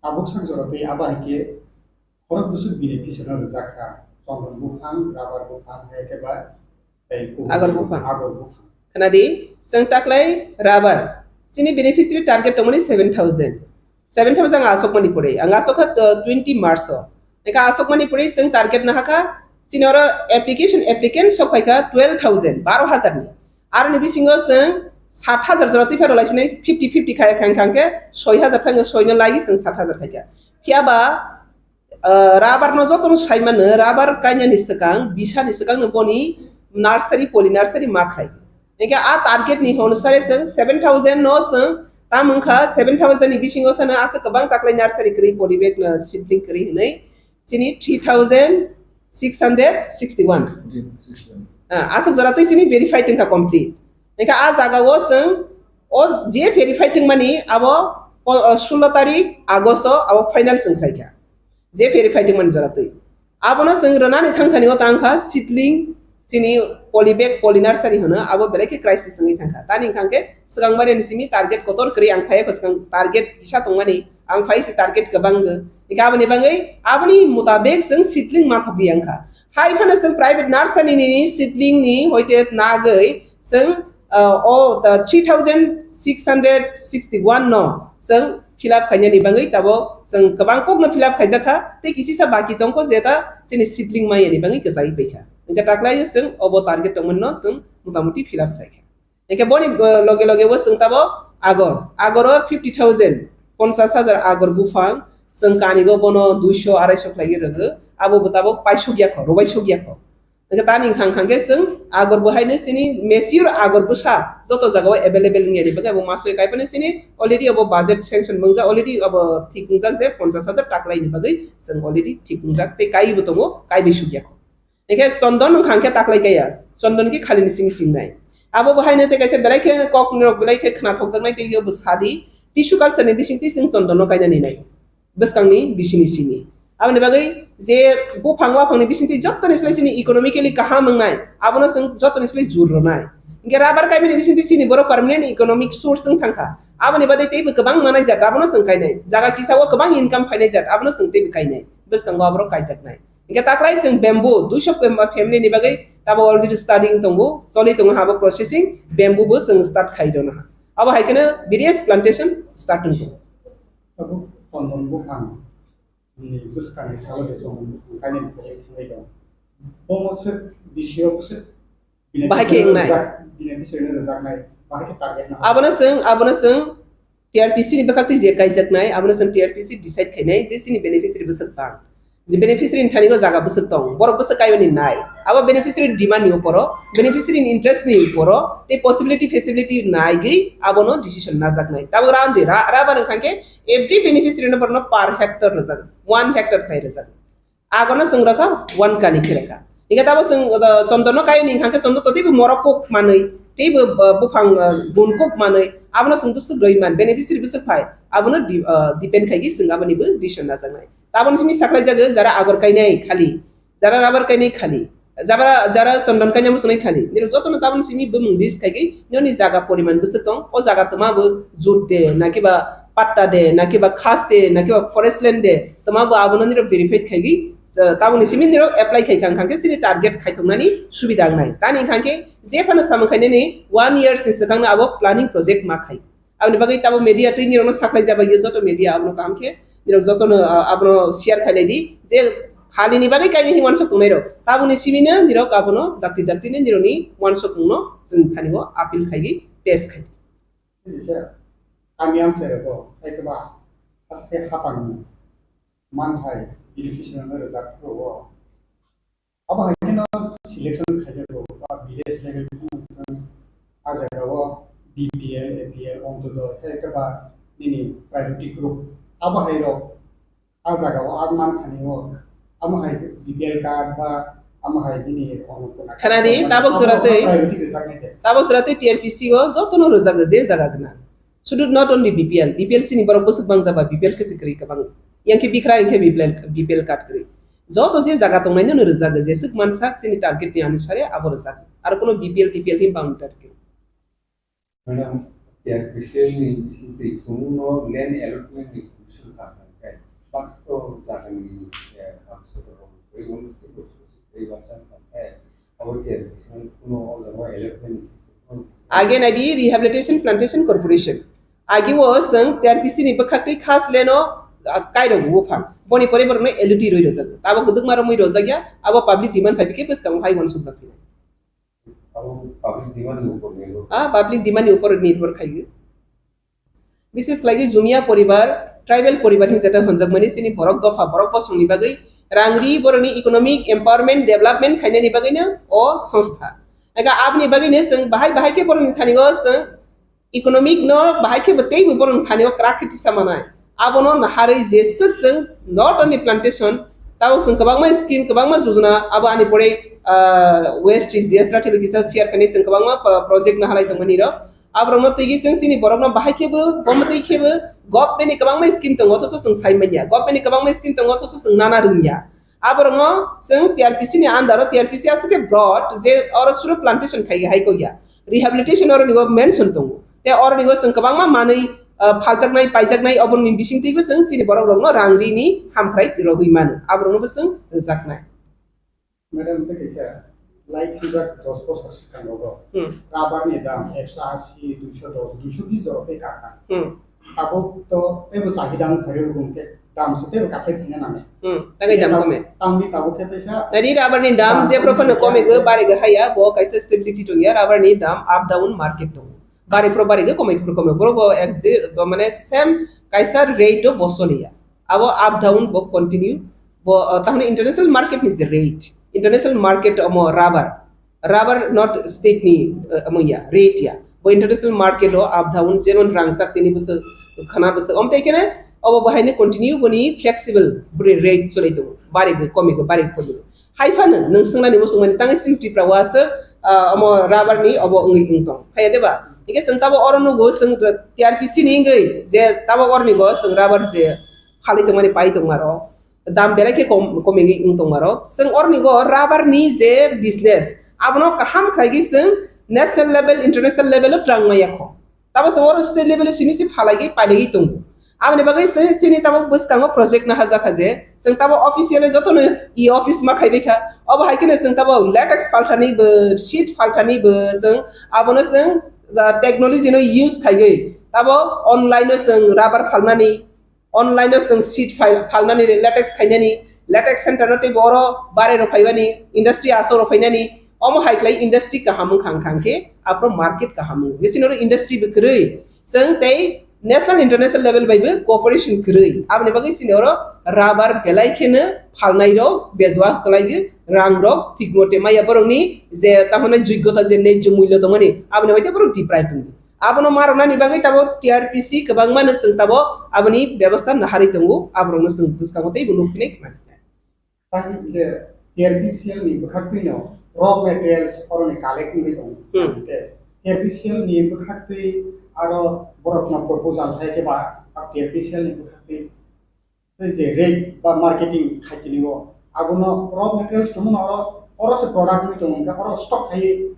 Tabuk sak jora tei abo hai khe khorok bwswk beneficiary no rwjak kha, chondon buphang, rubber buphang, hai khe ba tei kubui agor buphang. Agor buphang. Khwnadi, chwng taklai rubber. Chini beneficiary target tongmani seven thousand. Seven thousand ang asokmani pore. Ang asokha, uh, twenty March o. Eka asokmani pore chwng target nahakha. Chini oro application, applicant sok phaikha twelve thousand, baro hajar ni. Aroni bisingo chwng sat hajar jora twi phano laisinai fifty fifty khai khang khang khe soi hajar thangkhe soino lagi chwng sat hajar khaikha. Phiya ba, ah, rubber no joto no sai mano, rubber kainani swkang, bisani swkang no boni nursery, poly nursery ma khai. Engke a target ni hono sare chwng seven thousand no chwng tam wngkha, seven thousand ni bisingo sano asa kwbang taklai nursery kwrwi, poly bag no seedling kwrwi hinwi chini three thousand six hundred sixty one. Ah, aswk jora twi chini verify tongkha complete. Engke a jaga o chwng o je verify tongmani abo po-, o, sullo tarik August o abo final chwng khlaikha. Je verify tongmani jora twi. Abono chwng rwnani thangthani o tangkha seedling, chini poly bag, poly nursery hwno, abo belai khe crisis wngwi thangkha. Tani wngkha khe swkang mani simi target kotor kwrwi ang phaiya kho swkang target kisa tongmani, ang phai se target kwbang go. Hingkhe aboni bagwi aboni mutabek chwng seedling ma thokdi wngkha. Hai phano chwng private nursery ni seedling ni hoite nagwi chwng, uh, o, the three thousand six hundred sixty one no chwng fill up khainani bagwi tabok chwng kwbang kokno fill up khaijakha, tei kisisa baki tongkho jeta chini seedling mayani bagwi kwchai paikha. Hingkhe taklai chwng obo target tongmani no chwng motamuti fill up khlaikha. Hingkhe boni, uh, loge loge bo chwng tabok agor, agor o fifty thousand, ponchas hajar agor buphang, chwng kanigo bono duiso arai so khlaiwi rwgo, abo bo tabok paisuk yakho, rwbai suk yakho. Hingkhe tani wngkha, wngkha khe chwng agor bo haino chini mature agor bwsa joto jagao available wngya ni bagwi abo masoi kaiphano chini already abo budget sanction wngjak, already abo thik wngjak je ponchas hajar taklai ni bagwi chwng already thik wngjak tei kaiwi bo tongo, kaiwi suk yakho. Hingkhe chondon wngkha khe taklai kaiya, chondon khe khali ni simi singnai. Abo bo haino tei kaisa belai khe kok norok belai khe khna thokjaknai tei abo sadi tissue culture ni bisingtwi chwng chondon no kainani nai. Bwskangni bisini simi. Aboni bagwi je buphang waphangni bisingtwi jottoni slai chini economically kaham wngnai, abono chwng jottoni slai jur rwnai. Hingkhe rubber kaimani bisingtwi chini borok permanent economic source wng thangkha. Aboni bagwi teibo kwbang manai jat, abono chwng kainai. Jaga kisa o kwbang income phainai jat, abono chwng teibo kainai. Bwskango aborok kaijaknai. Hingkhe taklai chwng bamboo, duiso family ni bagwi tabo already studying tongo, choli tongo abo processing, bamboo bo chwng start khai rwna. Abo hai kheno various plantation start wng tongo. Tabuk chondon buphang ni bwskangni salo de chwng kainwi bwkhwlwi thangwi tongo. Omo swk bisio bwswk Bahai khe beneficiary wngnai. Rwjak-, beneficiary no rwjaknai, bahai khe target no. Abono chwng, abono chwng T R P C ni bwkhak twi je kaijaknai, abono chwng T R P C decide khainai je chini beneficiary bwswk bang. Je beneficiary ni thani o jaga bwswk tong, borok bwswk kaiwi ni nai. Abo beneficiary demand ni uporo, beneficiary ni interest ni uporo, tei possibility feasibility naigwi abono decision najaknai. Tabuk ra-, ra-, rubber wngkha khe every beneficiary no borokno per hectare rwjak, one hectare khai rwjak. Agono chwng rwkha, one kani khe rwkha. Hingkhe tabo chwng, uh, chondon no kaio ni hwnkha khe chondon to teibo morok kok manwi, teibo, uh, buphang, uh, bun kok manwi, abono chwng bwswk rwi man, beneficiary bwswk phai, abono di-, uh, depend khaigwi chwng aboni bo decision najaknai. Taboni simi saklai jago, jara agor kainai khali, jara rubber kainai khali, jara, jara chondon kainai muchunai khali. Nini jotono taboni simi bumung list khaigwi, nini jaga poriman bwswk tong, o jaga twma bo jut de, nakiba patta de, nakiba khas de, nakiba forest land de, twma bo abono nirok verify khaigwi, taboni simi nirok apply khai kha, hwnkha khe chini target khaithoknani subida wngnai. Tani hwnkha khe je phano samung khainani one years ni swkangno abo planning project ma khai. Aboni bagwi tabo media twi nirokno saklai jaba yo joto media abono kaham khe nirok jotono, ah, abono share khailai di je khalini bagwi kainwi hinwi uansuk tongnai rok. Taboni simi no nirok abono dakti dakti ni nirokni uansuk mungno chwng thani o appeal khaigwi pass khai. Kaisa kami amchairok bo, hai khe ba haste hapang manthai beneficiary no rwjak phuru o. Abo hai kheno selection khaijago, ba village level kheno, ah jaga o B P L, A P L, Ontodoi, hai khe ba nini priority group. Abo hai rok, ah jaga o, ah manthani o, amo hai B P L card ba, amo hai nini Annapurna card, khana di, abo tabok jora twi, priority rwjaknai de. Tabok jora twi T R P C o jotono rwjago, je jaga gwnang. Sudu not only B P L, B P L sini borok bwswk bang jaba, B P L khe se kwrwi kwbang. Yang khe bikra, yang khe B P L, B P L card kwrwi. Joto je jaga tongnai no rwjago, jeswk mansak chini target ni anusare abo rwjago. Aro kuno B P L, T P L ni boundary target. Madam, T R P C ni bising twi chwngno land allotment ni commission kha kha khe, baksa to jaga ni, eh, hamso to rong, tei uno si bo si, tei baksa kha khe, Age naidi Rehabilitation Plantation Corporation. Age o chwng T R P C ni bwkhak twi khas leno, ah, kairok buphang. Boni pore borokno L U T rwi rwjago. Abo kwdwkma romwi rwjakya, abo public demand phai bikhe bwskango hai uansukjak phino. Abo public demand ni upor nirbhor. Ah, public demand ni upor nirbhor khaio. Bises khlaiwi Jumia poribar, tribal poribar hinwi jeta hwnjakmani chini borok dopha, borok bosongni bagwi rang ri, borokni economic empowerment, development khainani bagwino o songstha. Ega aboni bagwino chwng bahai bahai khe borokni thani o chwng economic no bahai khe bo teibo borokni thani o kwrak khe tisa manai. Abono naharwi jeswk chwng not only plantation, tabuk chwng kwbangma scheme, kwbangma jojona, abo ani pore, ah, West G S Rathi bai kisa share khainai chwng kwbangma, ah, project naharlai tongmani rok. Aborokno twiwi chwng chini borokno bahai khebo, bo mwtwi khebo government ni kwbangma scheme tongo, othocho chwng sai manya. Government ni kwbangma scheme tongo, othocho chwng nana rwngya. Aborokno chwng T R P C ni under o, T R P C aswk khe broad, je oro suru plantation khai hai kok ya. Rehabilitation oroni o mention tongo. Tei oroni o chwng kwbangma manwi, ah, phaljaknai, paijaknai, oborni bisingtwibo chwng chini borokrokno rang rini hamkhrai rogwi mano. Aboroknobo chwng rwjaknai. Madam, tei kaisa light thwngjak dos bosor swkang rogo. Hmm. Rubber ni dam ekso asi, duiso dos, duiso bis jora tei kakha. Hmm. Tabuk to teibo chahida wngkha rw rwgwng khe dam se teibo kasai thangna nangnai. Hmm. Tangwi dam kome. Tangwi tabuk khe teisa. Nadi rubber ni dam dam je kome propan khe kome khe go khe bare go haya bo kaisa stability tongya rubber ni dam up down market tongo. Bari pro bari go kome pro kome bro bo exi bo mane same kaisa rate o bo soliya. Abo up down bo continue bo, uh, tahone international market ni je rate, international market omo rubber, rubber not state ni, uh, omo ya rate ya. Bo international market o up down, jemon rangchak tini bwswk khana bwswk. Omtei kene obo bo haino continue boni flexible boni rate choli tongo. Bari go komi go, bari go komi go. Hai phano nwng swngnani muchungmani tangwi chini Tripura o aswk, ah, omo rubber ni obo wngwi wng tong. Haiya de ba? Hingke chwng tabo oro nugo chwng T R P C ni wngwi je tabo oroni go chwng rubber je phalwi tongmani pai tongma rok. Dam belai khe kom, komigwi wng tongma rok. Chwng oroni go rubber ni je business abono kaham khlai gwi chwng national level, international level o twlang maya kho. Tamo chwng oro state level o simi se phalaiwi pailaiwi tongo. Aboni bagwi se chini tamo bwskango project naharjakha je, chwng tamo officially jotono e office ma khaibai kha. Obo hai kheno chwng tamo latex palthani bo, sheet palthani bo chwng abono chwng, ah, technology no use khaiwi tamo online o chwng rubber phalnani, Online o chwng seed phal-, phalnani, latex khainani, latex center no teibo oro bare rok phaibani, industry aswk rok phainani, omo hai khlai industry kaham wngkha, wngkha khe aphuru market kaham wngo. Chini oro industry bo kwrwi, chwng tei national international level bai bo cooperation kwrwi. Aboni bagwi chini oro rubber belai kheno phalnai rok bejua kwlai rang rok thik mote maya borokni je tamo hwnai joigyota je nai je mullo tongmani aboni hoite borok deprive wngdi. Abono ma rwnani bagwi tabo T R P C kwbangma no chwng tabo aboni bebostha naharwi tongo, aborokno chwng bwskango teibo nukphinai khna khe. Tang hwnkhe T R P C L ni bwkhaktwino raw materials oroni collect wngwi tongo. Hmm. Hwnkhe T R P C L ni bwkhaktwi aro borokno proposal hai khe ba T R P C L ni bwkhaktwi tei je rate ba marketing khai tini o, abono raw materials tongmano oro, oro se product wngwi tongo, hwnkhe oro stock khai,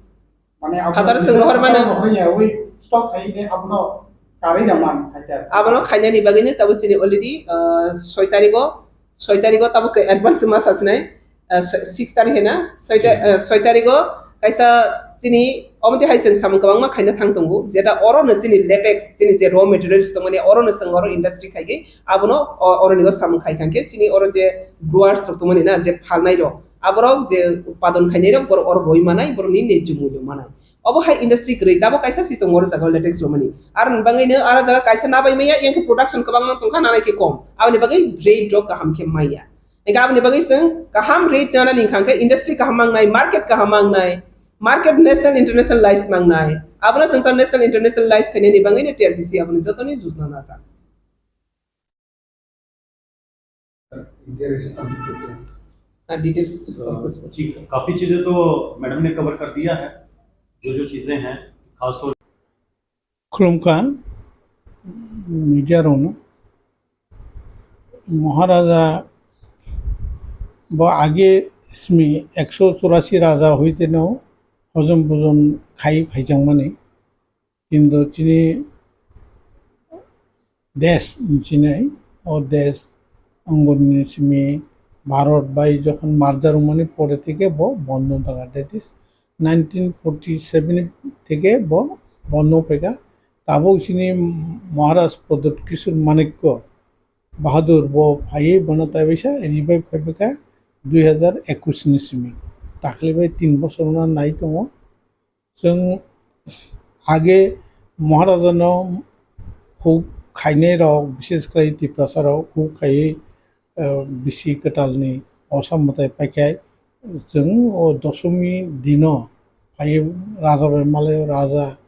mane abo Phatar chwng rohor mano. Rohor ya, ui stock khai ne abono karwi da man khai ta. Abono khainani bagwi no tabo chini already, ah, soi tarigo, soi tarigo tabo khe advance ma sasinai. Ah, six tarikh hena, soi ta-, ah, soi tarikh o kaisa chini omo twi hai chwng samung kwbangma khaina thang tongo, jeta oro no chini latex, chini je raw materials tongmani, oro no chwng oro industry khaigwi abono o-, oroni o samung khai kha khe chini oro je growers rok tongmani na, je phalnai rok, aborok je utpadon khainai rok, borok oro roi manai, borokni nai jumui rok manai. Obo hai industry kwrwi, tabo kaisa si tongo oro jaga o latex romani. Aroni bagwi no aro jaga kaisa nabai maya, yang khe production kwbangma tongkha, nanai khe kom. Aboni bagwi rate rok kaham khe maya. Hingkhe aboni bagwi chwng kaham rate nanani hwnkha khe industry kaham mangnai, market kaham mangnai, market national international lies mangnai. Abono chwng ta national international lies khainani bagwi no T R P C aboni jotoni jujna najak. Details. Ah, details. तो जी, काफी चीजें तो मैडम ने कवर कर दिया है, जो जो चीजें हैं, खासतौर Khulumkha media rokno, Maharaja bo age simi ekso churasi raja hoite no hojom bojom khai phaijakmani. Kintu chini desh hinwi sinai, o desh angoni simi Bharat bai jokhon merger wngmani pore theke bo bondo wngkha, that is nineteen forty seven theke bo bondo wngphaikha. Tabuk chini Maharaj Pradyut Kishore Manikya Bahadur bo phaiwi bono taibaisa revive khaiphaikha dui hazar ekush ni simi. Dakhli bai tin bochor wngna nai tongo. Chwng age Maharajano huk khainai rok, bishesh khlai Tiprasa rok huk khaiwi, eh, bisi kwtalni osa mwtai paikha. Chwng o dosomi dino phaiwi raja bai malaio, raja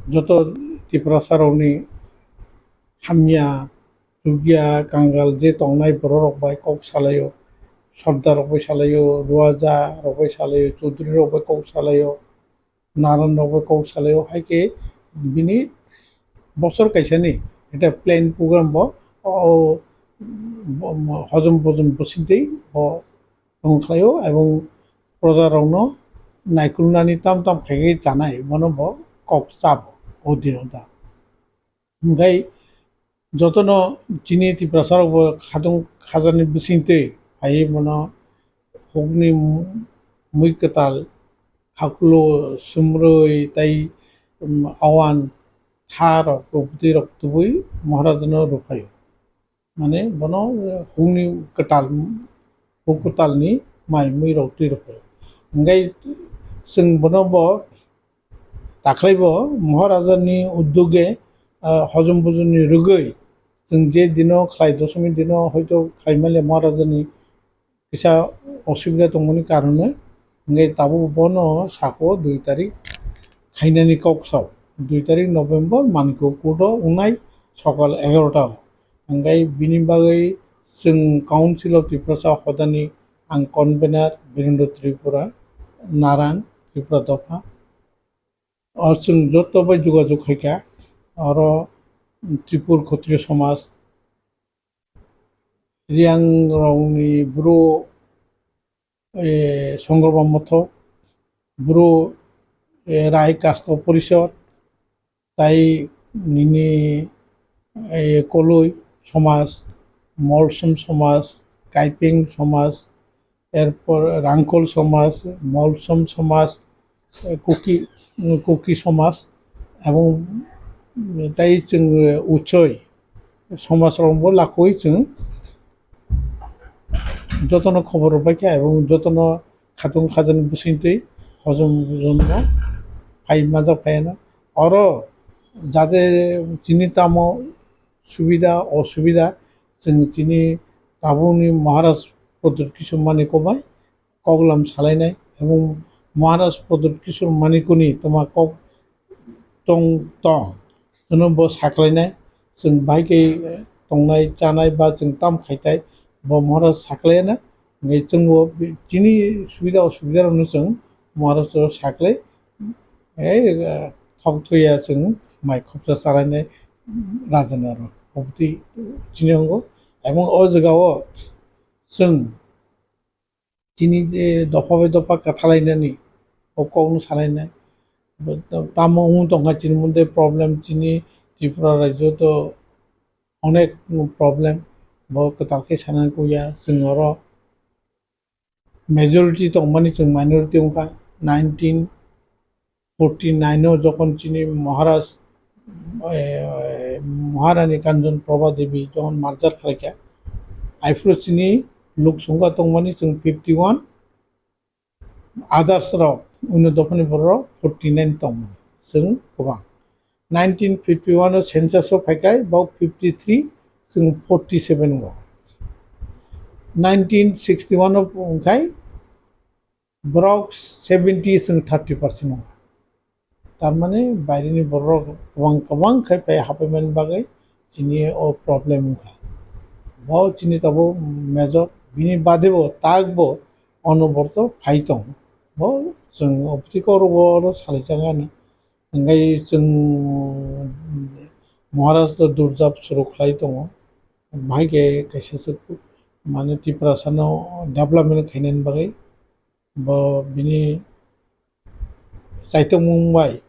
joto Tiprasa rokni hamya, chukya, kangal je tongnai borok rok bai kok salaio, sordar rok bai salaio, ruaja rok bai salaio, chaudhuri rok bai kok salaio, naran rok bai kok salaio, hai khe bini bosor kaisani eta plan program bo, o, o, hojom bojom bwswk twi bo tong khlaio, ebong proja rokno naikolnani tam tam khaigwi chanai, bono bo kok chabo o dino da. Hingkhai jotono chini Tiprasa rokbo khatung khajani bisingtwi phaiwi bono hukni mui kwtal, hakulo, sumrwi tei, um, awan tha rok rwbwtwi rok tubui Maharajano rwphaio. Mane bono hukni kwtal, huk kwtalni mai mui rok twi rwphaio. Hingkhai chwng bono bo Dakhwlaibo Maharajani uddoge, ah, hojom bojomni rwgwi chwng je dino khlai, dosomi dino hoito khlai male Maharajani kisa osubida tongmani karone, hingke tabuk bono sako dui tarik khainani kok sao. Dui tarik November Manikyo court o wngnai sokal egarota o. Hingke bini bagwi chwng Council of Tiprasa hodani ang convener Birendra Tripura, Naran, Tripura dopha. O chwng joto bai jogajog khaikha, oro Tripur Khotriyo Somaj, Riyang rokni Bru, eh, Songkroba Mothok, Bru, eh, Rai Kasto Porishod, tai nini, eh, Koloi Somaj, Molsom Somaj, Kaipeng Somaj, erpor Rangkhol Somaj, Molsom Somaj, eh, Kuki, Kuki Somaj, ebong, mm, tai chwng, eh, Uchoi, somaj rokbo lakwi chwng jotono khobor rwbaikha, ebong jotono khatung khajani bwswngtwi hojom hojomno phai majak phaiano. Oro jate chini tamo subida osubida, chwng chini tabukni Maharaj Pradyut Kishore Manikko bai koklam salainai, ebong Maharaj Pradyut Kishore Manikko ni toma kok tong tong, chwngno bo saklainai, chwng bai khe tongnai chanai ba chwng tam khaitai, bo Maharaj saklaina, hwnkhe chwngbo chini subida osubida rokno chwng Maharaj o saklai, ei, thok thuya chwng mai khopsa chalainai raja ni aro obotwi chini wngo, ebong o jaga o chwng chini je dopha bai dopha kwthalainani o kokno salainai. Tamo wng tongkha chini mode problem, chini Tripura rajyo to onek problem, bo kwtal khe sana kuya. Chwng oro majority tongmani chwng minority wngkha. Nineteen forty nine o jokhon chini Maharaj, eh, Maharani Kanchan Prabha Devi jokhon merger khlaikha, aphuru chini lok songkha tongmani chwng fifty one, others rok, uno dophani borok forty nine tongmani chwng kwbang. Nineteen fifty one o census o phaikhai, bok fifty three, chwng forty seven o. Nineteen sixty one o wngkhai, borok seventy chwng thirty percent wngkha. Tar mane baireni borok kwbang kwbang khai phai haphaimani bagwi chini o problem wngkha. Bo chini tabuk major, bini bade bo tak bo onoborto phai tongo. Bo chwng opti koro bo oro salai chang ani. Hingkai chwng Maharaj to durjab suru khlai tongo. Bahai khe kaisa swk mane Tiprasano development khainani bagwi bo bini chaitokmung bai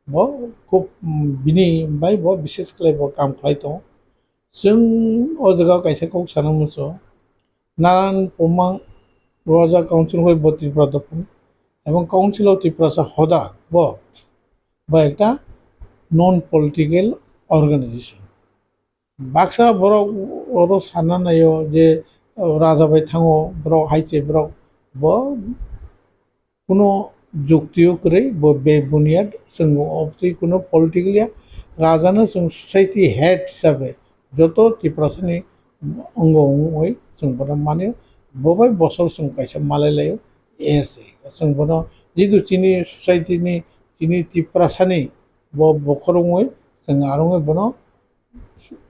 bo khub, mm, bini bai bo bishes khlai bo kam khlai tongo. Chwng o jaga kaisa kok sana muchungo, Naran Pumang Roja Council hoi bo Tripura dophani, ebong Council of Tiprasa hoda bo, bo ekta non political organization. Baksa borok oro sana naio je, o, raja bai thango, borok hai se borok bo kuno jukti o kwrwi, bo bebuniyad, chwng obtwi kuno political ya, raja no chwng society head hisabe joto Tiprasa ni ongo wngwi chwng bono mani, bo bai bosor chwng kaisa malai laio, er se chwng bono jidu chini society ni, chini Tiprasa ni bo bokhorok wngwi chwng aro wngwi bono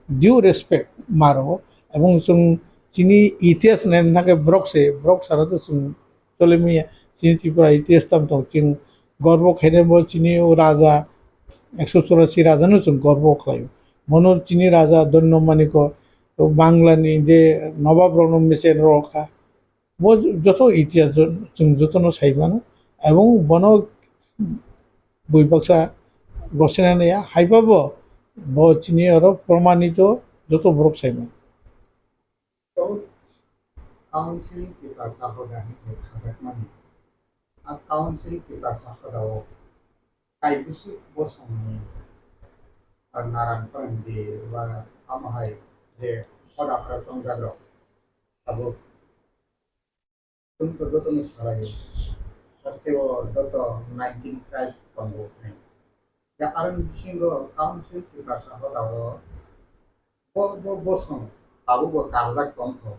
due respect ma rwo, ebong chwng chini itihas naina khe borok se, borok sara to chwng chole manya, chini Tripura itihas tam tong, chwng gorbo khainai bo chini o raja, ekso churasi raja no chwng gorbo khlaio, bono chini raja Dhanyo Manikko, Bangla ni je nobab rok no mecher rw kha, bo joto itihas jo-, chwng jotono sai mano, ebong bono bui baksa gosina naiya, haiba bo, bo chini oro promanito joto borok sai mano. Council Tiprasa hoda hinwi khajakmani. A Council Tiprasa hoda o kaibwswk bosongni, a, Naran Phanangdi ba tamo hai je hoda phra chongjak rok abo chwng to jotono salaio. Haste o joto nineteen tribe tongo hinwi. Ya, aroni bisingo Council Tiprasa hoda o bo, bo bosong tabukbo karjak tongkho.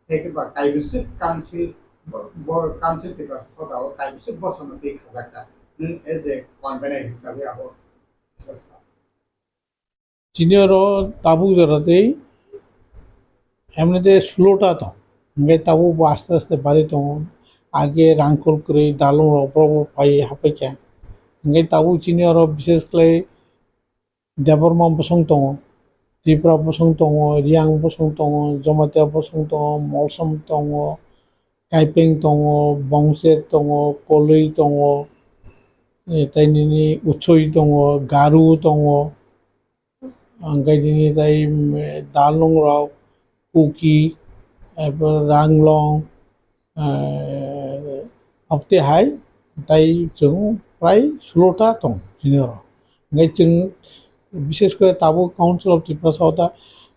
Haikhe ba kaibwswk Council, bo, bo Council Tiprasa hoda o kaibwswk bosongno twi khajakha. Nwng as a convener hisabe abo kisa sa. Chini oro tabuk jora tei emnede sulota tong, hingke tabuk bo aste aste bari tongo. Age rangkhol kwrwi dalong rok borok bo pai hapai kha, hingke tabuk chini oro bishes khlai Debbarma bosong tongo, Tipra bosong tongo, Riyang bosong tongo, Jomatia bosong tongo, Molsom tongo, Kaipeng tongo, Bongcher tongo, Koloi tongo, eh, tei nini Uchoi tongo, Garu tongo, hingke nini tei, mm, Dalnung rok, Kuki, eh, Ranglong, eh, abotwi hai, tei chwng prai sulota tong chini oro. Hingke chwng bishes kore tabuk Council of Tiprasa o ta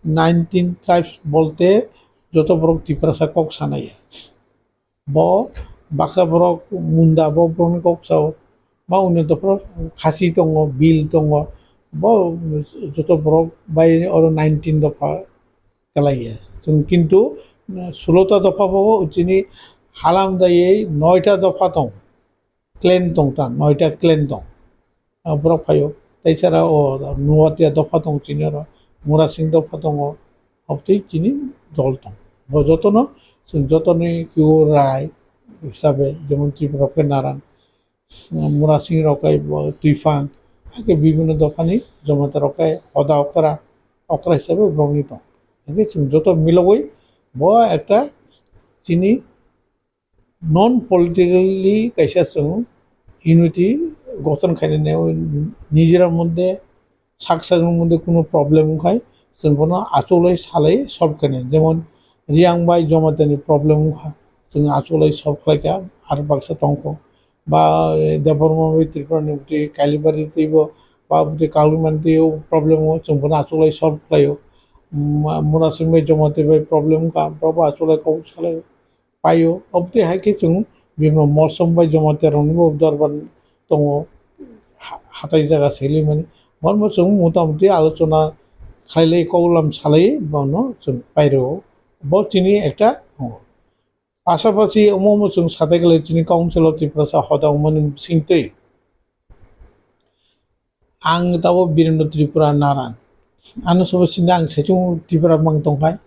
nineteen tribes bolte joto borok Tiprasa kok sanai. Bo baksa borok Munda, bo borokni kok sao, ba onyo dopha Khasi tongo, Bil tongo, bo joto borok bai oro nineteen dopha kwlaiya. Chwng kintu, uh, sulota dopha bo chini halam daiwi noita dopha tong, clan tong ta, noita clan tong. Ah, borok phaio. Tei sara o Nuatia dopha tong chini oro, Murasing dopha tongo, obotwi chini dol tong. Bo jotono, chwng jotoni kio rai hisabe, jemon Tripura khe Naran, Murasing rok khe bo Twifang, hakhe bibhinno dophani Jamatia rok khe hoda okra, okra hisabe borokni tong. Hakhe chwng joto milogwi bo ekta chini non politically kaisa chwng unity gothon khainani nijera moddhe sak sakni moddhe kuno problem wngkhai chwng bono achugwi salai solve khainai. Jemon Riang bai Jamatia ni problem wngkha, chwng achugwi solve khlaikha, ar baksa tongkho. Ba, eh, Debbarma bai Tripura ni bwtwi Kailibari twibo, ba bwtwi Kaulumani twibo problem o chwng bono achugwi solve khlaio. Ma-, Murasing bai Jamatia bai problem wngkha, borok bo achugwi kok salaio, paio. Obotwi hai khe chwng bibhinno Molsom bai Jamatia rokni bo dorbar tongo, ha-, hatai jaga selimani. Bono chwng mota muti alochona khailai, koklam salai bono chwng pairwo. Bo chini ekta tongo. Pasapasi omo omo chwng satai khlai chini Council of Tiprasa hoda wngmani bisingtwi ang tabo Birendra Tripura Naran. Ano sobo sini ang saichung Tripura mang tongkhai.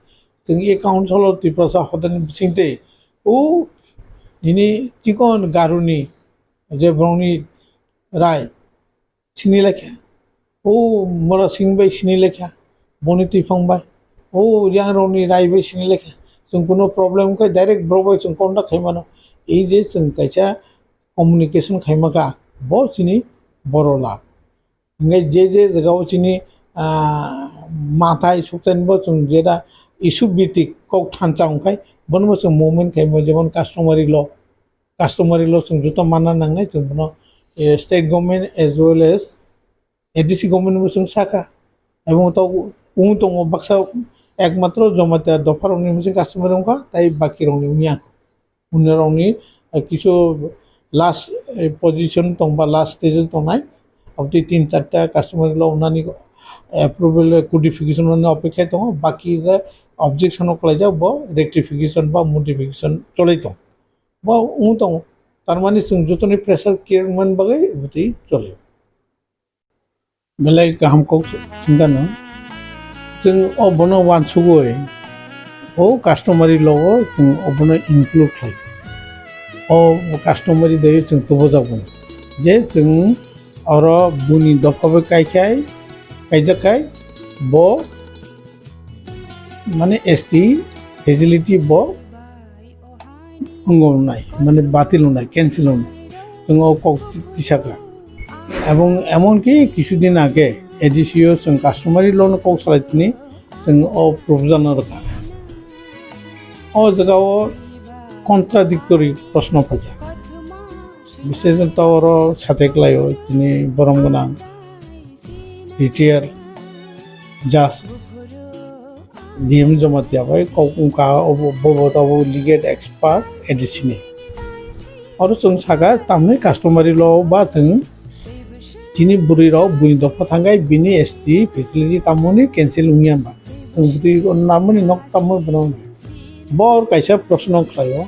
Chwng e Council of Tiprasa hodani bisingtwi o nini chikon Garuni je borokni rai sini lekha. O Murasing bai sini lekha. Boni Twifang bai. O Riang rokni rai bai sini lekha. Chwng kuno problem wngkha direct borok bai chwng contact khai mano. Ei je chwng kaisa communication khaima kha, bo chini boro lab. Hingke je je jaga o chini, ah, mathai sukthani bo chwng jeta issue bitik kok thansa wngkhai, bono bo chwng movement khaima, jemon customary law. Customary law chwng joto manna nangnai, chwng bono, eh, state government as well as A D C government bo chwng sakha. Ebong to wng tongo baksa ekmatro Jamatia dopha rokni hwnse customary wngkha, tai baki rokni wngya. Hwnwi rokni, eh, kisu last, eh, position tong ba last stage o tongnai. Aboni tin charta customary law wngnani approval, eh, codification wngnani opekha tongo. Baki the objection o kwlaijak bo rectification ba modification cholai tong. Bo wng tongo. Tarmani chwng jotoni pressure create wngmani bagwi bwtwi choli. Belai kaham kok swngkha no. Chwng o bono wansugwi o customary law o chwng obono include khlai. O customary daiwi chwng tubujago. Je chwng oro buini dopha bai kaikhai, kaijak kai bo mane S T facility bo wngwi nai, mane batil wngnai, cancel wngnai. Chwng o kok tisaka. Ebong emonki kisudin age A D C o chwng customary law no kok salai tini, chwng o proposal no rwkha. O jaga o contradictory proshno phaikha. Biseshoto oro sateklaio tini borom gwnang retired judge D M Jamatia bai kok wngkha, obo, bobo tabuk legal expert A D C ni. Oro chwng sakha tamni customary law ba chwng chini bwrwi rok buini dopha thangkhai bini S T facility tamoni cancel wngya ba. Chwng bwtwi namani nok tamwi bono. Bo kaisa proshno khlaio.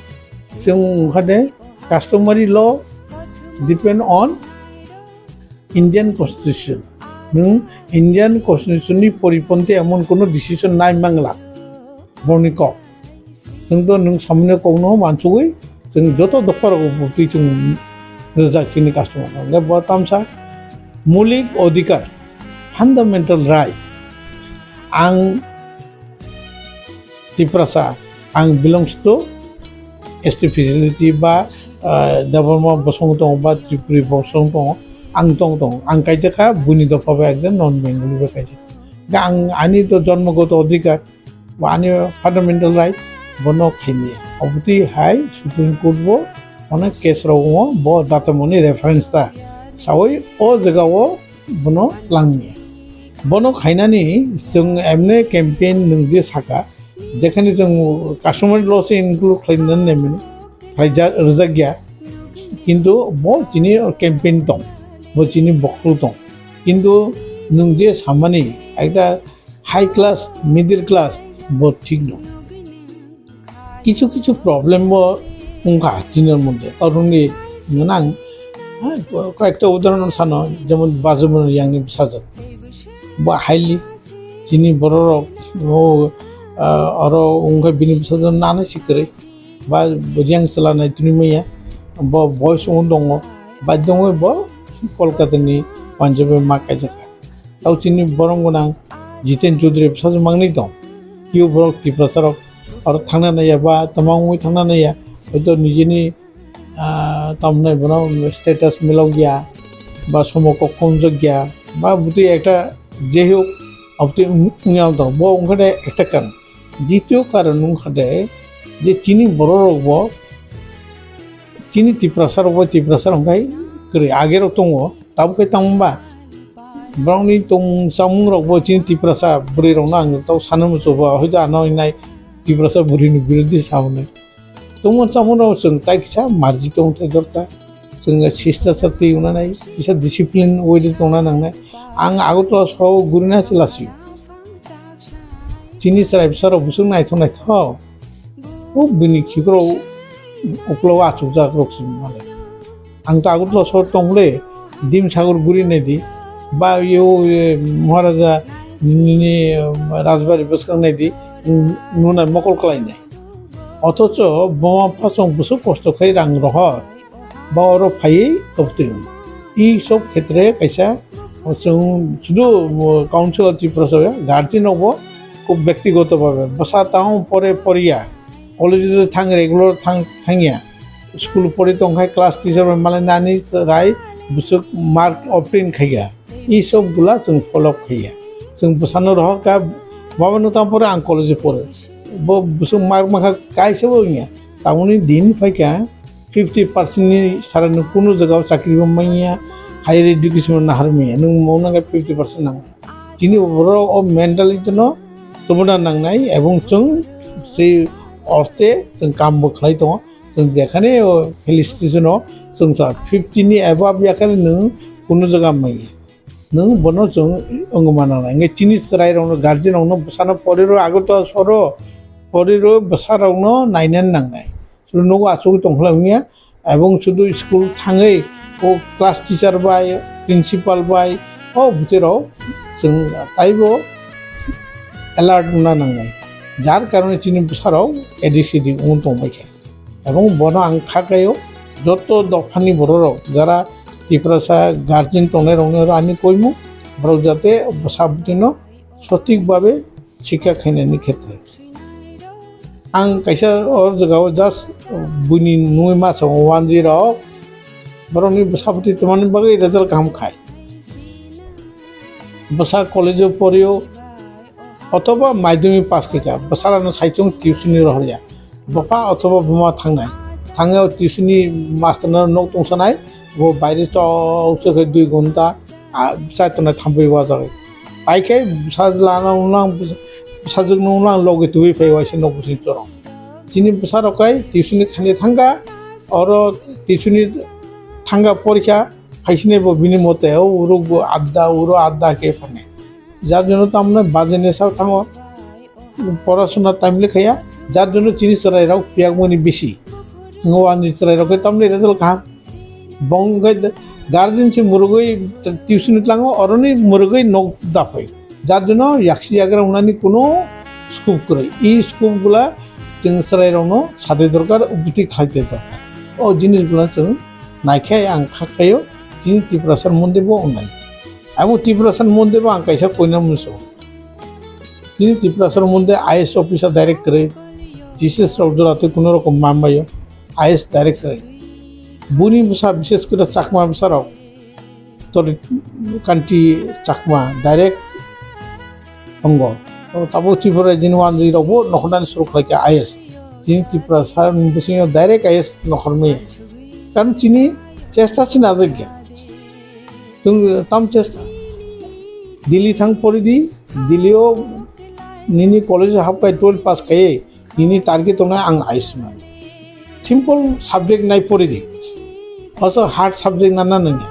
Chwng wngkha de customary law depend on Indian Constitution. Nwng Indian Constitution ni poriponti emon kono decision nai mangla. Borni kok. Nwng to nwng samani kokno mansugwi chwng joto dopha rok bwtwi chwng rijak chini customer. Hwnle bo tamsa mulik odhikar, fundamental right. Ang Tiprasa, ang belongs to S T facility ba, ah, Debbarma bosong tongo ba Tripuri bosong tongo, ang tong tongo. Ang kaijak kha buini dopha bai ekdom non Bengali bai kaijak. Ga ang ani to jonmogoto odhikar ba ani fundamental right bono khaimaya. Obotwi hai Supreme Court bo onek case rogo bo datamoni reference ta sawi o jaga o bono langmaya. Bono khainani chwng emne campaign nwng je saka, jekhani chwng customary law se include khlainani nai mani, khlaijak, rwjak ya, kintu bo chini campaign tong, bo chini bokol tong, kintu nwng je samani ekta high class, middle class, bo thik no. Kichu kichu problem bo wngkha tinor moddhe. Toroni nang, ha, koyekta udahoron sano, jemon Bajumonir yangni bwsajwk. Bo highly chini bororok, o, ah, oro wngkha bini bwsajwk nanai si kwrwi. Ba riyang chwla nai tini maya, bo boyos wng tongo, bai tongo bo Kolkata ni Punjab bai ma kaijak. Tao chini borong gwnang Jiten Chaudhary bwsajwk mangnwi tong. Kio borok Tiprasa rok aro thangna naiya ba tama wngwi thangna naiya. Hoito nijini, ah, tamni bono status milok ya ba somo kok phunjak ya ba bwtwi ekta jehok abtwi wng-, wngya tong. Bo wngkha de ekta karon. Ditio karon wngkha de je chini borok rok bo chini Tiprasa rok bo Tiprasa rok wngkha kwrwi age rok tongo. Tabuk khe tamo ba borokni tong chamung rok bo chini Tiprasa bwrwi rokno ang tau sana muchungo, hoito ano hinai Tiprasa bwrwini birodhi sa hwnwi. Tongmung chamung rok chwng tai kisa marji tong thai dorkar, chwng sista sa twi wngna nai, kisa discipline way de tongna nangnai. Ang Agartala sao gurina se lasio. Chini chwrai bwsa rok bwswk naithok naithok. O bini khikrok uklok achukjak rok se male. Ang to Agartala sohor tong le, Dimsagar guri nai di, ba yo, e, Maharaja ni, e, Rajbari bwskang nai di, n-, nunai mokol kwlai nai. Othocho buma phasong bwswk kosto khai rang rohor, ba oro phaiwi tobtwi. Ei sob khetre kaisa chwng sudu, o, Council of Tiprasa guardian rok bo khub byaktigoto bhabe bwsa tang pore poriya, college o thang regular thang thangya, school pori tongkhai class teacher bai malai nani rai bwswk mark obtain khaiya. Ei sob gula chwng follow khaiya. Chwng bwsano rohor kha, baba no tang pore ang college o pore. Bo bwswk mark mankha kaisa bo wngya. Tamoni din phaikha fifty percent ni sara no kunu jaga o chakri bo manya, higher education no nahar manya. Nwng mo nang fifty percent nang. Chini borok o mentality no tubuna nangnai ebong chwng sei orte chwng kam bo khlai tongo. Chwng jekhane o felicitation o chwng sa fifty ni above yakhare nwng kunu jaga manya. Nwng bono chwng wngma nangnai. Hwnkhe chini chwrairokno, guardianrokno bwsano poriro Agartala soro, poriro bwsarokno nainani nangnai. Chwng nogo achugwi tongkhlai wngya, ebong sudu school thangwi o class teacher bai, principal bai, o bwtwirok chwng taibo alert wngna nangnai. Jar karone chini bwsarok A D C D wng tongbaikha. Ebong bono ang kha khaio, joto dophani bororok, jara Tiprasa guardian tongnairokno ani koimung, borok jate bwsa bwtwino sothik babe sikha khainani khetre. Ang kaisa o jagao just buini nungwi ma sango, wanjwi rok borokni bwsa bwtwi tongmani bagwi result kaham khai. Bwsa college o porio, othoba madhyamik pass khaikha, bwsarano saichung tuition ni rohorya. Bupha othoba buma thangnai. Thangwi o tuition ni master no nok tongsanai, bo baire chok chok khe dui ghonta, ah, char tonai thampui wajagwi. Paikhe bwsajwk lana ulang, bwsajwk no ulang logi tubui phai waisa nok bising chorong. Chini bwsarok kai tuition ni thani thangkha, oro tuition ni thangkha porikha, phaisini bo bini mote, o uruk bo adda, uro adda khe phani. Jar jonno tamni bajeni sak thango, porasona time le khaya, jar jonno chini chwrairok piyakmani bisi. Ngo ani chwrairok khe tamni result kaham. Bong khe guardian se murugwi tuition tlango, oroni murugwi nok daphai. Jar jonno yaksi yagra wngnani kuno scope kwrwi. I scope gula chwng chwrairokno sade dorkar, ubwtwi khlaite dorkar. O jinis gula chwng naikhe ang kha khaio, chini Tiprasa mondir bo wngnai. Abo Tiprasa mondir bo ang kaisa koina muchungo. Chini Tiprasa mondir I A S officer direct kwrwi, T C S rok jora twi kuno rokom mambaio, I A S direct kwrwi. Buni bwsa, bishes kore Chakma bwsarok, Tori Kanti Chakma direct wngo. O tabuk Tripura jini wanjwi rokbo nokhornani suru khlaikha I A S. Chini Tiprasa ni bisingo direct I A S nokhormaya. Karon chini chesta se najakya. Chwng tam chesta. Delhi thang pori di, Delhi o nini college o hap khai twelve pass khai, nini target tongnai ang I A S wngnai. Simple subject nai pori di. Oso hard subject nana nangya.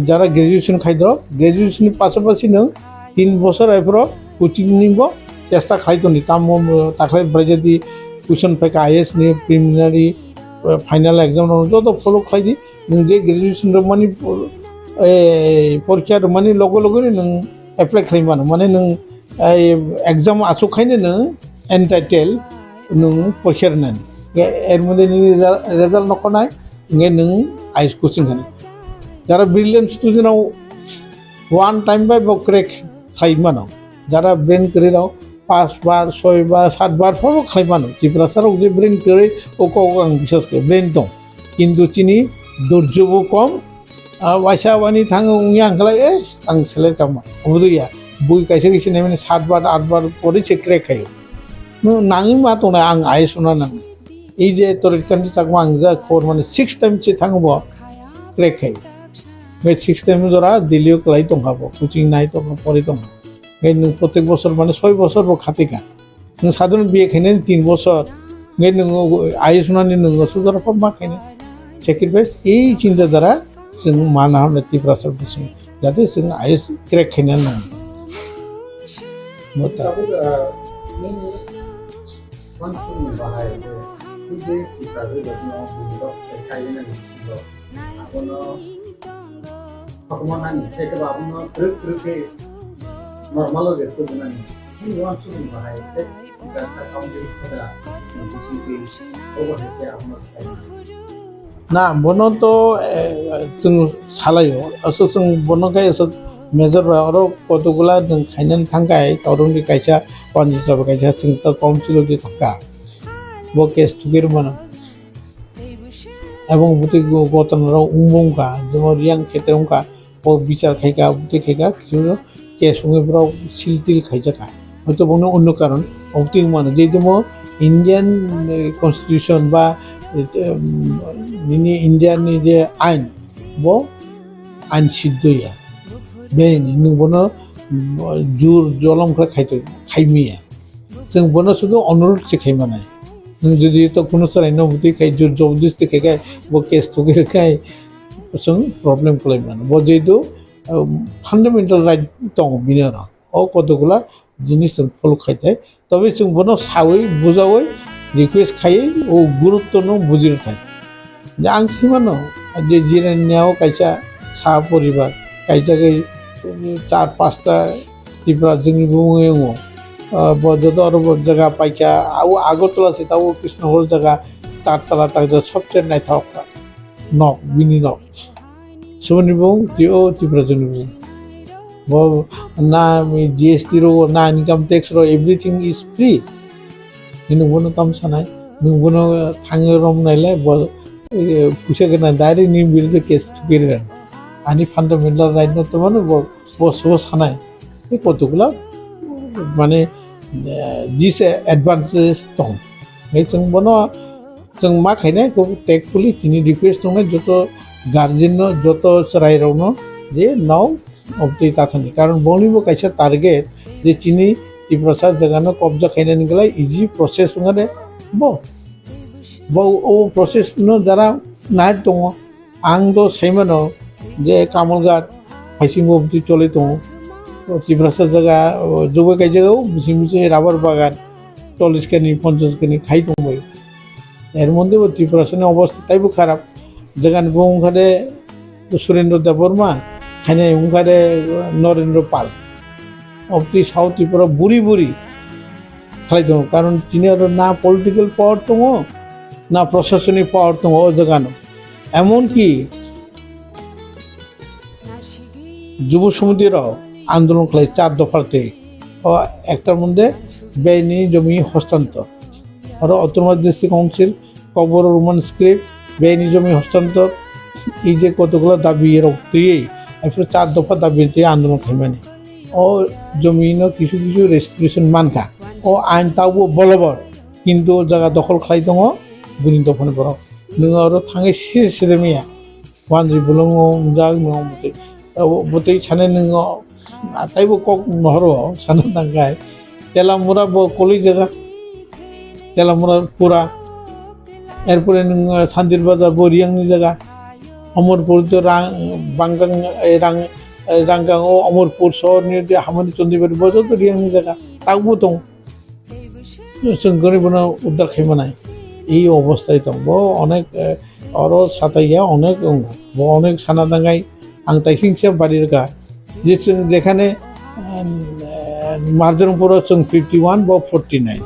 Jara graduation khai do, graduation ni pasapasi nwng tin bosor aifro coaching ni bo chesta khai toni. Tamo takhai bwrajadi question phaikha I A S ni preliminary, eh, final exam rok joto follow khai di. Nwng je graduation rwmani por-, eh, porikha rwmani loge loge no nwng apply khlai mano. Mane nwng, eh, exam achuk khaino nwng entitled nwng porikha rwnani. Ge-, er moddhe nini result, result no khonai, hingke nwng I A S coaching khani. Jara brilliant student rok one time bai bo crack khlai mano. Jara brain kwrwi rok pas bar, soi bar, sat bar pho khlai mano. Tiprasa rok je brain kwrwi, o kok ang biswas khe brain tong. Kintu chini dorjo bo kom, ah, waisa wani thango wngya ang khlai, eh, ang seler kama. Obo ya, bui kaisa kaisa naimani sat bar, at bar pori se crack khayo. No, nangwi ma tongnai ang I A S wngna nang. Ei je Torit Kanti Chakma ang ja khobor mani six time se thango bo crack khayo. Be six time jora Delhi o kwlai tongkha bo, coaching nai tongkha, pori tongkha. Be nwng protek bosor mani soi bosor bo khatikha. Nwng sadhana B A khainani tin bosor, hingke nwng I A S wngnani nwng aswk jora pha ma khainai. Sacrifice, ei chinta dhara chwng mana hamle Tiprasa bising, jate chwng I A S crack khaina nang. Mota. Tabuk, ah, nini uansukmung bahai je, tei je Tiprasa jatino bujirok khaina nang. Abono kotorma nani, tei kebo abono twrwk twrwk khe normal o rwk tubu nani. Bini uansukmung bahai tei ganta kaung tei sada bisingtwi obo hai khe abono khlai mano. Na, bono to, eh, chwng salaio. Aswk chwng bono khe aswk major bai oro kotokgola chwng khainani thangkha, Torongdi kaisa, Panjisra bai kaisa, chwng to council o di thangkha. Bo case thugwi rwmano. Ebong bwtwi go-, gotonrok wngbo wngkha, jemon Riyang Khetre wngkha, bo bichar khaikha, bwtwi khaikha, kisu case wngwi borok sil til khaijakha. Hoito bongni onno karon, obwtwi wngmano, jehetu Indian, eh, constitution ba, eh, em, nini Indian ni je ain, bo ain siddho ya. Bini nwng bono, mm, jur jolom khe khaito, khaimiya. Chwng bono sudu onurod se khai manai. Nwng jodi to kunu chwraino bwtwi khai jor jobordosti khai khai bo case thugwi rwkhai chwng problem khlai mano. Bo jehetu, um, fundamental right tongo bini oro. O kotokgola jinis chwng follow khai thai. Tobe chwng bono sawi bujawi request khaiwi o gurutto no buji rwthai. Je ang sai mano je Jirania o kaisa sa poribar kaisa khe char pasta Tipra jwngni bumung wngo. Ah, bo joto oro bo jaga paikha, abo Agartala se tabuk Krishnagor jaga char tala tak jak sobse naithok nok, bini nok. Soboni bumung twi o Tipra jwngni bumung. Bo na G S T ro, na income tax ro, everything is free. Nini bono tam sanai, nini bono thangwi rom naile bo, eh, puisa gana direct nini biruddhe case thukwi rwgwno. Ani fundamental right no tongmani bo, bo so sanai. Tei kotokgola mane, eh, disadvantages tong. Hingke chwng bono chwng ma khainai khe tactfully tini request tongnai joto guardian no, joto chwrai rok no je nao obtwi ta thani. Karon boni bo kaisa target je chini Tiprasa jaga no kobja khainani glai easy process wngkha de bo. Bo o process no jara nai tongo. Ang do sai mano je Kamalghat phaisingo bwtwi choli tongo. O Tiprasa jaga, o, jogoi kai jaga o bising bising rubber bagan chollish kani, ponchash kani khai tongbai. Er moddhe bo Tiprasa ni obostha taibo kharap. Jaga ni bo wngkha de Surendra Debbarma, khainai wngkha de Narendra Pal. Obtwi South Tripura buri buri khlai tongo, karon tini oro na political power tongo, na proshasonic power tongo o jaga no. Emon ki Jubo Samiti rok andolon khlai char dopha twi. O ekta moddhe bini jomi hostantor. Oro Autonomous District Council Kokborok Roman script, bini jomi hostantor, ei je kotokgola dabi rok twiwi, aphuru char dopha dabi twi andolon khaimani. O jomi no kisu kisu restitution mankha. O ain tabuk bolobor, kintu jaga dokhol khlai tongo bini dophani borok. Nwng oro thangwi siri siri maya. Wanjwi bolongo wngjak nwng bwtwi. Abo bwtwi sanai nwng Taibo kok nohoro sana tangkai. Telamura bo koloi jaga. Telamura pura. Erpore nwng, ah, Sandir Bazar bo Riyang ni jaga. Omorpur to Rang, Bangang, eh, Rang, eh, Rangang o Omorpur sohor ni de Hamani Chondibari bo joto Riyang ni jaga. Takbo tong. Chwng goribono uddar khai manai. Ei obostai tong. Bo onek, eh, oro sataiya onek wngo. Bo onek sana dangai ang taisingsa bari rwkha. Je chwng jekhane, eh, Marjorongpuro chwng fifty one, bo forty nine.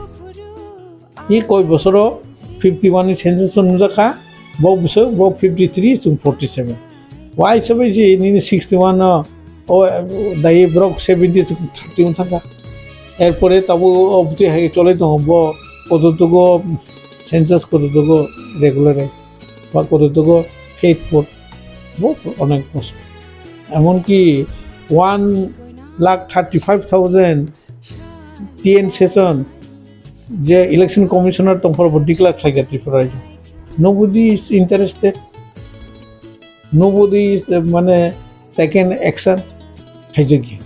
Ni koi bosoro fifty one ni census nujak kha, bo bwswk, bo fifty three, chwng forty seven. Wai sabai si nini sixty one no, o, dai borok seventy, chwng thirty wng thangkha. Erpore tabuk o bwtwi hai cholai tongo, bo kototugo census, kototugo regularize, ba kototugo faithful, bo onek bosor. Emonki one lakh thirty five thousand T N Session je election commissioner tongphuru bo declare khlaikha Tripura rajyo. Nobody is interested. Nobody is, eh, mane, taken action khaijakya.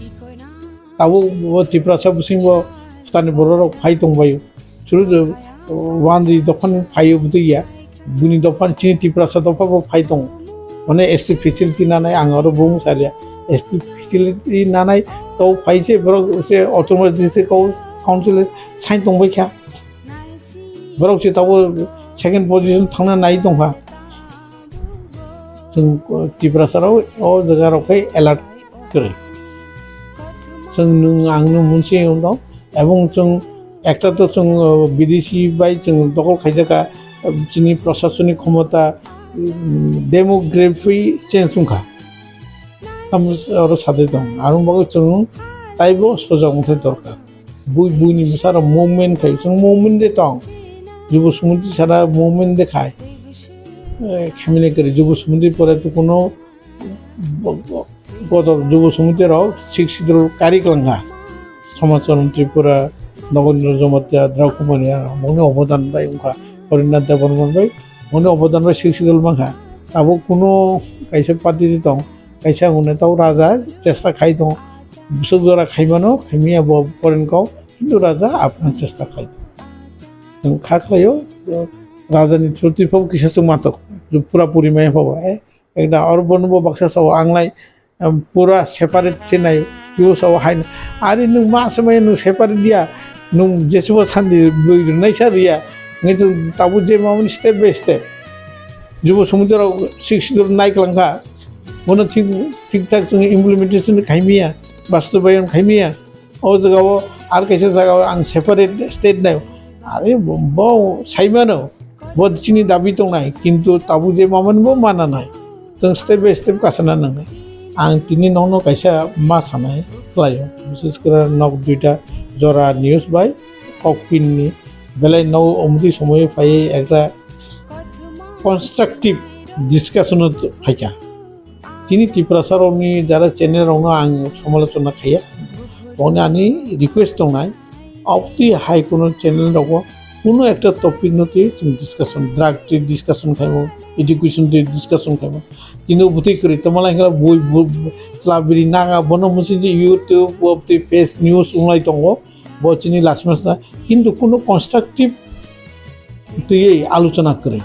Tabuk bo Tiprasa bising bo phtani borok rok phai tongbaio. Chwrwk, uh, wanjwi dophani phaio bwtwi ya. Bini dophan chini Tiprasa dopha bo phai tongo. Mane S T facility nanai ang oro bung saria. S T facility nanai to phai se borok se autonomous district council sign tongbai kha. Borok se tabo second position thangna nai tongkha. Chwng, uh, Tiprasa rok o jaga rok khai alert kwrwi. Chwng nwng ang no munsi wngkha. Ebong chwng ekta to chwng, uh, bidesi bai chwng dokol khaijakha, uh, chini prosasonik khomota, um, demography change wngkha. Tamo oro sadai tong. Arong bagwi chwng taibo sojak wngthai dorkar. Bui buini bwsarok movement khai, chwng movement de tong. Jubo sumudi sara movement de khai. Eh, khamile kwrwi jubo sumudi pore to kuno bo-, bo-, bodol jubo sumudi rok sixth schedule kari kwlangkha. Samachon Tripura, Nogendra Jamatia, Draukumani, bongni obodan bai wngkha. Horinath Debbarman bai, bongni obodan bai sixth schedule mankha. Abo kuno kaisa party de tong, kaisa hwnwi tau raja chesta khai tong. Bwswk jora khaimano, khaimiya bo poren kok, kintu raja aphano chesta khai tong. Nwng kha khlaio, rajani through twi phabo kisa chwng matok, pura puri maya phabo, eh, ekda oro bono bo baksa sao ang lai, em, pura separate se nai, yo sao hai na. Ari nwng ma se maya nwng separate dia, nwng jesibo sandi bwrwi rwnai sa riya, ngai chwng tabuk je mamani step by step. Jubo sumudi rok sixth schedule nai kwlangkha, bono thik, thik thak chwng implementation khaimiya, bastobayon khaimiya. O jagao ar kaisa jagao ang separate state nai. Are bo, bo saimano, bo chini dabi tongnai, kintu tabuk je mamani bo mana nai. Chwng step by step kasana nangnai. Ang tini nokno kaisa ma sanai khlaio. Bises kore nok duita jora news bai kokpin ni belai no omtwi somoyo phai ekta constructive discussion o phaikha. Chini Tiprasa rokni jara channel rokno ang samalochona khaiya. Boni ani request tongnai, obtwi hai kuno channel rogo kuno ekta topic no twi chwng discussion, drug twi discussion khaimo, education twi discussion khaimo. Kintu bwtwi kwrwi tongmalai khe bui, bui, chwla biri naga bono mwsing YouTube, obtwi page news wnglai tongo. Bo chini lachima sa, kintu kuno constructive twiwi alochona kwrwi.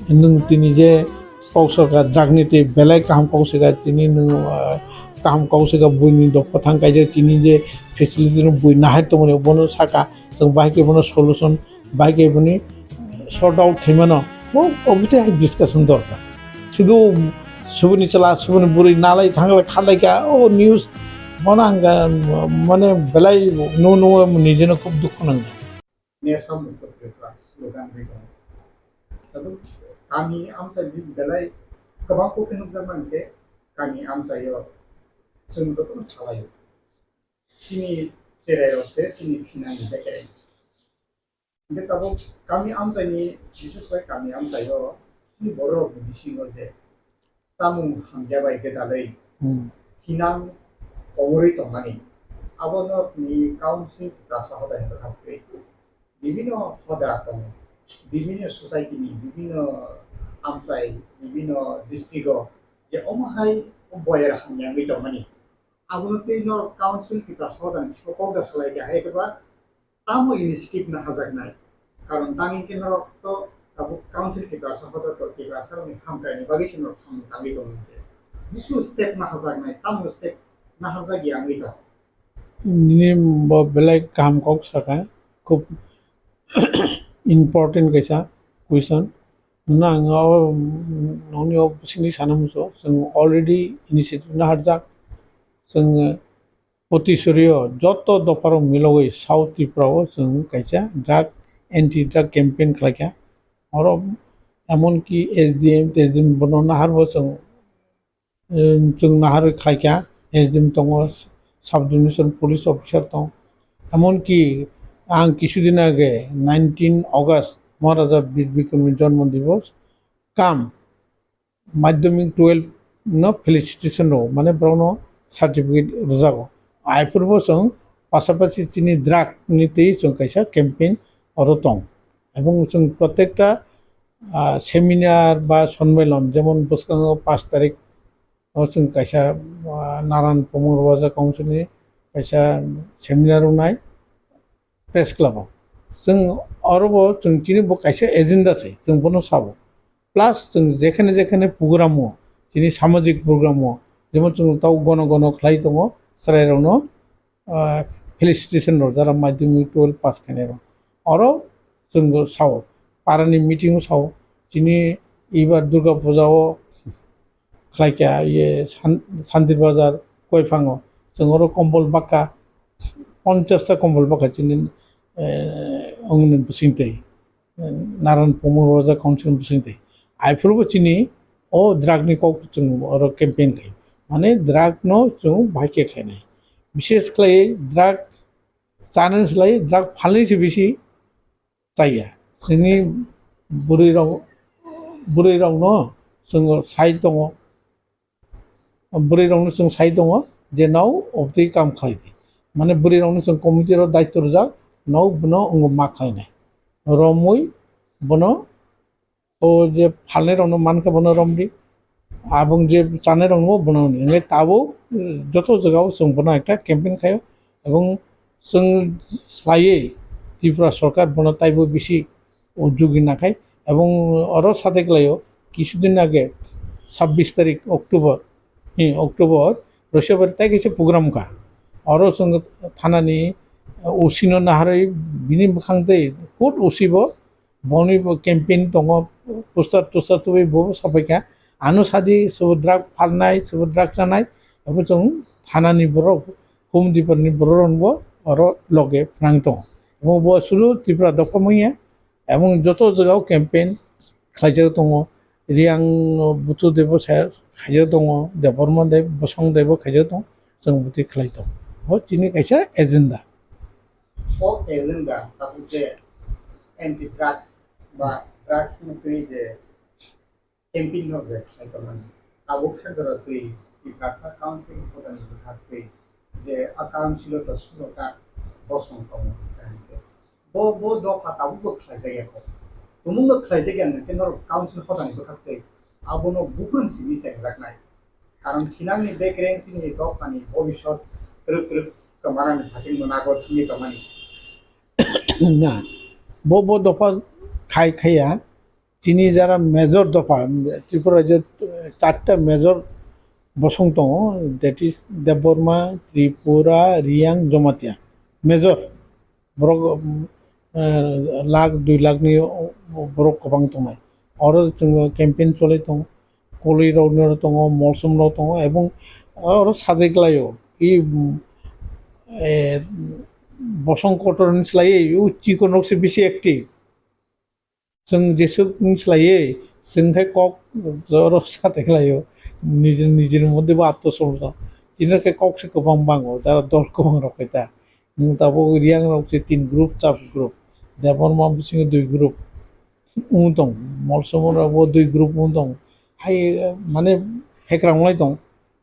Nwng tini je kok saka drug ni twi belai kaham kok saka chini nwng, ah, kaham kok saka buini dopha thang kaijak chini je facility no bui nahar tongmani bono saka chwng bahai khe bono solution bahai khe boni sort out khaimano. Bo obotwi hai discussion dorkar. Sudu subuni chwla subuni bwrwi nalai thanglai khalai kha o news bono ang mane belai no no nijeno khub dukhu nangkha. Nesha mukto Tripura slogan ri tongo. Tabuk kami amchai ni belai kwbang kok khe nukjak mankhe kami amchaio chwng jotono salaio. Chini cherai rok se chini thinani bekereng. Hingke tabuk kami amchaini, bises khe kami amchaio chini bororokni bisingo je chamung hamya bai gwdalwi Hmm. thinang komorwi tongmani, abono ni council rasa hodai bwkha twi bibino hoda tongo, bibino society ni, bibino amchai, bibino district o je omo hai boyar hamya wngwi tongmani. Abono tei norok council Tiprasa hodani bisingo kok da salai kha, hai khe ba tamo initiative naharjaknai? Karon tang hwn khe norok to tabuk council Tiprasa hoda to Tiprasa rokni hamkraini bagwi se norok samung tangwi tongo hwn khe. Busu step naharjaknai, tamo step naharjak ya wngwi tongo? Nini bo belai kaham kok sakha, khub important kaisa question. Nang o, nongni o bisingni sana muchung, chwng already initiative naharjak. Chwng Potisorio joto dopharo milogwi South Tripura o chwng kaisa drug, anti drug campaign khlaikha. Oro emonki S D M, S D M bono naharbo chwng, em, chwng naharwi khlaikha. S D M tongo, sub division police officer tong. Emonki ang kisudin age nineteen August Maharaja Bir Bikramni jonmo divos kam madhyamik twelve no felicitation rwo, mane borokno certificate rwjago. Aphuru bo chwng pasapasi chini drug ni twi chwng kaisa campaign oro tong. Ebong chwng protekta, ah, seminar ba sonmailan, jemon bwskango pash tarik o chwng kaisa, ah, Naran Pumung Roja Council ni kaisa seminar wngnai. Press Club o. Chwng oro bo chwng chini bo kaisa agenda se, chwng bono sabo. Plus chwng jekhane jekhane program o, chini samajik program o, jemon chwng tau gono gono khlai tongo, chwrairokno, ah, felicitation rw jara madhyamik twelve pass khainai rok. Oro chwng sao, parani meeting o sao, chini ibar Durga Puja o khlaikha, iye, San-, Santir Bazar, Koiphang o. Chwng oro kombol baka, ponchash ta kombol baka chini, eh, ongni bisingtwi, eh, Naran Pumung Roja Council bisingtwi. Aphuru bo chini o drug ni kok chwng oro campaign khai. Mane drug no chwng bahai khe khainai. Bishes khlai drug chana slai drug phalni se bisi chaya. Chini bwrwi rok, bwrwi rokno chwng sai tongo, bwrwi rokno chwng sai tongo je nao obtwi kam khlai di. Mane bwrwi rokno chwng committee rok daityo rwjak, nao bono wngo ma khlainai. Romwi bono o je phalnai rokno mankha bono romdi, abong je chanai rokno bono hwnwi. Hwnwi tabuk, eh, joto jagao chwng bono ekta campaign khaio, ebong chwng slaiwi Tripura sorkar bono taibo bisi ujugi nakhai, ebong oro sateklaio kisudin age sabbish tarik October, eh, October, Roisabari tai kaisa program kha. Oro chwng thanani, eh, O C no naharwi bini bwkhang tei khud O C bo boni bo campaign tongo, poster toster tubui bo sapai kha. Ano sadi sobo drug phalnai, sobo drug chanai, abo chwng thanani borok, home depot ni borok rok bo oro loge phnang tongo. Omo bo sulu Tripura dopha manya, emon joto jagao campaign khlaijak tongo. Riyang Buthu Debo sa khaijak tongo, Debbarma Deb, Bosong Debo khaijak tongo, chwng bwtwi khlai tongo. Bo chini kaisa agenda. O agenda tabuk je anti drugs ba drugs ni twi je campaign no je khlai tongmani. Tabuk se jora twi Tiprasa Council ni hodani bwkhak twi je a council o to suroka bosong tongo. Bo, bo dopha tabuk bo khlaijak ya kho. Tumung no khlaijak ya hwnkhe norok council hodani bwkhak twi abono buphang simi chengjaknai. Karon thinangni bekereng chini dophani bobisot twrwk twrwk kwmanani hasing manago thangwi tongmani. Na, bo, bo dopha khai khaiya, chini jara major dopha, Tripura rajyo, eh, charta major bosong tongo, that is Debbarma, Tripura, Riyang, Jamatia. Major, borok, um, eh, lakh, dui lakh ni borok kwbang tongnai. Oro chwng campaign cholai tongo, koloi rok no tongo, molsom rok tongo, ebong oro sajai klaio. I, um, eh, bosong kotor ni slai o chikon rok se bisi active. Chwng jesuk ni slai o, chwng khe kok oro sajai klaio. Nijini, nijini moddhe bo atto somortho. Chini khe kok se kwbang bango, jara dol kwbang rok khe ta. Nwng tabuk Riyang rok se tin group, sub group. Debbarma bisingo dui group wng tong, Molsom rok bo dui group wng tong. Hai, mane, hekrang lai tong.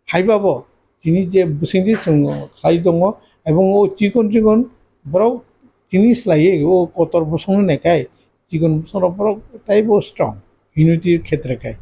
Hai ba bo, chini je bisingtwi chwng khlai tongo, ebong o chikon chikon borok chini slai o kotor bosong nai khai, chikon bosong rok borok taibo strong, unity khetre khai.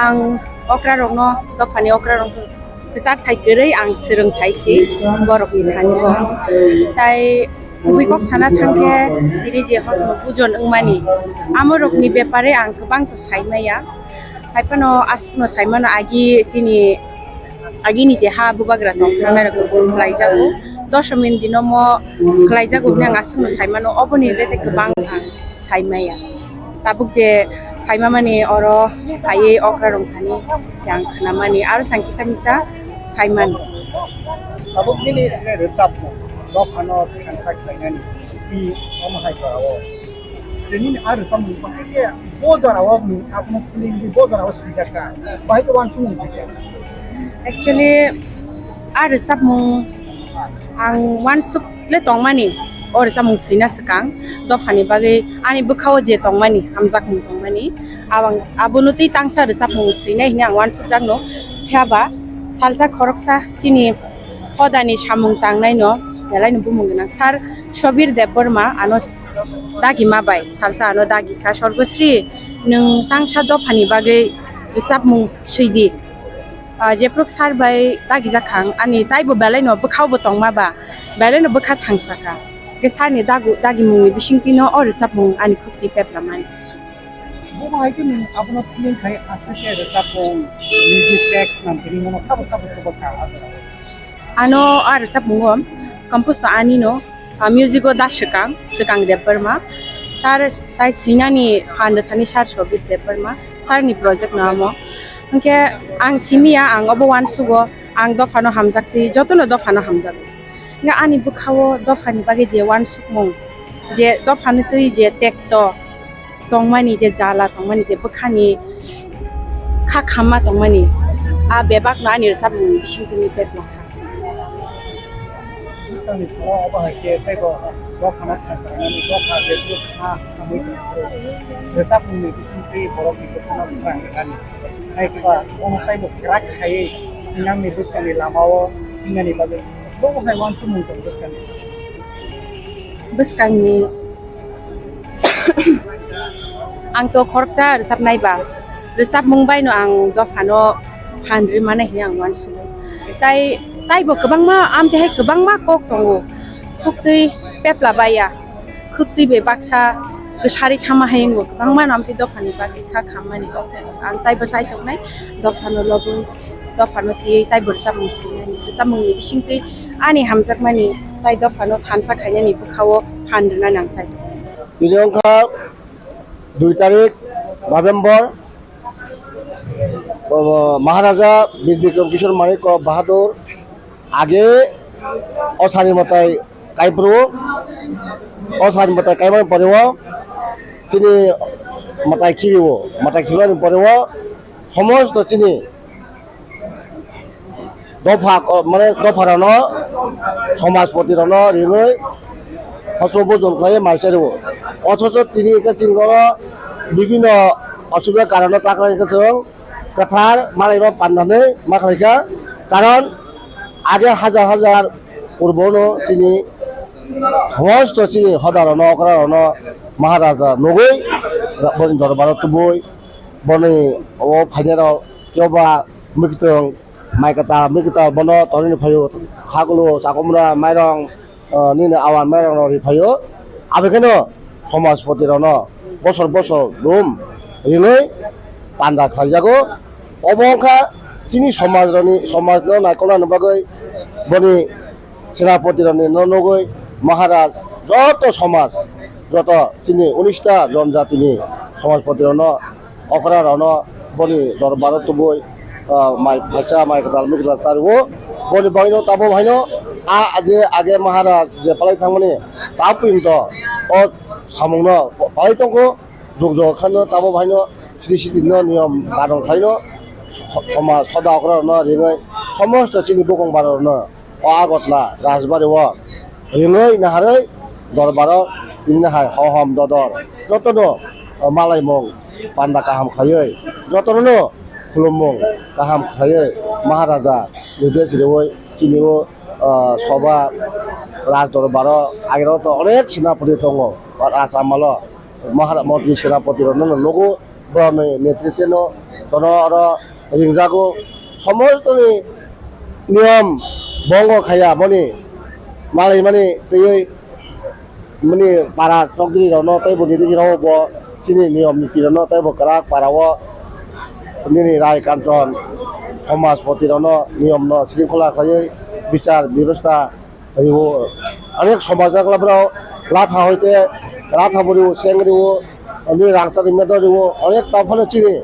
Ang okra rokno, dophani okra rok kwchar thai kwrwi ang swrwng thai si borokni thani bo. Tai kubui kok sana thangkhe tini je hosno bujon wngmani, amo rokni bepare ang kwbang to sai maya. Hai phano aswkno sai mano agi chini agini je ha bubagra tong thangna rok khlai jago. Dosomin dino mo khlai jago hwnwi ang aswkno sai mano, oboni rete kwbang ang sai maya. Tabuk je sai mamani oro phaiwi okra rong thani je ang khwnamani aro sang kisa misa sai mani. Tabuk nini rwchapmung dophano thansa khlainani twi omo hai jorao. Nini a rwchapmung bahai khe bo jorao nwng abono feeling di bo jorao swijak kha. Bahai khe uansukmung khe. Actually, a rwchapmung ang uansuk le tongmani, o rwchapmung swina swkang dophani bagwi ani bwkhao je tongmani, hamjakmung tongmani, abang-, abono tei tangsa rwchapmung swinai hwnwi ang uansukjakno. Phiya ba salsa khoroksa chini hodani samung tangnaino belaino bumung gwnang Sir Sobir Debbarma ano dagima bai salsa ano dagi kha, "Sorgosri, nwng tangsa dophani bagwi rwchapmung swidi." Ah, jephru sir bai dagijak kha ang, ani taibo belaino bwkhao bo tongma ba, belaino bwkha thangsa kha. Khe sir ni dagu-, dagimungni bisingtwino o rwchapmung ani khukti peplamani. Bo bahai khe nwng abono feeling khai aswk khe rwchapmung, music tracks nam tini mono sabo sabo chuba kha a jorao. Ano a rwchapmungo compose to anino, ah, music o da swkang, swkang Debbarma. Tar, tai swinani phan rwthani Sir Sobir Debbarma, sir ni project no amo. Hwnkhe ang simiya, ang obo uansugo, ang dophano hamjaktwi, jotono dophano hamjago. Hwnkhe ani bwkhao dophani bagwi je uansukmung, je dophani twi je tekto, tongmani je jala tongmani je bwkhani kha khamma tongmani, a bebakno ani rwchapmungni bisingtwi ni bebak kha. Bwskangni salo obo hai khe teibo dophano kha khlainani dopha je bwkha khamwi tongphuru rwchapmungni bisingtwi borokni bwkhano swrang rwnani. Hai khe ba omo teibo kwrak khaiwi sinamni bwskangni lamao thingnani bagwi bo hai uansukmung tong bwskangni. Bwskangni ang to khoroksa rwchapnai ba, rwchapmung baino ang dophano phan rwmani hwnwi ang uansugo. Tai, taibo kwbangma, amtwi hai kwbangma kok tongo, khuktwi pepla baiya, khuktwi bai baksa kwsari thama hai wngo, kwbangma no amtwi dophani bagwi kha khammani kok tongo. Ang taibo chai tongnai, dophano logi, dophano twiwi taibo rwchapmung swinani, rwchapmungni bisingtwi ani hamjakmani tai dophano thansa khainani bwkhao phan rwnani ang chai tongnai. Tini wngkha dui tarik November, o, Maharaja Bir Bikram Kishore Manikya Bahadur age o sani mwtai kaiphuru, o sani mwtai kaimani pore o chini mwtai khibiwo, mwtai khibimani pore o somosto chini dopha, o, mane dopha rokno, somajpoti rokno ringwi hosmo bujon khlaiwi mai chai rwo. Othocho tini hwnkhe chini oro bibhinno osubida karono ta khlai khe chwng kwthar malaima panda hinwi ma khlai kha. Karon age hajar hajar purbono chini somosto chini hoda rokno, okra rokno Maharaja nugwi boni dorbaro tubui boni o phainairok keboba mwkhwtwng mai kwtal, mwkhwtwng bono torino phaio, khakulu, chakumra, mairong, ah, nini awan mairong rok ri phaio. Abekheno somajpoti rokno bosor bosor room rinwi panda khlaijago. Obo wngkha chini somaj rokni, somajno naikolnani bagwi boni senapoti rokni no nugwi Maharaj joto somaj, joto chini unista jonjatini somajpoti rokno okra rokno boni dorbaro tubui, ah, mai phaisa mai kwtal mui kwtal charwo. Boni bagwino tabuk haino a je age Maharaj je palai thangmani ta puinto o samungno palai tongkho, jug jug khano tabuk haino sri sitino niyom karon khlaino so-, somaj soda okra rokno rinwi somosto chini bukung barok rokno o Agartala Rajbari o ringwi naharwi dorbaro tini hai hohom dodor jotono malaimung panda kaham khaiwi jotono khulummung kaham khaiwi Maharaja nides riwi chini o, ah, soba raj dorbaro agero to onek senapati tongo, Raj Amalo Mahara-, Mantri Senapati rokno nugo, borokni netritwno Jono oro ringjago, somostoni niyom bongo khaiya boni malaimani twiwi mani para chokdri rokno tei bo nini rok bo chini niyom niti rokno tei bo kwrak para o nini rai kanchon somajpoti rokno niyom no sringkhola khaiwi bichar bebostha riwo. Onek somaj wngkha borok latha hoite latha bo riwo, seng riwo, ani rangchak ni medal riwo, onek ta phano chini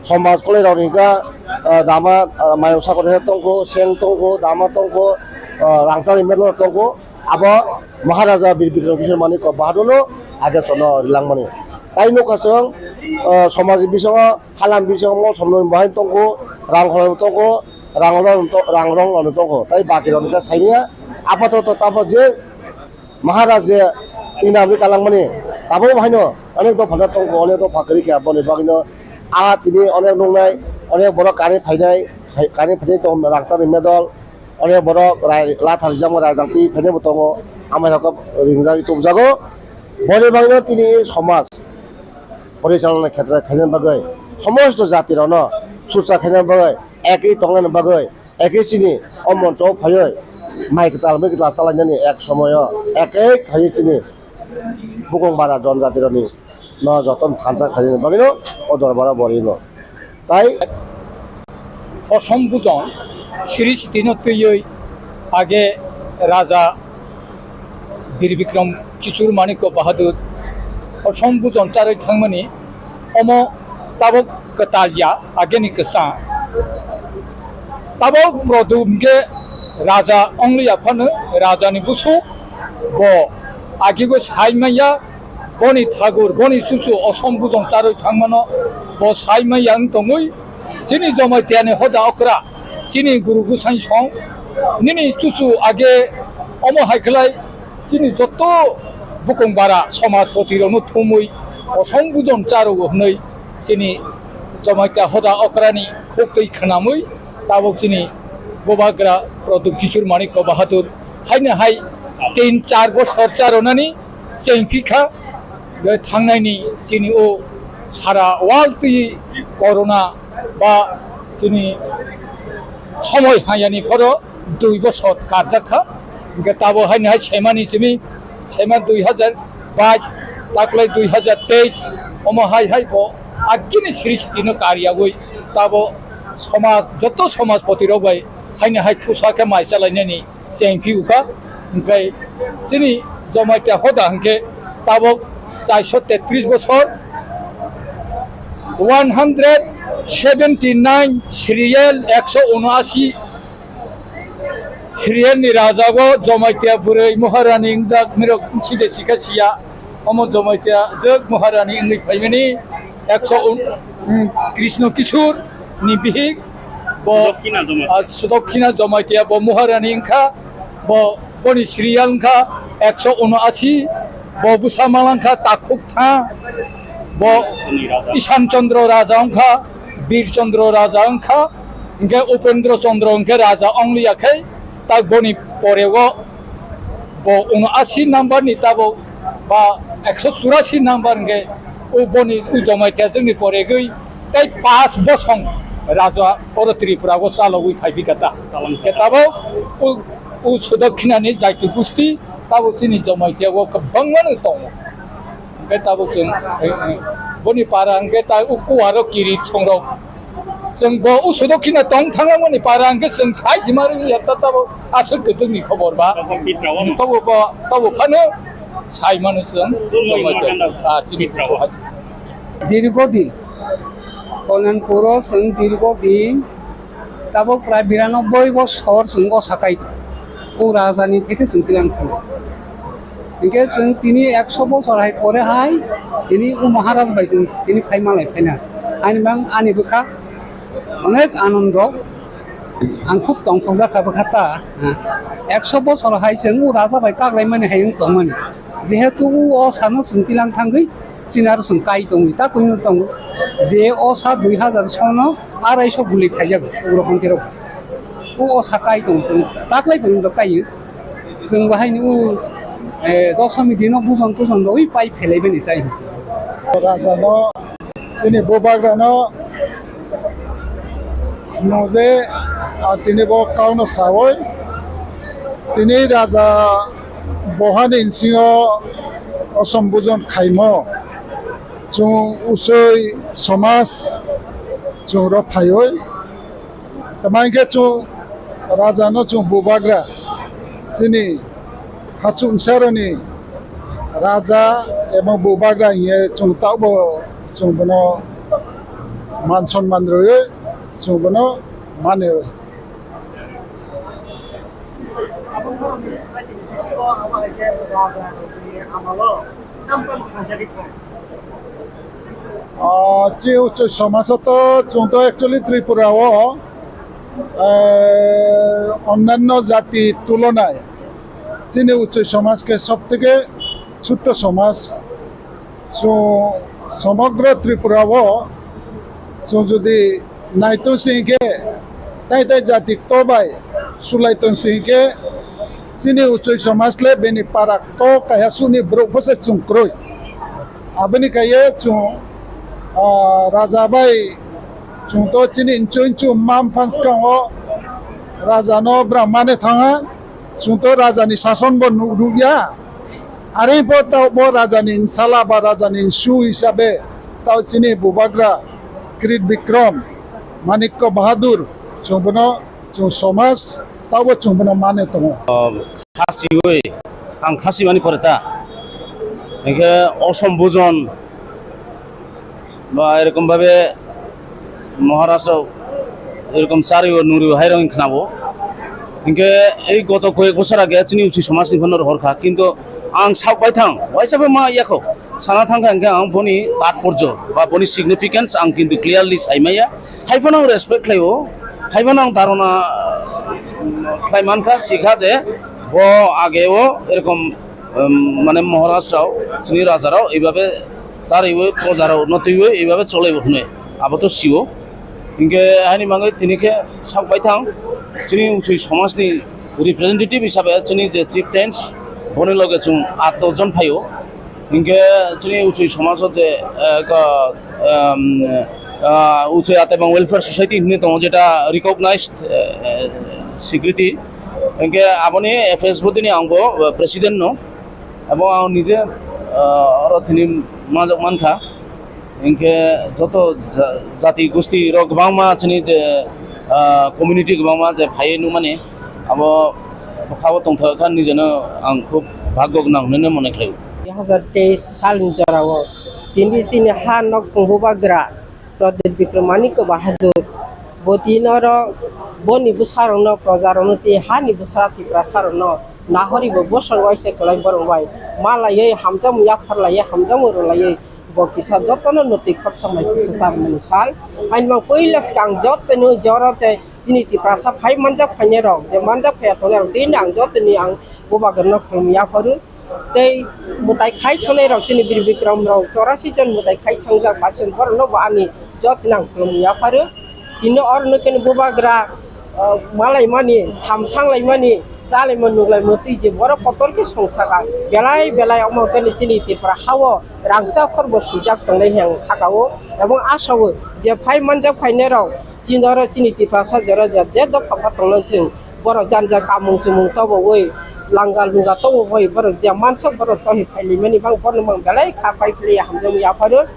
somaj kwlai rok ni hwnkha, ah, dama, ah, mayung sakori tongkho, seng tongkho, dama tongkho, ah, rangchak ni medal tongkho. Abo Maharaja Bir Bikram Kishore Manik Bahadur no age sono rilangmani. Tai nukha chwng, ah, somaj bisingo Halam bisingo mol somno bahai tongkho, rang khorang tongkho, rang rong to-, rang rong rok tongkho, tai baki rok khe saimanya. Apatoto tabo je Maharaj je inam ri kalangmani, tabo bahaino onek dopha tongkho, onek dopha kwrwi khe aboni bagwino a tini onek nuknai, onek borok kani phainai, hai-, kani phainai tong rangchakni medal, onek borok rai latha rijamo rai dangtwi phainai bo tongo, amai rok ringjagwi tubjago. Boni bagwino tini somaj porichalona khetre khaina bagwi, somosto jati rokno sursa khaina bagwi, ekwi tongna bagwi, ekwi chini o moncho o phaiwi mai kwtal mai kwtal chalainani ek somoyo ekwi khaiwi chini bukung bara jon jati rokni no jotono thansa khaina bagwino o dorbaro borino. Tai Hosom bujon siri sitino twiwi age Raja Bir Bikram Kishore Manikya Bahadur hosom bujon charwi thangmani omo tabok kwtal ya ageni kwsa. Tabok produm ge raja ongliya phano rajani busu bo agigo sai manya. Boni thagur, boni chuchu osom bujong charwi thangmano bo sai manya wng tongwi, chini Jamaitiyani hoda okra, chini guru gusai song, nini chuchu age omo hai khlai chini joto bukung bara somajpoti rokno thumwi osom bujong charwo hwnwi chini Jamaitiya hoda okrani khuktwi khwnamwi tabok chini bubagra Pradyot Kishore Manikya Bahadur haino hai tin char bosor charonani chengphi kha. Thangnai ni chini o sara world twi corona ba chini somoi hayani phoro dui bosor karjak kha. Hingke tabo haino hai semani simi sema dui hajar bais taklai dui hajar teis omo hai hai bo agini srishti no karyagwi tabo somaj joto somajpoti rok bai haino hai thusa khe mai chalainani chengphi ukha. Hingke chini Jamaitiya hoda hingke tabok chairso tetris bosor, one hundred seventy nine serial, ekso unoashi serial ni rajago Jamaitiya bwrwi Maharani wngjak mirok side sikha siya. Omo Jamaitiya jwk Maharani wngwi phaimani ekso un-, um, Krishna Kishore ni bihik bo, Sudokhina Jamaitiya. Ah, Sudokhina Jamaitiya bo Maharani wngkha, bo, boni serial wngkha ekso unoashi, bo bwsa malangkha takhuk tha, bo Ishan Chandra Raja wngkha, Bir Chandra Raja wngkha, hingke Upendra Chandra hingke Raja ongliya khe, tak boni pore o bo unoashi number ni tabok ba ekso churashi number hingke o boni o Jamaitiya jwkni poregwi tei pas bosong raja oro Tripura o chalogwi phai bikha ta. Chalangkha. Hingke tabok o, o Sudokhina ni jaiti gusti tabok chini Jamaitiya o kwbangma no tongo. Hingke tabok chwng, eh, eh, boni para hingke ta o kuwaro kiri songrok. Chwng bo o Sudokhina tong thangmani para hingke chwng sai sima rwya ta tabok aswk kwtwkni khobor ba. Tabok Tiprao. Tabok bo, tabok phano sai mano chwng. Tumoi Tumoi Maganda. Ah, chini Tiprao. Dirgo din. Kalyanpuro chwng dirgo din. Tabok prai biranoboi bosor chwng osa kai tong. O rajani theke chwng twilang thangwi. Hinkhe chwng tini ekso bosor hai pore hai tini o Maharaj bai chwng tini phai malai phaina. Ani mang ani bwkha onek anondo. Ang khub tongthokjak kha bwkha ta. Ekso bosor hai chwng o raja bai kaklaimani hai wng tongmani. Jehetu o osano chwng twilang thangwi chini aro chwng kai tongwi ta kunu tongo. Je osa dui hajar sono araiso guli khaijago ugrok hwnkhirok. O osa kai tong chwng taklai phaino kaiyo. Chwng bo haino o, eh, dosomi dino bujon tujon rogwi pai phelaibani tai. Rajano, chini bubagrano Nung je, ah, tini bo kauno sawi, tini raja bohani nsingo osom bujon khaimo, chwng usoi somaj chwng rok phaiwi, tama hwnkhe chwng raja no chwng bubagra chini hachuk nsaroni raja ebong bubagra hiye chwng taubo chwng bono man sonman rwi chwng bono mani. Abo borokni society ni bisingo abo hai khe raja ni amalo tam tam khanjagwi thang. Ah, chini uchu somaj o to chwng to actually Tripura o, eh, onnanno jati tulonai chini uchu somaj khe sob theke chutto somaj. Chwng somogro Tripura o chwng jodi naitong sing khe, tai tai jati kto bai sulai tong sing khe, chini uchoi somaj le bini para kto kaiha suni borok bo se chwng kwrwi. Aboni kaiye chwng, ah, raja bai chwng to chini inchu inchu mam phan swkang o raja no bwrang mane thang ha, chwng to raja ni sason bo nuk ruk ya. Are bo tao bo raja ni nsala ba raja ni nsu hisabe tao chini bubagra Kirit Bikram, Manikya Bahadur, chwng bono chwng somaj tao bo chwng bono mane tongo. Khasiwi, ang khasi mani pore ta, hingke osom bujon ba erokom bhabe Maharaj rok erokom chariwo nuriwo hai rok khnabo. Hingke ei goto koyek bosor age chini uchi somaj ni phano rohor kha, kintu ang sak bai thang, waisa bai ma yakho sana thang kha, hingke ang boni tatporjo ba boni significance ang kintu clearly sai maya. Hai phano ang respect khlaio, hai phano ang dharona khlai mankha, sikha je bo age o erokom, um, mane Maharaj rok, chini raja rok, eibabe chariwi, pojarok no twiwi, eibabe cholaibo hwnwi. Abo to siwo. Hinkhe haini bagwi tini khe sak bai thang, chini uchui somajni representative hisabe chini je chieftains, boni loge chwng aat dos jon phaio. Hinkhe chini uchui somajo je, eh, ka, um, ah, uchui Atebang Welfare Society hinwi tongo, jeta recognized, eh, eh, security. Hinkhe aboni F S bodini angbo, eh, president no. Abo ang nije, ah, oro tini majok mankha. Hinkhe joto ja-, jati gosti rok kwbangma chini je, ah, community kwbangma je phaiwi nukmani, abo bwkhao tongthok kha nijeno ang khub bhagyo gwnang hwnwi mone khlaio. Dui hazar teis salni jorao tini chini ha nok thwngbubagra Pradyot Bikram Manikya Bahadur bo tini oro boni bwsarokno, projarokno tei hani bwsarok Tiprasarokno nahori bo bosong waisa kwlai borok bai ma laiwi hamjakmung yapharlaiwi hamjakmung rwlaiwi bo kisa jotono nwtwi khorsa mai khorsa charwmani sal. Haini mang puila swkang jotono joro tei chini Tiprasa phai manjak phainairok, je manjak phaiya tongnai rok tei ang jotoni ang bubagrano khulum yapharu. Tei mwtai khai thangnai rok chini Bir Bikram rok chorasi jon mwtai khai thangjak, pasen borok no bo ani jotoni ang khulum yapharu. Tini oro no khe bubagra, ah, malaimani, thamsang laimani, chalaima nukhlaima twi je borok kotor khe songsaka. Belai belai omo khe chini Tripura hao rangchak khor bo swijak tongnai hwnwi ang kha o, ebong asa o je phai manjak phainai rok chini oro chini Tiprasa jora je je dopha pha tongna thung, borok jani ja kamung chumung tobowi langa lunga tobowi borok je mansak borok tohi phailaimani bang borok mang belai kha pai philai hamjakmung yapharu.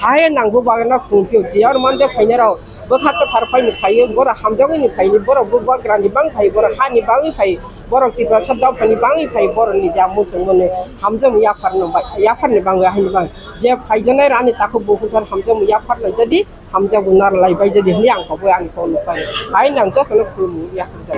Hai nangbo bagwi no khungpio je oro manjak phainai rok bwkha kwthar phaini phaiwi borok hamjakmani phaini borok bubagrani bang phai borok hani bagwi phai borok Tiprasa dophani bagwi phai borok ni ja muchungmani hamjakmung yapharno bai yapharni bangwi haini bang je phaijaknai rani takhuk buphusar hamjakmung yapharnai jadi. Hamjago narwlai bai jadi hwnwi ang koboi ani kokno pai. Hai nang jotono khulumung yapharjak.